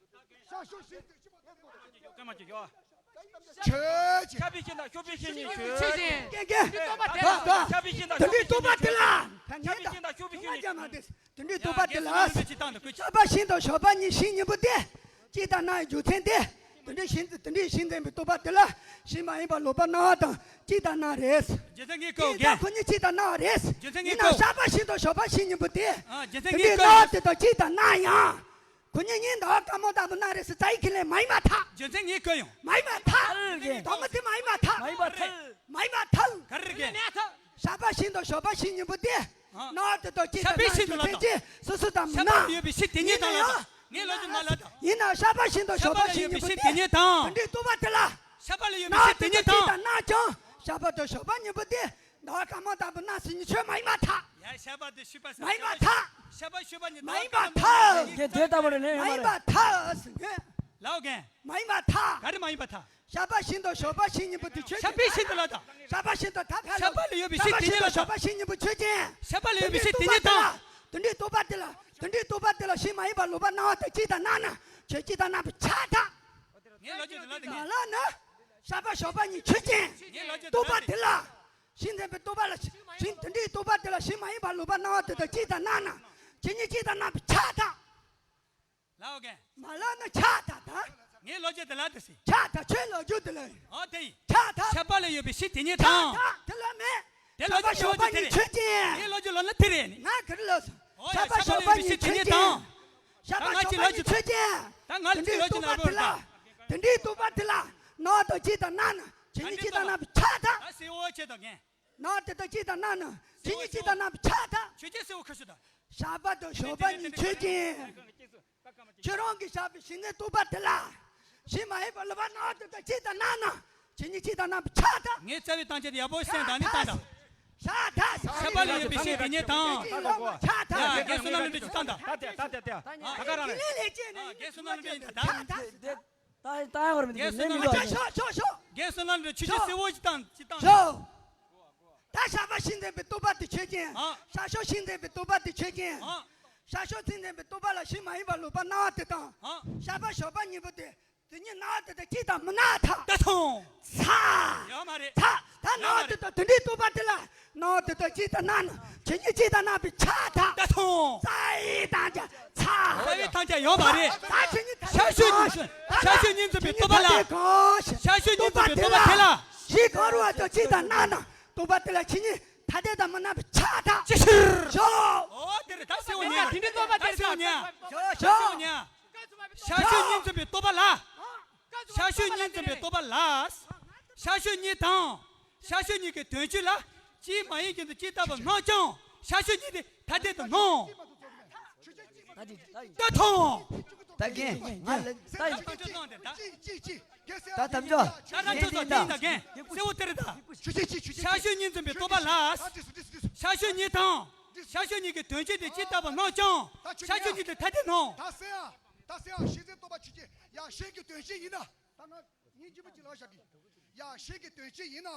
ཤར་ཕྱོགས་ཤིང་དེ་ཅི་མ་གཏོགས་མེད་པ། ཀ་མ་ཅིག་ཡོད། ཁྱོད་ཀྱི། ཤར་པའི་ཤིང་དང་ཞོགས་པའི་ཤིང་གཉིས་ཆོས་ཅན། ཀྱེ་ཀྱེ། དེ་འདྲའི་རྟོག་པ་དེ་ལ། ཤར་པའི་ཤིང་དང་དེ་འདྲའི་ཞོགས་པའི་ཤིང་གཉིས་རྟོག་པ་དེ་ལ། ཤར་པའི་ཤིང་དང་ཞོགས་པའི་ཤིང་གཉིས་ཆོས་ཅན། དེ་འདྲའི་རྟོག་པ་དེ་ལ། ཤར་པ་ཤིང་དང་ཞོགས་པ་གཉིས་ཤིང་གཉིས་པོ་དེ། གཅིག་ལྟར་སྣང་བའི་རྒྱུ་མཚན་དེ། དེ་འདྲའི་ཤིང་དེ་འདྲའི་ཤིང་འཛིན་པའི་རྟོག་པ་དེ་ལ་ཤིང་མ་ཡིན་པ་ལོག་པར་སྣང་བ་དང་གཅིག་ལྟར་སྣང་རེད། རྒྱུ་མཚན་ངས་ཡིན་ཀྱང་ཁོ་གཉིས་གཅིག་ལྟར་སྣང་བ་རེད། རྒྱུ་མཚན་ངས་ཡིན་ནའང་ཤར་པ་ཤིང་དང་ཞོགས་པ་ཤིང་གཉིས་པོ་དེ། ཨ། རྒྱུ་མཚན་དེ་ངས་འདྲའི་སྣང་བ་དེ་དང་གཅིག་ལྟར་སྣང་ཡང་། ཁོ་གཉིས་གཉིས་འདྲ་བ་དཀར་མོ་ལྟ་བུ་སྣང་རེད་ཟེར་རྩ་ཡི་ཁས་ལེན་མ་ཡིན་པར་ཐལ། རྒྱུ་མཚན་ངས་གོ་ཡོང་། མ་ཡིན་པར་ཐལ། དོན་དག་དེ་མ་ཡིན་པར་ཐལ། མ་ཡིན་པར་ཐལ། མ་ཡིན་པར་ཐལ། ག་རེ་རེད། ཤར་པ་ཤིང་དང་ཞོགས་པ་ཤིང་གཉིས་པོ་དེ། ཨ། སྣང་བ་དེ་དང་གཅིག་ལྟར་སྣང་རྒྱུ་མཚན་ཅི། སོ་སོ་དང་མི་སྣང་། ཤར་པ་ལ་ཡོད་པའི་ཤིང་དེ་ཉིད་དང་ལ་དང་། ངས་ལོ་རྒྱུས་མ་ལ་དང་། ཡིན་ནའང་ཤར་པ་ཤིང་དང་ཞོགས་པ་ཤིང་གཉིས་པོ་དེ། ཤར་པ་ལ་ཡོད་པའི་ཤིང་དེ་ཉིད་དང་། དེ་འདྲའི་རྟོག་པ་དེ་ལ། ཤར་པ་ལ་ཡོད་པའི་ཤིང་དེ་ཉིད་དང་། སྣང་བ་དང་གཅིག་ལྟར་སྣང་ཀྱང་ཤར་པ་དང་ཞོགས་པ་གཉིས་པོ་དེ། འདྲ་བ་དཀར་མོ་ལྟ་བུ་སྣང་ཟེར་ཉིད་ཆོས་མ་ཡིན་པར་ཐལ། ཡ། ཤར་པ་དེ་ཞོགས་པ་ཟེར། མ་ཡིན་པར་ཐལ། ཤར་པ་ཞོགས་པ་གཉིས་འདྲ་བ་དཀར་མོ་ལྟ་བུ་སྣང་ཟེར་ཉིད་ཆོས་མ་ཡིན་པར་ཐལ། ལའོ་རྒན། མ་ཡིན་པར་ཐལ། ག་རེ་མ་ཡིན་པར་ཐལ། ཤར་པ་ཤིང་དང་ཞོགས་པ་ཤིང་གཉིས་པོ་དེ་ཆོས་ཅན། ཤར་པའི་ཤིང་དེ་ལ་དང་། ཤར་པ་ཤིང་དང་ཐལ། ཤར་པ་ལ་ཡོད་པའི་ཤིང་དེ་ཉིད་ལ་དང་། ཤར་པ་ཤིང་དང་ཞོགས་པ་ཤིང་གཉིས་པོ་ཆོས་ཅན། ཤར་པ་ལ་ཡོད་པའི་ཤིང་དེ་ཉིད་དང་། དེ་འདྲའི་རྟོག་པ་དེ་ལ། དེ་འདྲའི་རྟོག་པ་དེ་ལ་ཤིང་མ་ཡིན་པ་ལོག་པར་སྣང་བ་དང་གཅིག་ལྟར་སྣང་ན། ཆོས་གཅིག་ལྟར་སྣང་བའི་ཆ་དང་། ངས་ལོ་རྒྱུས་དེ་ལ་དེ། མ་ལ་ན། ཤར་པ་ཞོགས་པ་གཉིས་ཆོས་ཅན། ངས་ལོ་རྒྱུས་དེ་ལ་དེ། རྟོག་པ་དེ་ལ། ཤིང་འཛིན་པའི་རྟོག་པ་ལ་ཤིང་དེ་འདྲའི་རྟོག་པ་དེ་ལ་ཤིང་མ་ཡིན་པ་ལོག་པར་སྣང་བ་དེ་དང་གཅིག་ལྟར་སྣང་ན། ཆོས་ཉིད་གཅིག་ལྟར་སྣང་བའི་ཆ་དང་། ལའོ་རྒན། མ་ལ་ན་ཆ་དང་ད། ངས་ལོ་རྒྱུས་དེ་ལ་དེ་ཟེར། ཆ་དང་ཁྱོད་ལོ་རྒྱུས་དེ་ལ། ཨོ་དེ་ཡིན། ཆ་དང་། ཤར་པ་ལ་ཡོད་པའི་ཤིང་དེ་ཉིད་དང་། ཆ་དང་དེ་ལ་མེད། དེ་ལོ་རྒྱུས་ཤར་པ་ཞོགས་པ་གཉིས་ཆོས་ཅན། ངས་ལོ་རྒྱུས་ལོ་ན་དེ་རེད་ནི། ང་ག་རེ་ལབ་སོང་། ཨོ་ཡ། ཤར་པ་ཤར་པ་ལ་ཡོད་པའི་ཤིང་དེ་ཉིད་དང་། ཤར་པ་ཞོགས་པ་གཉིས་ཆོས་ཅན། ད་ང་ཚོའི་ལོ་རྒྱུས་ན་རོལ་ད། དེ་འདྲའི་རྟོག་པ་དེ་ལ། སྣང་བ་དང་གཅིག་ལྟར་སྣང་ན། ཆོས་ཉིད་གཅིག་ལྟར་སྣང་བའི་ཆ་དང་། ད་སེ་འོ་ཆེ་དང་རྒན། སྣང་བ་དེ་དང་གཅིག་ལྟར་སྣང་ན། ཆོས་ཉིད་གཅིག་ལྟར་སྣང་བའི་ཆ་དང་། ཆོས་ཅན་སེ་འོ་ཁ་ཤོ་དང་། ཤར་པ་དང་ཞོགས་པ་གཉིས་ཆོས་ཅན། ཁྱོད་རང་གིས་བཞག་པའི་ཤིང་འཛིན་རྟོག་པ་དེ་ལ། ཤིང་མ་ཡིན་པ་ལོག་པར་སྣང་བ་དེ་དང་གཅིག་ལྟར་སྣང་ན། ཆོས་ཉིད་གཅིག་ལྟར་སྣང་བའི་ཆ་དང་། ངས་རྩ་བའི་སྟངས་ཀྱི་ཡག་པོ་སེམས་དང་ནི་བཏང་དང་། ཤ་ཐག་ཤ་ཐག་ཤར་པ་ལ་ཡོད་པའི་ཤིང་དེ་ཉིད་དང་། ཤ་ཐག་ཡ། རྒན་བསོད་ནམས་ལུང་འདྲེན་གྱིས་བཏང་དང་། ད་དེ་ད་དེ་དེ་ད་ག་རང་རེད། ལས་ལས་ཅན་ནི། རྒན་བསོད་ནམས་ལུང་འདྲེན་གྱིས་བཏང་དང་། ད་ད་ད་ད་ཡང་བར་མི་འདུག་རྒན་བསོད་ནམས་ལུང་འདྲེན་གྱིས། ཤོག་ཤོག་ཤོག་རྒན་བསོད་ནམས་ལུང་འདྲེན་ཆུ་ཆུ་སེ་འོ་ཅིག་བཏང་ཅིག་བཏང་། ཤོག་ད་ཤར་པ་ཤིང་འཛིན་པའི་རྟོག་པ་དེ་ཆོས་ཅན། ཨ། ཤར་ཕྱོགས་ཤིང་འཛིན་པའི་རྟོག་པ་དེ་ཆོས་ཅན། ཨ། ཤར་ཕྱོགས་ཤིང་འཛིན་པའི་རྟོག་པ་ལ་ཤིང་མ་ཡིན་པ་ལོག་པར་སྣང་བ་དེ་དང་། ཨ། ཤར་པ་ཞོགས་པ་གཉིས་པོ་དེ། དེ་གཉིས་སྣང་བ་དེ་དང་གཅིག་ལྟར་མི་སྣང་བར་ཐལ། ད་ཐོང་། ཚ། ཡོད་མ་རེད། ཚ། ད་སྣང་བ་དེ་དང་དེ་འདྲའི་རྟོག་པ་དེ་ལ། སྣང་བ་དེ་དང་གཅིག་ལྟར་སྣང་ན། ཆོས་ཉིད་གཅིག་ལྟར་སྣང་བའི་ཆ་དང་། ད་ཐོང་། རྩ་བའི་དང་ཆ། ཚ། རྩ་བའི་དང་ཆ་ཡོད་མ་རེད། ད་ཆོས་ཉིད་ཐ་ཤར་ཕྱོགས་གཉིས། ད་ཤར་ཕྱོགས་གཉིས་འཛིན་པའི་རྟོག་པ་ལ། ཤར་ཕྱོགས་གཉིས་འཛིན་པའི་རྟོག་པ་དེ་ལ། ཤིང་གང་རུང་བ་དང་གཅིག་ལྟར་སྣང་ན། རྟོག་པ་དེ་ལ་ཆོས་ཉིད་ཐ་དད་དུ་མི་སྣང་བའི་ཆ་དང་། ཅི་ཕྱིར། ཤོག་ཨོ་དེ་རེད། ད་སེ་འོ་ཉན། དེ་འདྲའི་རྟོག་པ་དེ་རེད། ད་སེ་འོ་ཉན། ཤོག་ཤོག་ཤར་ཕྱོགས་གཉིས་འཛིན་པའི་རྟོག་པ་ལ། ཤར་ཕྱོགས་གཉིས་འཛིན་པའི་རྟོག་པ་ལ། ཤར་ཕྱོགས་གཉིས་དང་། ཤར་ཕྱོགས་གཉིས་ཀྱི་དོན་སྤྱི་ལ། གཅིག་མ་ཡིན་རྐྱེན་དུ་གཅིག་ལྟ་བུར་སྣང་ཀྱང་། ཤར་ཕྱོགས་གཉིས་དེ་ཐ་དད་དུ་སྣང་། ད་དེ་ད་དེ་ད་ཐོང་། ད་རྒན་ང་ལ་ད་ཡིན། ད་ཐོང་ད་དེ་ད། ད་དམ་ཅོག་ད་ད་ཅོག་ད་ཡིན་ད་རྒན། སེ་འོ་དེ་རེད་ད། ཤར་ཕྱོགས་གཉིས་འཛིན་པའི་རྟོག་པ་ལ། ཤར་ཕྱོགས་གཉིས་དང་། ཤར་ཕྱོགས་གཉིས་ཀྱི་དོན་སྤྱི་དེ་གཅིག་ལྟ་བུར་སྣང་ཀྱང་། ཤར་ཕྱོགས་གཉིས་དེ་ཐ་དད་སྣང་། ད་སེ་ཡ། ད་སེ་ཡ། ཤིང་འཛིན་རྟོག་པ་ཆོས་ཅན། ཡ་ཤིང་གི་དོན་སྤྱི་ཡིན་ན། ད་ང་སྙིང་རྗེ་པོ་ཅིག་ལ་བཞག་གི། ཡ་ཤིང་གི་དོན་སྤྱི་ཡིན་ན།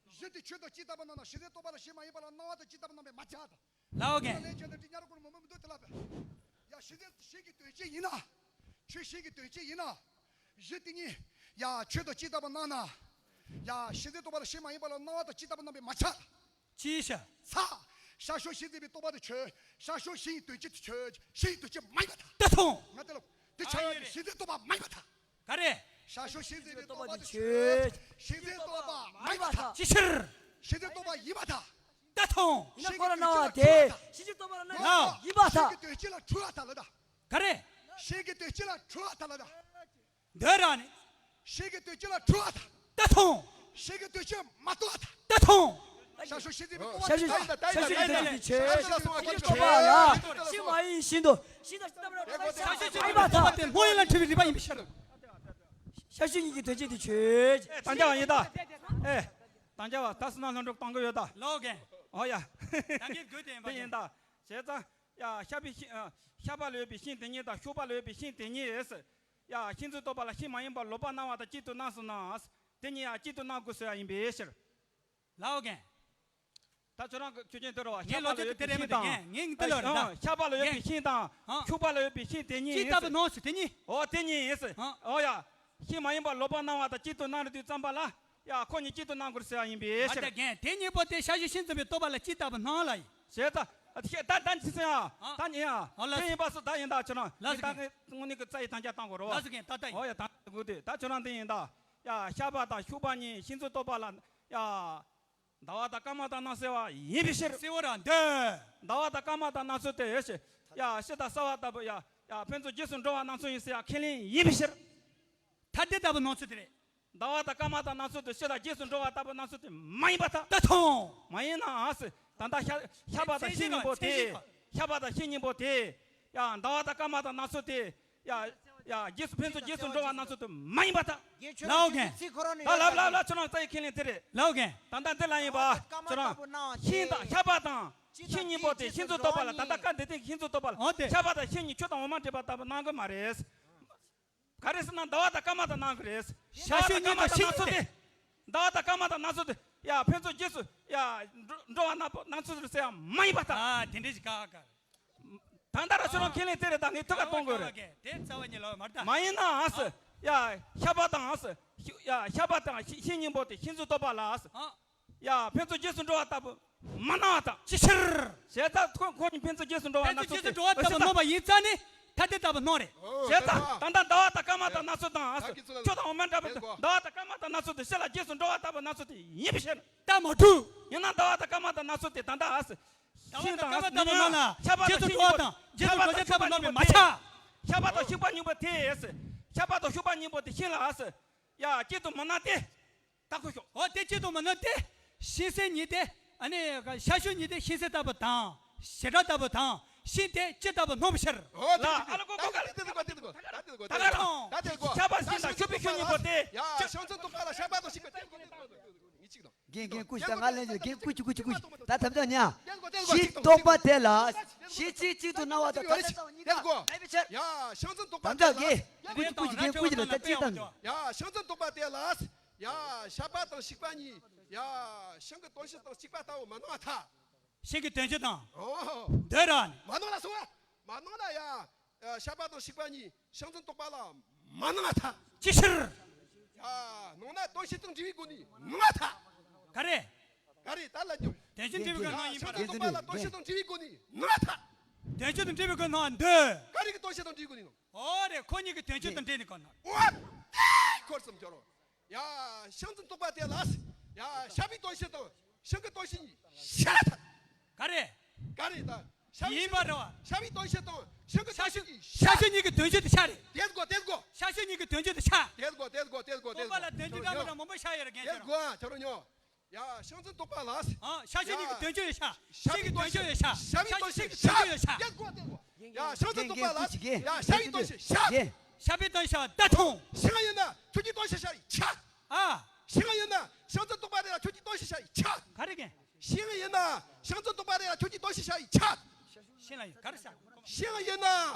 གཞི་དེ་ཆོས་དང་གཅིག་ལྟ་བུར་སྣང་ན། ཤིང་འཛིན་རྟོག་པ་ལ་ཤིང་མ་ཡིན་པ་ལ་སྣང་བ་དང་གཅིག་ལྟ་བུར་སྣང་བས་མ་ཁྱབ་ད། ལའོ་རྒན། ལན་བྱས་ན་འདི་ཉ་རོ་ཀོར་མོ་མོ་མི་འདུག་དེ་ལ་བས། ཡ་ཤིང་འཛིན་ཤིང་གི་དོན་སྤྱི་ཡིན་ན། ཆོས་ཤིང་གི་དོན་སྤྱི་ཡིན་ན། གཞི་དེ་ཉིད། ཡ་ཆོས་དང་གཅིག་ལྟ་བུར་སྣང་ན། ཡ་ཤིང་འཛིན་རྟོག་པ་ལ་ཤིང་མ་ཡིན་པ་ལ་སྣང་བ་དང་གཅིག་ལྟ་བུར་སྣང་བས་མ་ཁྱབ་ད། ཅི་ཤ། ཚ། ཤར་ཕྱོགས་ཤིང་འཛིན་པའི་རྟོག་པ་དེ་ཆོས། ཤར་ཕྱོགས་ཤིང་གི་དོན་སྤྱི་དེ་ཆོས། ཤིང་གི་དོན་སྤྱི་མ་ཡིན་པར་ཐལ། ད་ཐོང་། ང་དེ་ལ། དེ་ཆ་ཡོད་ནི་ཤིང་འཛིན་རྟོག་པ་མ་ཡིན་པར་ཐལ། ག་རེ། ཤར་ཕྱོགས་ཤིང་འཛིན་པའི་རྟོག་པ་དེ་ཆོས། ཤིང་འཛིན་རྟོག་པ་མ་ཡིན་པར་ཐལ། ཅི་ཕྱིར། ཤིང་འཛིན་རྟོག་པ་ཡིན་པར་ཐལ། ད་ཐོང་། ཡིན་ན་ཁོ་ལ་སྣང་བ་དེ། ཤིང་འཛིན་རྟོག་པ་ལ་སྣང་བ་ཡིན་པར་ཐལ། ཤིང་གི་དོན་སྤྱི་ལ་འཁྲུལ་བར་ཐལ་ལ་ད། ག་རེ། ཤིང་གི་དོན་སྤྱི་ལ་འཁྲུལ་བ་ཐལ་ལ་ད། འདོད་ར་ནི། ཤིང་གི་དོན་སྤྱི་ལ་འཁྲུལ་བ་ཐལ། ད་ཐོང་། ཤིང་གི་དོན་སྤྱི་མ་རྟོགས་པ་ཐལ། ད་ཐོང་། ཤ་ཤུ་ཤིང་འཛིན་པའི་ཤ་ཤུ་ཤ་ཤུ་ཤིང་འཛིན་པའི་ཆོས། ཤིང་མ་ཡིན་ཤིང་དུ། ཤིང་དང་ཤིང་རྟག་པར་རྟོགས་པ་ལ་ཤིང་མ་ཡིན་ཤིང་དུ། ཤིང་དང་ཤིང་རྟག་པར་རྟོགས་པ་དེ་སྔོན་ཡོད་ལ་འཁྲུལ་པའི་རིག་པ་ཡིན་པའི་ཕྱིར། ཤ་ཤུ་གཉིས་ཀྱི་དོན་སྤྱི་དེ་ཆོས། ཨེ་དང་རྒྱ་བ་ཡིན་ད། ཨེ་དང་རྒྱ་བ་ད་སུ་ན་ལྷུན་གྲུབ་གཏོང་གི་ཡོད་ད། ལོ་རྒན། ཨོ་ཡ། ད་གིན་དགོས་དེ་ཡིན་པ་དེ་ཡིན་ད། བྱས་ཙང་། ཡ་ཤ་པའི་ཤིང་། ཤ་པ་ལ་ཡོད་པའི་ཤིང་དེ་ཉིད་དང་ཤུག་པ་ལ་ཡོད་པའི་ཤིང་དེ་ཉིད། ཡ་ཤིང་འཛིན་རྟོག་པ་ལ་ཤིང་མ་ཡིན་པར་ལོག་པར་སྣང་བ་དང་གཅིག་ཏུ་སྣང་སོང་ན། དེ་ཉིད་ཡང་གཅིག་ཏུ་སྣང་དགོས་ཟེར་བ་ཡིན་པའི་ཕྱིར། ལའོ་རྒན། ད་ཁྱོད་རང་གི་ཆོས་ཅན་དེ་རེད་བ། ངའི་ལོ་རྒྱུས་དེ་རེད་མི་འདུག་རྒན། ངའི་དེ་ལོ་རེད་ད། ཤ་པ་ལ་ཡོད་པའི་ཤིང་དང་ཤུག་པ་ལ་ཡོད་པའི་ཤིང་དེ་ཉིད་ཅི་ལྟ་བུ་སྣང་ཞིག་དེ་ཉིད། ཨོ་དེ་ཉིད་ཡིན། ཨོ་ཡ། ཤིང་མ་ཡིན་པར་ལོག་པར་སྣང་བ་དང་གཅིག་ཏུ་སྣང་རུང་དུས་ཙམ་པ་ལ། ཡ་ཁོ་གཉིས་གཅིག་ཏུ་སྣང་དགོས་ཟེར་བ་ཡིན་པའི་ཕྱིར། རྒན། དེ་གཉིས་པོ་དེ་ཤ་ཤུ་ཤིང་འཛིན་པའི་རྟོག་པ་ལ་ཅི་ལྟ་བུ་སྣང་ལ་ཡིན། ཞེས་ད། ད་ད་ཅི་ཟེར་ཡ། ད་ཉིད་ཡ། དེ་ཡིན་པ་སུ་ད་ཡིན་ད་ཁྱོད་རང་ལ་སུ་ངས་ད་ངས་དངོས་གནས་ཀྱི་རྩ་ཡི་དང་རྒྱ་བཏང་དགོས་རོ། ལ་སུ་རྒན་ད་ད་ཡིན། ཨོ་ཡ་ད་དགོས་དེ་ད་ཁྱོད་རང་དེ་ཡིན་ད། ཡ་ཤ་པ་དང་ཤུག་པ་གཉིས་ཤིང་འཛིན་རྟོག་པ་ལ། ཡ། ཟླ་བ་དང་སྐར་མ་དང་སྣང་སྲིད་པ་ཡིན་པའི་ཕྱིར། སྲིད་པ་ར་འདོད། ཟླ་བ་དང་སྐར་མ་དང་སྣང་ཚུལ་དེ་ཡོད་ཞེས། ཡ་ཕྱི་དང་གསལ་བ་ལྟ་བུ་ཡ། ཡ་ཕན་ཚུན་རྗེས་སུ་འགྲོ་བ་སྣང་ཚུལ་ཡིན་ཟེར་ཡ་ཁས་ལེན་ཡིན་པའི་ཕྱིར། ཐ་དད་ལྟ་བུ་སྣང་ཚུལ་དེ་རེད། ཟླ་བ་དང་སྐར་མ་དང་སྣང་ཚུལ་དེ་ཕྱི་དང་རྗེས་སུ་འགྲོ་བ་ལྟ་བུ་སྣང་ཚུལ་དེ་མ་ཡིན་པར་ཐལ། ད་ཐོང་། མ་ཡིན་ནའང་ཟེར། ད་ལྟ་ཤ་ཤ་པ་དང་ཤིང་གཉིས་པོ་དེ། ཤ་པ་དང་ཤིང་གཉིས་པོ་དེ། ཡ་ཟླ་བ་དང་སྐར་མ་དང་སྣང་ཚུལ་དེ། ཡ། ཡ་རྗེས་སུ་ཕན་ཚུན་རྗེས་སུ་འགྲོ་བ་སྣང་ཚུལ་དེ་མ་ཡིན་པར་ཐལ། ལའོ་རྒན། ད་ལབ་ལབ་ལབ་ཁྱོད་རང་རྩ་ཡི་ཁས་ལེན་དེ་རེད། ལའོ་རྒན། ད་ལྟ་འདི་ལ་ཡིན་པ། ཁྱོད་རང་། ཤིང་དང་ཤ་པ་དང་ཤིང་གཉིས་པོ་དེ་ཤིང་འཛིན་རྟོག་པ་ལ་ད་ལྟ་སྐབས་འདི་སྟེང་གི་ཤིང་འཛིན་རྟོག་པ་ལ། འོ་དེ། ཤ་པ་དང་ཤིང་གཉིས་ཆུ་དང་འོ་མ་འདྲེས་པ་ལྟ་བུ་སྣང་གི་མ་རེད། ག་རེ་ཟེར་ན་ཟླ་བ་དང་སྐར་མ་དང་སྣང་གི་རེད། ཤ་ཤུ་གཉིས་དང་ཤིང་དེ། ཟླ་བ་དང་སྐར་མ་དང་སྣང་ཚུལ་དེ། ཡ་ཕན་ཚུན་རྗེས་སུ་ཡ་འགྲོ་འགྲོ་བ་སྣང་སྣང་ཚུལ་ཟེར་ཡ་མ་ཡིན་པར་ཐལ། ཨ་དེ་འདྲ་ཞིག་ག་ག་ད་ལྟ་ར་ཁྱོད་རང་ཁས་ལེན་དེ་རེད། ད་ངས་ཐུགས་ཁ་གཏོང་དགོས་རེད། དེ་རྩ་བ་ཉིད་ལ་མ་རེད་ད། མ་ཡིན་ན་ཨ་སི། ཡ་ཤ་པ་དང་ཨ་སི། ཡ་ཤ་པ་དང་ཤིང་གཉིས་པོ་དེ་ཤིང་འཛིན་རྟོག་པ་ལ་ཨ་སི། ཡ་ཕན་ཚུན་རྗེས་སུ་འགྲོ་བ་ལྟ་བུ་མ་སྣང་བ་དང་། ཅི་ཕྱིར། བྱས་ཙང་ཁོ་ཁོ་གཉིས་ཕན་ཚུན་རྗེས་སུ་འགྲོ་བ་སྣང་ཚུལ་དེ། ཕན་ཚུན་རྗེས་སུ་འགྲོ་བ་ལྟ་བུ་སྣང་བ་ཡིན་ཙང་ནི་ཐ་དད་ལྟ་བུ་སྣང་རེད། བྱས་ཙང་ད་ལྟ་ཟླ་བ་དང་སྐར་མ་དང་སྣང་ཚུལ་དང་ཨ་སི། ཆུ་དང་འོ་མ་འདྲ་བ་དང་ཟླ་བ་དང་སྐར་མ་དང་སྣང་ཚུལ་དེ་ཕྱི་ལ་རྗེས་སུ་འགྲོ་བ་ལྟ་བུ་སྣང་ཚུལ་དེ་ཡིན་པའི་ཕྱིར། ད་མ་གྲུབ། ཡིན་ན་ཟླ་བ་དང་སྐར་མ་དང་སྣང་ཚུལ་དེ་ད་ལྟ་ཨ་སི། ཟླ་བ་དང་སྐར་མ་ལྟ་བུ་སྣང་ན་རྗེས་སུ་འགྲོ་བ་དང་རྗེས་སུ་འགྲོ་བྱེད་ལྟ་བུ་སྣང་བས་མ་ཆགས། ཤ་པ་དང་ཤུག་པ་གཉིས་པོ་དེ་ཨ་སི། ཤ་པ་དང་ཤུག་པ་གཉིས་པོ་དེ་ཤིང་ལ་ཨ་སི། ཡ་གཅིག་ཏུ་མི་སྣང་སྟེ། ད་ཁོ་ཤོག་འོ་དེ་གཅིག་ཏུ་མི་སྣང་སྟེ། ཤིང་ཟེར་གཉིས་དེ། ཨ་ནི་ཤ་ཤུ་གཉིས་དེ་ཤིང་ཟེར་ལྟ་བུ་དང་། བྱེ་བྲག་ལྟ་བུ་དང་། ཤིང་དེ་སྤྱི་ལྟ་བུ་སྣང་བའི་ཕྱིར། ཨོ་ད་ཨ་ལ་ཀོ་ཀོ་ཀ་ལ་དེ་དེ་ཀོ་དེ་དེ་ཀོ་ད་དེ་ཀོ་ད་དེ་ཀོ་ད་དེ་ཀོ་ཤ་པ་ཤིང་དང་ཤུག་པའི་ཤུག་གཉིས་པོ་དེ། ཡ་ཤིང་འཛིན་རྟོག་པ་ལ་ཤ་པ་དང་ཤུག་པ་དེ་ཀོ་དེ་ཀོ་དེ་ཀོ་ངེས་གཅིག་དང་། རྒན་རྒན་སྐུ་ཞིག་ད་ང་ལན་ཅིག་རྒན་སྐུ་ཅིག་སྐུ་ཅིག་སྐུ་ཅིག་ད་ཐབས་ད་ཉ། ཤིང་རྟོག་པ་དེ་ལ། ཤིང་གཅིག་གཅིག་ཏུ་སྣང་བ་དང་ཐ་དད་ལྟ་བུ་གཉིས་དང་མེད་པའི་ཕྱིར། ཡ་ཤིང་འཛིན་རྟོག་པ་དེ་ལ། ད་རྒན་སྐུ་ཅིག་སྐུ་ཅིག་རྒན་སྐུ་ཅིག་ལ་ད་ཅིག་དང་། ཡ་ཤིང་འཛིན་རྟོག་པ་དེ་ལ། ཡ་ཤ་པ་དང་ཤུག་པ་གཉིས། ཡ་ཤིང་གི་དོན་སྤྱི་དང་གཅིག་པ་ལྟ་བུ་མ་སྣང་བར་ཐལ། ཤིང་གི་དོན་སྤྱི་དང་། ཨོ། འདོད་ར་ནི། མ་སྣང་ལ་སོང་བ། མ་སྣང་ལ་ཡ། ཤ་པ་དང་ཤུག་པ་གཉིས་ཤིང་འཛིན་རྟོག་པ་ལ་མ་སྣང་བར་ཐལ། ཅི་ཕྱིར། ཡ་སྣང་ན་དོན་སྤྱི་དང་འབྲེལ་བའི་སྒོ་ནས་སྣང་བར་ཐལ། ག་རེ། ག་རེ་ད་ལ་འགྱུར། དོན་སྤྱི་འབྲེལ་བའི་སྒོ་ནས་སྣང་ཡིན་པ་རེད། ཤིང་འཛིན་རྟོག་པ་ལ་དོན་སྤྱི་དང་འབྲེལ་བའི་སྒོ་ནས་སྣང་བར་ཐལ། དོན་སྤྱི་དང་འབྲེལ་བའི་སྒོ་ནས་སྣང་འདོད། ག་རེ་གི་དོན་སྤྱི་དང་འབྲེལ་བའི་སྒོ་ནས་སྣང་། ཨོ་རེད། ཁོ་གཉིས་ཀྱི་དོན་སྤྱི་དང་འབྲེལ་ནས་གོ་ན། ཨོ་ཏེ་འཁོར་སུམ་སྦྱོར་རོ། ཡ་ཤིང་འཛིན་རྟོག་པ་དེ་ལ། ཡ་ཤ་པའི་དོན་སྤྱི་དང་ཤིང་གི་དོན་སྤྱི་གཉིས་ཤ་ཐལ། ག་རེ། ག་རེ་ད། ཤ་པའི་ཡིན་པ་རེད་བ། ཤ་པའི་དོན་སྤྱི་དང་ཤིང་གི་དོན་སྤྱི་གཉིས་ཤ། ཤ་ཤུ་གཉིས་ཀྱི་དོན་སྤྱི་དེ་ཤ་རེད། དེ་དགོ་དེ་དགོ་ཤ་ཤུ་གཉིས་ཀྱི་དོན་སྤྱི་དེ་ཤ། དེ་དགོ་དེ་དགོ་དེ་དགོ་དེ་དགོ་རྟོག་པ་ལ་དོན་སྤྱི་འདྲ་མི་འདྲ་མང་པོ་ཤ་ཡོད་རེད་རྒན་ཁྱོད་རང་། དེ་དགོ་ཁྱོད་རང་ཉོ། ཡ་ཤིང་འཛིན་རྟོག་པ་ལ། ཨ་ཤ་ཤུ་གཉིས་ཀྱི་དོན་སྤྱི་ཡོད་ཤ། ཤ་པའི་དོན་སྤྱི་ཡོད་ཤ། ཤ་པའི་དོན་སྤྱི་ཤ་ཡོད་ཤ། དེ་དགོ་དེ་དགོ་ཡ་ཤིང་འཛིན་རྟོག་པ་ལ། ཡ་ཤ་པའི་དོན་སྤྱི་ཤ། ཤ་པའི་དོན་སྤྱི་ཤ་ད་ཐོང་། ཤིང་ཡིན་ན་ཁྱོད་ཀྱི་དོན་སྤྱི་ཤ་ཡི་ཆ། ཨ། ཤིང་ཡིན་ན་ཤིང་འཛིན་རྟོག་པ་དེ་ལ་ཁྱོད་ཀྱི་དོན་སྤྱི་ཤ་ཡི་ཆ། ག་རེ་རྒན། ཤིང་ཡིན་ན་ཤིང་འཛིན་རྟོག་པ་དེ་ལ་ཁྱོད་ཀྱི་དོན་སྤྱི་ཤ་ཡི་ཆ། ཤིང་ལ་ཡི་ག་རེ་ཤ། ཤིང་ཡིན་ན་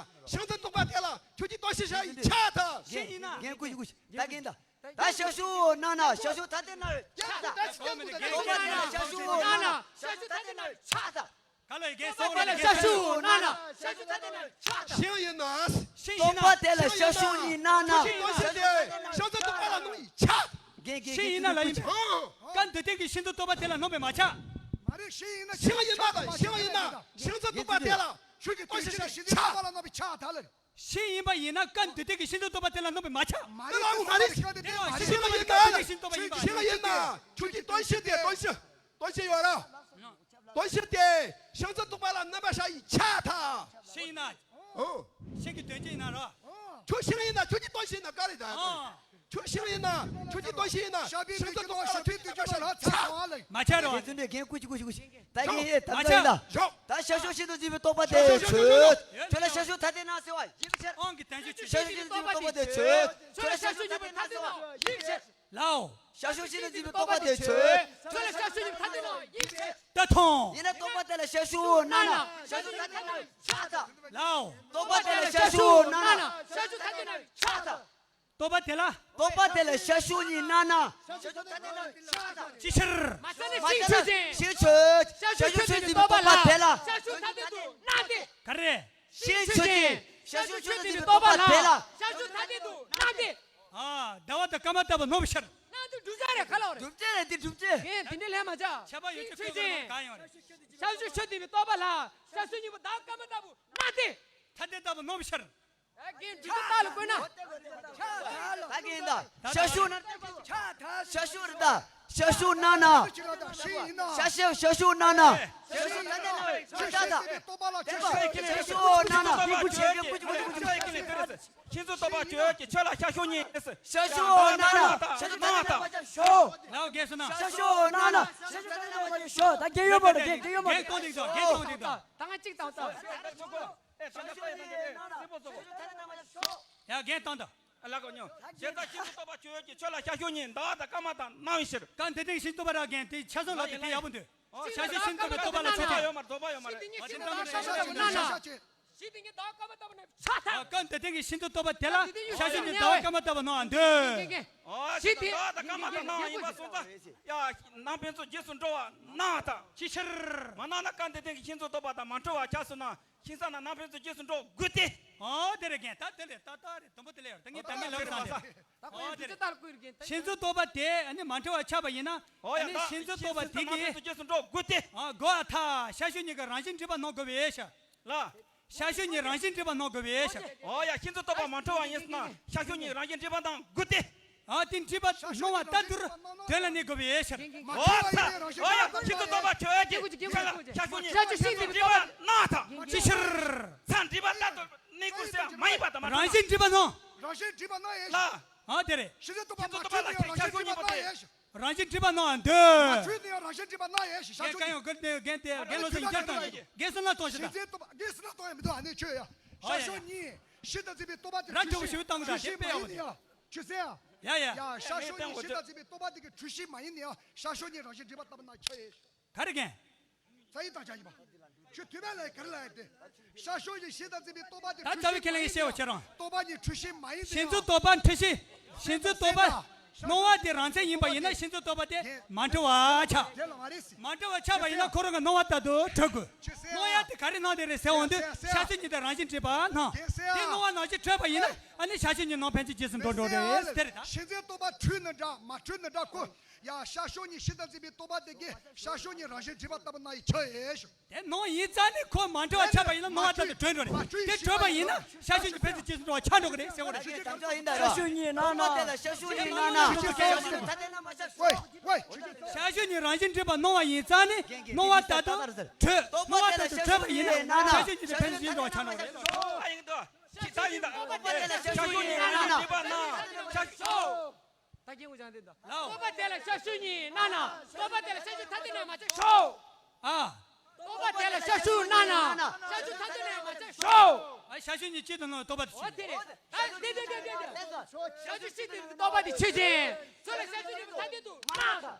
ཤིང་འཛིན་རྟོག་པ་དེ་ལ་ཁྱོད་ཀྱི་དོན་སྤྱི་ཤ་ཡི་ཆ་ད། ཤིང་ཡིན་ན། རྒན་སྐུ་ཞིག་སྐུ་ཞིག་ད་རྒན་ད། ད་ཤ་ཤུ་སྣང་ན་ཤ་ཤུ་ཐ་དད་སྣང་བའི་ཆ་ད། རྟོག་པ་ལ་ཤ་ཤུ་སྣང་ན་ཤ་ཤུ་ཐ་དད་སྣང་བའི་ཆ་ད། ག་ལ་ཡི་གེ་སོགས་ལ་ཤ་ཤུ་སྣང་ན་ཤ་ཤུ་ཐ་དད་སྣང་བའི་ཆ་ད། ཤིང་ཡིན་ན། ཤིང་ཡིན་ན། རྟོག་པ་དེ་ལ་ཤ་ཤུ་གཉིས་སྣང་ན། ཤིང་ཡིན་ན་ཤིང་འཛིན་རྟོག་པ་ལ་སྣང་བའི་ཆ། རྒན་རྒན་ཤིང་ཡིན་ན་ལ་ཡིན་པས། སྐབས་འདི་སྟེང་གི་ཤིང་འཛིན་རྟོག་པ་དེ་ལ་སྣང་བས་མ་ཆགས། མ་རེད་ཤིང་ཡིན་ན་ཤིང་ཡིན་ན་ཤིང་ཡིན་ན་ཤིང་འཛིན་རྟོག་པ་དེ་ལ་ཤུགས་ཀྱི་དོན་སྤྱི་ཤ་ཡི་ཆ། ཤིང་ཡིན་པ་ཡིན་ན་སྐབས་འདི་སྟེང་གི་ཤིང་འཛིན་རྟོག་པ་དེ་ལ་སྣང་བས་མ་ཆགས། མ་རེད་ལ་མ་རེད། དེ་ལ་ཤིང་འཛིན་རྟོག་པ་དེ་ཤིང་ཡིན་པ་ཡིན་ན། ཤིང་ཡིན་ན་ཁྱོད་ཀྱི་དོན་སྤྱི་དེ་དོན་སྤྱི་དོན་སྤྱི་ཡོད་ར། དོན་སྤྱི་དེ་ཤིང་འཛིན་རྟོག་པ་ལ་སྣང་བ་ཤ་ཡི་ཆ་ད། ཤིང་ཡིན་ན། ཨོ། ཤིང་ གི་དོན་ཅི་ཡིན་ན་ར། ཁྱོད་ཤེས་ཡིན་ན་ཁྱོད་ཀྱི་སྟོན་ཤེས་ན་ག་རེ་ད། ཨ། ཁྱོད་ཤེས་ཡིན་ན་ཁྱོད་ཀྱི་སྟོན་ཤེས་ཡིན་ན་ཤ་བའི་ཤིང་ཏོག་ཏོག་ཤ་བའི་དུས་ཀྱི་ཤ་ལ་ཚ་ཚ་ལ། མ་ཆ་ར་བ། རྒན་ཚུན་པའི་རྒན་ཀུ་ཅི་ཀུ་ཅི་ཀུ་ཤེས། ད་གིན་ཧེ་ད་མ་ལྟ་ཆ་ཡིན་ད། ད་ཤ་ཤོག་ཤིན་ཏུ་འཛིན་པའི་རྟོག་པ་དེ་ཆོས། ཆོས་ལ་ཤ་ཤོག་ཐ་དད་ན་ཟེར་བ་ཡིན་ཕྱིར། ཨང་གི་དན་ཤོག་ཆོས། ཤ་ཤོག་ཤིན་ཏུ་འཛིན་པའི་རྟོག་པ་དེ་ཆོས། ཆོས་ལ་ཤ་ཤོག་ཐ་དད་ན་ཟེར་བ་ཡིན་ཕྱིར། ལའོ། ཤ་ཤོག་ཤིན་ཏུ་འཛིན་པའི་རྟོག་པ་དེ་ཆོས། ཆོས་ལ་ཤ་ཤོག་ཡིན་ཐ་དད་ན་ཡིན་ཕྱིར། ད་ཐོང་། ཡིན་ན་རྟོག་པ་དེ་ལ་ཤ་ཤོག་སྣང་ན་ཤ་ཤོག་ཐ་དད་ན་ཆགས་ཚར། ལའོ། རྟོག་པ་དེ་ལ་ཤ་ཤོག་སྣང་ན་ཤ་ཤོག་ཐ་དད་ན་ཆགས་ཚར། རྟོག་པ་དེ་ལ། རྟོག་པ་དེ་ལ་ཤ་ཤོག་གཉིས་སྣང་ན། ཤ་ཤོག་ཐ་དད་ན་ཆགས་ཚར། ཅི་ཕྱིར། མ་ཚད་ན་ཤིང་ཆོས་ཅན། ཤིང་ཆོས། ཤ་ཤོག་ཆོས་འཛིན་པའི་རྟོག་པ་དེ་ལ། ཤ་ཤོག་ཐ་དད་དུ་སྣང་སྟེ། ག་རེ། ཤིང་ཆོས་ཅན། ཤ་ཤོག་ཆོས་འཛིན་པའི་རྟོག་པ་དེ་ལ། ཤ་ཤོག་ཐ་དད་དུ་སྣང་སྟེ། ཨ། ཟླ་བ་དང་སྐར་མ་ལྟ་བུ་སྣང་བའི་ཕྱིར། སྣང་དུ་བསྒྲུབ་བྱ་རེད་ག་ལ་བ་རེད། བསྒྲུབ་བྱ་རེད་དེ་བསྒྲུབ་བྱ། ངས་དེ་འདྲའི་ལན་མ་བྱ། ཁྱབ་པ་ཡོད་ཀྱི་ཤིང་ཆོས་ཅན། གང་ཡང་རེད། ཤ་ཤོག་ཆོས་འཛིན་པའི་རྟོག་པ་ལ་ཤ་ཤོག་གཉིས་པོ་ཟླ་བ་སྐར་མ་ལྟ་བུ་སྣང་སྟེ། ཐ་དད་ལྟ་བུ་སྣང་བའི་ཕྱིར། ད་གིན་འདི་ཚོ་ལྟ་ལ་བཀོད་ན། ད་གིན་ད་ཤ་ཤོག་ན། ཤ་ཤོག་རེད་ད། ཤ་ཤོག་སྣང་ན། ཤ་ཤོག་ཤ་ཤོག་སྣང་ན། ཤ་ཤོག་ད་ད་ན་ད་ད། ཤ་ཤོག་སྣང་ན། ཤིང་ཚོ་རྟོག་པ་ཆོས་ཀྱི་ཆོས་ལ་ཤ་ཤོག་གཉིས། ཤ་ཤོག་སྣང་ན། ཤ་ཤོག་ད་ད་ན་ད་ཤ་ཤོག་ད་ད་ན་མ་ཤ་ཤོག་ལའོ་རྒན་སོ་ན། ཤ་ཤོག་སྣང་ན། ཤ་ཤོག་ད་ད་ན་མ་ཤ་ཤོག་ད་རྒན་ཡོད་པ་རེད་རྒན་རྒན་ཡོད་པ་རེད། རྒན་གཏོང་དེ་ཚོ་རྒན་གཏོང་དེ་ཚོ། ད་ང་གཅིག་དང་ད། ཡ་རྒན་བཏང་དང་། ལ་ཀོ་ཉོ། བྱས་ཙང་ཤིང་ཚོ་རྟོག་པ་ཆོས་ཀྱི་ཆོས་ལ་ཤ་ཤོག་གཉིས་ཟླ་བ་དང་སྐར་མ་དང་སྣང་བའི་ཕྱིར། སྐབས་འདི་སྟེང་ཤིང་རྟོག་པ་ར་རྒན་དེ་ཆ་ཚང་ལ་དེ་དེ་ཡག་པོ་འདུག་ཨོ་ཤ་ཤོག་ཤིང་རྟོག་པའི་རྟོག་པ་ལ་ཆ་ཚང་ཡོད་མ་རེད་རྟོག་པ་ཡོད་མ་རེད། ཨ་དེ་ལྟ་མ་ཤ་ཤོག་ལ་ན་ན། ཤིང་དེ་ངའི་ཟླ་བ་སྐར་མ་ལྟ་བུ་ན་ཆ་ད། སྐབས་འདི་སྟེང་གི་ཤིང་ཚོ་རྟོག་པ་དེ་ལ་ཤ་ཤོག་གཉིས་ཟླ་བ་སྐར་མ་ལྟ་བུ་སྣང་བ་འདོད། ཨོ་ཤིང་དེ་ཟླ་བ་དང་སྐར་མ་དང་སྣང་བ་ཡིན་པ་སོང་ཙང་། ཡ་ནང་ཕན་ཚུན་རྗེས་སུ་འགྲོ་བ་སྣང་བ་དང་། ཅི་ཕྱིར། མ་སྣང་ན་སྐབས་འདི་སྟེང་གི་ཤིང་ཚོ་རྟོག་པ་དང་མ་འཕྲོ་བ་ཆགས་སོང་ན། ཤིང་ས་ན་ནང་ཕན་ཚུན་རྗེས་སུ་འགྲོ་དགོས་ཏེ། ཨོ་དེ་རེད་རྒན་ད་དེ་ལས་ཏག་ཏག་རེད་དུམ་བུ་དེ་ལས་ཡོད་ད་ངས་ད་ངས་ལབ་བསམ་སྟེ། ཨོ་དེ་རེད། ཤིང་ཚོ་རྟོག་པ་དེ་ཨ་ནི་མ་འཕྲོ་བ་ཆགས་པ་ཡིན་ན་ཨ་ནི་ཤིང་ཚོ་རྟོག་པ་དེ་གི་ཨ་གོ་ཨ་ཐ་ཤ་ཤོག་གཉིས་ཀྱི་རང་བཞིན་འགྲིག་པ་སྣང་དགོས་པའི་ཤ། ལ། ཤ་ཤོག་གཉིས་རང་བཞིན་འགྲིག་པ་སྣང་དགོས་པའི་ཤ། ཨོ་ཡ་ཤིང་ཚོ་རྟོག་པ་མ་འཕྲོ་བ་ཡིན་ཟེར་ན་ཤ་ཤོག་གཉིས་རང་བཞིན་འགྲིག་པ་དང་དགོས་ཏེ། ཨ་དེ་འདྲིས་པ་སྣང་བ་ལྟར་དུ་དོན་ལ་གནས་དགོས་པའི་ཕྱིར། ཨོ་ཚ། ཨོ་ཡ་ཁྱི་ཚོ་རྟོག་པ་ཆོས་ཀྱི་ཁ་ལ་ཤ་ཤུ་གཉིས་ཤ་ཤུ་གཉིས་འདྲིས་པ་སྣང་དང་ཅི་ཕྱིར། ཚ་འདྲིས་པ་ལྟར་དུ་གནས་དགོས་ཟེར་མ་ཡིན་པ་དང་མ་རང་བཞིན་འདྲིས་པ་སྣང་། རང་བཞིན་འདྲིས་པ་སྣང་ཡས། ལ། ཨ་དེ་རེད། ཤི་ཚོ་རྟོག་པ་ཁྱི་ཚོ་རྟོག་པ་ལ་ཤ་ཤུ་གཉིས་པོ་དེ། རང་བཞིན་འདྲིས་པ་སྣང་བ་འདོད། མ་འཁྲུལ་ནས་རང་བཞིན་འདྲིས་པ་སྣང་ཡས་ཤི་ཤ་ཤུ་གཉིས། ངས་ག་ཡོང་གི་རྒན་དེ་རྒན་ལོ་ཟེར་ཡིན་བསྐྱར་བཏང་གི་རྒན་སུ་ན་གཏོང་ཞིག་དང་། ཤི་ཚོ་རྟོག་པ་རྒན་སུ་ན་གཏོང་ཡ་མི་འདུག་ཨ་ནི་ཆོས་ཡ། ཤ་ཤུ་གཉིས་ཤི་དང་འདྲིས་པའི་རྟོག་པ་དེ་ར་འཁྲུལ་ཞིག་བཏང་གི་དང་དེ་དཔེ་ཡག་པོ་འདུག་ཡ་ཡ། ཡ་ཤ་ཤོག་གཉིས་ཤི་དང་འཛིན་པའི་རྟོག་པ་དེ་གི་འཁྲུལ་གཞི་མ་ཡིན་ནའང་ཤ་ཤོག་གཉིས་རང་བཞིན་འདྲིས་པ་ལྟ་བུ་ན་ཆ་ཡོད། ག་རེ་རྒན། རྩ་ཡི་དང་ཆ་ཡིན་པ། ཁྱོད་དུས་མེད་ལ་ག་རེ་ལ་ཡ་དེ། ཤ་ཤོག་གཉིས་ཤི་དང་འཛིན་པའི་རྟོག་པ་དེ་ད་འཁྲུལ་གཞི་མ་ཡིན་ནའང་རྟོག་པ་གཉིས་འཁྲུལ་གཞི་མ་ཡིན་ནའང་ཤིང་ཚོ་རྟོག་པ་འཁྲུལ་གཞི། ཤིང་ཚོ་རྟོག་པ། སྣང་བ་དེ་རང་མཚན་ཡིན་པ་ཡིན་ན་ཤིང་ཚོ་རྟོག་པ་དེ་མ་འཁྲུལ་བ་ཆགས། དེ་ལ་མ་རེད་ཟེར། མ་འཁྲུལ་བ་ཆགས་པ་ཡིན་ན་ཁོ་རང་གི་སྣང་བ་ལྟར་དུ་གྲུབ་དགོས། ཅི་ཟེར་ཡ། སྣང་ཡ་དེ་ག་རེ་སྣང་དེ་རེད་ཟེར་འོང་དུས་ཤ་ཤོག་གཉིས་དེ་རང་བཞིན་འདྲིས་པ་སྣང་། དེ་སྣང་བ་ནང་བཞིན་གྲུབ་པ་ཡིན་ན་ཨ་ནི་ཤ་ཤོག་གཉིས་ནང་ཕན་ཚུན་རྗེས་སུ་འགྲོ་འགྲོ་རེད་དེ་རེད་ད། ཤིང་ཚོའི་རྟོག་པ་འཁྲུལ་ནི་འདྲ་མ་འཁྲུལ་ནི་འདྲ་ཁོ། ཡ་ཤ་ཤོག་གཉིས་ཤི་དང་འཛིན་པའི་རྟོག་པ་དེ་གིས་ཤ་ཤོག་གཉིས་རང་བཞིན་འདྲིས་པ་ལྟ་བུ་ན་ཡི་ཆོས་ཡོད་ཞུ། དེ་སྣང་ཡིན་ཙང་ནི་ཁོ་མ་འཁྲུལ་བ་ཆགས་པ་ཡིན་ན་སྣང་བ་ལྟར་དུ་གྲུབ་འགྲོ་རེད། དེ་གྲུབ་པ་ཡིན་ན་ཤ་ཤོག་གཉིས་ཕན་ཚུན་རྗེས་སུ་འགྲོ་བ་ཆགས་འགྲོ་གི་རེད་ཟེར་བ་རེད། ཤ་ཤོག་གཉིས་སྣང་ན། ཤ་ཤོག་གཉིས་སྣང་ན། ཤ་ཤོག་གཉིས་རང་བཞིན་འདྲིས་པ་སྣང་བ་ཡིན་ཙང་ནི་སྣང་བ་ལྟར་དུ་གྲུབ། སྣང་བ་ལྟར་དུ་གྲུབ་པ་ཡིན་ན་ཤ་ཤོག་གཉིས་ཕན་ཚུན་རྗེས་སུ་འགྲོ་བ་ཆགས་འགྲོ་གི་རེད། ད་ཡིན་ད། ཤ་ཤོག་གཉིས་སྣང་ན། ཤ་ཤོག་ད་རྒྱན་གོ་ཅང་དེ་ད། ལའོ། རྟོག་པ་དེ་ལ་ཤ་ཤོག་གཉིས་སྣང་ན། རྟོག་པ་དེ་ལ་ཤ་ཤོག་ཐ་དད་ན་མ་ཆགས་ཤོག་ཨ། རྟོག་པ་དེ་ལ་ཤ་ཤོག་སྣང་ན། ཤ་ཤོག་ཐ་དད་ན་མ་ཆགས་ཤོག་ཨ་ཤ་ཤོག་གཉིས་གཅིག་ཏུ་སྣང་བའི་རྟོག་པ་དེ་ཆོས་ཅན། ཨོ་དེ་རེད། ད་དེ་དེ་དེ་དེ་དེ། ཤ་ཤོག་གཅིག་ཏུ་རྟོག་པ་དེ་ཆོས་ཅན། ཚུར་ལ་ཤ་ཤོག་གཉིས་པོ་ཐ་དད་དུ་མ་སྣང་།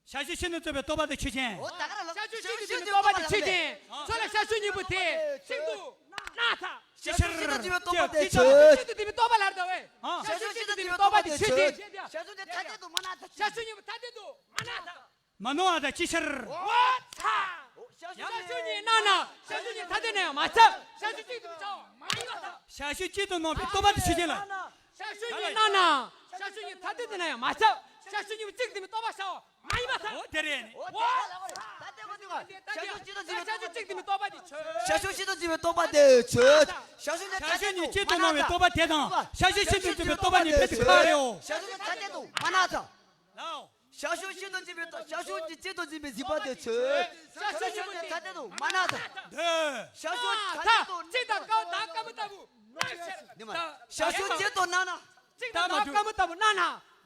ཤ་ཤོག་ཤིན་ཏུ་རྩོད་པའི་རྟོག་པ་དེ་ཆོས་ཅན། ཨོ་ད་ག་ར་ལ། ཤ་ཤོག་ཤིན་ཏུ་རྩོད་པའི་རྟོག་པ་དེ་ཆོས་ཅན། ཚུར་ལ་ཤ་ཤོག་གཉིས་པོ་དེ་གཅིག་ཏུ་སྣང་ད། ཤ་ཤོག་ཤིན་ཏུ་རྩོད་པའི་རྟོག་པ་དེ་ཆོས། ཤ་ཤོག་ཤིན་ཏུ་རྩོད་པའི་རྟོག་པ་ལ་རེད་ད་ཝེ། ཨ། ཤ་ཤོག་ཤིན་ཏུ་རྩོད་པའི་རྟོག་པ་དེ་ཆོས་ཅན། ཤ་ཤོག་དེ་ཐ་དད་དུ་མ་སྣང་ད། ཤ་ཤོག་གཉིས་པོ་ཐ་དད་དུ་མ་སྣང་ད། མ་སྣང་བ་དང་ཅི་ཕྱིར། ཨོ་ཚ། ཤ་ཤོག་གཉིས་སྣང་ན་ཤ་ཤོག་གཉིས་ཐ་དད་ན་ཡང་མ་ཚད་ཤ་ཤོག་གཅིག་ཏུ་མི་ཆགས་པ་མ་ཡིན་པར་ཐལ། ཤ་ཤོག་གཅིག་ཏུ་སྣང་བའི་རྟོག་པ་དེ་ཆོས་ཅན་ལ། ཤ་ཤོག་གཉིས་སྣང་ན་ཤ་ཤོག་གཉིས་ཐ་དད་དུ་ན་ཡང་མ་ཚད་ཤ་ཤོག་གཉིས་པོ་གཅིག་ཏུ་མི་རྟོག་པ་བྱའོ་མ་ཡིན་པར་ཐལ། ཨོ་དེ་རེད་ནི། ཨོ་ད་ལྟ་གོ་འདུག་ག་ཤ་ཤོག་གཅིག་ཏུ་འཛིན་པའི་རྟོག་པ་དེ་ཆོས། ཤ་ཤོག་གཅིག་ཏུ་འཛིན་པའི་རྟོག་པ་དེ་ཆོས། ཤ་ཤོག་གཉིས་ཐ་དད་དུ་མ་སྣང་ད། ཤ་ཤོག་གཉིས་གཅིག་ཏུ་སྣང་བའི་རྟོག་པ་དེ་དང་ཤ་ཤོག་གཅིག་ཏུ་འཛིན་པའི་རྟོག་པ་གཉིས་ཕན་ཚུན་ཁ་རེའོ། ཤ་ཤོག་གཉིས་ཐ་དད་དུ་མ་སྣང་ད། ལའོ། ཤ་ཤོག་གཅིག་ཏུ་འཛིན་པའི་རྟོག་ཤ་ཤོག་གཅིག་གཅིག་ཏུ་འཛིན་པའི་འཛིན་པ་དེ་ཆོས། ཤ་ཤོག་གཉིས་ཐ་དད་དུ་མ་སྣང་ད། འདོད། ཤ་ཤོག་ཐ་དད་དུ་མ་སྣང་ད། གཅིག་དང་ཀའོ་དང་ཀ་མི་ལྟ་ བྱ་ཤུགས་ཇི་ལྟར་སྣང་ན། གཅིག་དང་ཟླ་བ་སྐར་མ་ལྟ་བུ་སྣང་ན།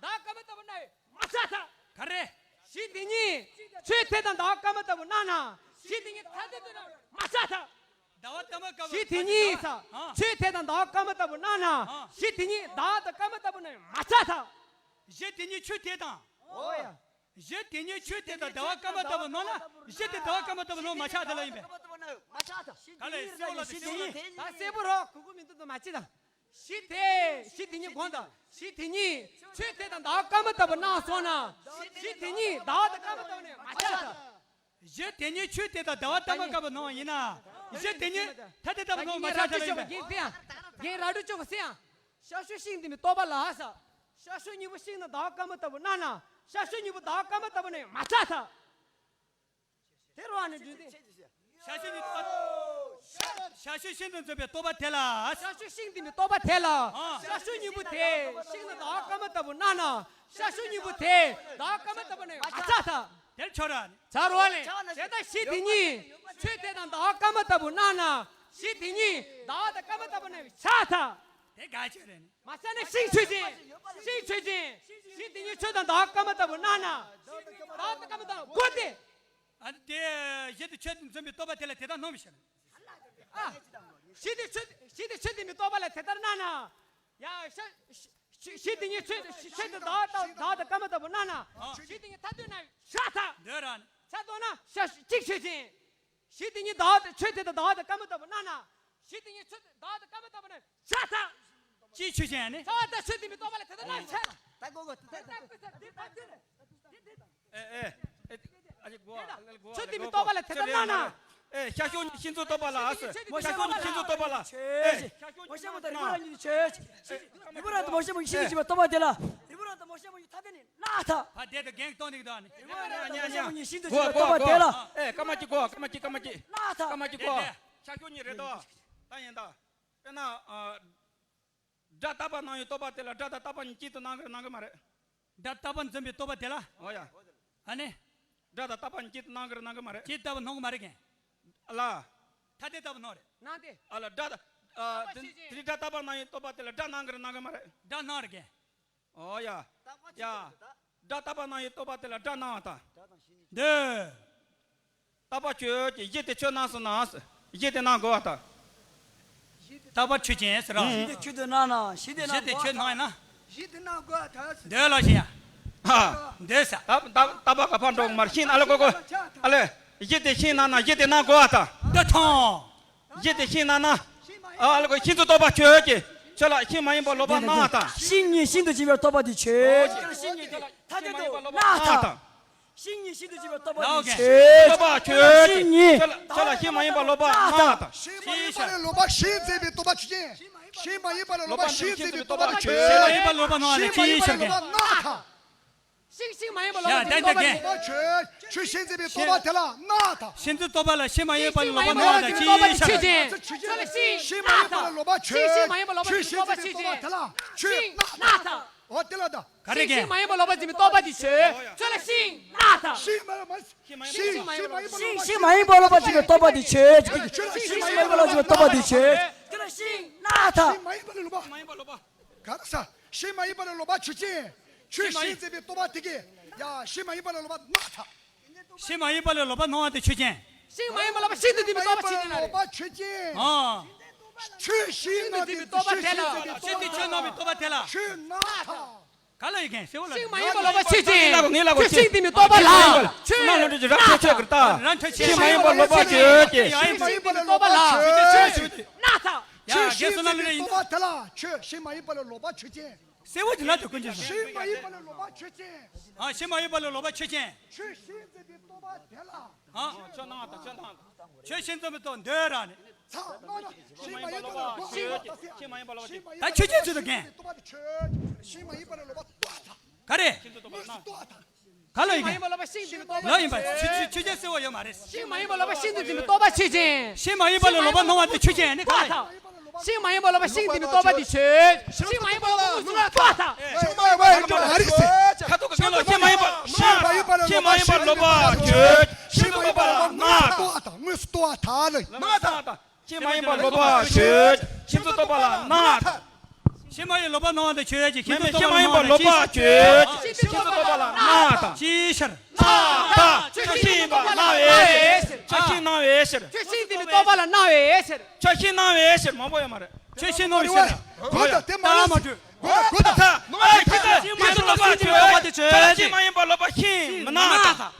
ཟླ་བ་སྐར་མ་ལྟ་བུ་སྣང་བས་མ་ཆགས་ཐལ། ག་རེ། གཞི་དེ་ཉིད་ཆོས་དེ་དང་ཟླ་བ་སྐར་མ་ལྟ་བུ་སྣང་ན། གཞི་དེ་ཉིད་ཐ་དད་དུ་སྣང་བས་མ་ཆགས་ཐལ། ཟླ་བ་སྐར་མ་སྐར་མ། གཞི་དེ་ཉིད་ས། ཨ། ཆོས་དེ་དང་ཟླ་བ་སྐར་མ་ལྟ་བུ་སྣང་ན། ཨ། གཞི་དེ་ཉིད་ཟླ་བ་དང་སྐར་མ་ལྟ་བུ་སྣང་བས་མ་ཆགས་ཐལ། གཞི་དེ་ཉིད་ཆོས་དེ་དང་། ཨོ་ཡ། གཞི་དེ་ཉིད་ཆོས་དེ་དང་ཟླ་བ་སྐར་མ་ལྟ་བུ་སྣང་ན། གཞི་དེ་ཟླ་བ་སྐར་མ་ལྟ་བུ་སྣང་མ་ཆགས་ཐལ་ལ་ཡིན་པས། ག་ལ་ཡིན། གསལ་བོ་ལ་དེ་གསལ་བོ་ལ་དེ། ད་གསལ་པོ་རོ། གུ་གུ་མི་འདུག་ཏུ་མ་ཅི་དང་། གཞི་དེ། གཞི་དེ་ཉིད་གོང་དང་། གཞི་དེ་ཉིད་ཆོས་དེ་དང་ཟླ་བ་སྐར་མ་ལྟ་བུ་སྣང་སོང་ན། གཞི་དེ་ཉིད་ཟླ་བ་དང་སྐར་མ་ལྟ་བུ་ནི་མ་ཆགས་ཐལ། གཞི་དེ་ཉིད་ཆོས་དེ་དང་ཟླ་བ་སྐར་མ་སྐར་མ་སྣང་བ་ཡིན་ན། གཞི་དེ་ཉིད་ཐ་དད་ལྟ་བུ་སྣང་མ་ཆགས་ཐལ་ལ་ཡིན་པས། རྒན་ར་སྤྲོད་ཅོག་གི་སེ་ཡང་། ཤར་ཕྱོགས་ཤིང་ལྡན་པའི་རྟོག་པ་ལ་ས། ཤར་ཕྱོགས་སྙིང་པོ་ཤིང་དང་ཟླ་བ་སྐར་མ་ལྟ་བུ་སྣང་ན། ཤར་ཕྱོགས་སྙིང་པོ་ཟླ་བ་སྐར་མ་ལྟ་བུ་ནི་མ་ཆགས་ཐལ། དེ་རུ་བ་ནི་འདུས་ཏེ། ཤར་ཕྱོགས་ཉིད་རྟོག་པ། ཤར་ཕྱོགས་ཤིང་དུ་འཛིན་པའི་རྟོག་པ་དེ་ལ། ཤར་ཕྱོགས་ཤིང་ལྡན་པའི་རྟོག་པ་དེ་ལ། ཨ། ཤར་ཕྱོགས་སྙིང་པོ་དེ་ཤིང་དང་ཟླ་བ་སྐར་མ་ལྟ་བུ་སྣང་ན། ཤར་ཕྱོགས་སྙིང་པོ་དེ་ཟླ་བ་སྐར་མ་ལྟ་བུ་ནི་མ་ཆགས་ཐལ། དེར་ཆོས་ར་ནི། ཆ་རོ་ལེ། དེ་ལྟར་གཞི་དེ་ཉིད་ཆོས་དེ་དང་ཟླ་བ་སྐར་མ་ལྟ་བུ་སྣང་ན། གཞི་དེ་ཉིད་ཟླ་བ་དང་སྐར་མ་ལྟ་བུ་ནི་མ་ཆགས་ཐལ། དེ་ག་ཆོས་རེད་ནི། མ་ཆགས་ན་ཤིང་ཆོས་ཅན། ཤིང་ཆོས་ཅན། གཞི་དེ་ཉིད་ཆོས་དང་ཟླ་བ་སྐར་མ་ལྟ་བུ་སྣང་ན། ཟླ་བ་དང་སྐར་མ་ལྟ་བུ་དགོས་ཏེ། ཨ་ནི་དེ་གཞི་དེ་ཆོས་དེ་འཛིན་པའི་རྟོག་པ་དེ་ལ་དེ་ལྟར་སྣང་མི་ཤེས། ཨ། གཞི་དེ་ཆོས། གཞི་དེ་ཆོས་འཛིན་པའི་རྟོག་པ་ལ་དེ་ལྟར་སྣང་ན། ཡ་ཤ། གཞི་དེ་ཉིད་ཆོས། ཆོས་དེ་ཟླ་བ་དང་ཟླ་བ་དང་སྐར་མ་ལྟ་བུ་སྣང་ན། ཨ། གཞི་དེ་ཉིད་ཐ་དད་ན་ཤ་ཐལ། འདོད་ར་ནི། ཆ་ལྟོས་ན་ཤ་གཅིག་ཆོས་ཅན། གཞི་དེ་ཉིད་ཟླ་བ་དང་ཆོས་དེ་དང་ཟླ་བ་དང་སྐར་མ་ལྟ་བུ་སྣང་ན། གཞི་དེ་ཉིད་ཆོས་དེ་ཟླ་བ་དང་སྐར་མ་ལྟ་བུ་ན་ཤ་ཐལ། ཅིའི་ཆོས་ཅན་ནི། ཚ་བ་དང་ཆོས་དེ་མི་རྟོག་པ་ལ་དེ་ལྟར་ན་ཤ་ཐལ། ད་གོ་གོ་དེ་ད་ད་ཨེ་ཨེ་ཨེ་ཨ་ཅེ་གོ་ཨ་ལེ་གོ་ཆོས་དེ་མི་རྟོག་པ་ལ་དེ་ལྟར་སྣང་ན། ཨེ་ཤར་ཕྱོགས་ཤིང་ཚུལ་རྟོགས་པ་ལ། ཨེ་ཤར་ཕྱོགས་ཤིང་ཚུལ་རྟོགས་པ་ལ། ཨེ་ཤར་ཕྱོགས་ཤིང་ཚུལ་རྟོགས་པ་ལ། ཨེ་ཤར་ཕྱོགས་ཤིང་ཚུལ་རྟོགས་པ་ལ། རི་བོ་ར་དང་མོ་ཤེ་མོ་ཤིང་ཚུལ་རྟོགས་པ་དེ་ལ། རི་བོ་ར་དང་མོ་ཤེ་མོ་ཐ་དད་ནི། ན་ཐ། ཕ་དེ་དང་རྒན་གཏོང་ནི་གདོང་ནི། རི་བོ་ར་དང་མོ་ཤེ་མོ་ཤིང་ཚུལ་གོ་གོ་རྟོགས་པ་དེ་ལ། ཨེ་སྐར་མ་གཅིག་གོ་སྐར་མ་གཅིག་སྐར་མ་གཅིག་ན་ཐ། སྐར་མ་གཅིག་གོ། དེ་དེ། ཤར་ཕྱོགས་གཉིས་རེད་དོ། ད་ཡིན་ད། དཔེར་ན། སྒྲ་རྟག་པ་སྣང་བའི་རྟོག་པ་དེ་ལ་སྒྲ་དང་རྟག་པ་གཉིས་གཅིག་ཏུ་སྣང་གི་རེད་སྣང་གི་མ་རེད། སྒྲ་རྟག་པར་འཛིན་པའི་རྟོག་པ་དེ་ལ། འོ་ཡ། ཨ་ནི། སྒྲ་དང་རྟག་པ་གཉིས་གཅིག་ཏུ་སྣང་གི་རེད་སྣང་གི་མ་རེད། གཅིག་ལྟ་བུ་སྣང་གི་མ་རེད་རྒན། ལ། ཐ་དད་ལྟ་བུ་སྣང་རེད། སྣང་སྟེ། ཨ་ལ་སྒྲ་དང་། ཨ་དེ་དེ་རིང་སྒྲ་རྟག་པ་སྣང་བའི་རྟོག་པ་དེ་ལ་སྒྲ་སྣང་གི་རེད་སྣང་གི་མ་རེད། སྒྲ་སྣང་རེད་རྒན། ཨོ་ཡ། ཡ། སྒྲ་རྟག་པ་སྣང་བའི་རྟོག་པ་དེ་ལ་སྒྲ་སྣང་བ་དང་། འདི། རྟག་པ་ཆོས་ཅན། གཞི་དེ་ཆོས་སྣང་སོང་ན། གཞི་དེ་སྣང་དགོས་པ་དང་། རྟག་པ་ཆོས་ཅན་ཟེར་རོ། གཞི་དེ་ཆོས་དེ་སྣང་ན་གཞི་དེ་གཞི་དེ་ཆོས་སྣང་ཡིན་ན། གཞི་དེ་སྣང་དགོས་པ་དང་། འདོད་ལ་ཞིག་ཡ། ཨ། འདོད་ས། ད་ད་རྟག་པ་ག་ཕར་འགྲོ་གི་མ་རེད་ཤིང་ཨ་ལེ་གོ་གོ། ཨ་ལེ། གཞི་དེ་ཤིང་སྣང་ན་གཞི་དེ་སྣང་དགོས་པ་དང་། འདི་མཐོང་། གཞི་དེ་ཤིང་སྣང་ན། ཨ་ལེ་གོ་ཤིང་ཚུལ་རྟོགས་པ་ཆོས་ཅན། ཆོས་ལ་ཤིང་མ་ཡིན་པ་ལོག་པ་སྣང་བ་དང་། ཤིང་ཉིད་ཤིང་དུ་འཛིན་པའི་རྟོག་པ་དེ་ཆོས། ཤིང་ཉིད་ཤིང་དུ་འཛིན་པའི་རྟོག་པ་དེ་ཆོས། ཤིང་ཉིད་ཤིང་དུ་འཛིན་པའི་རྟོག་པ་དེ་ཆོས། ལོག་པ་ཆོས་ཅན། ཤིང་ཉིད། ཆོས་ལ་ཤིང་མ་ཡིན་པ་ལོག་པ་སྣང་བ་དང་། ཤིང་མ་ཡིན་པ་ལ་ལོག་པ་ཤིང་འཛིན་པའི་རྟོག་པ་ཆོས་ཅན། ཤིང་མ་ཡིན་པ་ལ་ལོག་པ་ཤིང་འཛིན་པའི་རྟོག་པ་ཆོས། ཤིང་མ་ཡིན་པ་ལོག་པ་སྣང་བ་དང་ཅི་ཡིན་ཤར་གན། སྣང་བ་དང་། ཤིང་ཤིང་མ་ཡིན་པ་ལོག་པ་ཡ་འཛིན་པའི་རྟོག་པ་ཡ་ཆོས། ཆོས་ཤིང་འཛིན་པའི་རྟོག་པ་དེ་ལ་སྣང་བ་དང་། ཤིང་ཚུལ་རྟོགས་པ་ལ་ཤིང་མ་ཡིན་པ་ལ་ལོག་པ་སྣང་བ་དང་ཅི་ཡིན་ཤར་གན། ཤིང་མ་ཡིན་པ་ལ་ལོག་པ་ཆོས། ཤིང་མ་ཡིན་པ་ལོག་པ་འཛིན་པའི་རྟོག་པ་ཆོས་ཅན། ཤིང་སྣང་བ་དང་། འོ་དེ་ལ་ད། ག་རེ་གན། ཤིང་མ་ཡིན་པ་ལོག་པ་འཛིན་པའི་རྟོག་པ་དེ་ཆོས། ཆོས་ལ་ཤིང་སྣང་བ་དང་། ཤིང་མ་ཡིན་པ་ལོག་པ། ཤིང་མ་ཡིན་པ་ལོག་པ། ཤིང་མ་ཡིན་པ་ལོག་པ་འཛིན་པའི་རྟོག་པ་དེ་ཆོས། ཤིང་མ་ཡིན་པ་ལོག་པ་འཛིན་པའི་རྟོག་པ་དེ་ཆོས། ཆོས་ལ་ཤིང་སྣང་བ་དང་། ཤིང་མ་ཡིན་པ་ལོག་པ། ག་རེ་ཟ། ཤིང་མ་ཡིན་པ་ལ་ལོག་པ་ཆོས་ཅན། ཆོས་ཤིང་འཛིན་པའི་རྟོག་པ་དེ་གིས། ཡ་ཤིང་མ་ཡིན་པ་ལ་ལོག་པ་སྣང་བ་དང་། ཤིང་མ་ཡིན་པ་ལ་ལོག་པ་སྣང་བ་དེ་ཆོས་ཅན། ཤིང་མ་ཡིན་པ་ལོག་པ་ཤིང་དུ་འཛིན་པའི་རྟོག་པ་ཆོས་ཅན། ཨ། ཆོས་ཤིང་སྣང་བའི་རྟོག་པ་དེ་ལ། ཆོས་དེ་ཆོས་སྣང་བའི་རྟོག་པ་དེ་ལ། ཆོས་སྣང་བ་དང་། ག་ལ་ཡི་གན་གསལ་བོ་ལ། ཤིང་མ་ཡིན་པ་ལོག་པ་ཆོས་ཅན། ཆོས་ཤིང་འཛིན་པའི་རྟོག་པ་ལ། ཆོས། ཤིང་མ་ཡིན་པ་ལོག་པ་ཆོས་ཅན། ཤིང་མ་ཡིན་པ་ལོག་པ་ཆོས་ཅན། ཆོས་སྣང་བ་དང་། ཡ་རྒན་སོ་ན་ལ་ཡིན། རྟོག་པ་དེ་ལ་ཆོས་ཤིང་མ་ཡིན་པ་ལ་ལོག་པ་ཆོས་ཅན། གསལ་བོ་ཅིག་ལ་དུ་ཀུན་གྱིས་སོ། ཤིང་མ་ཡིན་པ་ལ་ལོག་པ་ཆོས་ཅན། ཨ་ཤིང་མ་ཡིན་པ་ལ་ལོག་པ་ཆོས་ཅན། ཆོས་ཤིང་འཛིན་པའི་རྟོག་པ་དེ་ལ། ཨ། ཆོས་སྣང་བ་དང་ཆོས་སྣང་བ་དང་། ཆོས་ཤིང་འཛིན་པའི་རྟོག་འདོད་ར་ནི། ཚ་སྣང་ན་ཤིང་མ་ཡིན་པ་ལ་ལོག་པ་ཆོས་ཅན། ཤིང་མ་ཡིན་པ་ལ་ལོག་པ་ཆོས། ད་ཆོས་ཅན་ཚུལ་དུ་ཀན། རྟོག་པ་དེ་ཆོས། ཤིང་མ་ཡིན་པ་ལ་ལོག་པ་རྟོག་པ་དང་། ག་རེ། དངོས་སུ་རྟོག་པ་དང་། ག་ལ་ཡིན་པ། ལ་ཡིན་པ་ཆོས་ཆོས་ཆོས་ཅན་གསལ་བོ་ཡོད་མ་རེད། ཤིང་མ་ཡིན་པ་ལོག་པ་ཤིང་དུ་འཛིན་པའི་རྟོག་པ་ཆོས་ཅན། ཤིང་མ་ཡིན་པ་ལ་ལོག་པ་སྣང་བ་དེ་ཆོས་ཅན་ནི་ག་ལ་ཡིན། ཤིང་མ་ཡིན་པ་ལོག་པ་ཤིང་འཛིན་པའི་རྟོག་པ་དེ་ཆོས། ཤིང་མ་ཡིན་པ་ལོག་པ་དངོས་སུ་རྟོག་པ་དང་། ཤིང་མ་ཡིན་པ་ལོག་པ་ཁ་ཐུག་གི་ལོག་ཤིང་མ་ཡིན་པ། ཤིང་མ་ཡིན་པ་ལོག་པ་ཆོས། ཤིང་མ་ཡིན་པ་ལ་སྣང་བ་དང་། དངོས་སུ་རྟོག་པ་དང་ལ། སྣང་བ་དང་། ཤིང་མ་ཡིན་པ་ལོག་པ་ཆོས། ཤིང་ཚུལ་རྟོགས་པ་ལ་སྣང་བ་དང་། ཕྱི་མ་ཡིན་ལོག་པ་སྣང་བ་དང་ཆོས་ཅན། ཤིན་ཏུ་རྟོག་པ་ལ་སྣང་བ་དང་ཅི་ཕྱིར། ཤིན་ཏུ་རྟོག་པ་ལ་སྣང་བ་དང་ཅི་ཕྱིར། སྣང་བ་དང་ཆོས་ཤིང་ཡིན་པ་སྣང་བའི་ཕྱིར། ཆོས་ཤིང་སྣང་བའི་ཕྱིར། ཆོས་ཤིང་དེ་མི་རྟོག་པ་ལ་སྣང་བའི་ཕྱིར། ཆོས་ཤིང་སྣང་བའི་ཕྱིར་མང་པོ་ཡོད་མ་རེད། ཆོས་ཤིང་སྣང་བའི་ཕྱིར། གོ་ད་དེ་མ་རེད། ད་མ་གྲོས། གོ་ད་གོ་ད། ད་ཨ་ཁྱི་ད་ཤིང་མ་ཡིན་པ་ལོག་པ་ཆོས་ཅན། ཤིང་མ་ཡིན་པ་ལོག་པ་ཤིང་མི་སྣང་བ་དང་།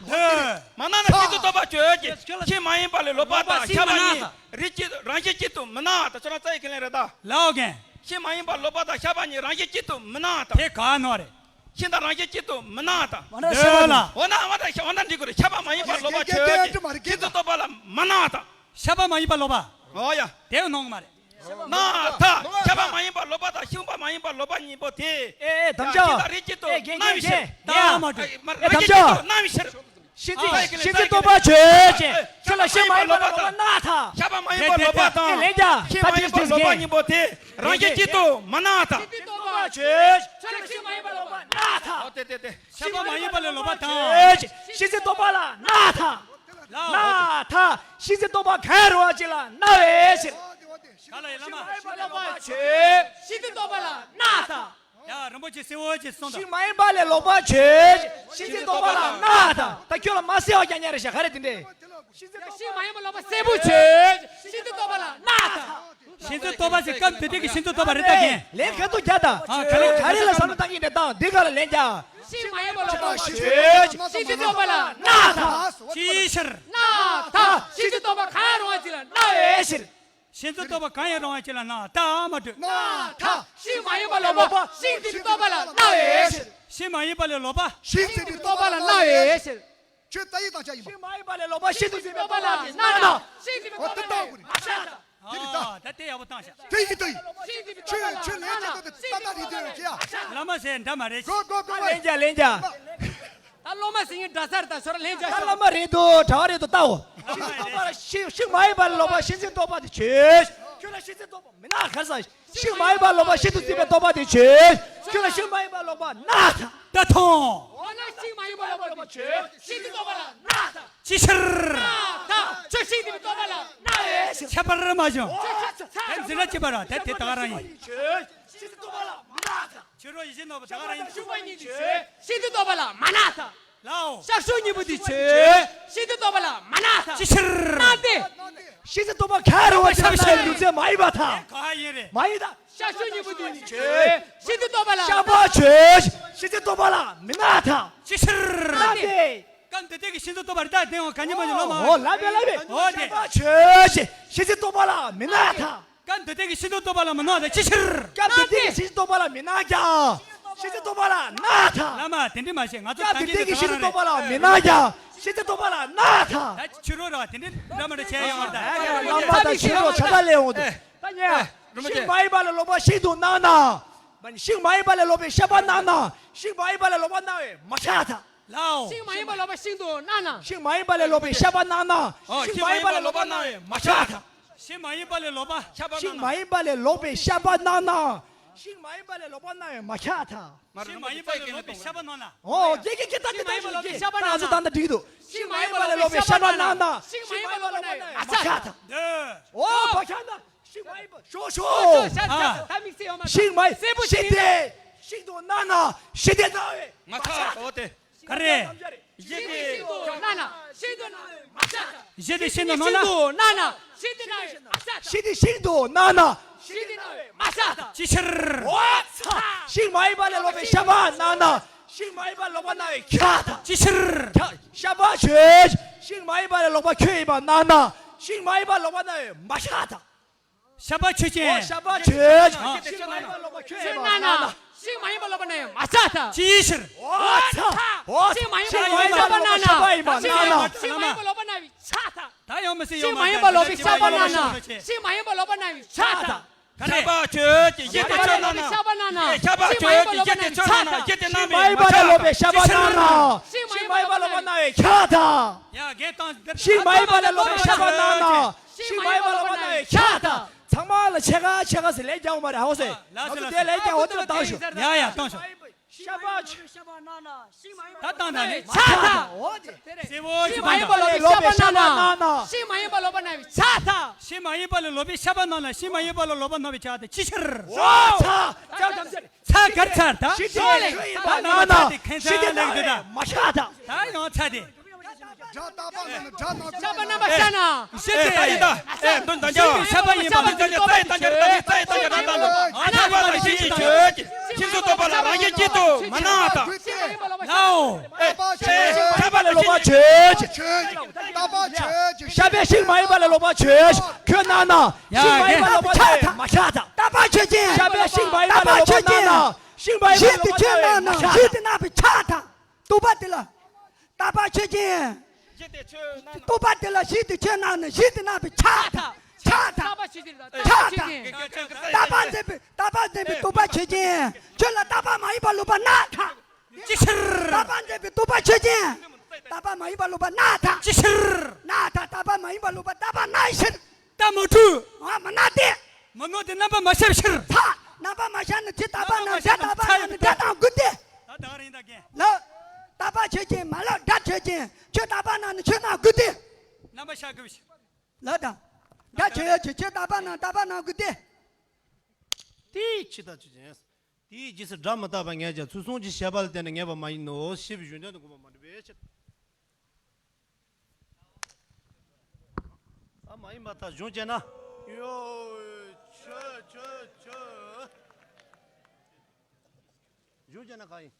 མ་སྣང་ན་ཤིན་ཏུ་རྟོག་པ་ཆོས་ཅན། ཤིང་མ་ཡིན་པ་ལས་ལོག་པ་དང་ཤ་བ་གཉིས་རིགས་གཅིག་རང་བཞིན་གཅིག་ཏུ་མི་སྣང་བ་དང་། ཁྱོད་རང་རྩ་ཡི་ཁས་ལེན་རེད་ད། ལའོ་གན། ཤིང་མ་ཡིན་པ་ལོག་པ་དང་ཤ་བ་གཉིས་རང་བཞིན་གཅིག་ཏུ་མི་སྣང་བ་དང་། དེ་ག་ནོ་རེད། ཤིང་དང་རང་བཞིན་གཅིག་ཏུ་མི་སྣང་བ་དང་། འོ་ན་འོ་ན་འོ་ན་འགྲིག་གི་རེད། ཤ་བ་མ་ཡིན་པ་ལོག་པ་ཆོས་ཅན། ཤིན་ཏུ་རྟོག་པ་ལ་མི་སྣང་བ་དང་། ཤ་བ་མ་ཡིན་པ་ལོག་པ། འོ་ཡ། དེ་ནོ་གི་མ་རེད། སྣང་ཐ། ཤ་བ་མ་ཡིན་པ་ལོག་པ་དང་ཤིང་པ་མ་ཡིན་པ་ལོག་པ་གཉིས་པོ་དེ། ཨེ་ཨེ་དམ་ཅོག་ཤིང་དང་རིགས་གཅིག་ཏུ་སྣང་བའི་ཕྱིར། ད་མ་གྲོས། ཨེ་དམ་ཅོག་སྣང་བའི་ཕྱིར། ཤིང་འཛིན་ཤིང་འཛིན་རྟོག་པ་ཆོས་ཅན། ཁྱོད་ལ་ཤིང་མ་ཡིན་པ་ལོག་པ་སྣང་ཐ། ཤ་བ་མ་ཡིན་པ་ལོག་པ་དང་ལན་རྒྱག་ཤིང་མ་ཡིན་པ་ལོག་པ་གཉིས་པོ་དེ་རང་བཞིན་གཅིག་ཏུ་མི་སྣང་ཐ། ཤིང་འཛིན་རྟོག་པ་ཆོས་ཅན། ཁྱོད་ལ་ཤིང་མ་ཡིན་པ་ལོག་པ་སྣང་ཐ། ཨོ་དེ་དེ་དེ། ཤ་བ་མ་ཡིན་པ་ལས་ལོག་པ་དང་། ཤིང་འཛིན་རྟོག་པ་ལ་སྣང་ཐ། སྣང་ཐ། ཤིང་འཛིན་རྟོག་པ་གང་རུང་བ་ཅིག་ལ་སྣང་བའི་ཕྱིར། ག་ལ་ཡིན་ལ་མ། ཤིང་མ་ཡིན་པ་ལོག་པ་ཆོས། ཤིང་འཛིན་རྟོག་པ་ལ་སྣང་ཐ། ཡ་རིན་པོ་ཆེ་སེ་འོ་ཅེས་གསུངས་དང་། ཤིང་མ་ཡིན་པ་ལས་ལོག་པ་ཆོས། ཤིང་འཛིན་རྟོག་པ་ལ་སྣང་ཐ། ད་ཁྱོད་ལ་མ་གསལ་བ་རྐྱང་རྐྱང་རེད་ཤག་ག་རེ་དེ་འདྲས། ཤིང་མ་ཡིན་པ་ལོག་པ་སེར་པོ་ཆོས། ཤིང་འཛིན་རྟོག་པ་ལ་སྣང་ཐ། ཤིང་འཛིན་རྟོག་པ་ཟེར་སྐབས་དེ་དུས་ཀྱི་ཤིང་འཛིན་རྟོག་པ་རེད་ད་གན། ལན་ག་ཚོད་རྒྱག་དང་། ཨ་ག་ལེ། ག་རེ་ལ་བསམ་བློ་བཏང་གི་འདྲ་དང་འདི་ག་ལ་ལན་རྒྱག་ཤིང་མ་ཡིན་པ་ལོག་པ་ཆོས། ཤིང་འཛིན་རྟོག་པ་ལ་སྣང་ཐ། ཅིའི་ཕྱིར། སྣང་ཐ། ཤིང་འཛིན་རྟོག་པ་གང་རུང་བ་ཅིག་ལ་སྣང་བའི་ཕྱིར། ཤིང་འཛིན་རྟོག་པ་གང་ཡང་རུང་བ་ཅིག་ལ་སྣང་། ད་མ་གྲོས། སྣང་ཐ། ཤིང་མ་ཡིན་པ་ལོག་པ་ཤིང་འཛིན་རྟོག་པ་ལ་སྣང་བའི་ཕྱིར། ཤིང་མ་ཡིན་པ་ལས་ལོག་པ་ཤིང་འཛིན་རྟོག་པ་ལ་སྣང་བའི་ཕྱིར། ཁྱོད་ད་ཡིག་བཏང་བྱ་ཡིན་པ། ཤིང་མ་ཡིན་པ་ལས་ལོག་པ་ཤིང་འཛིན་རྟོག་པ་ལ་སྣང་ན། ཤིང་འཛིན་རྟོག་པ་ལ་མ་ཤ་ཐ། དེ་རེད་ད། ཨ་ད་དེ་ཡག་པོ་བཏང་ཤག་དེ་ཡིན་ད་ཡིན། ཤིང་འཛིན་རྟོག་པ་ལ་ཁྱོད་ཁྱོད་ལན་རྒྱག་ད་དེ་ཏག་ཏག་རེད་དེ་རེད་ཅེ་ཡ། བླ་མ་ཟེར་འདྲ་མ་རེད། གོ་གོ་གོ་ལན་རྒྱག་ལན་རྒྱག་ད་སློབ་མ་ཟེར་ཡིན་འདྲ་ས་རེད་ད། ཤོར་ལན་རྒྱག་ད་བླ་མ་རེད་འདུག་གྲྭ་བ་རེད་འདུག་ལྟའོ། ཤིང་འཛིན་རྟོག་པ་ལ་ཤིང་ཤིང་མ་ཡིན་པ་ལོག་པ་ཤིང་འཛིན་རྟོག་པ་དེ་ཆོས། ཁྱོད་ལ་ཤིང་འཛིན་རྟོག་པ་མི་སྣང་ག་ས། ཤིང་མ་ཡིན་པ་ལོག་པ་ཤིང་དུ་བརྩིས་པའི་རྟོག་པ་དེ་ཆོས། ཁྱོད་ལ་ཤིང་མ་ཡིན་པ་ལོག་པ་སྣང་ཐ། ད་ཐོང་། འོ་ན་ཤིང་མ་ཡིན་པ་ལོག་པ་ཆོས། ཤིང་འཛིན་རྟོག་པ་ལ་སྣང་ཐ། ཅི་ཕྱིར། སྣང་ཐ། ཁྱོད་ཤིང་འཛིན་པའི་རྟོག་པ་ལ་སྣང་བའི་ཕྱིར། ཁྱད་པར་མ་བྱུང་། ཁྱོད་ཁྱོད་ཁྱོད་ད་འཛིན་ར་ཅི་པ་ར་ད་དེ་ད་ག་རང་ཡིན། ཆོས། ཤིང་འཛིན་རྟོག་པ་ལ་མ་སྣང་ཐ། ཕྱི་རོལ་ཡེ་ཤེས་རྣམ་པ་ད་ག་རང་ཡིན། ཤིང་འཛིན་རྟོག་པ་ལ་མ་སྣང་ཐ། ལའོ། ཤར་ཕྱོགས་གཉིས་པོ་དེ་ཆོས། ཤིང་འཛིན་རྟོག་པ་ལ་མ་སྣང་ཐ། ཅི་ཕྱིར། སྣང་སྟེ། ཤིང་འཛིན་རྟོག་པ་ག་རུང་བ་ཅིག་ལ་སྣང་བའི་ལུགས་མཚན་མ་ཡིན་པར་ཐལ། ག་ཡིན་རེད། མ་ཡིན་ད། ཤར་ཕྱོགས་གཉིས་པོ་དེ་ནི་ཆོས། ཤིང་འཛིན་རྟོག་པ་ལ། ཤ་བ་ཆོས། ཤིང་འཛིན་རྟོག་པ་ལ་མི་སྣང་ཐལ། ཅི་ཕྱིར། སྣང་སྟེ། སྐབས་འདི་དུས་ཀྱི་ཤིང་འཛིན་རྟོག་པ་རེད་ད་དེ་ཡང་ག་ཉིན་མ་ཉིན་ལོ་མ། འོ་ལབ་པས་ལབ་པས། འོ་དེ། ཤ་བ་ཆོས། ཤིང་འཛིན་རྟོག་པ་ལ་མི་སྣང་ཐལ། སྐབས་འདི་དུས་ཀྱི་ཤིང་འཛིན་རྟོག་པ་ལ་མི་སྣང་ཐལ། ཅི་ཕྱིར། སྐབས་འདི་དུས་ཀྱི་ཤིང་འཛིན་རྟོག་པ་ལ་མི་སྣང་ཀྱང་། ཤིང་འཛིན་རྟོག་པ་ལ་སྣང་ཐལ། བླ་མ་དེ་འདྲ་མ་བྱེད། ང་ཚོ་སྐབས་འདི་དུས་ཀྱི་ཤིང་འཛིན་རྟོག་པ་ལ་མི་སྣང་ཀྱང་། ཤིང་འཛིན་རྟོག་པ་ལ་སྣང་ཐལ། ད་ཕྱི་རོལ་ར་བ་དེ་འདྲ་འདྲ་མ་འདྲ་བྱས་ཡོང་བ་ད། བླ་མ་དང་ཕྱི་རོལ་ཆ་ཚང་ལས་འོང་དུ། ད་ཉལ། ཤིང་མ་ཡིན་པ་ལས་ལོག་པ་ཤིང་དུ་སྣང་ན། ཤིང་མ་ཡིན་པ་ལས་ལོག་པའི་ཤ་བ་སྣང་ན། ཤིང་མ་ཡིན་པ་ལས་ལོག་པ་སྣང་བས་མ་ཆགས་ཐལ། ལའོ། ཤིང་མ་ཡིན་པ་ལོག་པ་ཤིང་དུ་སྣང་ན། ཤིང་མ་ཡིན་པ་ལས་ལོག་པའི་ཤ་བ་སྣང་ན། ཨོ། ཤིང་མ་ཡིན་པ་ལས་ལོག་པ་སྣང་བས་མ་ཆགས་ཐལ། ཤིང་མ་ཡིན་པ་ལས་ལོག་པ། ཤ་བ་ཤིང་མ་ཡིན་པ་ལས་ལོག་པའི་ཤ་བ་སྣང་ན། ཤིང་མ་ཡིན་པ་ལས་ལོག་པ་སྣང་བས་མ་ཆགས་ཐལ། ཤིང་མ་ཡིན་པ་ལས་ལོག་པའི་ཤ་བ་སྣང་ན། ཨོ་ཀྱེ་ཀྱེ་ཀྱེ་ད་དེ་ད་ཤིང་མ་ཡིན་པ་ལས་ལོག་པའི་ཤ་བ་སྣང་ན། ད་ང་ཚོ་ད་ལྟ་འགྲིག་འདུག་ཤིང་མ་ཡིན་པ་ལས་ལོག་པའི་ཤ་བ་སྣང་ན། ཤིང་མ་ཡིན་པ་ལས་ལོག་པ་སྣང་བས་མ་ཆགས་ཐལ། ཨོ་མ་ཆགས་ན། ཤིང་མ་ཡིན་པ་ཤོ་ཤོ། ཤིང་མ་ཡིན་ཤི་དེ་ཤིང་དུ་སྣང་ན་ཤི་དེ་སྣང་བས་མ་ཆགས་ཐལ། ཨོ་དེ། ག་རེ། ཤི་དེ་ཤིང་དུ་སྣང་ན་ཤི་དེ་སྣང་བས་མ་ཆགས་ཐལ། ཤི་དེ་ཤིང་དུ་སྣང་ན། ཤི་དེ་སྣང་བས་མ་ཆགས་ཐལ། ཤི་དེ་ཤིང་དུ་སྣང་ན། ཤི་དེ་སྣང་བས་མ་ཆགས་ཐལ། ཅི་ཕྱིར། འོ་ཚ། ཤིང་མ་ཡིན་པ་ལས་ལོག་པའི་ཤ་བ་སྣང་ན། ཤིང་མ་ཡིན་པ་ལོག་པ་སྣང་བས་ཁྱབ་ཐལ། ཅི་ཕྱིར། ཁྱབ། ཤ་བ་ཆོས། ཤིང་མ་ཡིན་པ་ལས་ལོག་པ་ཁྱོད་ཡིན་པ་སྣང་ན། ཤིང་མ་ཡིན་པ་ལོག་པ་སྣང་བས་མ་ཁྱབ་ཐལ། ཤ་བ་ཆོས་ཅན། ཨོ་ཤ་བ་ཆོས། ཨ། ཤིང་མ་ཡིན་པ་ལོག་པ་ཁྱོད་ཡིན་པ་སྣང་ན། ཤིང་མ་ཡིན་པ་ལོག་པ་སྣང་བས་མ་ཁྱབ་ཐལ། ཅིའི་ཕྱིར། འོ་ཚ། འོ་ཤིང་མ་ཡིན་པ་ལོག་པའི་ཤ་བ་སྣང་ན། ཤིང་མ་ཡིན་པ་ལོག་པ་སྣང་བས་ཁྱབ་ཐལ། ད་ཡོང་མི་སྲིད། ཤིང་མ་ཡིན་པ་ལོག་པའི་ཤ་བ་སྣང་ན། ཤིང་མ་ཡིན་པ་ལོག་པ་སྣང་བས་ཁྱབ་ཐལ། ཤ་བ་ཆོས་ཅན། ཤ་བ་ཆོས་ཅན། ཤིང་མ་ཡིན་པ་ལོག་པའི་ཤ་བ་སྣང་ན། ཤིང་མ་ཡིན་པ་ལོག་པ་སྣང་བས་ཁྱབ་ཐལ། ཤིང་མ་ཡིན་པ་ལས་ལོག་པའི་ཤ་བ་སྣང་ན། ཤིང་མ་ཡིན་པ་ལོག་པ་སྣང་བས་ཁྱབ་ཐལ། ཡ་གེ་དང་། ཤིང་མ་ཡིན་པ་ལས་ལོག་པའི་ཤ་བ་སྣང་ན། ཤིང་མ་ཡིན་པ་ལོག་པ་སྣང་བས་ཁྱབ་ཐལ། ཚང་མ་ལ་ཕྱེད་ཀ་ཕྱེད་ཀ་ཟེར་ལན་རྒྱག་དགོས་མ་རེད། ཧ་གོ་སོང་། ང་ཚོ་དེ་ལན་རྒྱག་འོ་དེ་ལ་བཏང་ཤོག་ཡ་ཡ་བཏང་ཤོག་ཤ་པ་ཆུ། ཤ་པ་ན་ན། ཤིང་མ་ཡིན་པ། ད་ལྟ་ན་ནི་ཆ་ད། འོ་དེ། དེ་རེད། ཤིང་མ་ཡིན་པ་ལོ་པའི་ཤ་པ་ན་ན། ཤིང་མ་ཡིན་པ་ལོ་པ་ན་བའི་ཆ་ད། ཤིང་མ་ཡིན་པ་ལོ་པའི་ཤ་པ་ན་ན། ཤིང་མ་ཡིན་པ་ལོ་ལོ་པ་ན་བའི་ཆ་ད། ཅི་ཕྱིར། འོ་ཚ། ཚ་གར་ཚར་ད། ཤི་དེ། ད་ན་ན་ཚ་དེ་ཁེན་ཚ་ལེགས་དེ་ད། མ་ཤ་ད། ད་ཡང་ཚ་དེ། སྒྲ་རྟག་པ་ན་ན་སྒྲ་རྣམ་པ་ཤ་ན། ཤི་དེ། ད་ཡིན་ད། ཨེ་འདོན་ད་ཅག་ཨེ་འདོན་ད་ཅག་ཨེ་ད་ཡིན་ད། ད་ཅག་ད་ཅག་ད་ཅག་ད་ཅག་ད་ཅག་ད་ཅག་ད་ཅག་ཨ་ན་ཤི་ཤི་ཤི་ཤི། ཁྱིམ་སོང་སྟོན་པ་ལ་རང་གི་སྐྱིད་དུ་མ་ན་ད། ལའོ། ཨེ་ཤ་པ་ལ་ལོ་པ་ཆོས། ཤ་པ་ཆོས། ཤ་པའི་ཤིང་མ་ཡིན་པ་ལ་ལོ་པ་ཆོས། ཁྱོད་ན་ན། ཤིང་མ་ཡིན་པ་ལ་ལོ་པ་ཆོས། མ་ཤ་ད། རྟག་པ་ཆོས་ཅན། ཤ་པའི་ཤིང་མ་ཡིན་པ་ལ་ལོ་པ་ན་ན། ཤིང་མ་ཡིན་པ་ལ་ལོ་པ་ཆོས། མ་ཤ་ད། རྟག་པ་དེ་ལ། རྟག་པ་ཆོས་ཅན། རྟོག་པ་དེ་ལ་གཞི་དེ་ཆོས་རྣམས་ནི་གཞི་དེ་རྣམ་པའི་ཆ་དང་། ཆ་དང་། ཆ་དང་། རྟག་པ་འཛིན་པའི་རྟག་པ་འཛིན་པའི་རྟོག་པ་ཆོས་ཅན། ཁྱོད་ལ་རྟག་པ་མ་ཡིན་པ་ལོག་པ་ན་དང་། ཅི་ཕྱིར། རྟག་པ་འཛིན་པའི་རྟོག་པ་ཆོས་ཅན། རྟག་པ་མ་ཡིན་པ་ལོག་པ་ན་དང་། ཅི་ཕྱིར། ན་དང་། རྟག་པ་མ་ཡིན་པ་ལོག་པ་རྟག་པ་ན་ཕྱིར། རྟག་མ་གྲུབ། ཨ་མ་ན་སྟེ། མི་ངོ་དེ་རྣམ་པ་མ་ཤར་ཕྱིར། ཚ། རྣམ་པ་མ་ཤར་ནི་ཚེ་རྟག་པ་ན་སྒྲ་རྟག་པ་ན་ནི་སྒྲ་དང་དགུ་སྟེ། ད་ད་རིང་ད་གན། ལ། རྟག་པ་ཆོས་ཅན་མ་ལོག་སྒྲ་ཆོས་ཅན། ཁྱོད་རྟག་པ་ན་ནི་ཆོས་རྣམ་དགུ་སྟེ། རྣམ་པ་ཤར་དགོས་ཤིང་། ལ་དང་། སྒྲ་ཆོས་ཡོད་ཆོས་ཁྱོད་རྟག་པ་ན་རྟག་པ་ན་དགུ་སྟེ། དེའི་ཕྱི་ལྟ་ཆོས་ཅན། དེའི་རྗེས་སུ་སྒྲ་མི་རྟག་པ་ངེས་ཀྱང་ཚུལ་གསུམ་གྱི་བྱེད་པ་ལ་བརྟེན་ནས་ངེས་པ་མ་ཡིན་ནོ་ཞེས་པའི་གཞུང་དོན་དུ་དགོངས་པ་མ་གྲུབ་པའི་ཕྱིར། ཨ་མ་ཡིན་པ་དག་གཞུང་བྱས་ན། ཡོ། ཆོས་ཆོས་ཆོས། གཞུང་བྱས་ན་གང་ཡིན།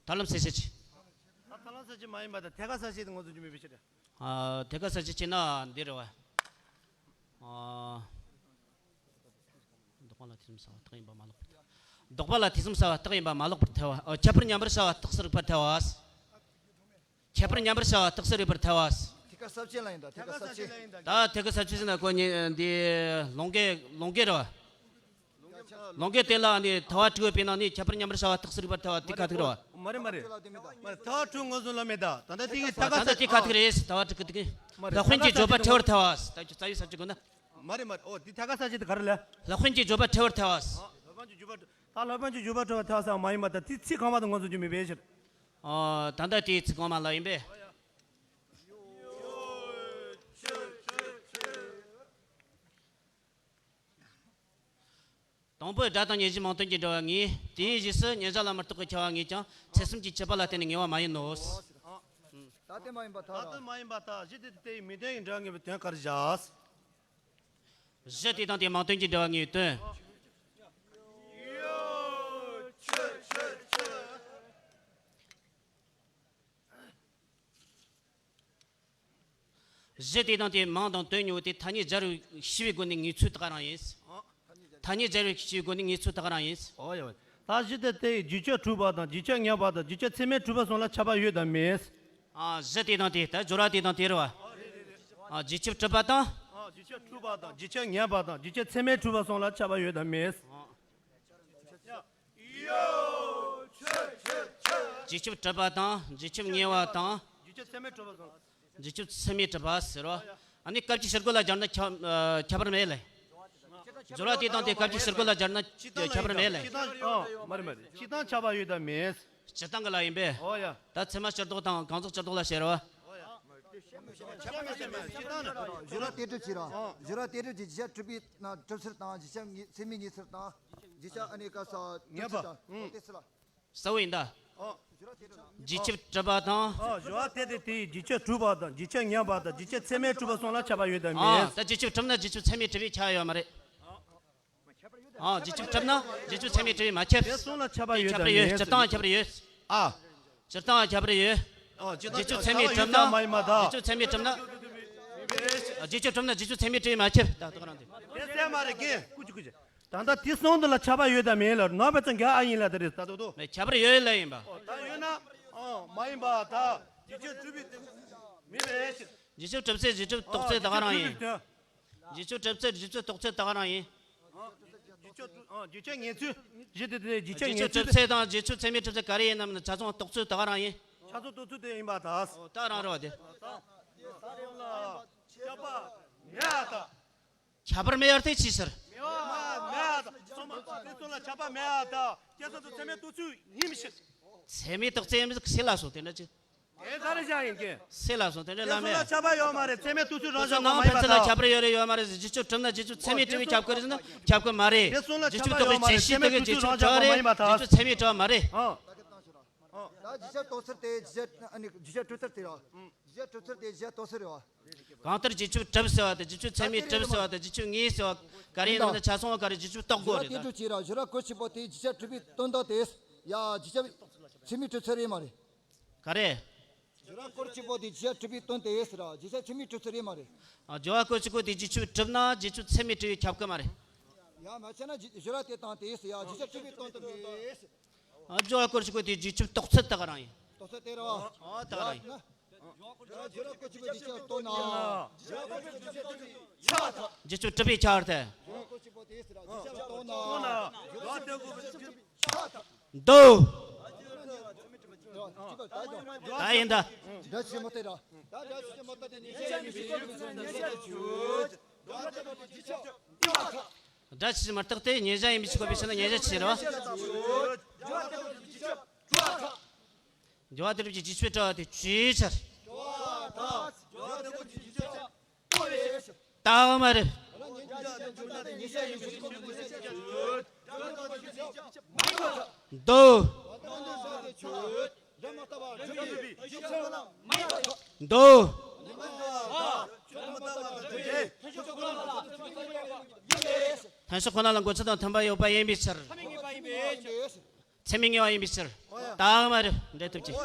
ཐར་ལམ་གསལ་བྱེད་ཅིག་ད་ཐར་ལམ་གསལ་བྱེད་མ་ཡིན་པ་དང་ཐད་ཀར་གསལ་བྱེད་དེ་ངོ་སོ་རྒྱུ་མེད་པའི་ཕྱིར། ཨ། ཐད་ཀར་གསལ་བྱེད་ཅེ་ན་འདི་རེད་བ། ཨ། ལྡོག་པ་ལ་ཐེ་ཚོམ་ཟ་བ་རྟགས་ཡིན་པ་མ་ལོག་པར་ཐལ། ལྡོག་པ་ལ་ཐེ་ཚོམ་ཟ་བ་རྟགས་ཡིན་པ་མ་ལོག་པར་ཐལ་བ། ཨ། ཁྱད་པར་མཉམ་པར་བྱ་བ་རྟགས་སུ་རིགས་པར་ཐལ་བ། ཁྱད་པར་མཉམ་པར་བྱ་བ་རྟགས་སུ་རིགས་པར་ཐལ་བ། ཐད་ཀར་གསལ་བྱེད་ལ་ཡིན་ད། ཐད་ཀར་གསལ་བྱེད། ད་ཐད་ཀར་གསལ་བྱེད་ཟེར་ན་ཁོ་གཉིས་འདི་ལོང་གེ་ལོང་གེ་རེད་བ། ལོང་གེ་དེ་ལ་ནི་ཐལ་བ་དྲུག་ཡོད་པས་ན་ནི་ཁྱད་པར་མཉམ་པར་བྱ་བ་རྟགས་སུ་རིགས་པར་ཐལ་བ་དེ་ག་ཐུག་རེད་བ། མ་རེད་མ་རེད། མ་རེད། ཐལ་བ་དྲུག་ངོས་བཟུང་ལ་མེད་ད། ད་ལྟ་དེ་གི་ཐད་ཀར། ད་ལྟ་དེ་ག་ཐུག་རེད། ཐལ་བ་དྲུག་གི་དེ་གི། མ་རེད། ལྷག་དཔོན་གྱི་བརྗོད་པ་ཕྲད་པར་ཐལ་བ། ད་ཅི་ཙ་ཡི་ས་བཅུ་དགོས་ན། མ་རེད་མ་རེད། ཨོ་དེ་ཐད་ཀར་གསལ་བྱེད་དེ་ག་རེ་ལས། ལྷག་དཔོན་གྱི་བརྗོད་པ་ཕྲད་པར་ཐལ་བ། ལྷག་དཔོན་གྱི་བརྗོད་པ། ད་ལྷག་དཔོན་གྱི་བརྗོད་པ་ཕྲད་པར་ཐལ་བ་ཟེར་བ་མ་ཡིན་པ་ད་དེ་ཚིག་གང་བ་དང་ངོས་བཟུང་རྒྱུ་མེད་པའི་ཕྱིར། ཨོ་ད་ལྟ་དེའི་ཚིག་གང་མ་ལ་ཡིན་པས། དང་པོའི་སྒྲ་དང་ཉན་བྱའི་མིང་དོན་གྱི་འབྲེལ་བ་ངེས། དེའི་རྗེས་སུ་ཉན་བྱ་ལ་མི་རྟག་པའི་ཁྱབ་པ་ངེས་ཀྱང་ཚེ་གསུམ་གྱི་ཁྱབ་པ་ལ་བརྟེན་ནས་ངེས་པ་མ་ཡིན་ནོ། ད་ལྟ་མ་ཡིན་པ་ད། ད་ལྟ་མ་ཡིན་པ་ད་གཞི་དེ་དེ་ཡི་མིང་དོན་གྱི་འབྲེལ་བ་ངེས་པའི་དོན་ག་རེ་བཞག་གཞི་དེ་དང་དེའི་མིང་དོན་གྱི་འབྲེལ་བ་ངེས་པའི་དོན། གཞི་དེ་དང་དེའི་མིང་དང་དོན་གཉིས་པོ་དེ་ཐ་སྙད་སྦྱར་བའི་ཤེས་པའི་སྒོ་ནས་ངེས་ཚུལ་ད་ག་རང་ཡིན། ཐ་སྙད་སྦྱར་བའི་ཤེས་པའི་སྒོ་ནས་ངེས་ཚུལ་ད་ག་རང་ཡིན། ཨོ་ཡ། ད་གཞི་དེ་དེ་ཡི་རྗེས་ཁྱབ་གྲུབ་པ་དང་རྗེས་ཁྱབ་ངེས་པ་དང་རྗེས་ཁྱབ་ཚད་མས་གྲུབ་པ་གསུམ་ལ་ཁྱབ་པ་ཡོད་དམ་མེད། ཨ། གཞི་དེ་དང་དེ་ད་སྦྱོར་བ་དེ་དང་དེ་རེད་བ། ཨ། རྗེས་ཁྱབ་གྲུབ་པ་དང་། ཨ། རྗེས་ཁྱབ་གྲུབ་པ་དང་རྗེས་ཁྱབ་ངེས་པ་དང་རྗེས་ཁྱབ་ཚད་མས་གྲུབ་པ་གསུམ་ལ་ཁྱབ་པ་ཡོད་དམ་མེད། རྗེས་ཁྱབ་གྲུབ་པ་དང་རྗེས་ཁྱབ་ངེས་པ་དང་། རྗེས་ཁྱབ་ཚད་མས་གྲུབ་པ་གསུམ། རྗེས་ཁྱབ་ཚད་མས་གྲུབ་པ་ཟེར་རོ། ཨ་ནི་སྐབས་ཀྱི་ཕྱིར་རྒོལ་ལ་སྦྱར་ན་ཁྱབ་ཨ་ཁྱད་པར་མེད་ལེ། སྦྱོར་བ་དེ་དང་དེ་སྐབས་ཀྱི་ཕྱིར་རྒོལ་ལ་སྦྱར་ན་ཁྱད་པར་མེད་ལེ། སྤྱིར་བཏང་། ཨ། མ་རེད་མ་རེད། སྤྱིར་བཏང་ཁྱབ་པ་ཡོད་དམ་མེད། སྤྱིར་བཏང་གི་ལ་ཡིན་པས། ཨོ་ཡ། ད་ཚད་མ་སྤྱིར་ལྡོག་དང་གང་ཟག་སྤྱིར་ལྡོག་ལ་བཤད་རོ། སྤྱིར་བཏང་ནི། སྦྱོར་བ་དེ་གྲུབ་ཀྱི་རེད། ཨ། སྦྱོར་བ་དེ་གྲུབ་ཀྱི་རྗེས་ཁྱབ་གྲུབ་པའི་ནང་གྲུབ་ཚུལ་དང་རྗེས་ཁྱབ་ངེས་ཚད་མས་ངེས་ཚུལ་དང་། རྗེས་ཁྱབ་ཨ་ནི་ག་ས་ངེས་པ། གྲུབ་ཚུལ་དང་། ཨང་། དེ་ཚུལ་ལ། གསལ་བོ་ཡིན་ད། ཨོ། རྗེས་ཁྱབ་གྲུབ་པ་དང་། ཨོ། སྦྱོར་བ་དེ་དེ་དེའི་རྗེས་ཁྱབ་གྲུབ་པ་དང་རྗེས་ཁྱབ་ངེས་པ་དང་རྗེས་ཁྱབ་ཚད་མས་གྲུབ་པ་གསུམ་ལ་ཁྱབ་པ་ཡོད་དམ་མེད། ཨ། ད་རྗེས་ཁྱབ་གྲུབ་ན་རྗེས་ཁྱབ་ཚད་མས་གྲུབ་པའི་ཁྱབ་ཡོད་མ་རེད། ཨ། རྗེས་ཁྱབ་གྲུབ་ན་རྗེས་ཁྱབ་ཚད་མས་གྲུབ་པས་མ་ཁྱབ། དེ་གསུམ་ལ་ཁྱབ་པ་ཡོད་དམ་མེད། སྤྱིར་བཏང་ཁྱབ་པ་ཡོད། ཨ། སྤྱིར་བཏང་ཁྱབ་པ་ཡོད། ཨ། སྤྱིར་བཏང་རྗེས་ཁྱབ་ཚད་མས་གྲུབ་ན། མ་ཡིན་པ་དང་། རྗེས་ཁྱབ་ཚད་མས་གྲུབ་ན། རྗེས་ཁྱབ་གྲུབ་ན་རྗེས་ཁྱབ་ཚད་མས་གྲུབ་པས་མ་ཁྱབ། ད་ལྟ་ག་རང་དེ། དེ་གསལ་མ་རེད་གི། ཀུ་ཅི་ཀུ་ཅི། ད་ལྟ་དེ་གསུམ་དུ་ལ་ཁྱབ་པ་ཡོད་དམ་མེད་ལ་ནོར་བ་ཚོ་འགལ་ཨ་ཡིན་ལ་དེ་རེད་ད་དོ་དོ། མེད། ཁྱད་པར་ཡོད་ལ་ཡིན་པ། ཨོ། ད་ཡོད་ན། ཨོ། མ་ཡིན་པ་ད། རྗེས་ཁྱབ་གྲུབ་པའི་དོན། མེད་པའི་ཕྱིར། རྗེས་ཁྱབ་གྲུབ་ཚུལ་རྗེས་ཁྱབ་རྟོགས་ཚུལ་ད་ག་རང་ཡིན། ཨོ། རྗེས་ཁྱབ་གྲུབ་པའི་དོན། རྗེས་ཁྱབ་གྲུབ་ཚུལ་རྗེས་ཁྱབ་རྟོགས་ཚུལ་ད་ག་རང་ཡིན། ཨོ། རྗེས་ཁྱབ་གྲུབ། ཨོ། རྗེས་ཁྱབ་ངེས་ཚུལ། གཞི་དེ་དེ་རྗེས་ཁྱབ་ངེས་ཚུལ། རྗེས་ཁྱབ་གྲུབ་ཚུལ་དང་རྗེས་ཁྱབ་ཚད་མས་གྲུབ་ཚུལ་ག་རེ་ཡིན་ནམ་ན་ཆ་ཚང་རྟོགས་ཚུལ་ད་ག་རང་ཡིན། ཆ་ཚང་རྟོགས་ཚུལ་དེ་ཡིན་པ་ད། ཨོ། ད་རང་རེད་བ་དེ། ད། ཁྱབ་པ། མེད་ཨ་ད། ཁྱད་པར་མེད་ཡར་ཐེ་ཅི་ཟེར། མེད་ཨ་ད། སོ་མ་དེ་ཚོ་ལ་ཁྱད་པར་མེད་ཨ་ད། སྐྱེ་ས་ཚོ་ཚད་མའི་རྟོགས་ཚུལ་ཡིན་མི་ཤེས། ཚད་མའི་རྟགས་ཚད་མི་སེ་ལ་སོང་དེ་འདྲ་ཅི། དེ་ག་རེ་བྱ་ཡིན་གྱི། སེ་ལ་སོང་དེ་འདྲ་བླ་མེད། ཁྱད་པར་ཡོད་མ་རེད། ཚད་མའི་རྟོགས་ཚུལ་རང་བཞག་ནང་ཕན་ཚུན་ལ་ཁྱད་པར་ཡོད་རེད་ཡོད་མ་རེད། རྗེས་ཕྱོགས་གྲུབ་ན་རྗེས་ཕྱོགས་ཚད་མས་གྲུབ་པའི་ཁྱབ་ཁ་རེད་ཟེར་ན་ཁྱབ་ཁ་མ་རེད། དེ་སོང་ལ་རྗེས་ཕྱོགས་ཁྱད་པར་ཡོད་མ་རེད། ཚད་མའི་རྟོགས་ཚུལ་རང་བཞག་མ་ཡིན་པ་ད། རྗེས་ཕྱོགས་ཚད་མས་གྲུབ་མ་རེད། ད་རྗེས་ཕྱོགས་རྟོགས་ཚུལ་དེ་རྗེས་ཕྱོགས་གྲུབ་ཚུལ་དེ་ར། རྗེས་ཕྱོགས་གྲུབ་ཚུལ་དེ་རྗེས་ཕྱོགས་རྟོགས་ཚུལ་རེད་བ། གང་ལྟར་རྗེས་ཕྱོགས་གྲུབ་ཟེར་བ་དང་རྗེས་ཕྱོགས་ཚད་མས་གྲུབ་ཟེར་བ་དང་རྗེས་ཕྱོགས་ངེས་ཟེར་བ་ག་རེ་ཡིན་ན་ཆ་ཚང་བ་ག་རེ་རྗེས་ཕྱོགས་རྟོགས་དགོས་རེད་ད། ཞུ་ར་སྐོར་གཅིག་པོ་དེ་རྗེས་ཕྱོགས་གྲུབ་པའི་དོན་དག་དེ་ཡ་རྗེས་ཕྱོགས་ཚད་མས་གྲུབ་ཚུལ་རེད་མ་རེད། ག་རེ། ཞུ་ར་སྐོར་གཅིག་པོ་དེ་རྗེས་ཕྱོགས་གྲུབ་པའི་དོན་དེ་ཟེར་ར་རྗེས་ཕྱོགས་ཚད་མས་གྲུབ་ཚུལ་རེད་མ་རེད། ཨ། སྦྱོར་བ་སྐོར་གཅིག་པོ་དེ་རྗེས་ཕྱོགས་གྲུབ་ན་རྗེས་ཕྱོགས་ཚད་མས་གྲུབ་པའི་ཁྱབ་ཁ་མ་རེད། ཡ་མ་བྱས་ན་ཞུ་ར་དེ་དང་དེ་ཟེར་ཡ་རྗེས་ཕྱོགས་གྲུབ་པའི་དོན་དེ་མེད། ཨ། སྦྱོར་བ་སྐོར་གཅིག་པོ་དེ་རྗེས་ཕྱོགས་རྟོགས་ཚུལ་དེ་ག་རང་ཡིན། རྟོགས་ཚུལ་དེ་རེད་བ། ཨ། དེ་ག་རང་ཡིན། ཞུ་ར་སྐོར་གཅིག་པོ་དེ་རྗེས་ཕྱོགས་རྟོགས་ན། རྗེས་ཕྱོགས་གྲུབ་པའི་ཁྱབ་ཁ་དེ། འདུག། ད་ཡིན་ད། སྒྲ་ཆོས་མི་རྟག་ར། ད་སྒྲ་ཆོས་མི་རྟག་དེ་ཉེར་བཞག་ཡིན་མི་ཆོག་པའི་ཕྱིར་ན་ཉེར་བཞག་ཆོས། སྒྲ་ཆོས་མི་རྟག་དེ་ཉེར་བཞག་ཡིན་མི་ཆོག་པའི་ཕྱིར་ན་ཉེར་བཞག་ཆོས་རེད་བ། སྦྱོར་བ་དེ་རིགས་ཀྱི་རྗེས་ཕྱོགས་སྤྲོ་བ་དེ་ཆོས་ཕྱིར། རྟགས་མ་རེད། འདུག། འདུག། མཐུན་ཕྱོགས་ཁོ་ན་ལ་འགོད་ཚུལ་དང་མཐུན་པ་ཡོད་པ་ཡིན་པའི་ཕྱིར། ཚད་མས་ངེས་པ་ཡིན་པའི་ཕྱིར། རྟགས་མ་རེད། འགྲེལ་ཐུབ་ཀྱི།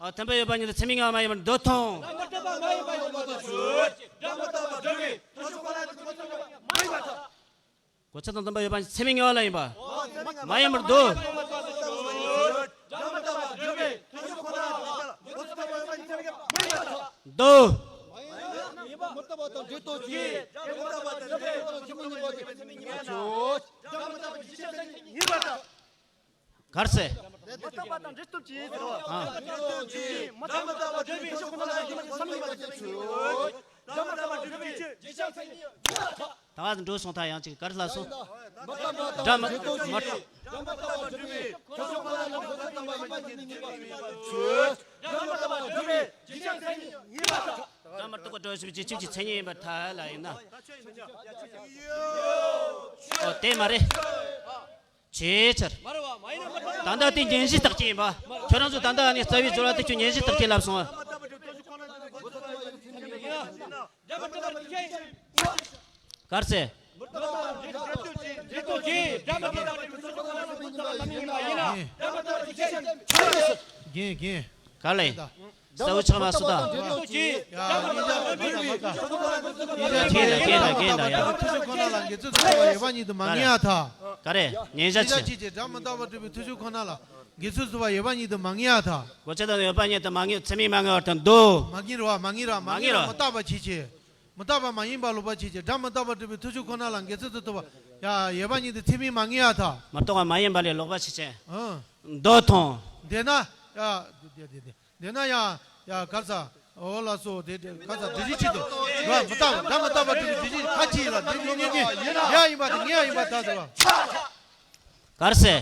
ཨ། མཐུན་པ་ཡོད་པ་ཉིད་དུ་ཚད་མས་ངེས་པ་མ་ཡིན་པར་འདོད་དོ། འགོད་ཚུལ་དང་མཐུན་པ་ཡོད་པ་ཉིད་ཚད་མས་ངེས་པ་ལ་ཡིན་པ། མ་ཡིན་པར་འདོད། འདོད། ག་རེ་ཟེར། མི་རྟག་པ་དང་འབྲེལ་ཐོབ་ཀྱི་ཡིན་ཟེར་བ། ཨ། མི་རྟག་པ་དང་འབྲེལ་བའི་ཕྱོགས་ཁོ་ན་ལ་ཡིན་པ་བསམ་ཡིན་པ་ཅན་ཚུལ། སྒྲ་མི་རྟག་པ་འབྲེལ་བའི་ཕྱིར་རྗེས་ཕྱོགས་ཚད་མས། ད་ག་འགྲོ་སོང་ད་ཡང་ཅིག་ག་རེ་ལབ་སོང་། སྒྲ་མི་མི་རྟག་པ་འབྲེལ་བའི་ཕྱོགས་ཁོ་ན་ལ་ཡིན་པ་བསམ་ཡིན་པ་ཅན་ཚུལ། སྒྲ་མི་རྟག་པ་འབྲེལ་བའི་རྗེས་ཕྱོགས་ཚད་མས་ཡིན་པ་དང་། སྒྲ་མི་རྟག་པ་འགྲོ་བའི་རྗེས་ཕྱོགས་ཀྱི་མཚན་ཉིད་ཡིན་པར་ཐལ་ལ་ཡིན་ན། ཨོ་དེ་མ་རེད། ཇི་ལྟར། ད་ལྟ་དེ་ཉན་གཞི་རྟགས་ཅན་ཡིན་པ། ཁྱོད་རང་ཚོ་ད་ལྟ་ནི་རྩ་བའི་སྦྱོར་བ་དེ་ཁྱོད་ཉན་གཞི་རྟགས་ཅན་ལབ་སོང་ཨ། ག་རེ་ཟེར། རྒན་རྒན། ག་ལེ། གསལ་བོ་ཆགས་མ་སོང་ད། ཡ། ཉན་གཞི་མ་ད་མ་ད། ཉན་གཞི་རྒན་ལ་རྒན་ལ་རྒན་ལ་ཡ། ཐུགས་ཤུགས་ཁོ་ན་ལ་འགལ་ཚུལ་དུ་ཡོད་པ་ཉིད་དུ་མ་ངེས་ཡ་ཐལ། ག་རེ། ཉན་གཞི་ཆེ། སྒྲ་མི་རྟག་པ་གྲུབ་པའི་ཐུགས་ཤུགས་ཁོ་ན་ལ་འགལ་ཚུལ་དུ་ཡོད་པ་ཉིད་དུ་མ་ངེས་ཡ་ཐལ། གོ་ཆ་དང་ཡོད་པ་ཉིད་དུ་མ་ངེས་ཚད་མས་མ་ངེས་པར་ཐལ་འདུག། མ་ངེས་རེད་བ། མ་ངེས་ར། མ་ངེས་ར། མི་རྟག་པ་ཆོས་ཅན། མི་རྟག་པ་མ་ཡིན་པ་ལོག་པ་ཆོས་ཅན། སྒྲ་མི་རྟག་པ་གྲུབ་པའི་ཐུགས་ཤུགས་ཁོ་ན་ལ་འགལ་ཚུལ་དུ་ཡོད་པ་ཉིད་དུ་ཚད་མས་མ་ངེས་ཡ་ཐལ། མི་རྟག་པ་མ་ཡིན་པ་ལས་ལོག་པ་ཆོས་ཅན། ཨང་། མདོ་དང་། དེས་ན། ཡ། དེ་དེ་དེ། དེས་ན་ཡ། ཡ་ག་རེ་ཟེར། འོ་ལགས་སོ། དེ་དེ་ག་རེ་ཟེར། འགྲེལ་བྱེད་ཆེད་དུ། ར་མི་རྟག་པ། སྒྲ་མི་རྟག་པ་གྲུབ་པའི་འགྲེལ་བྱེད་ཁ་ཅིག་ལ་འདི་ཉིད་ཉིད་ཉིད་ཡ་ཡིན་པ་དང་ངེས་ཡ་ཡིན་པར་ཐལ་ཟེར་བ། ག་རེ་ཟེར།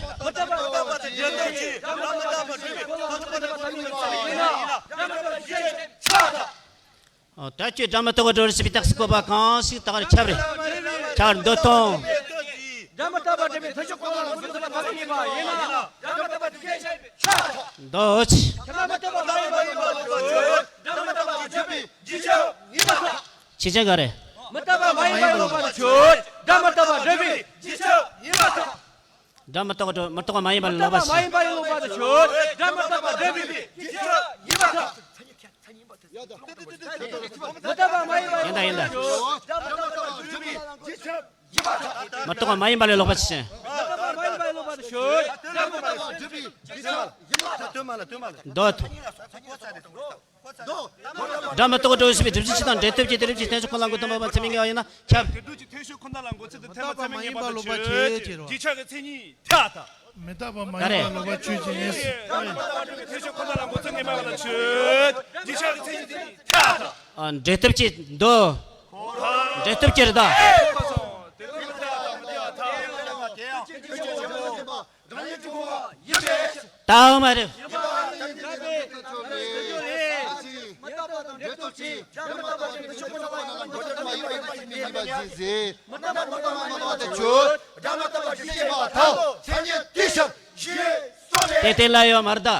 ཨོ་ད་ཁྱོད་སྒྲ་མི་རྟག་པ་གྲུབ་པར་བྱེད་པའི་རྟགས་སུ་བཀོད་པ་གང་ཞིག་ད་ག་རེ་ཁྱབ་རེད། ཁྱབ་རེད། འདོད་དང་། སྒྲ་མི་རྟག་པ་གྲུབ་པའི་ཐུགས་ཤུགས་ཁོ་ན་ལ་འགལ་ཚུལ་ལ་ཐ་སྙད་ཡིན་པ་ཡིན་ན། འདོད། སྒྲ་མི་རྟག་པ་མ་ཡིན་པ་ཡིན་པ་ལ་སྒྲ་མི་རྟག་པ་གྲུབ་པའི་རྗེས་ཕྱོགས་ཡིན་པ་དང་། ཆོས་ཅན་ག་རེ། མི་རྟག་པ་མ་ཡིན་པ་ལ་ལོག་པ་དང་ཆོས། སྒྲ་མི་རྟག་པ་གྲུབ་པའི་རྗེས་ཕྱོགས་ཡིན་པ་དང་། སྒྲ་མི་རྟག་པ་གྲུབ། མི་རྟག་པ་མ་ཡིན་པ་ལ་ལོག་པ་ཆོས། སྒྲ་མི་རྟག་པ་གྲུབ་པའི་རྗེས་ཕྱོགས་ཡིན་པ་དང་། མི་རྟག་པ་མ་ཡིན་པ་ཡིན་ན་ཆོས། སྒྲ་མི་རྟག་པ་གྲུབ་པའི་རྗེས་ཕྱོགས་ཡིན་པ་དང་། མི་རྟག་པ་མ་ཡིན་པ་ལས་ལོག་པ་ཆོས་ཅན། མི་རྟག་པ་མ་ཡིན་པ་ལས་ལོག་པ་ཆོས། སྒྲ་མི་རྟག་པ་གྲུབ་པའི་རྗེས་ཕྱོགས་ཡིན་པ་དང་། མདོ་དང་། སྒྲ་མི་རྟག་པ་གྲུབ་པའི་བྱེད་པའི་སྒྲུབ་བྱེད་ཆོས་དང་འབྲེལ་ཐོབ་ཀྱི་དེ་རིམ་གྱིས་བསྟན་བྱ་ཁོ་ན་ལ་འགོད་དང་པོ་པ་ཚད་མའི་ངེས་པ་ཡིན་ན་ཁྱབ། དེ་སྒྲུབ་བྱེད་ཆོས་ཁོ་ན་ལ་འགོད་ཚུལ་དུ་ཐལ་པ་ཚད་མས་ངེས་པ་ལོག་པ་ཆོས་ཅན། རྗེས་ཕྱོགས་ཀྱི་མཚན་ཉིད་ཐལ་དང་། མི་རྟག་པ་མ་ཡིན་པ་ལོག་པ་ཆོས་ཅན། ཨ། འབྲས་སྟོབས་ཀྱིས་འདོད། འབྲས་སྟོབས་ཀྱིས་རེད་ད། ད་འོ་མ་རེད། དེ་དེ་ལ་ཡོད་མ་རེད་ད།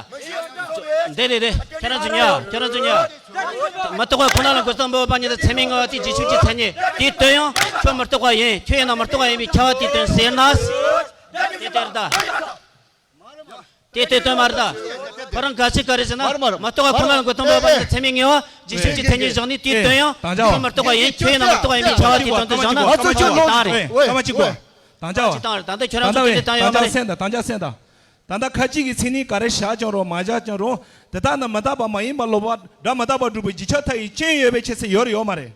འདི་རེད་རེད། ཁྱེད་རང་ཚོ་ཉོ། ཁྱེད་རང་ཚོ་ཉོ། མི་རྟག་པ་ཁོ་ན་ལ་འགོད་སྟངས་འབོད་པ་ཉིད་དུ་ཚད་མའི་ངོ་བོ་དེ་རྗེས་ཤུལ་གྱི་མཚན་ཉིད་དེའི་དོན་ཡང་ཁྱོད་མི་རྟག་པ་ཡིན། ཁྱོད་ཡིན་ན་མི་རྟག་པ་ཡིན་པའི་ཁྱབ་པ་དེའི་དོན་ཟེར་ན། དེ་ལྟར་ད། དེ་དེ་དོན་མ་རེད་ད། ཁོ་རང་ག་ཚོད་ག་རེ་ཟེར་ན། མི་རྟག་པ་ཁོ་ན་ལ་འགོད་སྟངས་འབོད་པ་ཉིད་དུ་ཚད་མའི་ངོ་བོ་རྗེས་ཤུལ་གྱི་མཚན་ཉིད་བཞག་ནས་དེའི་དོན་ཡང་ཁྱོད་མི་རྟག་པ་ཡིན། ཁྱོད་ཡིན་ན་མི་རྟག་པ་ཡིན་པའི་ཁྱབ་པ་དེའི་དོན་དུ་བཞག་ན། ད་མ་གཅིག་གོ། ད་མ་གཅིག་གོ། ད་ཅི་བཏང་རེད། ད་ལྟ་ཁྱོད་རང་ཚོ་དེ་བཏང་ཡོད་མ་རེད། ད་ཅི་བཏང་རེད། ད་ལྟ་སེམས་དང་། ད་ལྟ་སེམས་དང་། ད་ལྟ་ཁ་ཅིག་གི་མཚན་ཉིད་ག་རེ་བཞག་ཀྱང་རུང་མ་བཞག་ཀྱང་རུང་། དེ་དག་ནི་མི་རྟག་པ་མ་ཡིན་པ་ལོག་པ་སྒྲ་མི་རྟག་པ་སྒྲུབ་པའི་རྗེས་ཁྱབ་མཐའ་ཡས་ཅན་ཡོད་པའི་ཕྱིར་ཟེར་ཡོད་རེད་ཡོད་མ་རེད།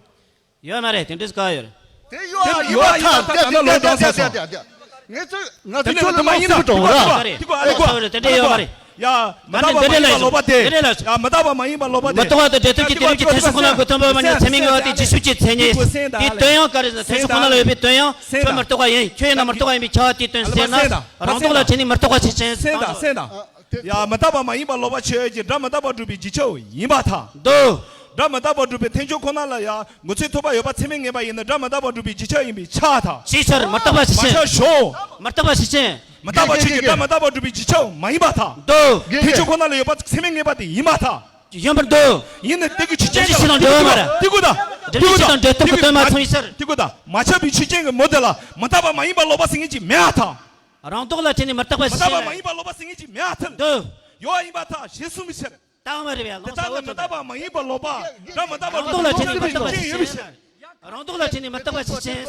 ཡོད་མ་རེད། དེ་འདྲ་ཟེར་ག་ཡོད་རེད། དེ་ཡོད་ཡོད་ཡིན་པ་ཐག་དེ་ད་ལོ་འགྲོ་སོང་། ངེད་ཚོ་ང་ཚོ་ཁྱོད་ལ་མ་ཡིན་ན་ཐུག་པ་འགྲོ་ར། ཐུག་པ་ཨ་ལེ་གོ། དེ་འདྲ་ཡོད་མ་རེད། ཡ། མི་རྟག་པ་མ་ཡིན་པ་ལོག་པ་དེ། ཡ། མི་རྟག་པ་མ་ཡིན་པ་ལོག་པ་དེ། མི་རྟག་པ་དང་འབྲས་རྟོགས་ཀྱི་དེ་རིགས་ཀྱི་མཐུན་ཕྱོགས་ཁོ་ན་འགོད་སྟངས་འབོད་པ་ཉིད་ཚད་མའི་ངོ་བོ་དེ་རྗེས་ཤུལ་གྱི་མཚན་ཉིད་དེའི་དོན་ཡང་ག་རེ་ཟེར་ན། མཐུན་ཕྱོགས་ཁོ་ན་ལ་ཡོད་པའི་དོན་ཡང་ཁྱོད་མི་རྟག་པ་ཡིན། ཁྱོད་ཡིན་ན་མི་རྟག་པ་ཡིན་པའི་ཁྱབ་པ་དེའི་དོན་ཟེར་ན། རང་ལྡོག་ལ་དྲིལ་ནས་མི་རྟག་པ་ཆོས་ཅན། སེམས་དང་། སེམས་དང་། ཡ། མི་རྟག་པ་མ་ཡིན་པ་ལོག་པ་ཆོས་ཅན། སྒྲ་མི་རྟག་པ་སྒྲུབ་པའི་རྗེས་ཁྱབ་ཡིན་པར་ཐལ། འདུག་སྒྲ་མི་རྟག་པ་སྒྲུབ་པའི་མཐུན་ཕྱོགས་ཁོ་ན་ལ་ཡང་འགོད་ཚུལ་ཐོབ་པ་ཡོད་པ་ཚད་མས་ངེས་པ་ཡིན་ན། སྒྲ་མི་རྟག་པ་སྒྲུབ་པའི་རྗེས་ཁྱབ་ཡིན་པས་ཁྱབ་པར་ཐལ། ཅིའི་ཕྱིར། མི་རྟག་པ་ཆོས་ཅན། མ་ཤར་ཞོག་མི་རྟག་པ་ཆོས་ཅན། མི་རྟག་པ་ཆོས་ཅན། སྒྲ་མི་རྟག་པ་སྒྲུབ་པའི་རྗེས་ཁྱབ་མ་ཡིན་པར་ཐལ། འདུག་མཐུན་ཕྱོགས་ཁོ་ན་ལ་ཡོད་པ་ཚད་མས་ངེས་པ་དེ་ཡིན་པར་ཐལ། ཡིན་པར་འདུག་ཡིན་ན་དེ་གི་ཆོས་ཅན་གྱི་ལ་འགྲོ་བ་མ་རེད། དེ་གོ་ད། དེ་གོ་ད། འབྲས་རྟོགས་ཀྱི་དང་འབྲས་རྟོགས་ཀྱི་དོན་མ་མཚུངས་པའི་ཕྱིར། དེ་གོ་ད། མ་ཁྱབ་པའི་ཆོས་ཅན་གྱི་མུ་དེ་ལ་མི་རྟག་པ་མ་ཡིན་པ་ལོག་པ་ཟེར་མཁན་ཅིག་མེད་པར་ཐལ། རང་ལྡོག་ལ་དྲིལ་ནས་མི་རྟག་པ་ཆོས་ཅན། མི་རྟག་པ་མ་ཡིན་པ་ལོག་པ་ཟེར་མཁན་ཅིག་མེད་པར་ཐལ། འདུག་ཡོད་པ་ཡིན་པར་ཐལ་ཞེས་གསུངས་པའི་ཕྱིར། ད་མ་རེད་པས། དེ་ལོག་ལྟ་ན་མི་རྟག་པ་མ་ཡིན་པ་ལོག་པ། སྒྲ་མི་རྟག་པ་རང་ལྡོག་ལ་དྲིལ་ནས་མི་རྟག་པ་ཆོས་ཅན་ཡོད་པའི་ཕྱིར། རང་ལྡོག་ལ་དྲིལ་ནས་མི་རྟག་པ་ཆོས་ཅན།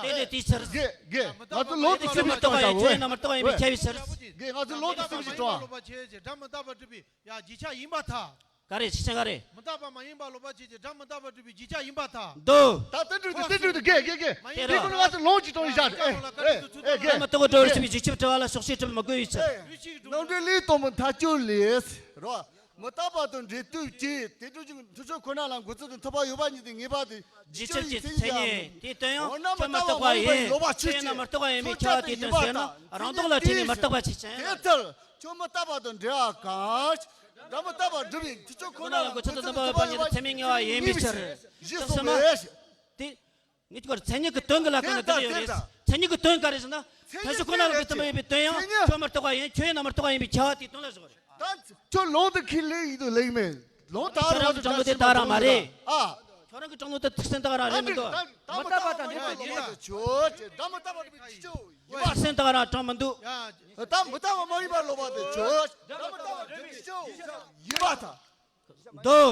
དེ་ལས་དེའི་ཕྱིར། དགེ་དགེ། ང་ཚོ་ལོག་ཏུ་ཚིག་ཅིག་སྟོན་ཡ་བྱའོ། ཁྱོད་ཡིན་ན་མི་རྟག་པ་ཡིན་པས་ཁྱབ་པའི་ཕྱིར། དགེ། ང་ཚོ་ལོག་ཏུ་ཚིག་ཅིག་སྟོན་ཡ། སྒྲ་མི་རྟག་པ་སྒྲུབ་པའི་ཡ་རྗེས་ཁྱབ་ཡིན་པར་ཐལ། ག་རེ། ཆོས་ཅན་ག་རེ། མི་རྟག་པ་མ་ཡིན་པ་ལོག་པ་ཆོས་ཅན། སྒྲ་མི་རྟག་པ་སྒྲུབ་པའི་རྗེས་ཁྱབ་ཡིན་པར་ཐལ། འདུག་ད་དེ་འདྲ་དེ་འདྲ་དེ་དགེ་དགེ་དགེ། མ་ཡིན་དེ་ཀུན་ང་ཚོ་ལོག་ཅིག་སྟོན་ཡ་བྱ། ཨེ་ཨེ་དགེ། སྒྲ་མི་རྟག་པ་སྒྲུབ་པའི་རྗེས་ཁྱབ་དྲི་བ་ལ་ཕྱོགས་ཆོས་གྲུབ་མི་དགོས་པའི་ཕྱིར། རྣམ་འགྲེལ་ལས་དང་པོ་མཐའ་དཔྱོད་ལས། རོ། མི་རྟག་པ་དང་འབྲས་རྟོགས་ཀྱི་དེ་འདྲ་ཅིག་མཐུན་ཕྱོགས་ཁོ་ན་ལ་འགོད་ཚུལ་དང་ཐོབ་པ་ཡོད་པ་ཉིད་དེ་ངེས་པ་དེ། རྗེས་ཁྱབ་ཀྱི་མཚན་ཉིད་དེའི་དོན་ཡང་འོ་ན་ཁྱོད་མི་རྟག་པ་ཡིན། ཁྱོད་ཡིན་ན་མི་རྟག་པ་ཡིན་པས་ཁྱབ་པར་ཐལ་ཟེར་ན། རང་ལྡོག་ལ་དྲིལ་ནས་མི་རྟག་པ་ཆོས་ཅན། དེ་ལྟར་ཁྱོད་མི་རྟག་པ་དང་འབྲེལ་བ་གང་། སྒྲ་མི་རྟག་པ་སྒྲུབ་པའི་མཐུན་ཕྱོགས་ཁོ་ན་ལ་འགོད་ཚུལ་དང་ཐོབ་པ་ཡོད་པ་ཉིད་དེ་ཚད་མས་ངེས་པ་ཡིན་པའི་ཕྱིར། ཞེས་གསུངས་པས། དེ། ངེད་ཀྱི་མཚན་ཉིད་ཀྱི་དོན་གྱི་ལ་ཁོ་ན་དེ་འདྲ་ཡོད་རེད། མཚན་ཉིད་ཀྱི་དོན་ག་རེ་ཟེར་ན། མཐུན་ཕྱོགས་ཁོ་ན་ལ་འགོད་ཚུལ་དང་ཐོབ་པ་ཡོད་པའི་དོན་ཡང་ཁྱོད་མི་རྟག་པ་ཡིན། ཁྱོད་ཡིན་ན་མི་རྟག་པ་ཡིན་པས་ཁྱབ་པར་ཐལ་ལ་ཞོག་རེད། ད་ཁྱོད་ལུང་དེ་ཁས་ལེན་ཡིན་དུ་ལེགས་མེད། ལུང་དག་ཁྱོད་རང་གི་དྲང་པོ་དེ་དག་རང་མ་རེད། ཨ། ཁྱོད་རང་གི་དྲང་པོ་དེ་ཐུགས་སེམས་དག་རང་རེད་མི་འདུག་མི་རྟག་པ་དང་འབྲེལ་བ་ཡིན་ན། ཆོས་ཀྱི་སྒྲ་མི་རྟག་པ་སྒྲུབ་པའི་རྗེས་ཁྱབ་ཡིན་པར། ཐུགས་སེམས་དག་རང་དྲང་མི་འདུག་ད་མི་རྟག་པ་མ་ཡིན་པ་ལོག་པ་དེ་ཆོས་ཀྱི་སྒྲ་མི་རྟག་པ་སྒྲུབ་པའི་རྗེས་ཁྱབ་ཡིན་པར་ཐལ། འདུག་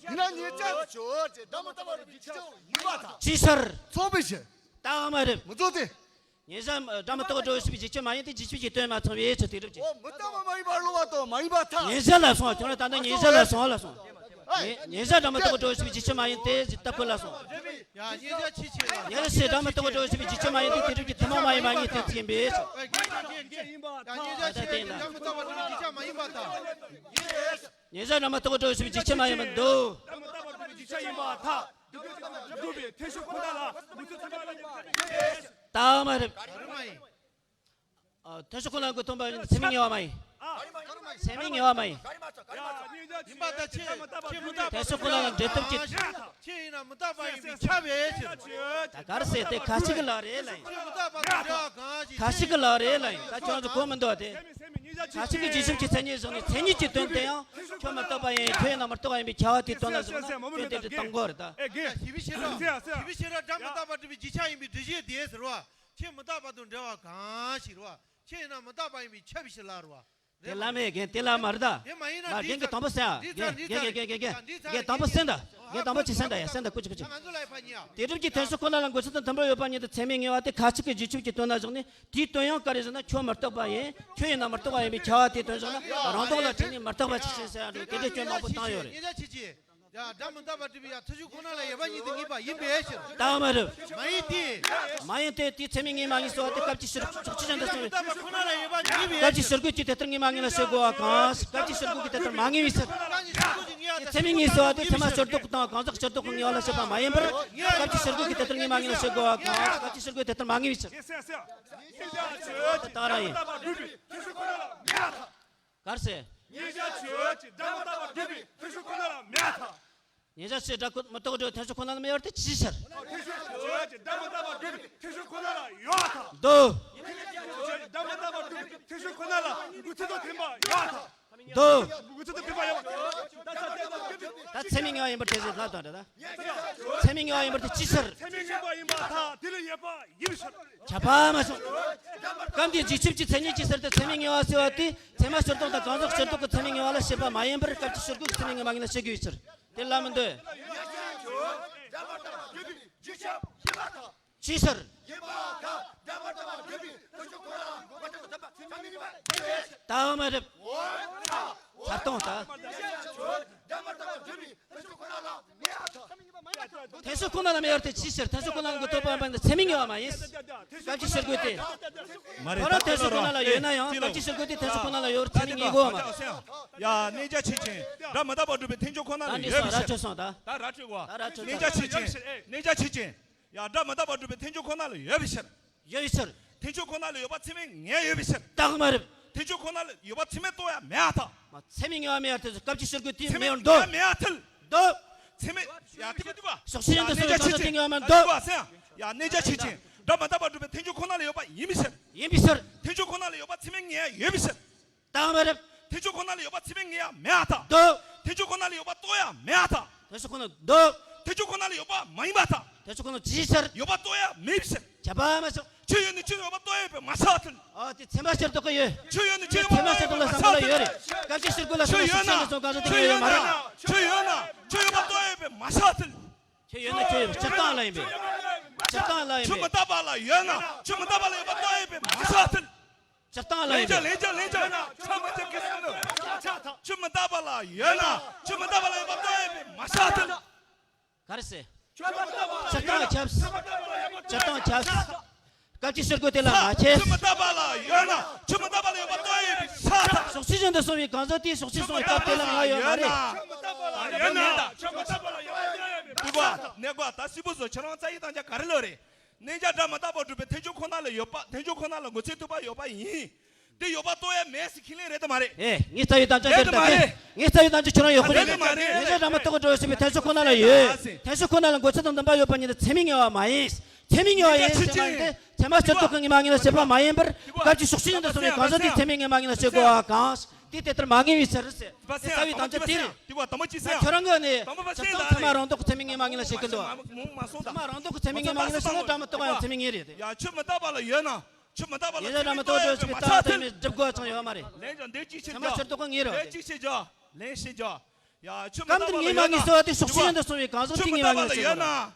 ཡིན་ན་ཉེ་ཆར་ཆོས་ཀྱི་སྒྲ་མི་རྟག་པ་སྒྲུབ་པའི་རྗེས་ཁྱབ་ཡིན་པར་ཐལ། ཅིའི་ཕྱིར། མཚུངས་པའི་ཕྱིར། ད་མ་རེད། མི་མཚུངས་ཏེ། ཉེ་ཆར་སྒྲ་མི་རྟག་པ་སྒྲུབ་པའི་རྗེས་ཁྱབ་མ་ཡིན་ཏེ། རྗེས་ཁྱབ་ཀྱི་དོན་མ་མཚུངས་པའི་ཕྱིར་དེ་སྒྲུབ་ཀྱི། འོ་མི་རྟག་པ་མ་ཡིན་པ་ལོག་པ་དང་མ་ཡིན་པར་ཐལ། ཉེ་ཆར་ལ་སོང་། ཁྱོད་རང་ད་ལྟ་ཉེ་ཆར་ལ་སོང་ལ་སོང་། ཨེ། ཉེ་ཉེ་ཆར་སྒྲ་མི་རྟག་པ་སྒྲུབ་པའི་རྗེས་ཁྱབ་མ་ཡིན་ཏེ་ཟེར་ལྟ་ཁུལ་ལ་སོང་། ཡ་ཉེ་ཆར་ཆི་ཆི་ལ། ཉེ་ཆར་སྒྲ་མི་རྟག་པ་སྒྲུབ་པའི་རྗེས་ཁྱབ་མ་ཡིན་ཏེ། དེ་སྒྲུབ་ཀྱི་ཐུན་མོང་མ་ཡིན་པ་གཉིས་དེ་ཚིག་ཡིན་པས། ཡ་ཉེ་ཆར་ཆི་ཆི་ལ། སྒྲ་མི་རྟག་པ་སྒྲུབ་པའི་རྗེས་ཁྱབ་མ་ཡིན་པར་ཐལ། ཉེ་ཆར་སྒྲ་མི་རྟག་པ་སྒྲུབ་པའི་རྗེས་ཁྱབ་མ་ཡིན་པར་འདུག་སྒྲ་མི་རྟག་པ་སྒྲུབ་པའི་རྗེས་ཁྱབ་ཡིན་པར་ཐལ། སྒྲུབ་པའི་མཐུན་ཕྱོགས་ཁོ་ན་ལ་མུ་མཐུད་ཚུལ་ཁྲིམས་ལ་ལྟོས་པའི་ཕྱིར། ད་མ་རེད། ཨ། མཐུན་ཕྱོགས་ཁོ་ན་ལ་འགོད་སྟངས་འབོད་པ་ཉིད་དེ་ཚད་མས་ངེས་པ་མ་ཡིན། ཚད་མས་ངེས་པ་མ་ཡིན། ཡིན་པར་ཐལ། ཁྱོད་ཁྱོད་མི་རྟག་པ་ཡིན་པས་ཁྱབ་པའི་ཕྱིར། ཁྱོད་ཡིན་ན་མི་རྟག་པ་ཡིན་པས་ཁྱབ་པའི་ཕྱིར། ད་ག་རེ་ཟེར་དེ་ཁ་ཅིག་གི་ལ་རེད་ལ་ཡིན། ཁྱོད་མི་རྟག་པ་དང་འབྲེལ་བ་གང་ཞིག་ཁ་ཅིག་གི་ལ་རེད་ལ་ཡིན། ད་ཁྱོད་ཚོ་གོ་མི་འདུག་དེ། ཁ་ཅིག་གི་རྗེས་ཁྱབ་ཀྱི་མཚན་ཉིད་བཞག་ནས་མཚན་ཉིད་ཀྱི་དོན་དེ་ཡང་ཁྱོད་མི་རྟག་པ་ཡིན། ཁྱོད་ཡིན་ན་མི་རྟག་པ་ཡིན་པས་ཁྱབ་པར་ཐལ་དོན་ལ་བཞག་ན་སྐྱོན་དེ་འདྲ་བཏང་དགོས་རེད་ད། ཞི་བའི་ཤེས་རབ། ཞི་བའི་ཤེས་རབ་སྒྲ་མི་རྟག་པ་སྒྲུབ་པའི་རྗེས་ཁྱབ་ཡིན་པའི་འགྲེལ་བཤད་དེ་ཟེར་བ། ཁྱོད་མི་རྟག་པ་དང་འབྲེལ་བ་གང་ཞིག་རེད་བ། ཁྱོད་ཡིན་ན་མི་རྟག་པ་ཡིན་པས་ཁྱབ་པའི་ཕྱིར་ལ་རེད་བ། དེ་ལ་མེད་རྒན། དེ་ལ་མ་རེད་ད། དེ་མ་ཡིན་ན། ལ་རྒན་གྱིས་དང་པོ་གསན་ཨ། རྒན་རྒན་རྒན་རྒན་རྒན་རྒན་དང་པོ་གཅིག་གསན་ད། རྒན་དང་པོ་གཅིག་གསན་ད་ཡ། གསན་ད་ཀུ་ཅི་ཀུ་ཅི། ང་ཚོ་ལ་ཕ་ཉིད་ཨ། དེ་སྒྲུབ་ཀྱི་མཐུན་ཕྱོགས་ཁོ་ན་ལ་འགོད་ཚུལ་དང་མཐུན་པར་ཡོད་པ་ཉིད་དེ་ཚད་མས་ངེས་པ་དེ་ཁ་ཅིག་གི་རྗེས་ཁྱབ་ཀྱི་དོན་ལ་བཞག་ནས་དེའི་དོན་ཡང་ག་རེ་ཟེར་ན། ཁྱོད་མི་རྟག་པ་ཡིན། ཁྱོད་ཡིན་ན་མི་རྟག་པ་ཡིན་པས་ཁྱབ་པར་ཐལ་དོན་བཞག་ན་རང་ལྡོག་ལ་དྲིལ་ནས་མི་རྟག་པ་ཆོས་ཅན་ཟེར་ཡ་འགྲོ། དེ་འདྲའི་སྐྱོན་མང་པོ་བཏང་ཡོད་རེད། ཡ། སྒྲ་མི་རྟག་པར་སྒྲུབ་པའི་ཡ་མཐུན་ཕྱོགས་ཁོ་ན་ལ་ཡོད་པ་ཉིད་དུ་ངེས་པ་ཡིན་པའི་ཕྱིར། ལྟ་བ་མ་རེད། མ་ཡིན་ཏེ། མ་ཡིན་ཏེ། དེ་ཚད་མས་ངེས་མ་ངེས་སོ་སྟེ། སྐབས་ཀྱི་ཕྱིར། ཕྱོགས་ཆོས་ཅན་དུ་སོང་བའི། སྒྲ་མི་རྟག་པར་སྒྲུབ་པའི་ཁོ་ན་ལ་ཡོད་པ་ཉིད་པའི། སྐབས་ཀྱི་ཕྱིར་རྒོལ་གྱིས་དེ་ལྟར་ངེས་མ་ངེས་ལ་བྱེད་དགོས་པ་གང་། སྐབས་ཀྱི་ཕྱིར་རྒོལ་གྱིས་དེ་ལྟར་མ་ངེས་པའི་ཕྱིར། དེ་ཚད་མས་ངེས་སོ་སྟེ། ཚད་མ་སྤྱིར་ལྡོག་དང་གང་ཟག་སྤྱིར་ལྡོག་གི་ངེས་པ་ལ་བྱེད་པ་མ་ཡིན་པར། སྐབས་ཀྱི་ཕྱིར་རྒོལ་གྱིས་དེ་ལྟར་ངེས་མ་ངེས་ལ་བྱེད་དགོས་པ་གང་། སྐབས་ཀྱི་ཕྱིར་རྒོལ་དེ་ལྟར་མ་ངེས་པའི་ཕྱིར། ད་ར་ཡིན། གར་སེ། ཉེ་ཆར་ཆོས་ཀྱི་སྒྲ་མི་རྟག་པར་སྒྲུབ་པའི་མཐུན་ཕྱོགས་ཁོ་ན་ལ་མེད་ཐལ། ཉེ་ཆར་ཆོས་སྒྲ་མི་རྟག་པར་སྒྲུབ་པའི་མཐུན་ཕྱོགས་ཁོ་ན་ལ་མེད་པར་ཐལ། ཅིའི་ཕྱིར། མཐུན་ཕྱོགས་ཆོས་ཀྱི་སྒྲ་མི་རྟག་པར་སྒྲུབ་པའི་མཐུན་ཕྱོགས་ཁོ་ན་ལ་ཡོད་ཐལ། འདོད། ཉེ་ཆར་ཆོས་ཀྱི་སྒྲ་མི་རྟག་པར་སྒྲུབ་པའི་མཐུན་ཕྱོགས་ཁོ་ན་ལ་འགོད་ཚུལ་དང་མཐུན་པ་ཡོད་ཐལ། འདོད། འགོད་ཚུལ་དང་མཐུན་པ་ཡོད་ཐལ། ད་ཚད་མས་ངེས་པ་ཡིན་པར་ཐལ་ཟེར་ལབ་དང་འདྲ་ད། ཚད་མས་ངེས་པ་ཡིན་པར་ཐལ། ཅིའི་ཕྱིར། ཚད་མས་ངེས་པ་ཡིན་པར་ཐལ། དེ་ལ་ཡོད་པ་ཡིན་པའི་ཕྱིར། ཁྱབ་པ་མ་སོང་། སྐབས་འདིའི་འཇིག་ཁྱབ་ཀྱི་མཚན་ཉིད་ཀྱི་ཕྱིར་དུ་ཚད་མས་ངེས་པ་ཟེར་བ་དེ། ཚད་མ་སྤྱིར་ལྡོག་དང་གང་ཟག་སྤྱིར་ལྡོག་གི་ཚད་མས་ངེས་པ་ལ་བྱེད་པ་མ་ཡིན་པར། སྐབས་ཀྱི་ཕྱིར་རྒོལ་གྱིས་ཚད་མས་ངེས་མ་ངེས་ལ་བྱེད་དགོས་པའི་ཕྱིར། དེ་ལ་མི་འདོད། ཅིའི་ཕྱིར། ལྟ་བ་མ་རེད། ཆ་སྟོང་ལྟ། མཐུན་ཕྱོགས་ཁོ་ན་ལ་མེད་པར་ཐལ། ཅིའི་ཕྱིར། མཐུན་ཕྱོགས་ཁོ་ན་ལ་འགོད་ཐུབ་པ་མིན་པར་ཚད་མས་ངེས་པ་མ་ཡིན། སྐབས་ཀྱི་ཕྱིར་རྒོལ་དེ། ཁོ་རང་མཐུན་ཕྱོགས་ཁོ་ན་ལ་ཡོད་ན་ཡང་། སྐབས་ཀྱི་ཕྱིར་རྒོལ་དེ་མཐུན་ཕྱོགས་ཁོ་ན་ལ་ཡོད་པར་ཚད་མས་ངེས་དགོས་པ་མ་རེད། ཡ། གནོད་བྱ་ཆོས་ཅན། སྒྲ་མི་རྟག་པར་སྒྲུབ་པའི་མཐུན་ཕྱོགས་ཁོ་ན་ལ་ཡོད་པའི་ཕྱིར། ད་ར་འཕྲོད་གོ། ད་ར་འཕྲོད། གནོད་བྱ་ཆོས་ཅན། གནོད་བྱ་ཆོས་ཅན། ཡ། སྒྲ་མི་རྟག་པར་སྒྲུབ་པའི་མཐུན་ཕྱོགས་ཁོ་ན་ལ་ཡོད་པའི་ཕྱིར། ཡོད་པའི་ཕྱིར། མཐུན་ཕྱོགས་ཁོ་ན་ལ་ཡོད་པ་ཚད་མས་ངེས་ཡོད་པའི་ཕྱིར། རྟགས་མ་རེད། མཐུན་ཕྱོགས་ཁོ་ན་ལ་ཡོད་པ་ཚད་མས་རྟོགས་ཡ་མེད་པར་ཐལ། མ། ཚད་མས་ངེས་པ་མེད་པར་ཐལ། སྐབས་ཀྱི་ཕྱིར་རྒོལ་དེ་ཚད་མས་མེད་པར་འདོད། ངེས་པ་མེད་པར་ཐལ། འདོད། ཚད་མས། ཡ། དེ་ག་དེ་ག་ཕྱོགས་ཆོས་ཅན་དུ་སོང་བའི་གང་ཟག་དེ་ངེས་པ་མེད་འདོད། ཡ། གནོད་བྱ་ཆོས་ཅན། སྒྲ་མི་རྟག་པར་སྒྲུབ་པའི་མཐུན་ཕྱོགས་ཁོ་ན་ལ་ཡོད་པ་ཡིན་པའི་ཕྱིར། ཡིན་པའི་ཕྱིར། མཐུན་ཕྱོགས་ཁོ་ན་ལ་ཡོད་པ་ཚད་མས་ངེས་ཡོད་པའི་ཕྱིར། རྟགས་མ་རེད། མཐུན་ཕྱོགས་ཁོ་ན་ལ་ཡོད་པ་ཚད་མས་ངེས་ཡ་མེད་པར་ཐལ། འདོད། མཐུན་ཕྱོགས་ཁོ་ན་ལ་ཡོད་པ་རྟོགས་ཡ་མེད་པར་ཐལ། མཐུན་ཕྱོགས་ཁོ་ན་འདོད། མཐུན་ཕྱོགས་ཁོ་ན་ལ་ཡོད་པ་མ་ཡིན་པར་ཐལ། མཐུན་ཕྱོགས་ཁོ་ན་ཅིའི་ཕྱིར། ཡོད་པ་རྟོགས་ཡ་མེད་པའི་ཕྱིར། ཁྱབ་པ་མ་སོང་། ཆོས་ཡོད་ནས་ཆོས་ཡོད་པ་རྟོགས་ཡ་ཡོད་པས་མ་ཆགས་ཐལ། ཨ། དེ་ཚད་མ་སྤྱིར་ལྡོག་གི་ཡོད། ཆོས་ཡོད་ནས་ཆོས་ཡོད་པ་རྟོགས་ཡ་མེད་པས་མ་ཆགས་ཐལ། ཆོས་ཡོད་ན། ཆོས་ཡོད་ན། ཆོས་ཡོད་པ་རྟོགས་ཡ་ཡོད་པས་མ་ཆགས་ཐལ། ཆོས་ཡོད་ན། ཆོས་ཡོད་པ་རྟོགས་ཡ་ཡོད་པས་མ་ཆགས་ཐལ། ཆོས་ཡོད་ན་ཆོས་ཡོད་པ་སྤྱིར་བཏང་ལ་ཡིན་པས། སྤྱིར་བཏང་ལ་ཡིན་པས། ཆོས་མི་རྟག་པ་ལ་ཡོད་ན། ཆོས་མི་རྟག་པ་ལ་ཡོད་པ་རྟོགས་ཡ་ཡོད་པས་མ་ཆགས་ཐལ། སྤྱིར་བཏང་ལ་ཡིན་པས། ལན་རྒྱག་ལན་རྒྱག་ལན་རྒྱག་ཆ་མ་རྒྱག་གི་སོང་ནོ། ཆོས་མི་རྟག་པ་ལ་ཡོད་ན། ཆོས་མི་རྟག་པ་ལ་ཡོད་པ་རྟོགས་ཡ་ཡོད་པས་མ་ཆགས་ཐལ། ག་རེ་ཟེར། སྤྱིར་བཏང་ཁྱབ། སྤྱིར་བཏང་ཁྱབ། སྐབས་ཀྱི་ཕྱིར་རྒོལ་དེ་ལ་མ་ཁྱབ། ཆོས་མི་རྟག་པ་ལ་ཡོད་ན། ཆོས་མི་རྟག་པ་ལ་ཡོད་པ་རྟོགས་ཡ་ཡོད་པས་ཆགས་ཐལ། ཕྱོགས་ཆོས་ཅན་དུ་སོང་བའི་གང་ཟག་དེའི་ཕྱོགས་ཆོས་སོང་བའི་སྐབས་དེ་ལ་ང་ཡོད་མ་རེད། ཆོས་མི་རྟག་པ་ལ་ཡོད་ན། ཆོས་མི་རྟག་པ་ལ་ཡོད་པ་རྟོགས་ཡ་ཡོད་པས་མ་ཆགས་ཐལ། ནས་གོ་ད་སི་པོ་བཟོ་ཁྱོད་རང་རྩ་ཡི་དང་ཅག་ག་རེ་ལོ་རེད། གནོད་བྱ་སྒྲ་མི་རྟག་པར་སྒྲུབ་པའི་མཐུན་ཕྱོགས་ཁོ་ན་ལ་ཡོད་པ། མཐུན་ཕྱོགས་ཁོ་ན་ལ་འགོད་ཚུལ་མཐུན་པ་ཡོད་པ་ཡིན། དེ་ཡོད་པ་རྟོགས་ཡ་མེད་ཟེར་ཁས་ལེན་རེད་དམ་མ་རེད། ཨེ། ངས་རྩ་བའི་དམ་བཅའ་རེད་དམ་མ་རེད། ངས་རྩ་བའི་དམ་བཅའ་ཁྱོད་རང་ཡོད་ཁོ་རེད་རེད་དམ་མ་རེད། གནོད་བྱ་སྒྲ་མི་རྟག་པར་སྒྲུབ་པའི་མཐུན་ཕྱོགས་ཁོ་ན་ལ་ཡོད། མཐུན་ཕྱོགས་ཁོ་ན་ལ་འགོད་ཚུལ་དང་མཐུན་པ་ཡོད་པ་ཉིད་དུ་ཚད་མས་ངེས་པ་མ་ཡིན། ཚད་མས་ངེས་པ་ཡིན་ཟེར་བ་ཡིན་ཏེ། ཚད་མ་སྤྱིར་བཏོག་གི་ངེས་མ་ངེས་ལ་བྱེད་པ་མ་ཡིན་པར། སྐབས་ཀྱི་ཕྱོགས་ཆོས་ཅན་དུ་སོང་བའི་གང་ཟག་དེའི་ཚད་མས་ངེས་མ་ངེས་ལ་བྱེད་དགོས་པ་གང་། དེ་དེ་ལྟར་མ་ངེས་པའི་ཕྱིར་ཟེར། དེ་རྩ་བའི་དམ་བཅའ་དེ་རེད། དེ་བ་དམ་བཅའ་ཟེར། ཁྱོད་རང་གིས་ནི་སྤྱིར་བཏང་ཚད་མ་རང་ལྡོག་གི་ཚད་མས་ངེས་མ་ངེས་ལ་བྱེད་ཀྱི་འདུག་ཚད་མ་རང་ལྡོག་གི་ཚད་མས་ངེས་མ་ངེས་ལ་བྱེད་ན་སྒྲ་མི་རྟག་པ་ཡང་ཚད་མས་ངེས་རེད་དེ། ཡ། ཆོས་མི་རྟག་པ་ལ་ཡོད་ན། ཆོས་མི་རྟག་པ་ལ་ཡིན་ན་སྒྲ་མི་རྟག་པ་སྒྲུབ་པའི་མཐུན་ཕྱོགས་ཚད་མས་སྒྲུབ་དགོས་ཙང་ཡོད་མ་རེད། ལན་ཅང་འདི་གཅིག་ཕྱིར་ཚད་མ་སྤྱིར་བཏོག་གི་ངེས་རེད་དེ། ལན་གཅིག་ཕྱིར་འཇོག་ལན་ཕྱིར་འཇོག་ཡ། ཆོས་མི་རྟག་པ་ལ་ཡོད་ན། སྐབས་འདིར་ངེས་མ་ངེས་ཟེར་བ་དེ་ཕྱོགས་ཆོས་ཅན་དུ་སོང་བའི་གང་ཟག་དེ་ངེས་མ་ངེས་ལ་བྱེད་དགོས་རེད།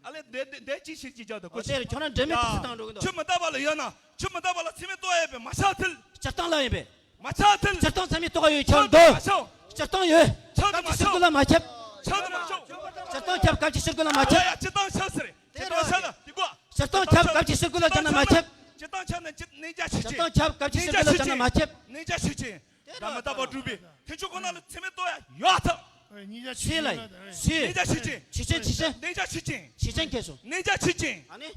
ཨ་ལས་འདི་འདི་འདི་གཅིག་ཕྱིར་གཅིག་འཇོག་དང་གོ་ཆོད། ཁྱོད་རང་འབྲེལ་མེད་དུ་ཚིག་བཏང་འགྲོ་གི་འདུག་ཆོས་མི་རྟག་པ་ལ་ཡོད་ན། ཆོས་མི་རྟག་པ་ལ་ཚད་མས་རྟོགས་ཡ་ཡོད་པས་མ་ཆགས་ཐལ། སྤྱིར་བཏང་ལ་ཡིན་པས། མ་ཆགས་ཐལ། སྤྱིར་བཏང་ཚད་མས་རྟོགས་ཡ་ཡོད་ཁྱོད་འདོད། ཆགས་མ་ཆགས། སྤྱིར་བཏང་ཡོད། ཆགས་མ་ཆགས། སྐབས་ཀྱི་ཕྱིར་རྒོལ་ལ་མ་ཁྱབ། ཆགས་མ་ཆགས། སྤྱིར་བཏང་ཁྱབ། སྐབས་ཀྱི་ཕྱིར་རྒོལ་ལ་མ་ཁྱབ། ཡ་ཡ། སྤྱིར་བཏང་ཆགས་ཟེར། དེ་ཡ་ཡ། སྤྱིར་བཏང་ཆགས་ན་དེ་གོ། སྤྱིར་བཏང་ཁྱབ། སྐབས་ཀྱི་ཕྱིར་རྒོལ་ལ་སྦྱར་ན་མ་ཁྱབ། སྤྱིར་བཏང་ཆགས་ན་གནོད་བྱ་ཆོས་ཅན། སྤྱིར་བཏང་ཁྱབ། སྐབས་ཀྱི་ཕྱིར་རྒོལ་ལ་སྦྱར་ན་མ་ཁྱབ། གནོད་བྱ་ཆོས་ཅན། སྒྲ་མི་རྟག་པར་སྒྲུབ་པའི་མཐུན་ཕྱོགས་ཁོ་ན་ལ་ཚད་མས་རྟོགས་ཡ་ཡོད་ཐལ། ཆོས་ལ་ཡིན། ཆོས། གནོད་བྱ་ཆོས་ཅན། ཆོས་ཅན། ཆོས་ཅན། གནོད་བྱ་ཆོས་ཅན། ཆོས་ཅན་ཁྱེར་སོང་། གནོད་བྱ་ཆོས་ཅན། ཨ་ནི།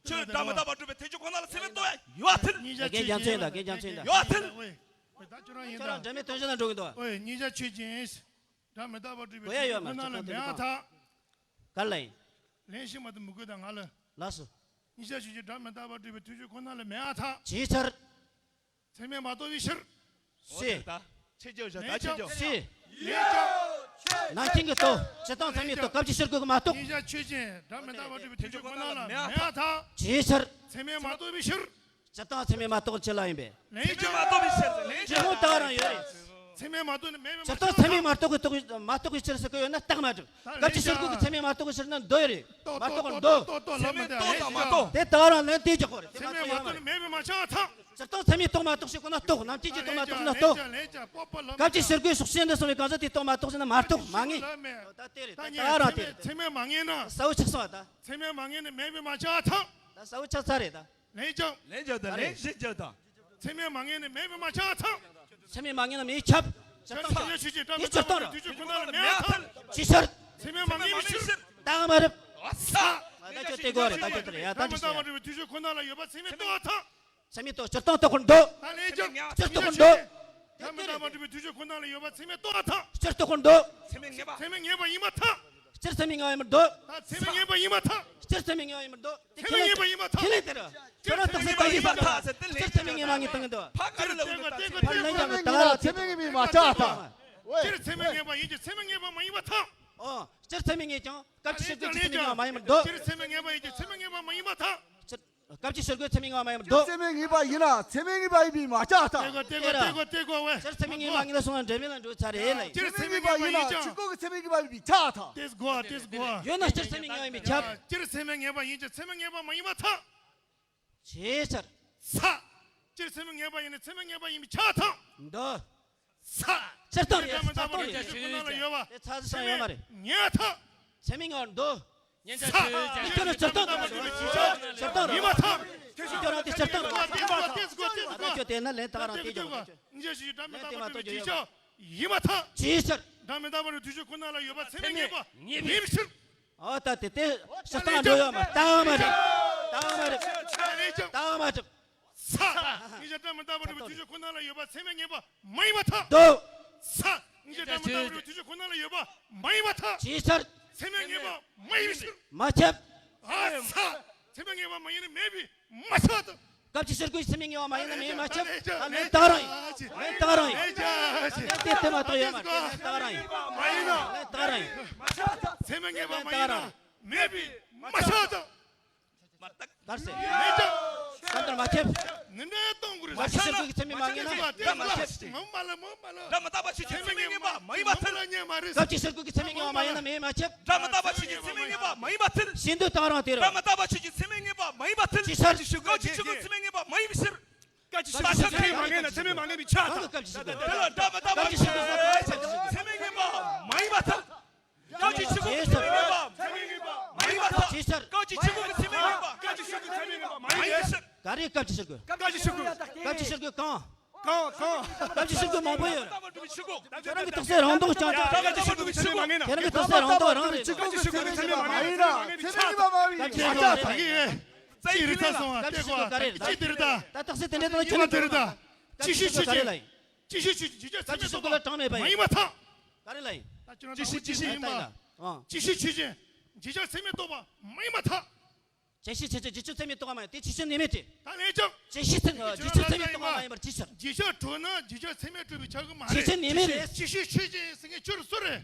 ཆོས་སྒྲ་མི་རྟག་པར་སྒྲུབ་པའི་མཐུན་ཕྱོགས་ཁོ་ན་ལ་ཚད་མས་རྟོགས་ཡ་ཡོད་ཐལ། རྒན་རྒྱལ་མཚན་ཡིན་ད། རྒན་རྒྱལ་མཚན་ཡིན་ད། ཡོད་ཐལ། ད་ཁྱོད་རང་ཡིན་ད། ཁྱོད་རང་འབྲེལ་མེད་དོན་གཞན་ལ་འགྲོ་གི་འདུག་བ། ཨོ་ཡ། གནོད་བྱ་ཆོས་ཅན། སྒྲ་མི་རྟག་པར་སྒྲུབ་པའི་གོ་ཡ་ཡོད་མ་མཐུན་ཕྱོགས་ཁོ་ན་ལ་མེད་ཐལ། ག་ལ་ཡིན། ལན་ཞིག་མ་གཏོགས་མི་དགོས་ད་ང་ལ། ལགས་སོ། གནོད་བྱ་ཆོས་ཅན། སྒྲ་མི་རྟག་པར་སྒྲུབ་པའི་མཐུན་ཕྱོགས་ཁོ་ན་ལ་མེད་ཐལ། ཇི་ལྟར། ཚད་མས་མ་རྟོགས་པའི་ཕྱིར། ཞེས། ད་ཆེ་རྒྱུ་བཞག་ད་ཆེ་རྒྱུ། ཞེས། ནང་བཞིན་གྱི་རྟོགས། སྤྱིར་བཏང་ཚད་མས་རྟོགས། སྐབས་ཀྱི་ཕྱིར་རྒོལ་གྱིས་མ་རྟོགས། གནོད་བྱ་ཆོས་ཅན། སྒྲ་མི་རྟག་པར་སྒྲུབ་པའི་མཐུན་ཕྱོགས་ཁོ་ན་ལ་མེད་ཐལ། ཇི་ལྟར། ཚད་མས་མ་རྟོགས་པའི་ཕྱིར། སྤྱིར་བཏང་ཚད་མས་མ་རྟོགས་ཅི་ལ་ཡིན་པས། ལན་ཅང་། ཚད་མས་མ་རྟོགས་པའི་ཕྱིར། ལན་ཅང་། ཇི་ལྟར་རང་ཡོད་རེད། ཚད་མས་མ་རྟོགས་ནི་མེད་པའི་མ་ཕྱིར་ཏོག་ཚད་མས་མ་རྟོགས་ཀྱི་རྟོགས་མ་རྟོགས་ཀྱི་ཕྱིར་ཟེར་གི་ཡོད་ན་རྟགས་མ་གྲུབ། སྐབས་ཀྱི་ཕྱིར་རྒོལ་གྱི་ཚད་མས་མ་རྟོགས་ཀྱི་ཕྱིར་ན་མདོ་ཡོད་རེད། མ་རྟོགས་ཀྱི་མདོ། ཚད་མས་མ་རྟོགས་ཀྱི་མདོ། དེ་ད་རང་ལན་དེ་རྒྱག་དགོས་རེད། ཚད་མས་མ་རྟོགས་ནི་མེད་པའི་མ་ཕྱིར་ཐག་ཕྱིར་ཏོག་ཚད་མས་རྟོགས་མ་རྟོགས་ཞིག་གོ་ན་རྟོགས། ནམ་མཁའི་ཆོས་རྟོགས་མ་རྟོགས་ན་རྟོགས། སྐབས་ཀྱི་ཕྱིར་རྒོལ་ཕྱོགས་ཞེན་དུ་སོང་བའི་གང་ཟག་དེ་རྟོགས་མ་རྟོགས་ཟེར་ན་མ་རྟོགས་མ་ངེས། ད་དེ་རེད། ད་རང་དེ་རེད། ཚད་མས་མ་ངེས་ན། གསལ་བོ་ཆགས་སོང་བ་ད། ཚད་མས་མ་ངེས་ནི་མེད་པའི་མ་ཕྱིར་ཐག་ད་གསལ་བོ་ཆགས་ཚར་རེད་ད། ལན་རྒྱག་ལན་རྒྱག་ད་ལན་བཞི་རྒྱག་ད། ཚད་མས་མ་ངེས་ནི་མེད་པའི་མ་ཕྱིར་ཐག་ཚད་མས་མ་ངེས་ན་མེད་ཁྱབ། ཕྱིར་ཐག་ཆོས་ཅན། སྒྲ་མི་རྟག་པར་གྲུབ་པའི་དུས་ཆོས་ཁོ་ན་ལ་མེད་ཐག་ཅིའི་ཕྱིར། ཚད་མས་མ་ངེས་པའི་ཕྱིར། རྟགས་མ་རེད། ཨ་ད་ཁྱོད་དེ་དགོས་རེད། ད་ཁྱོད་དེ་རེད་ཡ། ད་འགྲིག་སོང་ཡ། སྒྲ་མི་རྟག་པར་གྲུབ་པའི་དུས་ཆོས་ཁོ་ན་ལ་ཡོད་པ་ཚད་མས་རྟོགས་ཐག་ཚད་མས་རྟོགས། སྤྱིར་བཏང་རྟོགས་པར་འདོད། ད་ལན་རྒྱག་སྤྱིར་རྟོགས་པར་འདོད། སྒྲ་མི་རྟག་པར་གྲུབ་པའི་དུས་ཆོས་ཁོ་ན་ལ་ཡོད་པ་ཚད་མས་རྟོགས་ཐག་སྤྱིར་རྟོགས་པར་འདོད། ཚད་མས་ངེས་པ། ཚད་མས་ངེས་པ་ཡིན་པར་ཐག་སྤྱིར་ཚད་མས་ངེས་པ་ཡིན་པར་འདོད། ད་ཚད་མས་ངེས་པ་ཡིན་པར་ཐག་སྤྱིར་ཚད་མས་ངེས་པ་ཡིན་པར་འདོད། དེ་ཚད་མས་ངེས་པ་ཡིན་པར་ཐག་ཁས་ལེན་དེ་རེད། ཁྱོད་རང་རྟགས་གསལ་ལྟ་ཡིན་པར་ཐག་སྤྱིར་ཚད་མས་ངེས་པ་ངེས་བཏང་གི་འདུག་ཕ་ག་རེ་ལབ་གི་འདུག་ད་ཚད་མས་ངེས་པ་ཡིན་པར་ཐག་ཚད་མས་ངེས་པ་མ་ཐག་སྤྱིར་ཚད་མས་ངེས་པ་ཡིན་གྱི་ཚད་མས་ངེས་པ་མ་ཡིན་པར་ཐག་ཨོ། སྤྱིར་ཚད་མས་ངེས་ཀྱང་སྐབས་ཀྱི་ཕྱིར་རྒོལ་ཚད་མས་ངེས་པ་མ་ཡིན་པར་འདོད། སྤྱིར་ཚད་མས་ངེས་པ་ཡིན་གྱི་ཚད་མས་ངེས་པ་མ་ཡིན་པར་ཐག་སྤྱིར། སྐབས་ཀྱི་ཕྱིར་རྒོལ་ཚད་མས་ངེས་པ་མ་ཡིན་པར་འདོད། ཚད་མས་ངེས་པ་ཡིན་ན་ཚད་མས་ངེས་པ་ཡིན་པའི་མ་ཕྱིར་ཐག་སྤྱིར་ཚད་མས་ངེས་པ་ཡིན་ན་སོང་ན་འབྲེལ་མེད་ལ་འགྲོ་ཚར་རེད་ལ། སྤྱིར་ཚད་མས་ངེས་པ་ཡིན་ན་ཕྱིར་རྒོལ་གྱི་ཚད་མས་ངེས་པ་ཡིན་པའི་ཕྱིར་ཐག་དེས་གོ་དེས་གོ་ཡོད་ན་སྤྱིར་ཚད་མས་ངེས་པ་ཡིན་པའི་ཁྱབ། སྤྱིར་ཚད་མས་ངེས་པ་ཡིན་གྱི་ཚད་མས་ངེས་པ་མ་ཡིན་པར་ཐག་ཇི་ལྟར། ས། སྤྱིར་ཚད་མས་ངེས་པ་ཡིན་ན་ཚད་མས་ངེས་པ་ཡིན་པའི་ཕྱིར་ཐག་འདོད། ས། སྤྱིར་བཏང་རེད། ས་སྟོང་རེད། དེ་ཚ་ས་ཡོད་མ་རེད། ངེས་ཐག་ཚད་མས་ངེས་པར་འདོད། ས། དེ་ཁྱོད་རང་སྤྱིར་བཏང་དང་། སྤྱིར་བཏང་རེད། ཡིན་མ་ཐག་དེ་ཁྱོད་རང་དེ་སྤྱིར་བཏང་རེད། ད་ཁྱོད་དེ་ན་ལན་ད་རང་དེ་ཀྱང་ཡིན་མ་ཐག་ཇི་ལྟར། སྒྲ་མི་རྟག་པར་གྲུབ་པའི་དུས་ཆོས་ཁོ་ན་ལ་ཡོད་པ་ཚད་མས་ངེས་པ་མེད་པའི་ཕྱིར། ཨ་ད་དེ་དེ་སྤྱིར་བཏང་འགྲོ་ཡོད་མ་རེད། རྟགས་མ་རེད། རྟགས་མ་རེད། རྟགས་མ་རེད། ས། ངེས་ཤེས་སྒྲ་མི་རྟག་པར་གྲུབ་པའི་དུས་ཆོས་ཁོ་ན་ལ་ཡོད་པ་ཚད་མས་ངེས་པ་མ་ཡིན་པར་ཐག་འདོད། ས། ངེས་ཤེས་སྒྲ་མི་རྟག་པར་གྲུབ་པའི་དུས་ཆོས་ཁོ་ན་ལ་ཡོད་པ་མ་ཡིན་པར་ཐག་ཇི་ལྟར། ཚད་མས་ངེས་པ་མ་ཡིན་པའི་ཕྱིར། མ་ཁྱབ། ཨ་ས། ཚད་མས་ངེས་པ་མ་ཡིན་ནི་མེད་པའི་མ་ཁྱབ་ཏུ། སྐབས་ཀྱི་ཕྱིར་རྒོལ་ཚད་མས་ངེས་པ་མ་ཡིན་ན་མེད་མ་ཁྱབ། ད་ལན་རྟགས་རང་ཡིན། ལན་རྟགས་རང་ཡིན། ལན་དེ་དེ་མ་གཏོགས་ཡོད་མ་རེད། ལན་རྟགས་རང་ཡིན། ལན་རྟགས་རང་ཡིན། ཚད་མས་ངེས་པ་མ་ཡིན་ན་མེད་པའི་མ་ཁྱབ་ཏུ། གར་སེ། མེད་ཀྱང་། ད་ལྟར་མ་ཁྱབ། ནི་འདྲའི་སྟོང་གུ་རེ། མ་ཁྱབ་སེར་པོའི་ཚད་མས་མ་ངེས་ན་མེད་མ་ཁྱབ། མ་མ་ལ་མ་མ་ལ། སྒྲ་མི་རྟག་པ་ཆོས་ཅན། ཚད་མས་ངེས་པ་མ་ཡིན་པར་ཐལ། སྐབས་ཀྱི་ཕྱིར་རྒོལ་གྱི་ཚད་མས་ངེས་པ་མ་ཡིན་ན་མེད་མ་ཁྱབ། སྒྲ་མི་རྟག་པ་ཆོས་ཅན། ཚད་མས་ངེས་པ་མ་ཡིན་པར་ཐལ། ཞེ་འདོད་དང་རང་དེ་རུ། སྒྲ་མི་རྟག་པ་ཆོས་ཅན། ཚད་མས་ངེས་པ་མ་ཡིན་པར་ཐལ། ཅི་ཕྱིར། སྐབས་ཀྱི་ཕྱིར་རྒོལ་ཚད་མས་ངེས་པ་མ་ཡིན་པའི་ཕྱིར། སྐབས་ཀྱི་ཕྱིར་རྒོལ་ཚད་མས་མ་ངེས་ན་ཚད་མས་མ་ངེས་པའི་ཕྱིར་ཐལ། སྐབས་ཀྱི་ཕྱིར་རྒོལ། དེ་ལ་སྒྲ་མི་རྟག་པ་ཆོས་ཅན། ཚད་མས་ངེས་པ་མ་ཡིན་པར་ཐལ། སྐབས་ཀྱི་ཕྱིར་རྒོལ་ཚད་མས་ངེས་པ་མ་ཡིན་པར་ཐལ། ཅི་ཕྱིར། སྐབས་ཀྱི་ཕྱིར་རྒོལ་ཚད་མས་ངེས་པ། སྐབས་ཀྱི་ཕྱིར་རྒོལ་ཚད་མས་ངེས་པ་མ་ཡིན་པའི་ཕྱིར། ག་རེ་སྐབས་ཀྱི་ཕྱིར་རྒོལ། སྐབས་ཀྱི་ཕྱིར་རྒོལ། སྐབས་ཀྱི་ཕྱིར་རྒོལ་གང་། གང་གང་། སྐབས་ཀྱི་ཕྱིར་རྒོལ་མང་པོ་ཡོད་རེད། ཁྱེད་རང་གི་རྟོགས་སད་རང་མདོག་རྐྱང་རྐྱང་། ཁྱེད་རང་གི་རྟོགས་སད་རང་མདོག་རང་རེད། སྐབས་ཀྱི་ཕྱིར་རྒོལ་ཚད་མས་མ་ངེས་ན་ཚད་མས་ངེས་པ་མ་ཡིན་པའི་ཕྱིར། སྐབས་ཀྱི་ཕྱིར་རྒོལ་ག་རེ་རེད། ད་རྟོགས་སད་དེ་འདྲ་དང་ཁྱོད་ནི་དེ་རེད་ད། ཅི་ཞིག་ཆོས་ཅན། ཅི་ཞིག་ཆོས་ཅན། ཇི་ལྟར་ཚད་མས་རྟོགས་པ་མ་ཡིན་པར་ཐལ། ག་རེ་ལ་ཡིན། ཅི་ཞིག་ཅི་ཞིག་ཡིན་པ། ཅི་ཞིག་ཆོས་ཅན། ཇི་ལྟར་ཚད་མས་རྟོགས་པ་མ་ཡིན་པར་ཐལ། ཇི་ཞིག་ཆོས་ཅན། ཇི་ལྟར་ཚད་མས་རྟོགས་པ་མ་ཡིན། དེ་ཇི་ལྟར་ནུས་མེད་དེ། ད་ལན་ཀྱང་། ཇི་ལྟར་ཚད་མས་ཇི་ལྟར་ཚད་མས་རྟོགས་པ་མ་ཡིན་པར་ཇི་ལྟར། ཇི་ལྟར་གྲུབ་ན་ཇི་ལྟར་ཚད་མས་གྲུབ་པའི་ཆགས་ཀྱི་མ་རེད། ཇི་ལྟར་ནུས་མེད་རེད། ཅི་ཞིག་ཆོས་ཅན་ཟེར་མཁན་ཁྱོད་རང་སུ་རེད།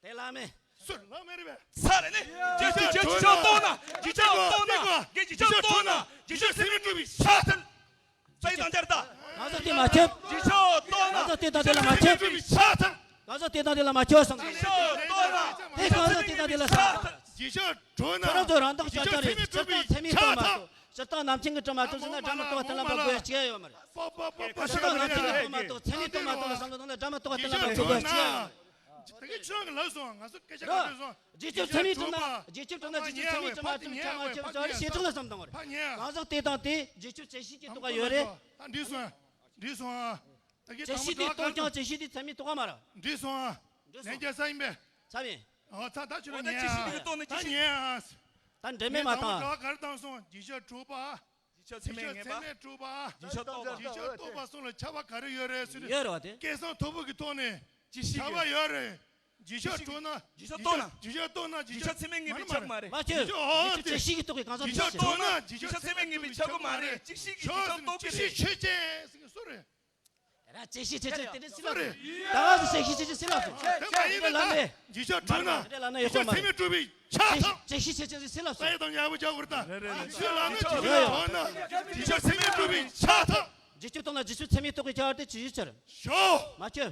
དེ་བླ་མེད། སུ་རེད། བླ་མེད་རེད་པས། ས་རེད་ནི། ཇི་ལྟར་ཇི་ལྟར་གྲུབ་ན་ཇི་ལྟར་གྲུབ་ན་ཇི་ལྟར་གྲུབ་ན་ཇི་ལྟར་ཚད་མས་གྲུབ་པའི་ཆགས་ཐལ། ས་ཡི་དང་སྦྱར་ད། གང་ཟག་དེ་མ་ཁྱབ། ཇི་ལྟར་རྟོགས་ན། གང་ཟག་དེ་དང་དེ་ལ་མ་ཁྱབ། གང་ཟག་དེ་དང་དེ་ལ་མ་ཁྱབ་བསམ། ཇི་ལྟར་རྟོགས་ན། དེ་གང་ཟག་དེ་དང་དེ་ལ་བསམ། ཇི་ལྟར་གྲུབ་ན། ཁྱོད་རང་ཚོ་རང་མདོག་ཀྱང་ཀྱང་རེད། སྤྱིར་བཏང་ཚད་མས་རྟོགས་མ་རྟོགས། སྤྱིར་བཏང་ནམ་མཁའི་གྲུབ་མ་གྲུབ་ཟེར་ན་སྒྲ་མི་རྟག་པར་ཐལ་ལ་འབབ་དགོས་ཡ་ཅི་ཡང་ཡོད་མ་རེད། སྤྱིར་བཏང་ནམ་མཁའི་གྲུབ་མ་རྟོགས། ཚད་མས་རྟོགས་མ་རྟོགས་ལ་བསམ་བློ་གཏོང་ན་སྒྲ་མི་རྟག་པར་ཐལ་ལ་འབབ་དགོས་ཡ་ཅི་ཡང་ཡོད་མ་རེད། ད་གིན་ཁྱོད་རང་གིས་ལབ་སོང་། ང་ཚོ་སྐད་ཆ་ག་ཚོད་སོང་། རྗེས་ཁྱབ་ཚད་མས་གྲུབ་ན། རྗེས་ཁྱབ་གྲུབ་ན་རྗེས་ཁྱབ་ཚད་མས་གྲུབ་མ་གྲུབ་ཆགས་པ་རེད། བྱེ་བྲག་ལ་བསམ་བཏང་བ་རེད། གང་ཟག་དེ་དང་དེ་རྗེས་ཁྱབ་བཅད་ཤེས་ཀྱི་རྟོག་པ་ཡོད་རེད། ད་འགྲིག་སོང་། འགྲིག་སོང་། ད་གིན་བཅད་ཤེས་དེ་རྟོགས་ཀྱང་བཅད་ཤེས་དེ་ཚད་མས་རྟོགས་པ་མ་རེད། འགྲིག་སོང་། འགྲིག་སོང་། ལན་རྒྱག་ས་ཡིན་པས། ཚ་བས། ཨོ་ཚ་ད་ཁྱོད་རང་ཉན། བཅད་ཤེས་དེ་གིས་རྟོགས་ནས་བཅད་ཤེས། ད་ཉན་ཨ། ད་འབྲེལ་མེད་མ་བཏང་། ག་རེ་བཏང་སོང་། རྗེས་ཁྱབ་གྲུབ་པ། རྗེས་ཁྱབ་ཚད་མས་ངེས་པ། རྗེས་ཁྱབ་ཚད་མས་གྲུབ་པ། རྗེས་ཁྱབ་རྟོགས་པ། རྗེས་ཁྱབ་རྟོགས་པ་གསུམ་ལ་ཁྱབ་པ་ག་རེ་ཡོད་རེད་ཟེར་ན། ཡོད་རེད་བ་དེ། སྐལ་བཟང་མཐོ་པོ་གི་ཐོག་ནས་བཅད་ཤེས་ཁྱབ་པ་ཡོད་རེད། རྗེས་ཁྱབ་གྲུབ་ན། རྗེས་ཁྱབ་རྟོགས་ན། རྗེས་ཁྱབ་རྟོགས་ན་རྗེས་ཁྱབ་ཚད་མས་ངེས་པའི་ཁྱབ་མ་རེད། མ་ཁྱབ། རྗེས་ཁྱབ་བཅད་ཤེས་ཀྱི་རྟོག་པའི་གང་ཟག་རྗེས་ཁྱབ་གྲུབ་ན་རྗེས་ཁྱབ་ཚད་མས་ངེས་པའི་ཁྱབ་གི་མ་རེད། བཅད་ཤེས་ཀྱི་རྗེས་ཁྱབ་རྟོགས་ཀྱི་རེད། བཅད་ཤེས་ཆོས་ཅན་ཟེར་མཁན་སུ་རེད། དེ་ར་བཅད་ཤེས་ཆོས་ཅན་དེ་འདྲ་སུས་ལབ་སོང་། ད་ག་ཟེ་བཅད་ཤེས་ཆོས་ཅན་སུས་ལབ་སོང་། དེ་མ་ཡིན་ན་ད་རྗེས་ཁྱབ་གྲུབ་ན་རྗེས་ཁྱབ་ཚད་མས་གྲུབ་པའི་ཆགས་ཐག་བཅད་ཤེས་ཆོས་ཅན་ཟེར་སུས་ལབ་སོང་། ད་ཡི་དང་ཡག་པོ་རྒྱག་དགོས་རེད་ད། ཁྱོད་ལབ་ན་རྗེས་ཁྱབ་གྲུབ་ན་རྗེས་ཁྱབ་ཚད་མས་གྲུབ་པའི་ཆགས་ཐག་རྗེས་ཁྱབ་གཏོང་ན་རྗེས་ཁྱབ་ཚད་མས་རྟོགས་པའི་ཆགས་ཏེ་ཇི་ཞིག་ཕྱིར། ཞོག་མ་ཁྱབ།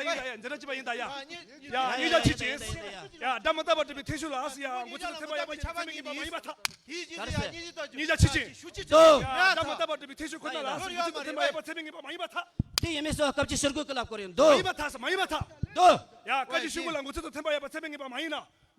ཡ་ཡིན་ད་ཡ། འཛིན་གྲྭ་གཅིག་པ་ཡིན་ད་ཡ། ཡ་ཡ་ཡ་གཉིས་ཆ་ཡ་ཕྱིན་ཡ་ཅིག་ཡ་ཡ། ཡ་སྒྲ་མ་བཏགས་པ་འགྲེང་བུའི་མཐེབ་གཞུག་ལ་ཟེར་ཡ། མགོ་ཚོད་དང་ཐོན་པ་ཡོད་པ་ཚད་མས་ངེས་པ་མ་ཡིན་པར་ཐལ། དེའི་རྗེས་ལ་ཡ་གཉིས་ཀྱི་བར་གྱི་གཉིས་ཆ་ཕྱིན་ཅིང་། གཉིས་ཆ་ཕྱིན་ཅིང་། ཡ་སྒྲ་མ་བཏགས་པ་འགྲེང་བུའི་མཐེབ་གཞུག་ཁོ་ན་ལ་ཟེར། མགོ་ཚོད་དང་ཐོན་པ་ཡོད་པ་ཚད་མས་ངེས་པ་མ་ཡིན་པར་ཐལ། དེ་ཡིན་མིན་སོགས་སྐབས་ཀྱི་ཕྱིར་རྒོལ་གྱི་ལབ་དགོས་རེད་འདུག་མ་ཡིན་པར་ཐལ་ཟེར། མ་ཡིན་པར་ཐལ། འདུག་ཡ་སྐབས་ཀྱི་ཕྱིར་རྒོལ་ལ་མགོ་ཚོད་དང་ཐོན་པ་ཡོད་པ་ཚད་མས་ངེས་པ་མ་ཡིན་ན།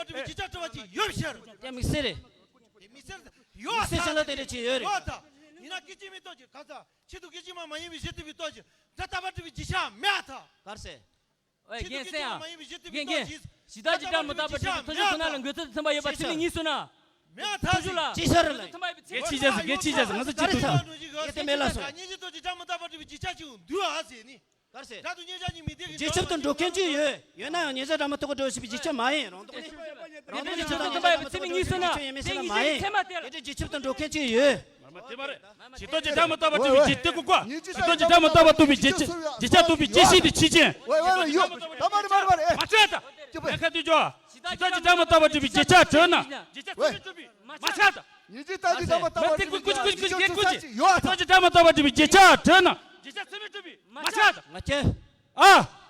བ་བྲིས་པའི་རྗེས་ཆ་བྲི་བ་ཅིག་ཡོད་པ་ཤར། དེ་དམིགས་བསལ་རེད། དེ་དམིགས་བསལ་ཡོད་དམིགས་བསལ་ཆ་ལ་དེ་འདྲ་ཅིག་ཡོད་རེད། ཡོད་ད། ཡིན་ན་སྐད་ཅིག་མའི་སྟོབས་ཀྱིས་ག་ས་ཆེད་དུ་སྐད་ཅིག་མ་མ་ཡིན་པའི་གཞི་བཏུབ་པའི་སྟོབས་ཀྱིས་སྒྲ་རྟག་པར་བྲིས་པའི་རྗེས་ཆ་མེད་ད། གར་སེ། ཨོ་ཡ། རྒན་གསན་ཡ། རྒན་རྒན། གཞི་བདག་གི་སྒྲ་མི་རྟག་པ་བྲིས་པའི་ཐོ་ཅོ་ཁོ་ན་ལ་འགོད་ཚད་དུ་ཐིམ་པ་ཡོད་པ་ཚིག་ནི་གཉིས་སོ་ན། མཐོང་ཆོས་ལ། ཅི་ཤར་ལ། ཐིམ་པ་ཡོད་པའི་ཚིག་ནི་གཉིས་སོ་ན། ངས་ཅི་བྱས་ཟེར། ངས་ད་ཅི་ཐུབ། ངས་དེ་མེད་ལ་སོང་། སྙན་འཇེབས་ཐོག་གི་སྒྲ་མི་རྟག་པ་བྲིས་པའི་རྗེས་ཆ་ཅིག་འདུག་ཨ་ཟེར་ནི། གར་སེ། སྒྲ་དང་མཉམ་གཞག་གཉིས་མི་འདྲ་གི། རྗེས་ཁྱབ་ཏུ་འགྲོ་མཁན་ཅིག་ཡོད། ཡོད་ན་ཡང་མཉམ་གཞག་སྒྲ་མི་རྟག་པ་བྲིས་པའི་རྗེས་ཆ་མ་ཡིན། རང་ལྡོག་ནི། རང་ལྡོག་ནི་ཐིམ་པ་ཡོད་པའི་ཚིག་ནི་གཉིས་སོ་ན། དེ་གཉིས་ཀྱི་ཚད་མ་སྟེ། དེ་འདྲའི་རྗེས་ཁྱབ་ཏུ་འགྲོ་མཁན་ཅིག་ཡོད། མ་མ་དེ་མ་རེད། ཇི་ལྟར་ཇི་ལྟར་མི་རྟག་པ་བྲིས་པའི་རྗེས། དེ་ཀུ་ཀུ། ཇི་ལྟར་ཇི་ལྟར་མི་རྟག་པ་བྲིས་པའི་རྗེས་ཆ། རྗེས་ཆ་བཏུབ་པའི་རྗེས་ཤེས་དེ་ཕྱི་རྐྱེན། ཝེ་ཝེ་ཝེ། ཡོ། ད་མ་རེད་མ་རེད་མ་རེད། ཨེ། མ་ཆགས་ད། ཅི་པ། ངས་ཁ་ཐུག་ཅོ། ཇི་ལྟར་ཇི་ལྟར་མི་རྟག་པ་བྲིས་པའི་རྗེས་ཆ་བྲིས་ན། རྗེས་ཆ་ཚིག་མི་བྲིས་པའི། མ་ཆགས་ད། ཉིན་གཅིག་ལྟ་ཅི་ད་མ་ལྟ་བ་བྲིས་པའི་ཀུ་ཀུ་ཀུ་ཀུ་ཀུ་ཀུ་ཀུ། ཡོད་ད། ཇི་ལྟར་ཇི་ལྟར་མི་རྟག་པ་བྲིས་པའི་རྗེས་ཆ་བྲིས་ན། རྗེས་ཆ་ཚིག་མི་བྲིས་པའི། མ་ཆགས་ད། ང་ཁྱེད། ཨ།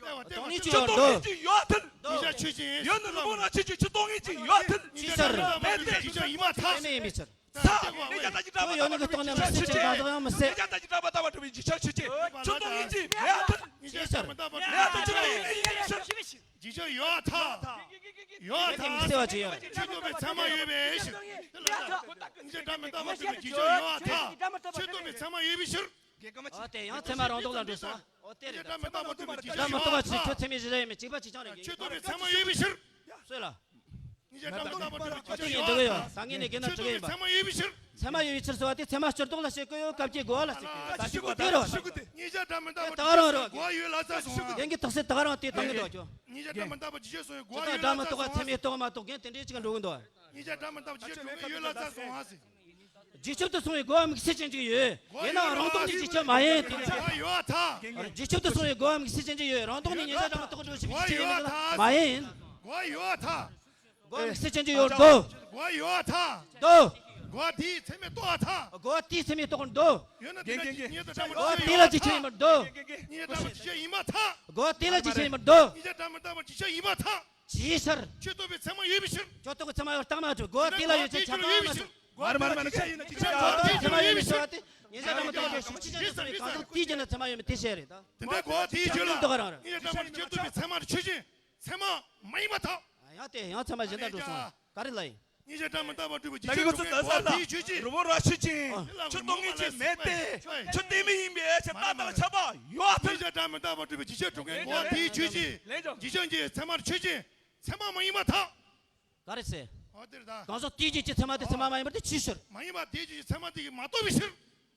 སྟོང་ཉིད་ཅིག་ཡོད་རེད་འདུག་ཉིད་ཀྱང་ཆོས་ཅན། ཡོད་ནི་རི་བོང་རྣམས་ཆོས་ཅན། ཆོས་སྟོང་ཉིད་ཅིག་ཡོད་ཐལ། ཅི་ཟེར། མེད་དེ། ཡིན་པར་ཐལ། ཡིན་པའི་ཕྱིར། ས། ཉིད་ཀྱང་བདག་གི་སྒྲ་མི་རྟག་པ་ཡོད་ནི་གི་སྟེང་ནས་མི་སྲིད་ཅིང་གང་ཟག་ཡང་མི་སྲིད། ཉིད་ཀྱང་བདག་གི་སྒྲ་མི་རྟག་པ་གྲུབ་པའི་འཇིག་བྱང་ཆོས་ཅན། ཆོས་སྟོང་ཉིད་ཅིག་མེད་ཐལ། ཅི་ཟེར། མེད་ཐལ། ཅི་ལ་ཡིན་ནི་ཡིན་ཕྱིར། འཇིག་བྱང་ཡོད་ཐལ། ཡོད་ཐལ། མི་སྲིད་པ་ཅི་ཡོད་རེད། ཆོས་སྟོང་པའི་ཚད་མ་ཡོད་པའི་ཕྱིར། ཉིད་ཀྱང་བདག་མི་རྟག་པ་གྲུབ་པའི་འཇིག་བྱང་ཡོད་ཐལ། ཆོས་སྟོང་པའི་ཚད་མ་ཡོད་པའི་ཕྱིར། ཨོ་དེ་ཡང་ཚད་མ་རང་ལྡོག་ལ་འགྲོ་སོང་། ཨོ་དེ་རེད། ཉིད་ཀྱང་བདག་མི་རྟག་པ་གྲུབ་པའི་འཇིག་བྱང་ཡོད་ཐལ། ཁྱོད་ཚད་མའི་གཞི་ལ་ཡོད་མེད་གཅིག་པ་གཅིག་རྐྱང་རེད། ཆོས་སྟོང་པའི་ཚད་མ་ཡོད་པའི་ཕྱིར། སུ་ལ། ཉིད་ཀྱང་བདག་མི་རྟག་པ་གྲུབ་པའི་འཇིག་བྱང་ཡོད་ཐལ། ད་ངས་ནས་དགེ་ན་ཆོས་སྟོང་པའི་ཚད་མ་ཡོད་པའི་ཕྱིར། ཚད་མ་ཡོད་པའི་ཕྱིར་ཟེར་བ་དེ་ཚད་མ་སྤྱིར་བཏང་ལ་བཤད་ཀྱི་ཡོད། སྐབས་ཀྱི་གོ་བ་ལ་བཤད་ཀྱི་ཡོད། ད་ཤི་གོ་ད་ཤི་གོ་དེ་རེད། ཉིད་ཀྱང་བདག་མི་རྟག་པ་གྲུབ་པའི་འཇིག་བྱང་གོ་བ་ཡོད་ལ་ཙམ་སོང་བ། རྒན་གྱི་རྟགས་གསལ་ད་ག་རང་དེ་བཏང་གི་འདུག་ཀྱོ། ཉིད་ཀྱང་བདག་མི་རྟག་པ་འཇིག་བྱང་སོང་བའི་གོ་བ་ཡོད་ལ་ཙམ་སོང་བ། ད་སྒྲ་མི་རྟག་པ་ཇི་སྐད་གསུངས་པའི་གོ་བ་ཡོད་ལ་ཙམ་སོང་བ། རྒན་དེ་འདྲའི་ཅིག་འགྲོ་གི་འདུག་ཉིད་ཀྱང་བདག་མི་རྟག་པ་འཇིག་བྱང་གོ་བ་ཡོད་ལ་ཙམ་སོང་བ་ཟེར། འཇིག་ཁྱབ་ཏུ་སོང་བའི་གོ་བ་དམིགས་བསལ་ཅན་ཅིག་ཡོད། ཡིན་ནའང་རང་སྟོང་ནི་འཇིག་ཁྱབ་མ་ཡིན་ཏེ། གོ་བ་ཡོད་ཐལ། འཇིག་ཁྱབ་ཏུ་སོང་བའི་གོ་བ་དམིགས་བསལ་ཅན་ཅིག་ཡོད། རང་སྟོང་ནི་ཉིད་ཀྱང་བདག་མི་རྟག་པ་གྲུབ་པའི་འཇིག་ཁྱབ་ཅིག་ཡིན་ནི་མ་ཡིན། གོ་བ་ཡོད་ཐལ། གོ་བ་དམིགས་བསལ་ཅན་ཅིག་ཡོད་འདུག་གོ་བ་ཡོད་ཐལ། འདུག་གོ་བ་དེའི་ཚད་མས་རྟོགས་ཐལ། གོ་བ་དེའི་ཚད་མས་རྟོགས་འདུག་ཡོད་ན་དེ་ལ་ཉིད་ཀྱང་བདག་མི་རྟག་པ་གོ་བ་དེ་ལ་འཇིག་ཁྱབ་ཡིན་པར་འདུག་ཉིད་ཀྱང་བདག་མི་རྟག་པ་འཇིག་ཁྱབ་ཡིན་པར་ཐལ། གོ་བ་དེ་ལ་འཇིག་ཁྱབ་ཡིན་པར་འདུག་ཉིད་ཀྱང་བདག་མི་རྟག་པ་འཇིག་ཁྱབ་ཡིན་པར་ཐལ། ཅིའི་ཕྱིར། ཆོས་རྟོགས་པའི་ཚད་མ་ཡོད་པའི་ཕྱིར། ཆོས་རྟོགས་ཀྱི་ཚད་མ་ཡོད་རྟགས་མ་གྲུབ། གོ་བ་དེ་ལ་ཡོད་ཚད་ཁྱབ་རྟགས་མ་གྲུབ། མ་རེད་མ་རེད་མ་རེད། ཆོས་ཡིན་ན་ཅི་ཆོས་རྟོགས་ཀྱི་ཚད་མ་ཡོད་པའི་ཕྱིར་བ་དེ་ཉིད་ཀྱང་བདག་མི་རྟག་པའི་ཕྱིར་ཅི་ཆོས་རྟོགས་པའི་གང་ཟག་དེའི་རྒྱུད་ལ་ཚད་མ་ཡོད་མེད་དེ་བཤད་རེད་ད། དེ་འདྲ་གོ་བ་དེའི་རྒྱུད་ལ་ཉིད་ཀྱང་བདག་མི་རྟག་པ་ཆོས་རྟོགས་པའི་ཚད་མ་ཆོས་ཅན། ཚད་མ་མ་ཡིན་པར་ཐལ། ཡང་དེ་ཡང་ཚད་མ་གཞན་དག་འགྲོ་སོང་། ག་རེ་ལ་ཡིན། ཉིད་ཀྱང་བདག་མི་རྟག་པ་གྲུབ་པའི་འཇིག་ཁྱབ་སྟོང་ངེས་གོ་བ་དེའི་ཆོས་ཅན། རི་བོ་ར་ཆོས་ཅན། ཆོས་སྟོང་ངེས་ཅན་མེད་དེ། ཆོས་གཏན་མ་ཡིན་པའི་ཆ་རྟག་དང་ཁྱབ་པ་ཡོད་ཐལ། ཉིད་ཀྱང་བདག་མི་རྟག་པ་གྲུབ་པའི་འཇིག་ཁྱབ་སྟོང་ངེས་གོ་བ་དེའི་ཆོས་ཅན། འཇིག་ཁྱབ་ཀྱི་ཚད་མ་ཆོས་ཅན། ཚད་མ་མ་ཡིན་པར་ཐལ། ག་རེ་ཟེར། འོ་དེ་རེད་ད། གང་ཟག་དེའི་རྒྱུད་ཀྱི་ཚད་མ་དེ་ཚད་མ་མ་ཡིན་པར་དེ་ཅིའི་ཕྱིར། མ་ཡིན་པ་དེའི་རྒྱུད་ཀྱི་ཚད་མ་དེ་གིས་མ་རྟོགས་པའི་ཕྱིར།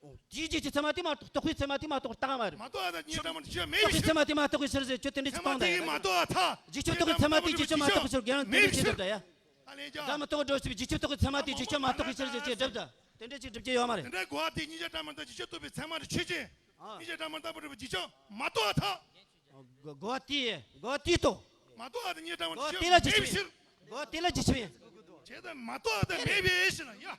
དེའི་རྒྱུད་ཀྱི་ཚད་མ་དེ་མ་རྟོགས། རྟོགས་པའི་ཚད་མ་དེ་མ་རྟོགས་རྟགས་མ་རེད། མ་རྟོགས་པ་དང་ཉིད་ཀྱང་བདག་མི་རྟག་པ་ཆོས་ཅན་མེད་པའི་ཕྱིར། རྟོགས་པའི་ཚད་མ་དེ་མ་རྟོགས་པའི་ཕྱིར་ཟེར་ཁྱོད་དེ་འདྲ་ཅིག་ཚད་མ་སྟོན་དེ་གིས་མ་རྟོགས་པར་ཐལ། འཇིག་ཁྱབ་རྟོགས་པའི་ཚད་མ་དེ་འཇིག་ཁྱབ་མ་རྟོགས་པའི་ཕྱིར་རྒྱལ་བ་དེ་འདྲ་ཅིག་སྒྲུབ་ད་ཡ། སྒྲ་མི་རྟག་པ་གྲུབ་པའི་འཇིག་ཁྱབ་རྟོགས་པའི་ཚད་མ་དེ་འཇིག་ཁྱབ་མ་རྟོགས་པའི་ཕྱིར་ཟེར་ཅེས་སྒྲུབ་ད། དེ་འདྲ་ཅིག་སྒྲུབ་རྒྱུ་ཡོད་མ་རེད། དེ་འདྲའི་གོ་བ་དེ་ཉིད་ཀྱང་བདག་མི་རྟག་པ་ཆོས་ཅན། ཚད་མ་དེ་ཆོས་ཅན། ཨ། ཉིད་ཀྱང་བདག་མི་རྟག་པ་གྲུབ་པའི་འཇིག་ཁྱབ་མ་རྟོགས་པར་ཐལ། གོ་བ་དེ་གོ་བ་དེ་རྟོགས། མ་རྟོགས་པ་དེ་ཉིད་ཀྱང་བདག་མི་རྟག་པ་ཆོས་ཅན་མེད་པའི་ཕྱིར། གོ་བ་དེ་ལ་འཇིག་ཁྱབ་ཡིན། གོ་བ་དེ་ལ་འཇིག་ཁྱབ་ཡིན། བྱས་ཙང་མ་རྟོགས་པ་དེ་མེད་པའི་ཕྱིར་ན་ཡ།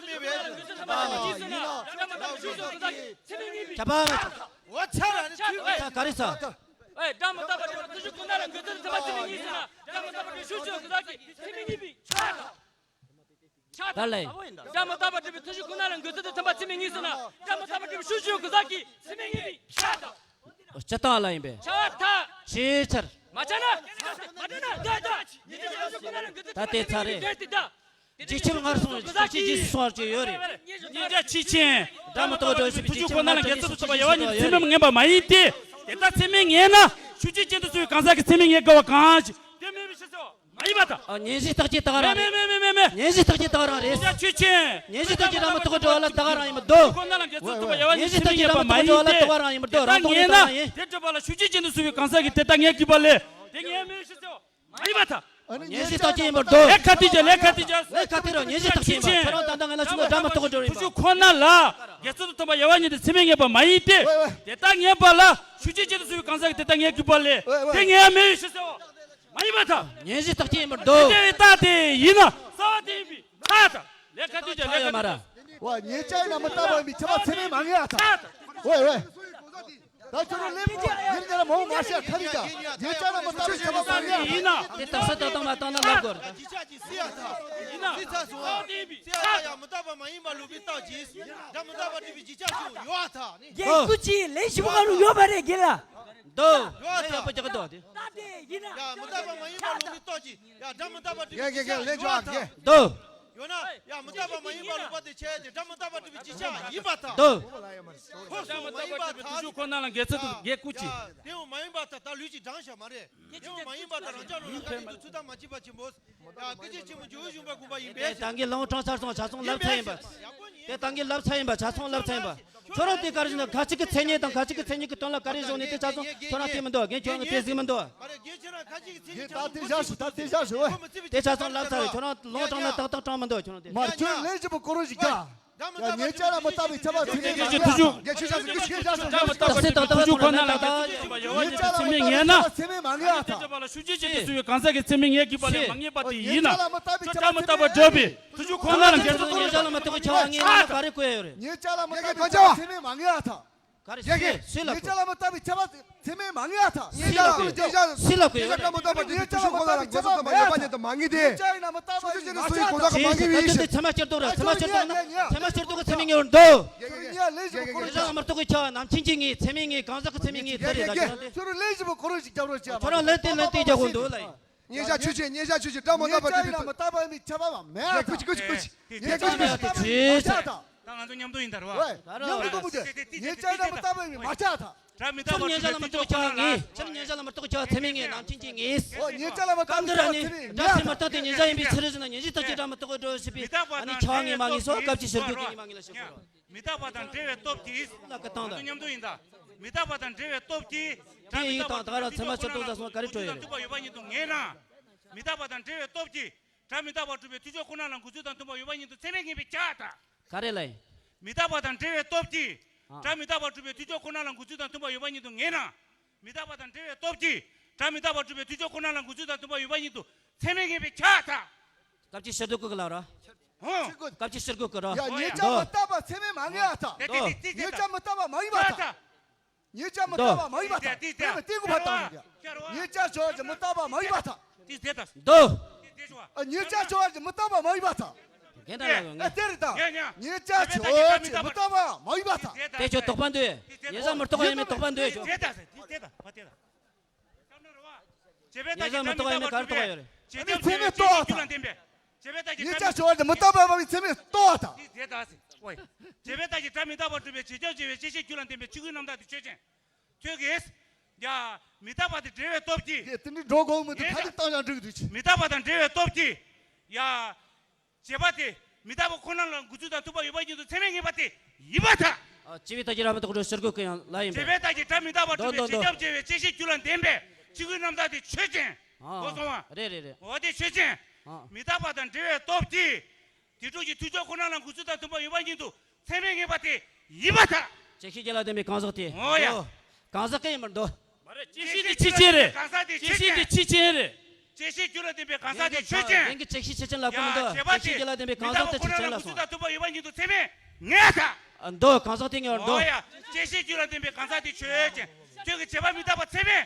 རྒྱུ་མེད་པས། ཨ་ཡིན་ན། ཇ་པ་ལ། འོ་ཚར་ར་ནི་དུས་མེད། ག་རེ་ཟ། ཨེ། སྒྲ་མི་རྟག་པ་སྒྲུབ་པའི་ཐུགས་རྗེ་ཁོ་ན་ལ་འགོད་ཚུལ་དུ་ཐིམ་པ་ཚིམ་པའི་གཉིས་ཟེར་ན། སྒྲ་མི་རྟག་པ་སྒྲུབ་པའི་ཤུགས་ཀྱི་གང་ཟག་གི་ཚིམ་པའི་གཉིས་པའི་ཆ་དང་། ཆ་དང་། ད་ལས། སྒྲ་མི་རྟག་པ་སྒྲུབ་པའི་ཐུགས་རྗེ་ཁོ་ན་ལ་འགོད་ཚུལ་དུ་ཐིམ་པ་ཚིམ་པའི་གཉིས་ཟེར་ན། སྒྲ་མི་རྟག་པ་སྒྲུབ་པའི་ཤུགས་ཀྱི་གང་ཟག་གི་ཚིམ་པའི་གཉིས་པའི་ཆ་དང་། སྤྱིར་བཏང་ལ་ཡིན་པས། ཆ་དང་། ཆེས་ཆེར། མ་ཆ་ན། མ་ཆ་ན་འདོད་དང་། ཉིད་ཀྱི་ཐུགས་རྗེ་ཁོ་ན་ལ་འགོད་ཚུལ་དུ་ད་ལྟའི་ཚར་རེད། འདོད་དེ་དང་། འཇིགས་ཆེན་སྔར་སོང་བའི་ཚེ་གཅིག་རྗེས་སུ་སོང་བར་གྱུར་ཡོད་རེད། སྙན་འཇེབས་ཆོས་ཅན། སྒྲ་མི་རྟག་པ་སྒྲུབ་པའི་ཐུགས་རྗེ་ཁོ་ན་ལ་འགོད་ཚུལ་དུ་ཐིམ་པ་ཡལ་བ་ཉིད་དུ་ཚིམ་པའམ་ངེས་པ་མ་ཡིན་ཏེ། དེ་ལྟར་ཚིམ་པའི་ངེས་ན། ཤུགས་ཆོས་ཅན་དུ་གསུངས་པའི་གང་ཟག་གི་ཚིམ་པའི་ངེས་དགོས་པ་གང་ཞིག་དེ་མེད་པའི་ཕྱིར་ཟེར་བ། མ་ཡིན་པར་ཐལ། ཨ། སྙན་འཇེབས་རྟགས་ཅན་ད་ག་རང་རེད། མེད་མེད་མེད་མེད་མེད། སྙན་འཇེབས་རྟགས་ཅན་ད་ག་རང་རེད། སྙན་འཇེབས་ཆོས་ཅན། སྙན་འཇེབས་རྟགས་ཅན་སྒྲ་མི་རྟག་པ་སྒྲུབ་པ་ལ་ད་ག་རང་ཡིན་པར་འདོད། ཁོ་ན་ལ་འགོད་ཚུལ་དུ་ཐིམ་པ་ཡལ་བ་ཉིད་ཚིམ་པའི་ངེས་པ་མ་ཡིན་ཏེ། དེ་ལྟར་ངེས་ན། དེ་སྒྲུབ་པ་ལ་ཤུགས་ཆོས་ཅན་དུ་གསུངས་པའི་གང་ཟག་གི་དེ་ལྟར་ངེས་དགོས་པ་ལས། དེ་ངེས་མེད་ཕྱིར་ཟེར་བ། མ་ཡིན་པར་ཐལ། སྙན་འཇེབས་རྟགས་ཅན་ཡིན་པར་འདོད། ལས་ཁ་ཏི་ཅ། ལས་ཁ་ཏི་ཅ། ལས་ཁ་ཏི་ར། སྙན་འཇེབས་རྟགས་ཅན་ཡིན་པ། ཁྱོད་རང་ད་ལྟ་ང་ལ་གསུངས་པ་སྒྲ་མི་རྟག་པ་སྒྲུབ་པ་ཡིན་པ། ཐུགས་རྗེ་ཁོ་ན་ལ་འགོད་ཚུལ་དུ་ཐིམ་པ་ཡལ་བ་ཉིད་དུ་ཚིམ་པའི་ངེས་པ་མ་ཡིན་ཏེ། དེ་ལྟར་ངེས་པ་ལ་ཤུགས་ཆོས་ཅན་དུ་གསུངས་པའི་གང་ཟག་གི་དེ་ལྟར་ངེས་དགོས་པ་ལས། དེ་ངེས་མེད་ཕྱིར་ཟེར་བ། མ་ཡིན་པར་ཐལ། སྙན་འཇེབས་རྟགས་ཅན་ཡིན་པར་འདོད། དེ་ལྟ་སྟེ་ཡིན་ན། རྩ་བ་དེ་ཡིན་པའི་ཐལ་དང་། ལས་ཁ་ཏི་ཅ། ལས་ཁ་ཏི་ཅ། ཡོད་མ་རེད། བ། ཉེ་ཆར་ན་མི་རྟག་པ་ཡིན་པའི་ཁྱབ་པ་ཚད་མས་མ་ངེས་པར་ཐལ། ཝེ་ཝེ། ད་ཁྱོད་རང་ལེན་པོ་ཡིན་ན་མང་མ་བཤད། ཁ་རི་ད་ཉེ་ཆར་ན་མི་རྟག་པའི་ཁྱབ་པ་མ་ངེས་པར་ཐལ། ཡིན་ན། དེ་རྟགས་གསལ་བཏགས་མ་བཏང་ན་ལབ་དགོས་རེད། ཡིན་ན། ཚིག་ཚ་སོང་བ། ཚིག་ཚ་ཡང་མི་རྟག་པ་མ་ཡིན་པ་ལུགས་པའི་རྟགས་ཀྱིས་སྒྲ་མི་རྟག་པ་སྒྲུབ་པའི་རྗེས་ཁྱབ་ཅིག་ཡོད་པར་ཐལ། རྒན་སྐུ་མཁྱེན། ལན་ཞིབ་གང་རུང་ཡོད་པ་རེད། རྒན་ལགས། འདུག་ཡོད་པར་ཐལ། ཡག་པོ་རྒྱག་གི་འདུག་དེ། ཡ། མི་རྟག་པ་མ་ཡིན་པ་ལུགས་པའི་རྟགས་ཀྱིས། ཡ། སྒྲ་མི་རྟག་པ་སྒྲུབ་པའི་རྗེས་ཁྱབ་ཅིག་ཡོད་པར་ཐལ། འདུག་ཡོད་ན། ཡ། མི་རྟག་པ་མ་ཡིན་པ་ལུགས་པ་དེ་ཆད་དེ། སྒྲ་མི་རྟག་པ་སྒྲུབ་པའི་རྗེས་ཁྱབ་ཡིན་པར་ཐལ། འདུག་ཁོ་སོ་མ་ཡིན་པར་ཐལ། ཐུགས་རྗེ་ཁོ་ན་ལ་འགོད་ཚུལ་དུ། རྒན་སྐུ་མཁྱེན། ཡ། དེ་འོ་མ་ཡིན་པར་ཐལ། ད་ལུས་ཀྱི་འགྲངས་བཞག་མ་རེད། དེ་འོ་མ་ཡིན་པར་ཐལ། རང་ཅག་རང་ལ་ཁ་ཏི་དུ་ཚུལ་དང་མ་བྱེད་པ་ཆེན་པོ། ཡ། སྐད་ཅིག་ཆེན་པོ་ཇོ་བོ་གཞོན་པ་དགོངས་པ་ཡིན་པས། དེ་ད་གིན་ལུང་དྲངས་ཚར་སོང་། ཆ་ཚང་ལབ་ཚར་ཡིན་པ། དེ་ད་གིན་ལབ་ཚར་ཡིན་པ། ཆ་ཚང་ལབ་ཚར་ཡིན་པ། ཁྱོད་རང་དེ་ག་རེ་ཟེར་ན། ཁ་ཅིག་གི་མཚན་ཉིད་དང་ཁ་ཅིག་གི་མཚན་ཉིད་ཀྱི་དོན་ལ་ག་རེ་བཞག་ནས་དེ་ཆ་ཚང་ཁྱོད་རང་དེ་མི་འདུག་རྒན་ཁྱོད་རང་གི་དེ་གཟིགས་མི་འདུག་དེ་ཆ་ཚང་ལབ་ཚར་རེད། ཁྱོད་རང་ལུང་དྲངས་ན་ཏག་ཏག་དྲངས་མི་འདུག་ཁྱོད་རང་དེ། ཡ། ཉེ་ཆར་ན་མི་རྟག་པའི་ཁྱབ་པ་ཚད་མས་མ་ངེས་པར་ཐལ། ཐུགས་རྗེ་ཁོ་ན་ལ་ད། ཐུགས་རྗེ་ཁོ་ན་ལ་ད། ཉེ་ཆར་ན་མི་རྟག་པའི་ཁྱབ་པ་ཚད་མས་མ་ངེས་པར་ཐལ། ཤུགས་ཆོས་ཅན་དུ་གསུངས་པའི་གང་ཟག་གི་ཚད་མས་ངེས་དགོས་པ་ལས་མ་ངེས་པ་དེ་ཡིན་ན། ཁྱོད་སྒྲ་མི་རྟག་པ་སྒྲུབ་པའི་ཐུགས་རྗེ་ཁོ་ན་ལ་འགོད་ཚུལ་དུ། ཉེ་ཆར་ན་མི་རྟག་པའི་ཁྱབ་པ་ངེས་ན་ག་རེ་བཀོད་ཡོད་རེད། ཉེ་ཆར་ན་མི་རྟག་པའི་ཁྱབ་པ་ཚད་མས་མ་ངེས་པར་ཐལ། ག་རེ་ཞིག་སུས་ལབ་གོ། ཉེ་ཆར་ལ་མི་རྟག་པའི་ཁྱབ་པ་ཚད་མས་མ་ངེས་པར་ཐལ། སུས་ལབ་གོ། སུས་ལབ་གོ། ཉེ་ཆར་ལ་མི་རྟག་པའི་ཁྱབ་པ་ཚད་མས་མ་ངེས་པར་ཐལ། ཉེ་ཆར་ལ་མི་རྟག་པ་ཡིན་མ་ཆགས། ད་ཚད་མ་སྤྱིར་བཏོག་རེད། ཚད་མ་སྤྱིར་བཏོག་གི་ཚད་མས་ངེས་པར་འདུག་ཉེ་ཆར་ལ་མི་རྟག་པའི་ཁྱབ་པ་ནམ་མཁའི་མཐའ་ཀྱི་ཚད་མས་ངེས། གང་ཟག་གི་ཚད་མས་ངེས། དེ་རེད། ད་ཁྱོད་རང་དེ། ཁྱོད་རང་ལན་ཞིབ་པོ་གོ་རོགས་ཞིག་རྒྱབ་རོགས་བྱས། ཁྱོད་རང་ལན་དེ་ལན་དེ་རྒྱག་དགོས་འདུག་ལ། ཉེ་ཆར་ཆོས་ཅན། ཉེ་ཆར་ཆོས་ཅན། སྒྲ་མི་རྟག་པ་སྒྲུབ་པའི། ཉེ་ཆར་ལ་མི་རྟག་པ་ཡིན་པའི་ཁྱབ་པ་མེད་ཨ། ཀུ་ཅི་ཀུ་ཅི་ཀུ་ཅི། ཉེ་ཆར་ལ་མི་རྟག་པ་ཡིན་པའི་མ་ཆགས་ད། ད་ང་ཚོ་མཉམ་དུ་ཡིན་ད་རེད་བ། ཨོ། མཉམ་དུ་ཀུ་ཅི། ཉེ་ཆར་ལ་མི་རྟག་པ་ཡིན་པའི་མ་ཆགས་ད། སྒྲ་མི་རྟག་པ་སྒྲུབ་པའི་དུས་ཚོད་ཁོ་ན་ངེས། ཁྱབ་ཉེ་ཆར་ལ་མི་རྟག་པའི་ཁྱབ་པ་ཚད་མས་ངེས། ནམ་མཁའི་མཐའ་ཀྱི་ཚད་མས་ངེས། ཨོ། ཉེ་ཆར་ལ་མི་རྟག་པའི་ཁྱབ་པ་ཚད་མས་ངེས། སྒྲ་ཚད་མ་རྟག་སྟེ་ཉེ་ཆར་ཡིན་པའི་ཕྱིར་ཟེར་ན། ཉེ་ཆར་རྟགས་ཀྱི་སྒྲ་མི་རྟག་པ་སྒྲུབ་ཞེས་པའི། ཨ་ནི་ཁྱབ་པ་ངེས་མ་ངེས་སོགས་སྐབས་ཀྱི་ཕྱིར་འདོད་ཀྱི་ངེས་མ་ངེས་ལ་བཤད་དགོས་རེད། མི་རྟག་པ་དང་བྲལ་བའི་སྟོབས་ཀྱིས། ལ་ཀ་བཏང་དང་། མཉམ་དུ་ཡིན་ད། མི་རྟག་པ་དང་བྲལ་བའི་སྟོབས་ཀྱིས། དེ་ཡིན་དང་། ད་ག་རང་ཚད་མ་སྤྱིར་བཏོག་ཟེར་སོང་། ག་རེ་འཕྲོད་ཡོད་རེད། མཐུན་པ་ཡོད་པ་ཉིད་དུ་ངེས་ན། མི་རྟག་པ་དང་བྲལ་བའི་སྟོབས་ཀྱིས། སྒྲ་མི་རྟག་པ་སྒྲུབ་པའི་དུས་ཚོད་ཁོ་ན་ལ་འགོད་ཚུལ་དང་མཐུན་པ་ཡོད་པ་ཉིད་དུ་ཚད་མས་ངེས་པའི་ཁྱབ་པ་དང་། ག་རེ་ལ་ཡིན། མི་རྟག་པ་དང་བྲལ་བའི་སྟོབས་ཀྱིས། ཨ། སྒྲ་མི་རྟག་པ་སྒྲུབ་པའི་དུས་ཚོད་ཁོ་ན་ལ་འགོད་ཚུལ་དང་མཐུན་པ་ཡོད་པ་ཉིད་དུ་ངེས་ན། མི་རྟག་པ་དང་བྲལ་བའི་སྟོབས་ཀྱིས། སྒྲ་མི་རྟག་པ་སྒྲུབ་པའི་དུས་ཚོད་ཁོ་ན་ལ་འགོད་ཚུལ་དང་མཐུན་པ་ཡོད་པ་ཉིད་དུ་ཚད་མས་ངེས་པའི་ཁྱབ་པ་དང་། སྐབས་ཀྱི་ཕྱིར་འདོད་ཀྱི་ལ་ར། ཧོ། སྐབས་ཀྱི་ཕྱིར་འགོད་ཀྱི་ར། ཡ། ཉེ་ཆར་མི་རྟག་པ་ཚད་མས་མ་ངེས་པར་ཐལ། དེ་དེ་དེ་དེ། ཉེ་ཆར་མི་རྟག་པ་མ་ཡིན་པར་ཐལ། ཉེ་ཆར་མི་རྟག་པ་མ་ཡིན་པར་ཐལ། དེ་དེ་དེ། དེ་མ་དེ་གུ་བ་དང་། ཉེ་ཆར་ཆོས་ཅན་མི་རྟག་པ་མ་ཡིན་པར་ཐལ། དེ་དེ་དེ། འདུག་ཨ། ཉེ་ཆར་ཆོས་ཅན་མི་རྟག་པ་མ་ཡིན་པར་ཐལ། རྒན་ད་ལ་ཡོང་ཨ། ངས། དེ་རེད་ད། ཉེ་ཆར་ཆོས་ཅན་མི་རྟག་པ་མ་ཡིན་པར་ཐལ། དེ་ཁྱོད་དོགས་པ་འདུག་ཉེ་ཆར་མི་རྟག་པ་ཡིན་མིན་དོགས་པ་འདུག་ཁྱོད། དེ་དེ་དེ། དེ་དེ་དེ། ཉེ་ཆར་མི་རྟག་པ་ཡིན་མིན་ག་རེ་དོགས་པ་ཡོད་རེད། ཨ་ནི་ཚད་མས་རྟོགས་པར་ཐལ། ཉེ་ཆར་ཆོས་ཅན་མི་རྟག་པ་མ་ཡིན་པའི་ཚད་མས་རྟོགས་པར་ཐལ། དེ་དེ་དེ། བྱས་པའི་རྟགས་ཀྱིས་སྒྲ་མི་རྟག་པར་སྒྲུབ་པའི་བྱེད་རྐྱབ་བྱས་པའི་བྱས་ཤེས་རྒྱུད་ལ་ལྡན་པའི་ཆོས་ཀྱི་རྣམ་དག་དེ་ཆོས་ཅན། ཁྱོད་ཀྱིས། ཡ། མི་རྟག་པ་དང་བྲལ་བའི་སྟོབས་ཀྱིས། དེ་དེ་འདྲའི་འགྲོ་དགོས་མི་འདུག་ཡིན་ད། ཁ་ཅིག་བཏང་ཀྱང་འགྲིག་གི་འདུག་ཅི། མི་རྟག་པ་དང་བྲལ་བའི་སྟོབས་ཀྱིས། ཡ། བྱས་པ་དེ། མི་རྟག་པ་ཁོ་ན་ལ་འགོད་ཚུལ་དང་མཐུན་པ་ཡོད་པ་ཉིད་དུ་ཚད་མས་ངེས་པ་དེ་ཡིན་པར་ཐལ། ཨ། བྱས་པའི་རྟགས་ཀྱིས་སྒྲ་མི་རྟག་པར་སྒྲུབ་པའི་ཕྱིར་འགོད་ཀྱི་ཡང་ལ་ཡིན་པས། བྱས་པའི་རྟགས་ཀྱིས་སྒྲ་མི་རྟག་པར་སྒྲུབ་པའི་འདོད་འདོད་བྱེད་རྐྱབ་བྱས་པའི་བྱས་ཤེས་རྒྱུད་ལ་ལྡན་པའི་ཆོས་ཀྱི་རྣམ་དག་དེ་ཆོས་ཅན། ཨ། གོ་སོང་བ། རེད་རེད་རེད། འོ་དེ་ཆོས་ཅན། ཨ། མི་རྟག་པ་དང་བྲལ་བའི་སྟོབས་ཀྱིས། དེ་སྒྲུབ་ཀྱི་དུས་ཚོད་ཁོ་ན་ལ་འགོད་ཚུལ་དང་མཐུན་པ་ཡོད་པ་ཉིད་དུ་ཚད་མས་ངེས་པ་དེ་ཡིན་པར་ཐལ། བྱས་ཤེས་རྒྱུད་ལ་ལྡན་པའི་གང་ཟག་དེ། འོ་ཡ། འདུག་གང་ཟག་གི་ཡིན་པར་འདོད། མ་རེད། བྱས་ཤེས་དེ་ཆོས་ཅན་རེད། གང་ཟག་དེ་བྱས་ཤེས་དེ་ཆོས་ཅན་རེད། བྱས་ཤེས་རྒྱུད་ལ་ལྡན་པའི་གང་ཟག་དེ་ཆོས་ཅན། རྒན་གྱིས་བྱས་ཤེས་ཆོས་ཅན་ལབ་ཀྱི་མི་འདུག་བྱས་པ་དེ། བྱས་ཤེས་རྒྱུད་ལ་ལྡན་པའི་གང་ཟག་དེ་ཆོས་ཅན་ལབ་སོང་། མི་རྟག་པ་ཁོ་ན་ལ་འགོད་ཚུལ་དང་མཐུན་པ་ཡོད་པ་ཉིད་དུ་ཚད་མས་ངེས་པར་ཐལ། འདུག་གང་ཟག་དེ་ཡིན་པར་འདོད། འོ་ཡ། བྱས་ཤེས་རྒྱུད་ལ་ལྡན་པའི་གང་ཟག་དེ་ཆོས་ཅན། ཁྱོད་ཀྱིས་བྱས་པ་མི་རྟག་པ་ཚད་མས།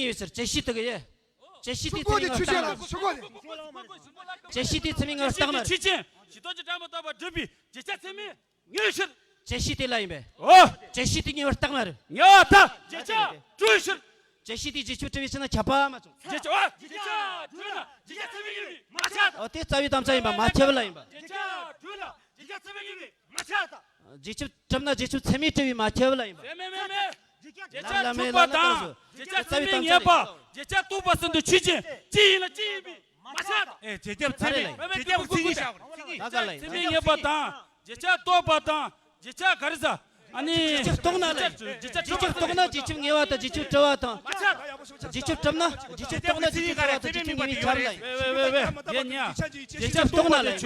ངེས་པའི་ཕྱིར། བཅད་ཤེས་དེ་གི་ཡེ། བཅད་ཤེས་དེ་ཚད་མའི་ངེས་པར་རྟགས་མ་རེད། ཆོས་གོ་དེ། བཅད་ཤེས་དེ་ཚད་མའི་ངེས་པར་རྟགས་མ་རེད། ཆོས་ཅན། ཇི་ལྟ་ཇི་སྒྲ་མི་རྟག་པར་སྒྲུབ་པའི་བརྗོད་བྱ་ཚད་མའི་ངེས་པའི་ཕྱིར། བཅད་ཤེས་དེ་ལ་ཡིན་པས། ཨོ། བཅད་ཤེས་དེ་ངེས་པར་རྟགས་མ་རེད། ངེས་པར་རྟགས། བརྗོད་བྱ་གྲུབ་པའི་ཕྱིར། བཅད་ཤེས་དེ་རྗེས་ཁྱབ་གྲུབ་པའི་ཕྱིར་ན་ཁྱབ་པ་མ་བྱུང་། བརྗོད་བྱ། ཨོ། བརྗོད་བྱ་གྲུབ་ན་བརྗོད་བྱ་ཚད་མའི་ངེས་པས་མ་ཁྱབ་ད། ཨོ། དེ་རྩ་བའི་དམ་བཅའ་ཡིན་པ་མ་ཁྱབ་ལ་ཡིན་པ། བརྗོད་བྱ་གྲུབ་ན་བརྗོད་བྱ་ཚད་མའི་ངེས་པས་མ་ཁྱབ་ད། རྗེས་ཁྱབ་གྲུབ་ན་རྗེས་ཁྱབ་ཚད་མས་གྲུབ་པའི་མ་ཁྱབ་ལ་ཡིན་པ། མེད་མེད་མེད་མེད། བརྗོད་བྱ་ལ་ལ་མེད་ལ་མེད་ལ་གང་སོ། བརྗོད་བྱ་ཚད་མས་ངེས་པ། བརྗོད་བྱ་རྟོགས་པ་ཟེར་དུས་ཆོས་ཅན། ཅི་ཡིན་ལ་ཅི་ཡིན་པས་མ་ཁྱབ་ད། ཨེ། རྗེས་ཁྱབ་ཚད་མས། མེད་མེད། རྗེས་ཁྱབ་མཚན་ཉིད་བཞག་པ་རེད། མཚན་ཉིད། ད་ག་ལ་ཡིན། ཚད་མས་ངེས་པ་དང་། བརྗོད་བྱ་རྟོགས་པ་དང་། བརྗོད་བྱ་ག་རེ་ཟ། ཨ་ནི། རྗེས་ཁྱབ་རྟོགས་ན་ལ་ཡིན། རྗེས་ཁྱབ་རྟོགས་ན་རྗེས་ཁྱབ་ངེས་པ་དང་རྗེས་ཁྱབ་གྲུབ་པ་དང་། མ་ཁྱབ་ད། རྗེས་ཁྱབ་གྲུབ་ན་རྗེས་ཁྱབ་རྟོགས་ན་རྗེས་ཁྱབ་ངེས་པའི་ཁྱབ་ལ་ཡིན། བེ་བེ་བེ་བེ། ཡ་ཉ། རྗེས་ཁྱབ་རྟོགས་ན་ལ་ཡིན།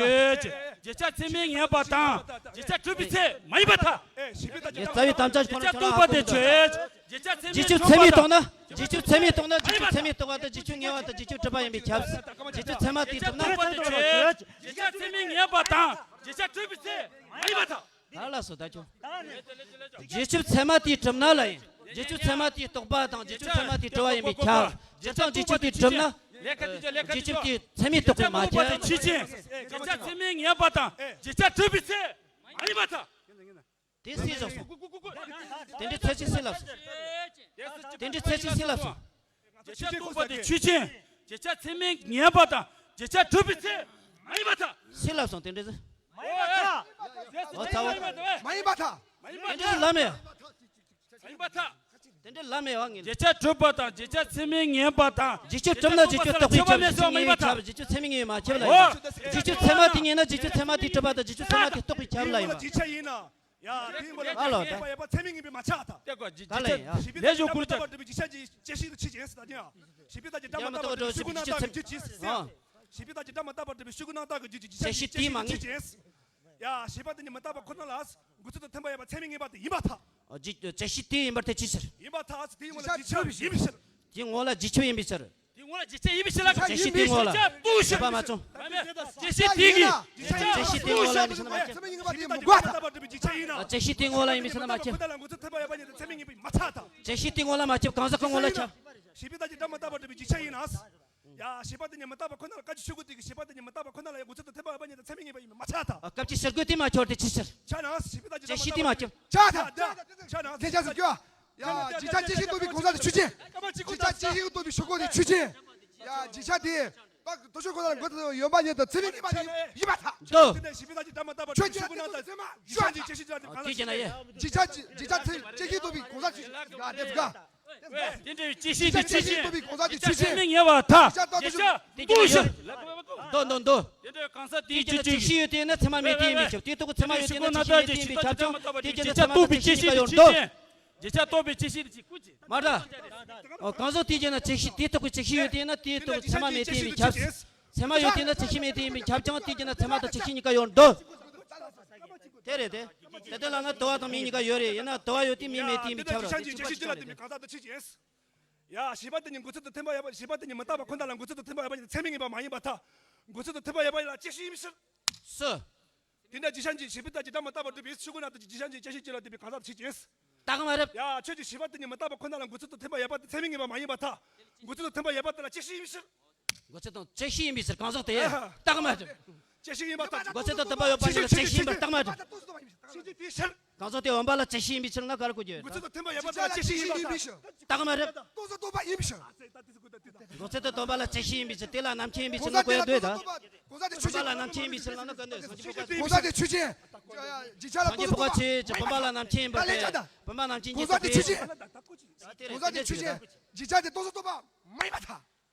རྗེས་ཁྱབ་ཚད་མས་ངེས་པ་དང་། རྗེས་ཁྱབ་གྲུབ་པའི་ཚད་མ་ཡིན་པར་ཐལ། ངས་རྩ་བའི་དམ་བཅའ་ཁོ་རང་ཁྱོད་ལ་ཧ་གོ་མི་འདུག་རྗེས་ཁྱབ་ཚད་མས་རྟོགས་ན། རྗེས་ཁྱབ་ཚད་མས་རྟོགས་ན་རྗེས་ཁྱབ་ཚད་མས་རྟོགས་པ་དང་རྗེས་ཁྱབ་ངེས་པ་དང་རྗེས་ཁྱབ་གྲུབ་པ་ཡིན་པས་ཁྱབ། རྗེས་ཁྱབ་ཚད་མ་དེས་གྲུབ་ན། རྗེས་ཁྱབ་ཚད་མས་ངེས་པ་དང་རྗེས་ཁྱབ་གྲུབ་པའི་ཚད་མ་ཡིན་པར་ཐལ། ད་ལ་སོ་ད་ཁྱོད། རྗེས་ཁྱབ་ཚད་མ་དེས་གྲུབ་ན་ལ་ཡིན། རྗེས་ཁྱབ་ཚད་མ་དེས་རྟོགས་པ་དང་རྗེས་ཁྱབ་ཚད་མ་དེས་གྲུབ་པ་ཡིན་པས་ཁྱབ། བྱས་ཙང་རྗེས་ཁྱབ་དེས་གྲུབ་ན། རྗེས་ཁྱབ་དེས་ཚད་མས་རྟོགས་པས་མ་ཁྱབ། ཆོས་ཅན། རྗེས་ཁྱབ་ཚད་མས་ངེས་པ་དང་རྗེས་ཁྱབ་གྲུབ་པའི་ཚད་མ་ཡིན་པར་ཐལ། དེ་སུས་བཞག་སོང་། དེ་འདྲའི་ཚད་ཅིག་སུས་ལབ་སོང་། དེ་འདྲའི་ཚད་ཅིག་སུས་ལབ་སོང་། རྗེས་ཁྱབ་རྟོགས་པ་དེ་ཆོས་ཅན། རྗེས་ཁྱབ་ཚད་མས་ངེས་པ་དང་རྗེས་ཁྱབ་གྲུབ་པའི་ཚད་མ་ཡིན་པར་ཐལ། སུས་ལབ་སོང་། དེ་འདྲའི་ཚད། ཨོ་ཚ་བོ། མ་ཡིན་པར་ཐལ། དེ་འདྲའི་ལབ་མེད། མ་ཡིན་པར་ཐལ། དེ་འདྲའི་ལབ་མེད་པ་ངས། རྗེས་ཁྱབ་གྲུབ་པ་དང་རྗེས་ཁྱབ་ཚད་མས་ངེས་པ་དང་། རྗེས་ཁྱབ་གྲུབ་ན་རྗེས་ཁྱབ་རྟོགས་པས་ཁྱབ། རྗེས་ཁྱབ་ཚད་མས་ངེས་པས་ཁྱབ། རྗེས་ཁྱབ་ཚད་མས་ངེས་པས་མ་ཁྱབ་ལ་ཡིན། ཨོ། རྗེས་ཁྱབ་ཚད་མ་དེ་ངེས་ན་རྗེས་ཁྱབ་ཚད་མ་དེས་གྲུབ་པ་དང་རྗེས་ཁྱབ་ཚད་མ་དེས་རྟོགས་པས་ཁྱབ་ལ་ཡིན་པ། རྗེས་ཁྱབ་ཡིན་ན། ཡ། དེ་མོ་ལ། ཨ་ལོ། ད་ཡོད་པ་ཚད་མས་ངེས་པས་མ་ཁྱབ་ད། ད་ལ་ཡིན། ཡ། བྱས་པ་དེ་ཉིད་མ་རྟག་པར་སྒྲུབ་པའི་རྗེས་ཁྱབ་ཀྱི་བཅད་ཤེས་དང་ཕྱིས་ཀྱི་ཡིན་ཟེར་ད་ཅི། བྱས་པ་དེ་ཉིད་མ་རྟག་པར་སྒྲུབ་པའི་ཤུགས་ཀྱི་རྣམ་དག་གི་རྒྱུད་ཀྱི་ཟེར། བྱས་པ་དེ་ཉིད་མ་རྟག་པར་སྒྲུབ་པའི་ཤུགས་ཀྱི་རྣམ་དག་གི་རྒྱུད་ཀྱི་རྗེས་ཁྱབ་ཀྱི་བཅད་ཤེས་དེ་མ་ངེས། ཕྱིས་ཀྱི་ཡིན་ཟེར། ཡ། བྱས་པ་དེ་ཉིད་མི་རྟག་པ་ཁོ་ན་ལ་མགོ་ཚོད་དང་མཐུན་པ་ཡོད་པ་ཚད་མས་ངེས་པ་དེ་ཡིན་པར་ཐལ། ཨ། རྗེས་བཅད་ཤེས་དེ་ཡིན་པར་ཐལ། ཅིའི་ཕྱིར། ཡིན་པར་ཐལ། དེའི་ངོ་ལ་རྗེས་ཁྱབ་ཡིན་པའི་ཕྱིར། དེའི་ངོ་ལ་རྗེས་ཁྱབ་ཡིན་པའི་ཕྱིར། དེའི་ངོ་ལ་རྗེས་ཁྱབ་ཡིན་པའི་ཕྱིར་ལ། བཅད་ཤེས་དེའི་ངོ་ལ། བཅད་པ་མ་བྱུང་། བཅད་ཤེས་དེ་གིས། བཅད་ཤེས་དེའི་ངོ་ལ་ཡིན་པའི་ཕྱིར་ན་མ་ཁྱབ། ཨ། བཅད་ཤེས་དེའི་ངོ་ལ་ཡིན་པའི་ཕྱིར་ན་མ་ཁྱབ། བཅད་ཤེས་དེའི་ངོ་ལ་མ་ཁྱབ། གང་ཟག་གི་ངོ་ལ་ཁྱབ། བྱས་པ་དེ་ཉིད་མི་རྟག་པ་ཁོ་ན་ལ་སྐབས་ཀྱི་ཕྱིར་རྒོལ་དེ་མ་ཁྱབ་པར་ཐལ། ཅིའི་ཕྱིར། ཨ། སྐབས་ཀྱི་ཕྱིར་རྒོལ་དེ་མ་ཁྱབ་པར་ཐལ། བྱས་པ་དེ་ཉིད་མི་རྟག་པ་ཁོ་ན་ལ་ཡང་སྒོ་ཚད་དང་མཐུན་པ་ཡོད་པ་ཉིད་དུ་ཚད་མས་ངེས་པ་ཡིན་པས་མ་ཁྱབ་ཐལ། ཨ། སྐབས་ཀྱི་ཕྱིར་རྒོལ་དེ་མ་ཁྱབ། ཆ་ན། ཆ་ན། དེ་ཅི་ཟེར་གྱི། ཡ། རྗེས་ཁྱབ་ཀྱི་ཕྱིར་རྒོལ་དེ་མ་ཁྱབ། ཆ་ན། དེ་ཅི་ཟེར་གྱི། ཡ། རྗེས་ཁྱབ་དེ། ད་དོ་ཤོ་ཁོ་ན་ལ་སྒོ་ཚད་ཡོད་པ་ཉིད་དུ་ཚད་མས་ངེས་པ་ཡིན་པར་ཐལ། ད། ཆོས་ཅན། དེ་ཅི་ཟེར་གྱི། ཡ། དེ་ཅི་ཟེར་གྱི། རྗེས་ཁྱབ་ཀྱི་ཕྱིར་རྒོལ་དེ་མ་ཁྱབ། ཆ་ན། དེ་ཅི་ཟེར་གྱི། ཡ། རྗེས་ཁྱབ་དེ། ད་དོ་ཤོ་ཁོ་ན་ལ་སྒོ་ཚད་ཡོད་པ་ཉིད་དུ་ཚད་མས་ངེས་པ་ཡིན་པར་ཐལ། ད། དེ་འདྲ་བའི་བཅད་ཤེས་དེ་ཆོས་ཅན། རྗེས་ཁྱབ་ཚད་མས་ངེས་པར་ཐལ། རྗེས་ཁྱབ་དོ་ཤོ། དེ་ཅི་ཡོད། འདོད་འདོད་འདོད། དེ་འདྲ་གང་ཟག་དེའི་རྒྱུད་ཀྱི་བཅད་ཤེས་ཡོད་དེ་ན་ཚད་མ་མེད་དེ་ཡིན་པས་ཁྱབ། དེའི་ཐོག་གི་ཚད་མ་ཡོད་དེ་ན་བཅད་ཤེས་མེད་དེ་ཡིན་པས་ཁྱབ་ཅིང་། དེའི་རྒྱུད་ན་ཚད་མ་དང་བཅད་ཤེས་གཉིས་ཀ་ཡོད་འདོད། རྗེས་ཁྱབ་རྟོགས་པའི་བཅད་ཤེས་དེ་ཅི་ཀུན་གྱི། མ་ར། ཨོ། གང་ཟག་དེའི་རྒྱུད་ན་བཅད་ཤེས་དེའི་ཐོག་གི་བཅད་ཤེས་ཡོད་དེ་ན་དེའི་ཐོག་གི་ཚད་མ་མེད་དེ་ཡིན་པས་ཁྱབ། ཚད་མ་ཡོད་དེ་ན་བཅད་ཤེས་མེད་དེ་ཡིན་པས་ཁྱབ་ཅིང་། དེའི་རྒྱུད་ན་ཚད་མ་དང་བཅད་ཤེས་གཉིས་ཀ་ཡོད་འདོད། དེ་རེད་དེ། དེ་དོན་ལ་ན་དུ་བ་དང་མིང་གཉིས་ཀ་ཡོད་རེད། ཡིན་ན་དུ་བ་ཡོད་དེ་མིང་མེད་དེ་ཡིན་པས་ཁྱབ་ར། དེ་ཅི་ཀུན་གྱི་ལ་དེ་མིན་གང་ཟག་དང་ཕྱིས་ཀྱི་ཡིན། ཡ། བྱས་པ་དེ་ཉིད་སྒོ་ཚད་དང་མཐུན་པ་ཡོད་པ། བྱས་པ་དེ་ཉིད་མི་རྟག་པ་ཁོ་ན་ལ་སྒོ་ཚད་དང་མཐུན་པ་ཡོད་པ་ཉིད་དུ་ཚད་མས་ངེས་པ་མ་ཡིན་པར་ཐལ། སྒོ་ཚད་དང་མཐུན་པ་ཡོད་པ་ལ་བཅད་ཤེས་ཡིན་ཕྱིར། སུ། དེ་འདྲ་རྗེས་ཁྱབ་ཀྱི་བྱས་པ་དེ་ཉིད་མི་རྟག་པར་སྒྲུབ་པའི་ཆོས་ཀུན་ན་དེ་རྗེས་ཁྱབ་ཀྱི་བཅད་ཤེས་ཀྱི་ལ་དེ་མིན་གང་ཟག་དང་ཕྱིས་ཀྱི་ཡིན། རྟགས་མ་རེད། ཡ། ཁྱོད་ཀྱི་བྱས་པ་དེ་ཉིད་མི་རྟག་པ་ཁོ་ན་ལ་སྒོ་ཚད་དང་མཐུན་པ་ཡོད་པ་དེ་ཚད་མས་ངེས་པ་མ་ཡིན་པར་ཐལ། སྒོ་ཚད་དང་མཐུན་པ་ཡོད་པ་དེ་ལ་བཅད་ཤེས་ཡིན་ཕྱིར། མགོ་ཚད་དང་བཅད་ཤེས་ཡིན་པའི་ཕྱིར་གང་ཟག་དེ་རྟགས་མ་གྲུབ། བཅད་ཤེས་ཡིན་པ་རྟགས། མགོ་ཚད་དང་བསྟུན་པ་ཡོད་པ་ཉིད་ལ་བཅད་ཤེས་ཡིན་པར་རྟགས་མ་གྲུབ། ཤེས་བྱེད་དེའི་ཕྱིར། གང་ཟག་དེ་བུམ་པ་ལ་བཅད་ཤེས་ཡིན་པའི་ཕྱིར་ན་ག་རེ་གོ་རྒྱུ་ཡོད། མགོ་ཚད་དང་བསྟུན་པ་ཡོད་པ་ལ་བཅད་ཤེས་ཡིན་པར་རྟགས་མ་གྲུབ། ལྟོ་ཟ་ལྟོ་པ་ཡིན་པའི་ཕྱིར། མགོ་ཚད་དང་བསྟུན་པ་ལ་བཅད་ཤེས་ཡིན་པའི་ཕྱིར། དེ་ལ་རྣམ་མཁྱེན་ཡིན་པའི་ཕྱིར་ན་གོ་ཡ་འདོད་ད། གང་ཟག་དེ་ཆོས་ཅན། བུམ་པ་ལ་རྣམ་མཁྱེན་ཡིན་པའི་ཕྱིར་ལབ་ན་གོ་འདོད། སངས་རྒྱས་པོ་གང་ཟག་དེ་ཆོས་ཅན། བྱེད་བྱ་ལ་ལྟོ་ཟ་ལྟོ་པ། བུམ་པ་ལ་རྣམ་མཁྱེན་ཡིན་པར་ཐལ། བུམ་པ་རྣམ་མཁྱེན་ཡིན་པའི་ཕྱིར། གང་ཟག་དེ་ཆོས་ཅན། གང་ཟག་དེ་ཆོས་ཅན། བྱེད་བྱ་དེ་ལྟོ་ཟ་ལྟོ་པ་མ་ཡིན་པར་ཐལ།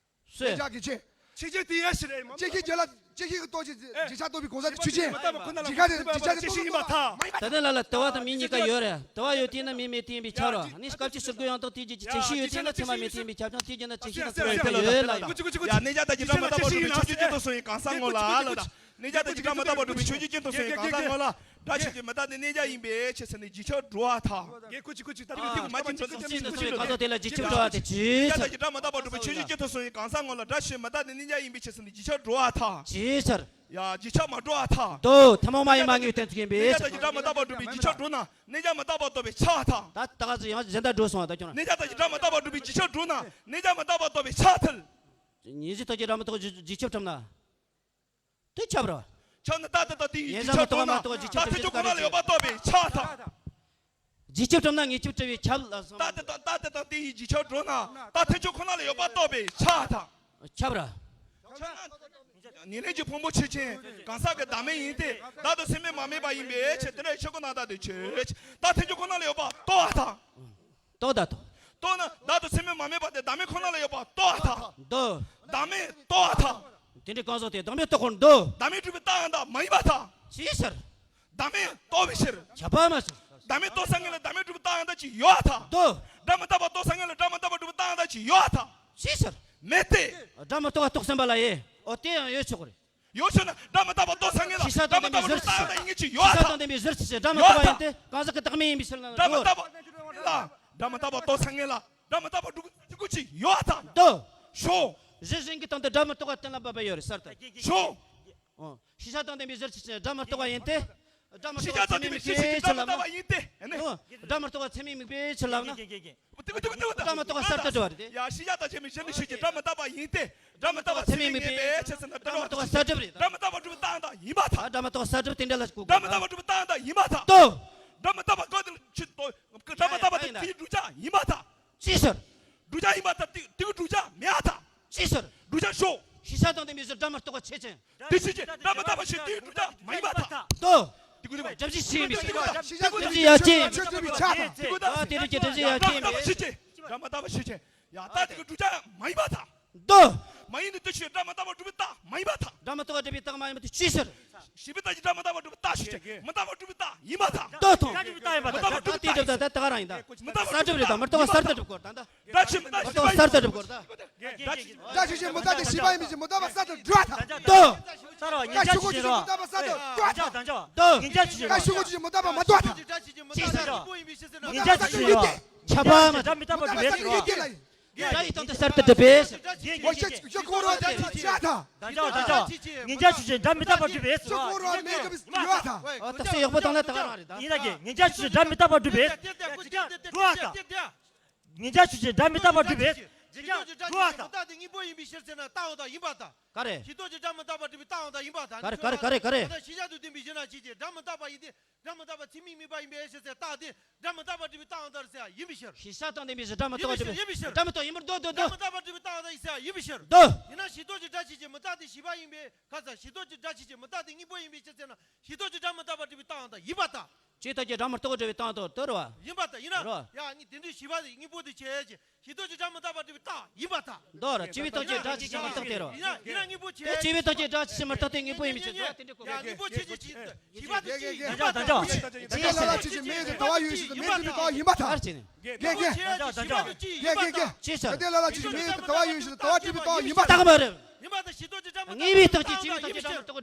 སུས། ལན་ཆགས་ཀྱི་ཆོས། ཆོས་ཅན་དེ་ཡང་ཕྱིར་རེད། ཆོས་ཅན་བྱེད་ལ་ཆོས་ཅན་གྱི་ལྟོ་ཅན་བྱེད་བྱ་ལྟོ་པའི་གང་ཟག་དེ་ཆོས་ཅན། བྱེད་བྱ་དེ་བྱེད་བྱ་དེ་ལྟོ་ཟ་ལྟོ་པ་མ་ཡིན་པར་ཐལ། ད་ལྟ་ལ་ལ་ལྟོ་བ་དང་མིང་གཉིས་ཀ་ཡོད་རེད། ལྟོ་བ་ཡོད་དུས་ན་མིང་མེད་དུས་ཡིན་པས་ཁྱབ་རོ། ནི་སྐབས་ཀྱི་ཕྱིར་རྒོལ་ཡང་དག་དེའི་རྒྱུད་ཀྱི་བཅད་ཤེས་ཡོད་དུས་ན་ཚད་མ་མེད་དུས་ཡིན་པས་ཁྱབ་ཀྱང་དེའི་རྒྱུད་ན་བཅད་ཤེས་དང་ཚད་མ་ཡོད་ལ། ཡ་གནས་བྱ་ལྟ་ཅི་སྒྲ་མི་རྟག་པ་སྒྲུབ་པའི་ཆོས་ཅན་ཅན་དུ་སོང་བའི་གང་ཟག་ངོ་ལ་ལ་ད། གནས་བྱ་ལྟ་ཅི་སྒྲ་མི་རྟག་པ་སྒྲུབ་པའི་ཆོས་ཅན་ཅན་དུ་སོང་བའི་གང་ཟག་ངོ་ལ། སྒྲ་ཆོས་ཅན་མི་རྟག་སྟེ་གནས་བྱ་ཡིན་པའི་ཕྱིར་ཟེར་ནས་རྗེས་ཁྱབ་འགྲོ་བར་ཐལ། རྒྱལ་ཁོ་ཅི་ཁོ་ཅི་ལྟར་གྱི་ཏིག་མ་ཅི་འགྲོ་དང་སེམས་ཅན་དུ་སོང་བའི་གང་ཟག་དེ་ལ་རྗེས་ཁྱབ་འགྲོ་བ་དེ་ཇི་ལྟར་ཀྱི་སྒྲ་མི་རྟག་པ་སྒྲུབ་པའི་ཆོས་ཅན་ཅན་དུ་སོང་བའི་གང་ཟག་ངོ་ལ་སྒྲ་ཆོས་མི་རྟག་སྟེ་གནས་བྱ་ཡིན་པའི་ཕྱིར་ཟེར་ནས་རྗེས་ཁྱབ་འགྲོ་བར་ཐལ། ཇི་ལྟར། ཡ་རྗེས་ཁྱབ་མ་འགྲོ་བར་ཐལ། དོ། ཐུན་མོང་མ་ཡིན་མ་ངེས་པའི་དོན་ཚིག་ཡིན་པས། གནས་བྱ་ལྟ་ཅི་སྒྲ་མི་རྟག་པ་སྒྲུབ་པའི་རྗེས་ཁྱབ་འགྲོ་ན་གནས་བྱ་མི་རྟག་པ་རྟོགས་པས་ཁྱབ་པར་ཐལ། ད་ད་ག་ཟེ་ཡང་གཞན་དག་འགྲོ་སོང་བ་ད་ཀྱང་ན། གནས་བྱ་ལྟ་ཅི་སྒྲ་མི་རྟག་པ་སྒྲུབ་པའི་རྗེས་ཁྱབ་འགྲོ་ན་གནས་བྱ་མི་རྟག་པ་རྟོགས་པས་ཁྱབ་པར་ཐལ། ཉན་རྗེས་ཐོབ་ཀྱི་སྒྲ་མི་རྟག་རྗེས་ཁྱབ་གྲུབ་ན། དེ་ཁྱབ་རོ། ཁྱབ་ན་རྟགས་དེ་དང་དེ་ཡི་རྗེས་ཁྱབ་གྲུབ་ན། རྟགས་ཐལ་འགྱུར་ཁོ་ན་ལ་ཡོད་པ་རྟོགས་པས་ཁྱབ་པར་ཐལ། རྗེས་ཁྱབ་གྲུབ་ན་ངེས་ཁྱབ་གྲུབ་པས་ཁྱབ་ལ་སོང་། རྟགས་དེ་དང་རྟགས་དེ་དང་དེ་ཡི་རྗེས་ཁྱབ་གྲུབ་ན་རྟགས་ཐལ་འགྱུར་ཁོ་ན་ལ་ཡོད་པ་རྟོགས་པས་ཁྱབ་པར་ཐལ། ཁྱབ་ར། ཁྱབ་ན། ཉེར་ལེན་གྱི་ཕུང་པོ་ཆོས་ཅན། གང་ཟག་གི་བདག་མེད་ཡིན་ཏེ། བདག་དང་ཚད་མས་མ་དམིགས་པ་ཡིན་པའི་ཕྱིར། དེ་འདྲ་ཡི་ཕྱིར་ཁོ་ན་རྟགས་དེ་ཆོས་ཅན། རྟགས་ཐལ་འགྱུར་ཁོ་ན་ལ་ཡོད་པ་རྟོགས་པར་ཐལ། རྟོགས་ད་དོ། རྟོགས་ན་བདག་དང་ཚད་མས་མ་དམིགས་པ་དེ་བདག་མེད་ཁོ་ན་ལ་ཡོད་པ་རྟོགས་པར་ཐལ། འདོད། བདག་མེད་རྟོགས་པར་ཐལ། དེ་འདྲའི་གང་ཟག་དེ་བདག་མེད་རྟོགས་པར་འདོད། བདག་མེད་སྒྲུབ་པའི་རྟགས་ཡང་དག་མ་ཡིན་པར་ཐལ། ཅིའི་ཕྱིར། བདག་མེད་རྟོགས་པའི་ཕྱིར། ཁྱབ་པ་མ་བྱུང་། བདག་མེད་རྟོགས་ས་ངེས་ལ་བདག་མེད་སྒྲུབ་པའི་རྟགས་ཡང་དག་ཅིག་ཡོད་པར་ཐལ། འདོད། སྒྲ་མི་རྟག་པ་རྟོགས་ས་ངེས་ལ་སྒྲ་མི་རྟག་པ་སྒྲུབ་པའི་རྟགས་ཡང་དག་ཅིག་ཡོད་པར་ཐལ། ཅིའི་ཕྱིར། མེད་དེ། སྒྲ་མི་རྟག་པ་རྟོགས་ཟིན་པ་ལ་ཡེ། འོ་དེ་ཡང་ཡོད་ཆོག་གི་རེད། ཡོད་ཆོག་ན་སྒྲ་མི་རྟག་པ་རྟོགས་ས་ངེས་ལ་ཤེས་བྱ་སྒྲ་མི་རྟག་པ་སྒྲུབ་པའི་རྟགས་ཡང་དག་ཡིན་ངེས་ཅིག་ཡོད་པར་ཐལ། ཤེས་བྱ་དང་ལྡན་པའི་གཟུགས་ཆོས་ཅན། སྒྲ་མི་རྟག་པ་ཡིན་ཏེ་གང་ཟག་གི་བདག་མེད་ཡིན་པའི་ཕྱིར་ན་སྒྲ་མི་རྟག་པ་ལ། སྒྲ་མི་རྟག་པ་རྟོགས་ས་ངེས་ལ། སྒྲ་མི་རྟག་པ་སྒྲུབ་པའི་ཚིག་གུ་ཅིག་ཡོད་པར་ཐལ། འདོད། ཤོ། གཞི་གཞན་གྱི་སྟེང་དུ་སྒྲ་མི་རྟག་པ་གཏན་ལ་འབེབས་པ་ཡོད་རེད་གསར་དུ། ཤོ། ཨོ། ཤེས་བྱ་དང་ལྡན་པའི་གཟུགས་ཆོས་ཅན། སྒྲ་མི་རྟག་པ་ཡིན་ཏེ། སྒྲ་མི་རྟག་པ་ཚད་མས་དམིགས་པའི་ཕྱིར་ལབ་ན། ཨོ། སྒྲ་མི་རྟག་པ་ཚད་མས་དམིགས་པའི་ཕྱིར་ལབ་ན། སྒྲ་མི་རྟག་པ་གསར་དུ་སྒྲུབ་པ་རེད་དེ། ཡ་ཤེས་བྱ་དང་ཚད་མས་གཞི་ནས་ཤེས་ཀྱི་སྒྲ་མི་རྟག་པ་ཡིན་ཏེ། སྒྲ་མི་རྟག་པ་ཚད་མས་དམིགས་པའི་ཕྱིར་ཟེར་ན་སྒྲ་མི་རྟག་པ་གསར་སྒྲུབ་རེད། སྒྲ་མི་རྟག་པ་སྒྲུབ་པའི་རྟགས་ཡང་དག་ཡིན་པར་ཐལ། སྒྲ་མི་རྟག་པ་གསར་སྒྲུབ་དེ་འདྲ་ལ་གོ་དགོས། སྒྲ་མི་རྟག་པ་སྒྲུབ་པའི་རྟགས་ཡང་དག་ཡིན་པར་ཐལ། ལྟོས། སྒྲ་མི་རྟག་པ་གང་དེ་ལ་ཕྱིར་ལྟོས། སྒྲ་མི་རྟག་པ་དེ་དེའི་བསྒྲུབ་བྱ་ཡིན་པར་ཐལ། ཅིའི་ཕྱིར། བསྒྲུབ་བྱ་ཡིན་པར་ཐལ། དེ་དེ་གི་བསྒྲུབ་བྱ་མེད་པར་ཐལ། ཅིའི་ཕྱིར། བསྒྲུབ་བྱ་ཤོ། ཤེས་བྱ་དང་ལྡན་པའི་གཟུགས་སྒྲ་མི་རྟག་པ་ཆོས་ཅན། དེ་ཆོས་ཅན། སྒྲ་མི་རྟག་པ་ཞིག་དེའི་བསྒྲུབ་བྱ་མ་ཡིན་པར་ཐལ། ལྟོས། དེ་གི་བསྒྲུབ་བྱ་སྒྲ་བྱས་ཤེས་ཡིན་པའི་ཕྱིར། སྒྲ་བྱས་ཡ་ཅན་ཡིན་པའི་ཕྱིར། ཨ་དེ་རིགས་ཀྱི་སྒྲ་བྱས་ཡ་ཅན་ཡིན་པའི་ཕྱིར། སྒྲ་མི་རྟག་པ་ཆོས་ཅན། ཡ་ད་དེ་གི་བསྒྲུབ་བྱ་མ་ཡིན་པར་ཐལ། ལྟོས། མ་ཡིན་ནི་དེ་ཆོས་སྒྲ་མི་རྟག་པ་སྒྲུབ་པའི་རྟགས་མ་ཡིན་པར་ཐལ། སྒྲ་མི་རྟག་པ་སྒྲུབ་པའི་རྟགས་མ་ཡིན་པ་དེ་ཅིའི་ཕྱིར། ཞེས་པའི་རྟགས་ཀྱིས་སྒྲ་མི་རྟག་པ་སྒྲུབ་པའི་རྟགས་ཤེས་ཅན། མི་རྟག་པ་སྒྲུབ་པའི་རྟགས་ཡིན་པར་ཐལ། ལྟོས་དང་། སྒྲ་སྒྲུབ་པའི་རྟགས་ཡིན་པར་ཐལ། ད་དེ་སྒྲུབ་ད་ད་ད་ག་རང་ཡིན་ད། མི་རྟག་པ་གསར་སྒྲུབ་རེད་ད། མི་རྟག་པ་གསར་དུ་སྒྲུབ་དགོས་ད་ད། སྒྲ་ཆོས་མི་རྟག་པ་ཞེས་པ་ཡིན་པའི་ཕྱིར་མི་རྟག་པ་གསར་དུ་སྒྲུབ་པར་ཐལ། ལྟོས། སྒྲ་ཆོས་ཅན། མི་རྟག་པ་ཞེས་པ་ཡིན་པའི་ཕྱིར་མི་རྟག་པ་གསར་དུ་སྒྲུབ་པར་ཐལ། ལྟོས། སྒྲ་ཤུགས་ཅན། མི་རྟག་པ་ཞེས་པ་ཡིན་པའི་ཕྱིར་མི་རྟག་པ་གསར་དུ་སྒྲུབ་པར་ཐལ། ལྟོས། སྒྲ་ཤུགས་ཅན། མི་རྟག་པ་མ་གཏོགས་པར་ཐལ། ཅིའི་ཕྱིར། མི་རྟག་པ་གསར་དུ་ཡིན་ཏེ། ཁྱབ་པ་མ་གཏོགས། སྒྲ་མི་རྟག་པ་སྒྲུབ་པའི་ཕྱིར། སྒྲ་ཡི་སྟེང་དུ་གསར་དུ་སྒྲུབ་པས། འོ་ཤེས་ཤེས་ཁོ་རང་དེ་ཆ་ཐ། ད་ཅག་ད་ཅག་ངེས་བྱ་ཆོས་ཅན། སྒྲ་མི་རྟག་པ་སྒྲུབ་པས། ཁོ་རང་མེད་གི་ཡོད་ཐ། འོ་ད་སེ་ཡག་པོ་བཏང་ན་ད་ག་རང་རེད་ད། ཡིན་ན་གི་ངེས་བྱ་ཆོས་ཅན། སྒྲ་མི་རྟག་པ་སྒྲུབ་པས། སྒྲུབ་པར་ཐལ། ངེས་བྱ་ཆོས་ཅན། སྒྲ་མི་རྟག་པ་སྒྲུབ་པས། ཇི་ལྟར་སྒྲུབ་པར་ཐལ། མི་རྟག་སྟེ་དངོས་པོ་ཡིན་པའི་ཕྱིར་ཟེར་ན་རྟགས་ཡང་དག་ཡིན་པར་ཐལ། ག་རེ། ཤེས་རྟོགས་ཀྱི་སྒྲ་མི་རྟག་པ་སྒྲུབ་པའི་རྟགས་ཡང་དག་ཡིན་པར་ཐལ། ག་རེ་ག་རེ་ག་རེ་ག་རེ། ད་ལྟ་ཤེས་བྱ་དང་ལྡན་པའི་གཞི་ན་ཆོས་ཅན། སྒྲ་མི་རྟག་པ་ཡིན་ཏེ། སྒྲ་མི་རྟག་པ་ཚད་མས་དམིགས་པ་ཡིན་པའི་ཕྱིར་ཟེར་རྟགས་དེ་སྒྲ་མི་རྟག་པ་སྒྲུབ་པའི་རྟགས་ཡང་དག་ཟེར་ཡ་ཡིན་པའི་ཕྱིར། ཤེས་བྱ་དང་ལྡན་པའི་ཕྱིར། སྒྲ་མི་རྟག་པ་སྒྲུབ་པའི་རྟགས་ཡང་དག་ཡིན་པར་འདོད། འདོད། འདོད། སྒྲ་མི་རྟག་པ་སྒྲུབ་པའི་རྟགས་ཡང་དག་ཡིན་ཟེར་ཡ་ཡིན་པའི་ཕྱིར། འདོད། ཡིན་ན་ཤེས་རྟོགས་ཀྱི་སྒྲ་ཆོས་ཅན། མི་རྟག་སྟེ་ཞེས་པ་ཡིན་པས་ག་ས། ཤེས་རྟོགས་ཀྱི་སྒྲ་ཆོས་ཅན། མི་རྟག་སྟེ་དངོས་པོ་ཡིན་པའི་ཕྱིར་ཟེར་ན་ཤེས་རྟོགས་ཀྱི་སྒྲ་མི་རྟག་པ་སྒྲུབ་པའི་རྟགས་ཡང་དག་ཡིན་པར་ཐལ། ཅེས་ཐལ་གྱི་སྒྲ་མི་རྟག་པ་སྒྲུབ་པའི་རྟགས་ཡང་དག་དེ་རེད་བ། ཡིན་པར་ཐལ། ཡིན་ན། རེད་བ། ཡ་ནི་དེ་འདྲའི་ཞེས་པ་དེ་དངོས་པོ་དེ་བྱས་ཀྱི། ཤེས་རྟོགས་ཀྱི་སྒྲ་མི་རྟག་པ་སྒྲུབ་པའི་རྟགས་ཡིན་པར་ཐལ། མདོར་སྤྱི་བོའི་སྟེང་གི་སྒྲ་ཆོས་ཅན། མི་རྟག་སྟེ་རེད་བ། ཡིན་ན་ཡིན་ན་དངོས་པོ་བྱས། དེ་སྤྱི་བོའི་སྟེང་གི་སྒྲ་ཆོས་ཅན། མི་རྟག་སྟེ་དངོས་པོ་ཡིན་པའི་ཕྱིར་རོ། དེ་འདྲ་གོ། ཡ་དངོས་པོ་བྱས་ཀྱི་ཅི། ཞེས་པ་དེ་ཅི། ཡིན་པར་ཐལ། ད་ལྟ་ལ་ལ་ཆོས་ཅན། མེ་ཡོད་དེ་ལྟ་བ་ཡོད་ཕྱིར་མེ་སྒྲུབ་པའི་རྟགས་ཡིན་པར་ཐལ། ཨར་ཅི་ནི། གེ་གེ། གེ་གེ་གེ། ཅི་ཟེར། ད་ལྟ་ལ་ལ་ཆོས་ཅན། མེ་ཡོད་དེ་ལྟ་བ་ཡོད་ཕྱིར་ལྟ་བ་སྒྲུབ་པའི་རྟགས་ཡིན་པར་ཐལ། རྟགས་མ་རེད། ཡིན་པར་ཐལ། ཤེས་རྟོགས་ཀྱི་སྒྲ་མི་རྟག་པ་སྒྲུབ་པའི་རྟགས་ཡང་དག་ཡིན་པའི་ཕྱིར། ངེས་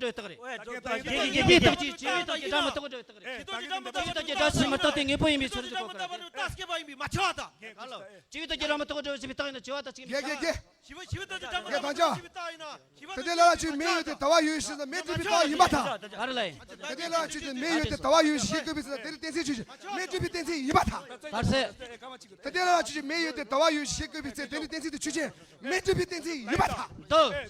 པའི་རྟགས་ཀྱིས་སྤྱི་བོའི་སྟེང་གི་སྒྲ་མི་རྟག་པ་སྒྲུབ་པའི་རྟགས་རེད། ངེས་པའི་རྟགས་ཀྱིས་སྤྱི་བོའི་སྟེང་གི་སྒྲ་ཆོས་ཅན། མི་རྟག་སྟེ་དངོས་པོ་ཡིན་པའི་ཕྱིར་ཟེར་གོ་ག་རེད། རྟགས་སྐྱེས་པ་ཡིན་པས་མ་ཁྱབ་པར་ཐལ། ག་ལ། སྤྱི་བོའི་སྟེང་གི་སྒྲ་མི་རྟག་པ་སྒྲུབ་པའི་རྟགས་ཡིན་ན་སྤྱི་བོ་དང་གཅིག་མི་ཁྱབ། གེ་གེ་གེ། ཞེས་པ་ཞེས་པ་དང་ཅི་འདྲ་མི་རྟག་པ་སྒྲུབ་པའི་རྟགས་ཡིན་ན། ཞེས་པ་ད་ལྟ་ལ་ལ་ཆོས་མེ་ཡོད་དེ་ལྟ་བ་ཡོད་ཕྱིར་མེ་སྒྲུབ་པའི་རྟགས་ཡིན་པར་ཐལ། ག་རེ་ལ་ཡིན། ད་ལྟ་ལ་ཆོས་ཅན། མེ་ཡོད་དེ་ལྟ་བ་ཡོད་ཞེས་བཀོད་པའི་ཚེ་ན་དེ་ནི་གཏན་ཚིགས་ཆོས་ཅན། མེ་སྒྲུབ་པའི་གཏན་ཚིགས་ཡིན་པར་ཐལ། ག་རེ་ཟེར། ད་ལྟ་ལ་ཆོས་ཅན། མེ་ཡོད་དེ་ལྟ་བ་ཡོད་ཞེས་བཀོད་པའི་ཚེ་དེ་ནི་གཏན་ཚིགས་དེ་ཆོས་ཅན། མེ་སྒྲུབ་པའི་གཏན་ཚིགས་ཡིན་པར་ཐལ། འདོད།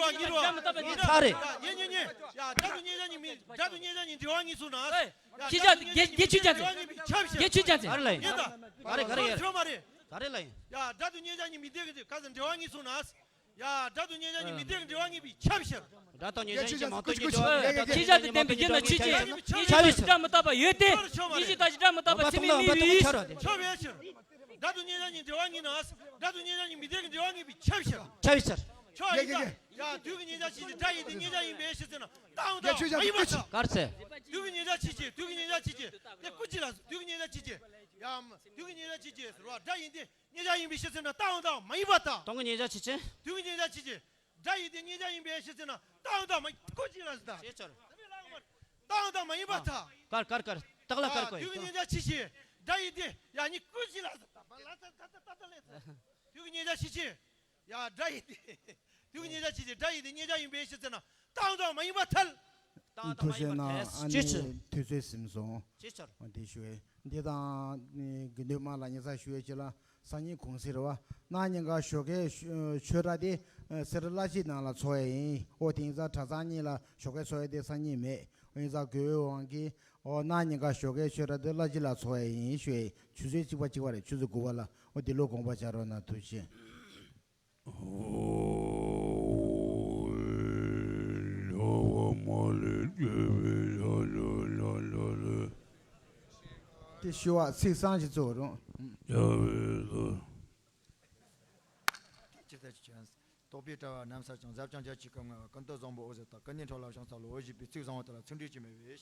རོ་ཉི་རོ། ཉི་ད་རེད། ཉེ་ཉེ་ཉེ། ཡ་སྒྲ་དང་མཉན་བྱ་གཉིས་མི་སྒྲ་དང་མཉན་བྱ་གཉིས་འབྲེལ་བ་གཉིས་སུ་ན། ཡ་ཁྱི་སྒྲ་དང་མཉན་བྱ་གཉིས་འབྲེལ་བ་གཉིས་པའི་ཁྱབ་བྱ། དགེ་ཆོས་ཅན་ཚེ། ག་རེ་ལ་ཡིན། ཉེ་ད། ག་རེ་ག་རེ་ཡ། ཤོ་མ་རེད། ག་རེ་ལ་ཡིན། ཡ་སྒྲ་དང་མཉན་བྱ་གཉིས་མི་སྡེ་གི་ག་ཚོད་འབྲེལ་བ་གཉིས་སུ་ན། ཡ་སྒྲ་དང་མཉན་བྱ་གཉིས་མི་སྡེ་གི་འབྲེལ་བ་གཉིས་པའི་ཁྱབ་བྱ། སྒྲ་དང་མཉན་བྱ་གཉིས་མང་དུ་ཉིད་འབྲེལ་བ། ཁྱི་སྒྲ་དང་ལྡན་པའི་རྒྱུ་ན་ཆོས་ཅན། ཉེ་ཤེས་ཀྱི་སྒྲ་མི་རྟག་པ་ཡོད་དེ། ཉེ་ཤེས་ལྟ་ཞིང་སྒྲ་མི་རྟག་པ་ཚད་མས་དམིགས་པའི། ཁྱབ་བྱ་ཆེར། སྒྲ་དང་མཉན་བྱ་གཉིས་འབྲེལ་བ་གཉིས་ན། སྒྲ་དང་མཉན་བྱ་གཉིས་མི་སྡེ་གི་འབྲེལ་བ་གཉིས་པའི་ཁྱབ་བྱ། ཁྱབ་བྱ། ཁྱོད་ཡིན་ད། ཡ་དུས་ཀྱི་མཉན་བྱ་ཆོས་ཅན། སྒྲ་ཡིན་ཏེ་མཉན་བྱ་ཡིན་པའི་ཕྱིར་ཟེར་ན་རྟགས་དང་རྟགས་མ་ཡིན་པར་ཐལ། ག་རེ་ཟེར། དུས་ཀྱི་མཉན་བྱ་ཆོས་ཅན། དུས་ཀྱི་མཉན་བྱ་ཆོས་ཅན། དེ་སྐུལ་ཅི་ལ། དུས་ཀྱི་མཉན་བྱ་ཆོས་ཅན། ཡ་དུས་ཀྱི་མཉན་བྱ་ཆོས་ཅན་ཟེར་བ་སྒྲ་ཡིན་ཏེ་མཉན་བྱ་ཡིན་པའི་ཕྱིར་ཟེར་ན་རྟགས་དང་རྟགས་མ་ཡིན་པར་ཐལ། སྟོང་གི་མཉན་བྱ་ཆོས་ཅན། དུས་ཀྱི་མཉན་བྱ་ཆོས་ཅན། སྒྲ་ཡིན་ཏེ་མཉན་བྱ་ཡིན་པའི་ཕྱིར་ཟེར་ན་རྟགས་དང་རྟགས་མ་ཡིན། སྐུལ་ཅི་ལ་ཟེར་ད། ཅེས་སྦྱར། རྟགས་དང་རྟགས་མ་ཡིན་པར་ཐལ། གར་གར་གར། སྟག་ལ་གར་གོ་ཡིན། དུས་ཀྱི་མཉན་བྱ་ཆོས་ཅན། སྒྲ་ཡིན་ཏེ། ཡ་གཉིས་སྐུལ་ཅི་ལ་ཟེར་ད། ལ་ད་ད་ད་ད་ལས་ད། དུས་ཀྱི་མཉན་བྱ་ཆོས་ཅན། ཡ་སྒྲ་ཡིན་ཏེ། དུས་ཀྱི་མཉན་བྱ་ཆོས་ཅན། སྒྲ་ཡིན་ཏེ་མཉན་བྱ་ཡིན་པའི་ཕྱིར་ཟེར་ན་རྟགས་དང་རྟགས་མ་ཡིན་པར་ཐལ། རྟགས་དང་མ་ཡིན་པར་ཐལ། ཅེས་སྦྱར། ཐུགས་རྗེ་གནང་། ཨ་ནི་དུས་ཚོད་ཟིན་སོང་། ཅེས་སྦྱར། འདི་ཞུ་བའི་འདི་དང་དགེ་འདུན་དམངས་ལ་ཉེ་ས་ཞུ་བའི་ཆེད་ལ་སང་ཉིན་གུང་སེང་རེད་བ། གནངས་ཉིན་ཀ་ཞོགས་ཀའི་ཆོས་གྲྭ་དེ་སེ་ར་བླ་སྤྱིའི་ནང་ལ་ཚོགས་ཡས་ཡིན། ཨོ་དེང་སང་གྲྭ་ཚང་གཉིས་ལ་ཞོགས་ཀའི་ཚོགས་ཡས་དེ་སང་ཉིན་མེད། ཨོ་ཡིན་ཙང་དགོས་པའི་དབང་གིས་ཨོ་གནངས་ཉིན་ཀ་ཞོགས་ཀའི་ཆོས་གྲྭ་དེ་བླ་སྤྱི་ལ་ཚོགས་ཡས་ཡིན་ཞུ་ཡས། ཆུ་ཚོད་གཅིག་པ་གཅིག་པ་རེད། ཆུ་ཚོད་དགུ་པ་ལ། ཨོ་འདི་ལོ་དགོངས་པ་བཞག་རོགས་གནང་། ཐུགས་རྗེ་ཆེ། དེ་ཞུ་བ་ཚིག་གསང་ཞིག་གཙོ་བོ་རུང་། རྟོགས་པའི་དྲ་བ་རྣམ་གསལ་ཅིང་ཟབ་ཅིང་རྒྱ་ཆེའི་སྐུ་མངའ་བ་ཀུན་ཏུ་བཟང་པོ་འོད་ཟེར་དང་ཀུན་ནས་འཕྲོ་བརླག་ཕྱོགས་མཚམས་ལ་འོད་བཞད་པའི་ཚིག་བཟང་པོ་དེ་ལ་ཚིག་འབྲུ་གཅིག་མེད་པའི།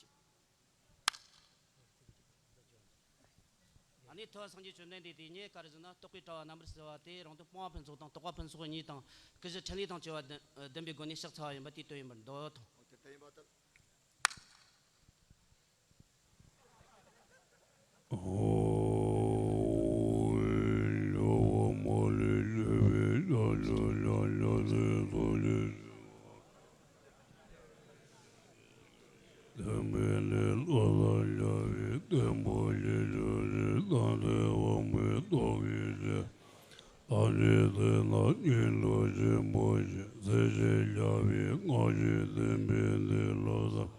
ཨ་ནི་ཐོས་སངས་རྒྱས་བཅོམ་ལྡན་འདས་དེ་ཉིད་ག་རེ་ཟེར་ན། རྟོགས་པའི་དྲ་བ་རྣམ་པར་གསལ་བ་དེ་རང་དོན་སྤོང་བ་ཕུན་ཚོགས་དང་རྟོགས་པ་ཕུན་ཚོགས་གཉིས་དང་། སྐུ་བཞི་འཕྲིན་ལས་དང་བཅས་པ་ལྡན་པའི་སྒོ་ནས་ཕྱག་འཚལ་བ་ཡིན་པ་དེའི་དོན་ཡིན་པར་འདོད་དོ། བསྟན་པའི་ལས་ལོ་ཟླ་རྒྱ་བའི་བསྟན་པ་ལས་ལོ་རེ་བདག་འཛིན་དབང་པོའི་རྟོག་གེ་སྲིད། ཐམས་ཅད་ཚེ་ན་སྙིང་རླུང་ཆེན་པོ་ཞིག་ཚེ་ཕྱི་རྒྱ་བའི་སྔ་ཕྱི་བདེན་པའི་འདི་ལོ་ཟླ།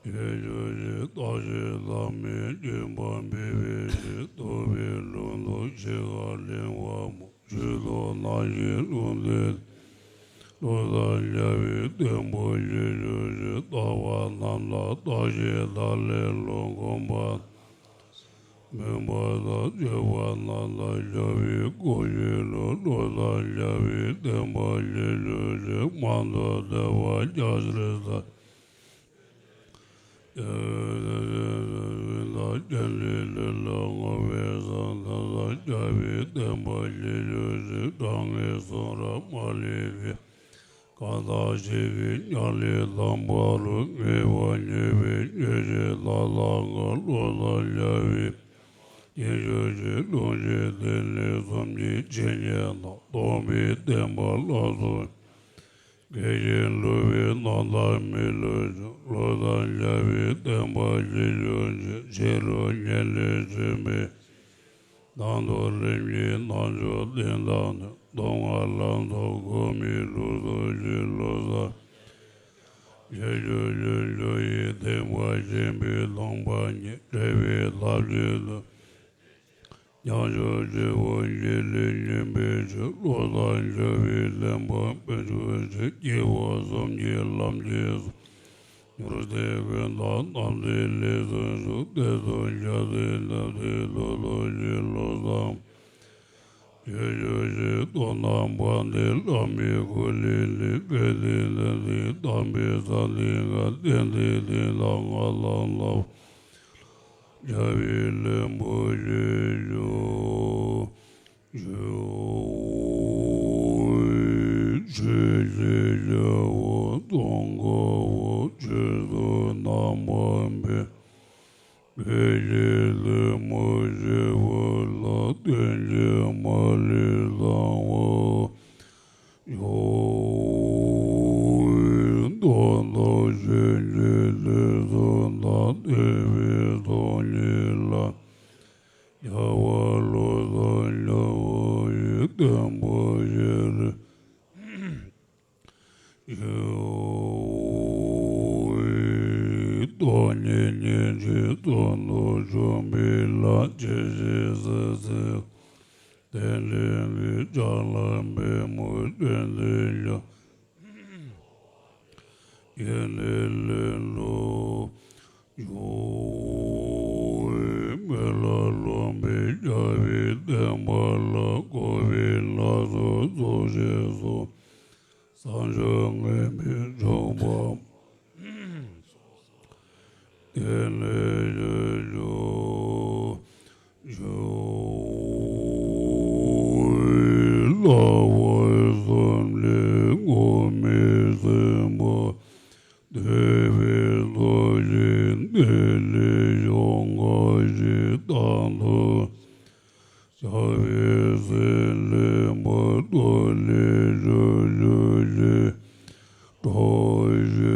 ཡེ་ཤེས་ཀྱི་རྟག་ཞིག་ཟག་མེད་སྐྱེས་པ་འབད་པའི་ཕྱིར། རྟོག་པའི་ལུང་དུ་འཆི་ཁར་ལེན་པ་སྨོས། ཆོས་ཐོབ་ནམ་ཞིག་ལུང་བསྟན། ལོ་ཟླ་རྒྱ་བའི་བསྟན་པ་ཡེ་ཤེས་ཀྱི་རྟག་པ་རྣམ་དག་རྟག་ཞིག་བདག་ལས་ལོག་གོམས་པ། མུན་པ་དང་སྤྱོད་པ་རྣམ་དག་རྒྱ་བའི་སྒོ་ཕྱེ་ལོ། ལོ་ཟླ་རྒྱ་བའི་བསྟན་པ་ལས་ལོ་རེ་མང་དུ་བསྟན་པ་རྒྱ་ཆེར་ཟབ། རྒྱ་བའི་ལུས་དང་སྤྱན་རས་གཟིགས་ལ་བསྔོ་བས་བཟང་། ཐོས་བསམ་རྒྱ་བའི་བསྟན་པ་ལས་ལོ་རེ་དྲང་ངེས་གསུང་རབ་མ་ལུས་པའི། གང་དག་ཞིག་གིས་ཉམས་ལེན་དམ་པ་རུ། ངེས་པར་འགྱུར་བའི་ཉེར་ཞིག་བདག་ལ་བསྔོ། ལོ་ཟླ་རྒྱ་བའི་རྒྱན་ཆོས་ཀྱི་ལུང་བཞི་སྡེ་སྣོད་གསུམ་གྱི་འཆད་ཉན་དང་། སྟོང་པའི་བསྟན་པ་ལ་སོགས་དགེ་བཤེས་སློབ་དཔོན་རྣམ་དག་མི་ལུས་ཤིང་། ལོ་ཟླ་རྒྱ་བའི་བསྟན་པ་ལས་ལོ་རེ་ཆེ་རུ་ཉམས་ལེན་བྱེད་པའི། ནང་དུ་རིམ་གྱིས་རྣལ་འབྱོར་བསྟན་དང་ནི། མདོ་སྔགས་ལམ་དུ་གོམས་པའི་ལུགས་སུ་བཞུགས། ལོ་ཟླ་རྒྱ་ཆོས་ཀྱི་ལུགས་ཡིན་ བསྟན་པ་ཆེན་པོའི་དང་པོ་ཉིད། འབྲེལ་བའི་ཐབས་ཀྱི་ལུས། ཉམས་ཆག་བྱེད་པོ་འཇིག་ལས་ཉེན་པའི་ཕྱིར། བློ་བཟང་རྒྱལ་བའི་བསྟན་པ་སྤེལ་གྱུར་ཅིག། སྐྱེས་བུ་གསུམ་གྱི་ལམ་གྱི་སྲོག། མྱུར་དེ་ཀུན་ཏུ་རྣམ་འདྲེན་ལས་སུ་ཞུགས། དེ་ཚུ་ཕྱག་འཚལ་བསྟོད་དེ་ཐུགས་རྗེ་ཆེ། བློ་བཟང་ཆོས་སྤྱོད་ཆེ། སྟོན་དང་དཔལ་ལྡན་བླ་མའི་སྐུ་ལས་ལེགས། སྐལ་ལྡན་ལྷ་དང་དམ་པའི་ས་སྟེང་ཁ། གཏན་བདེ་གཏན་དང་ངང་ལ་བདག་ཕྱག་འཚལ་ལོ། ཕྱག་འཚལ་ལོ། ཕྱག་འཚལ་ལོ། ཕྱག་འཚལ་ལོ། ཆོས་ཀྱི་རྒྱལ་པོ་ཙོང་ཁ་པ། ཆོས་སུ་རྣམ་པར་འཕེལ། འཕེལ་ཞིང་ལྷུན་གྱིས་གྲུབ་པ་ལ། བསྟན་བཅོས་མ་ལུས་བཟང་པོ་ཡོད། མདོ་དང་ཆོས་འབྱུང་ལུགས་གསུམ་དང་། བསྟན་པའི་སྟོང་ཉིད་ལ་ཡང་བསྐྱར་བློ་བཟང་རྒྱལ་པོ་ཡི། བསྟན་པ་ཤེས་རིག་ཡོད། སྟོང་ཉིད་སྙིང་རྗེའི་ཚོགས་རྣམས་འཇོམས་པའི་ལྷ། ཇི་ཞིག་སྲིད་རྩེར་བསྟན་འགྲིག་གི། ལྕགས་ཀླད་པདྨོའི་སྟོན་པ་ཡི། ཡེ་ནས་ལེན་ལུགས་ཡོད། མི་ལ་རློམ་པའི་རྒྱལ་པོའི་བསྟན་པ་ལ། འགོག་པའི་ལས་སུ་ཚོགས་ཞིང་སོགས། བསམ་བརྗོད་ངན་པས་བཅོམ་པ། དེ་ནས་ཡེ་ཤེས་ཡོད། ལྷག་པར་གསུམ་ལས་ངོ་མས་ཟིན་པ། འདོད་པའི་ཚོགས་ཀྱིས་འདི་ལས་ཡོངས་དག་ཅིང་། དང་དུ་ཞགས་པའི་སེམས་ལེན་པ། ཐོབ་ནས་ཕྱོགས་བཅུ་ཞིང་འགྲོ་བའི་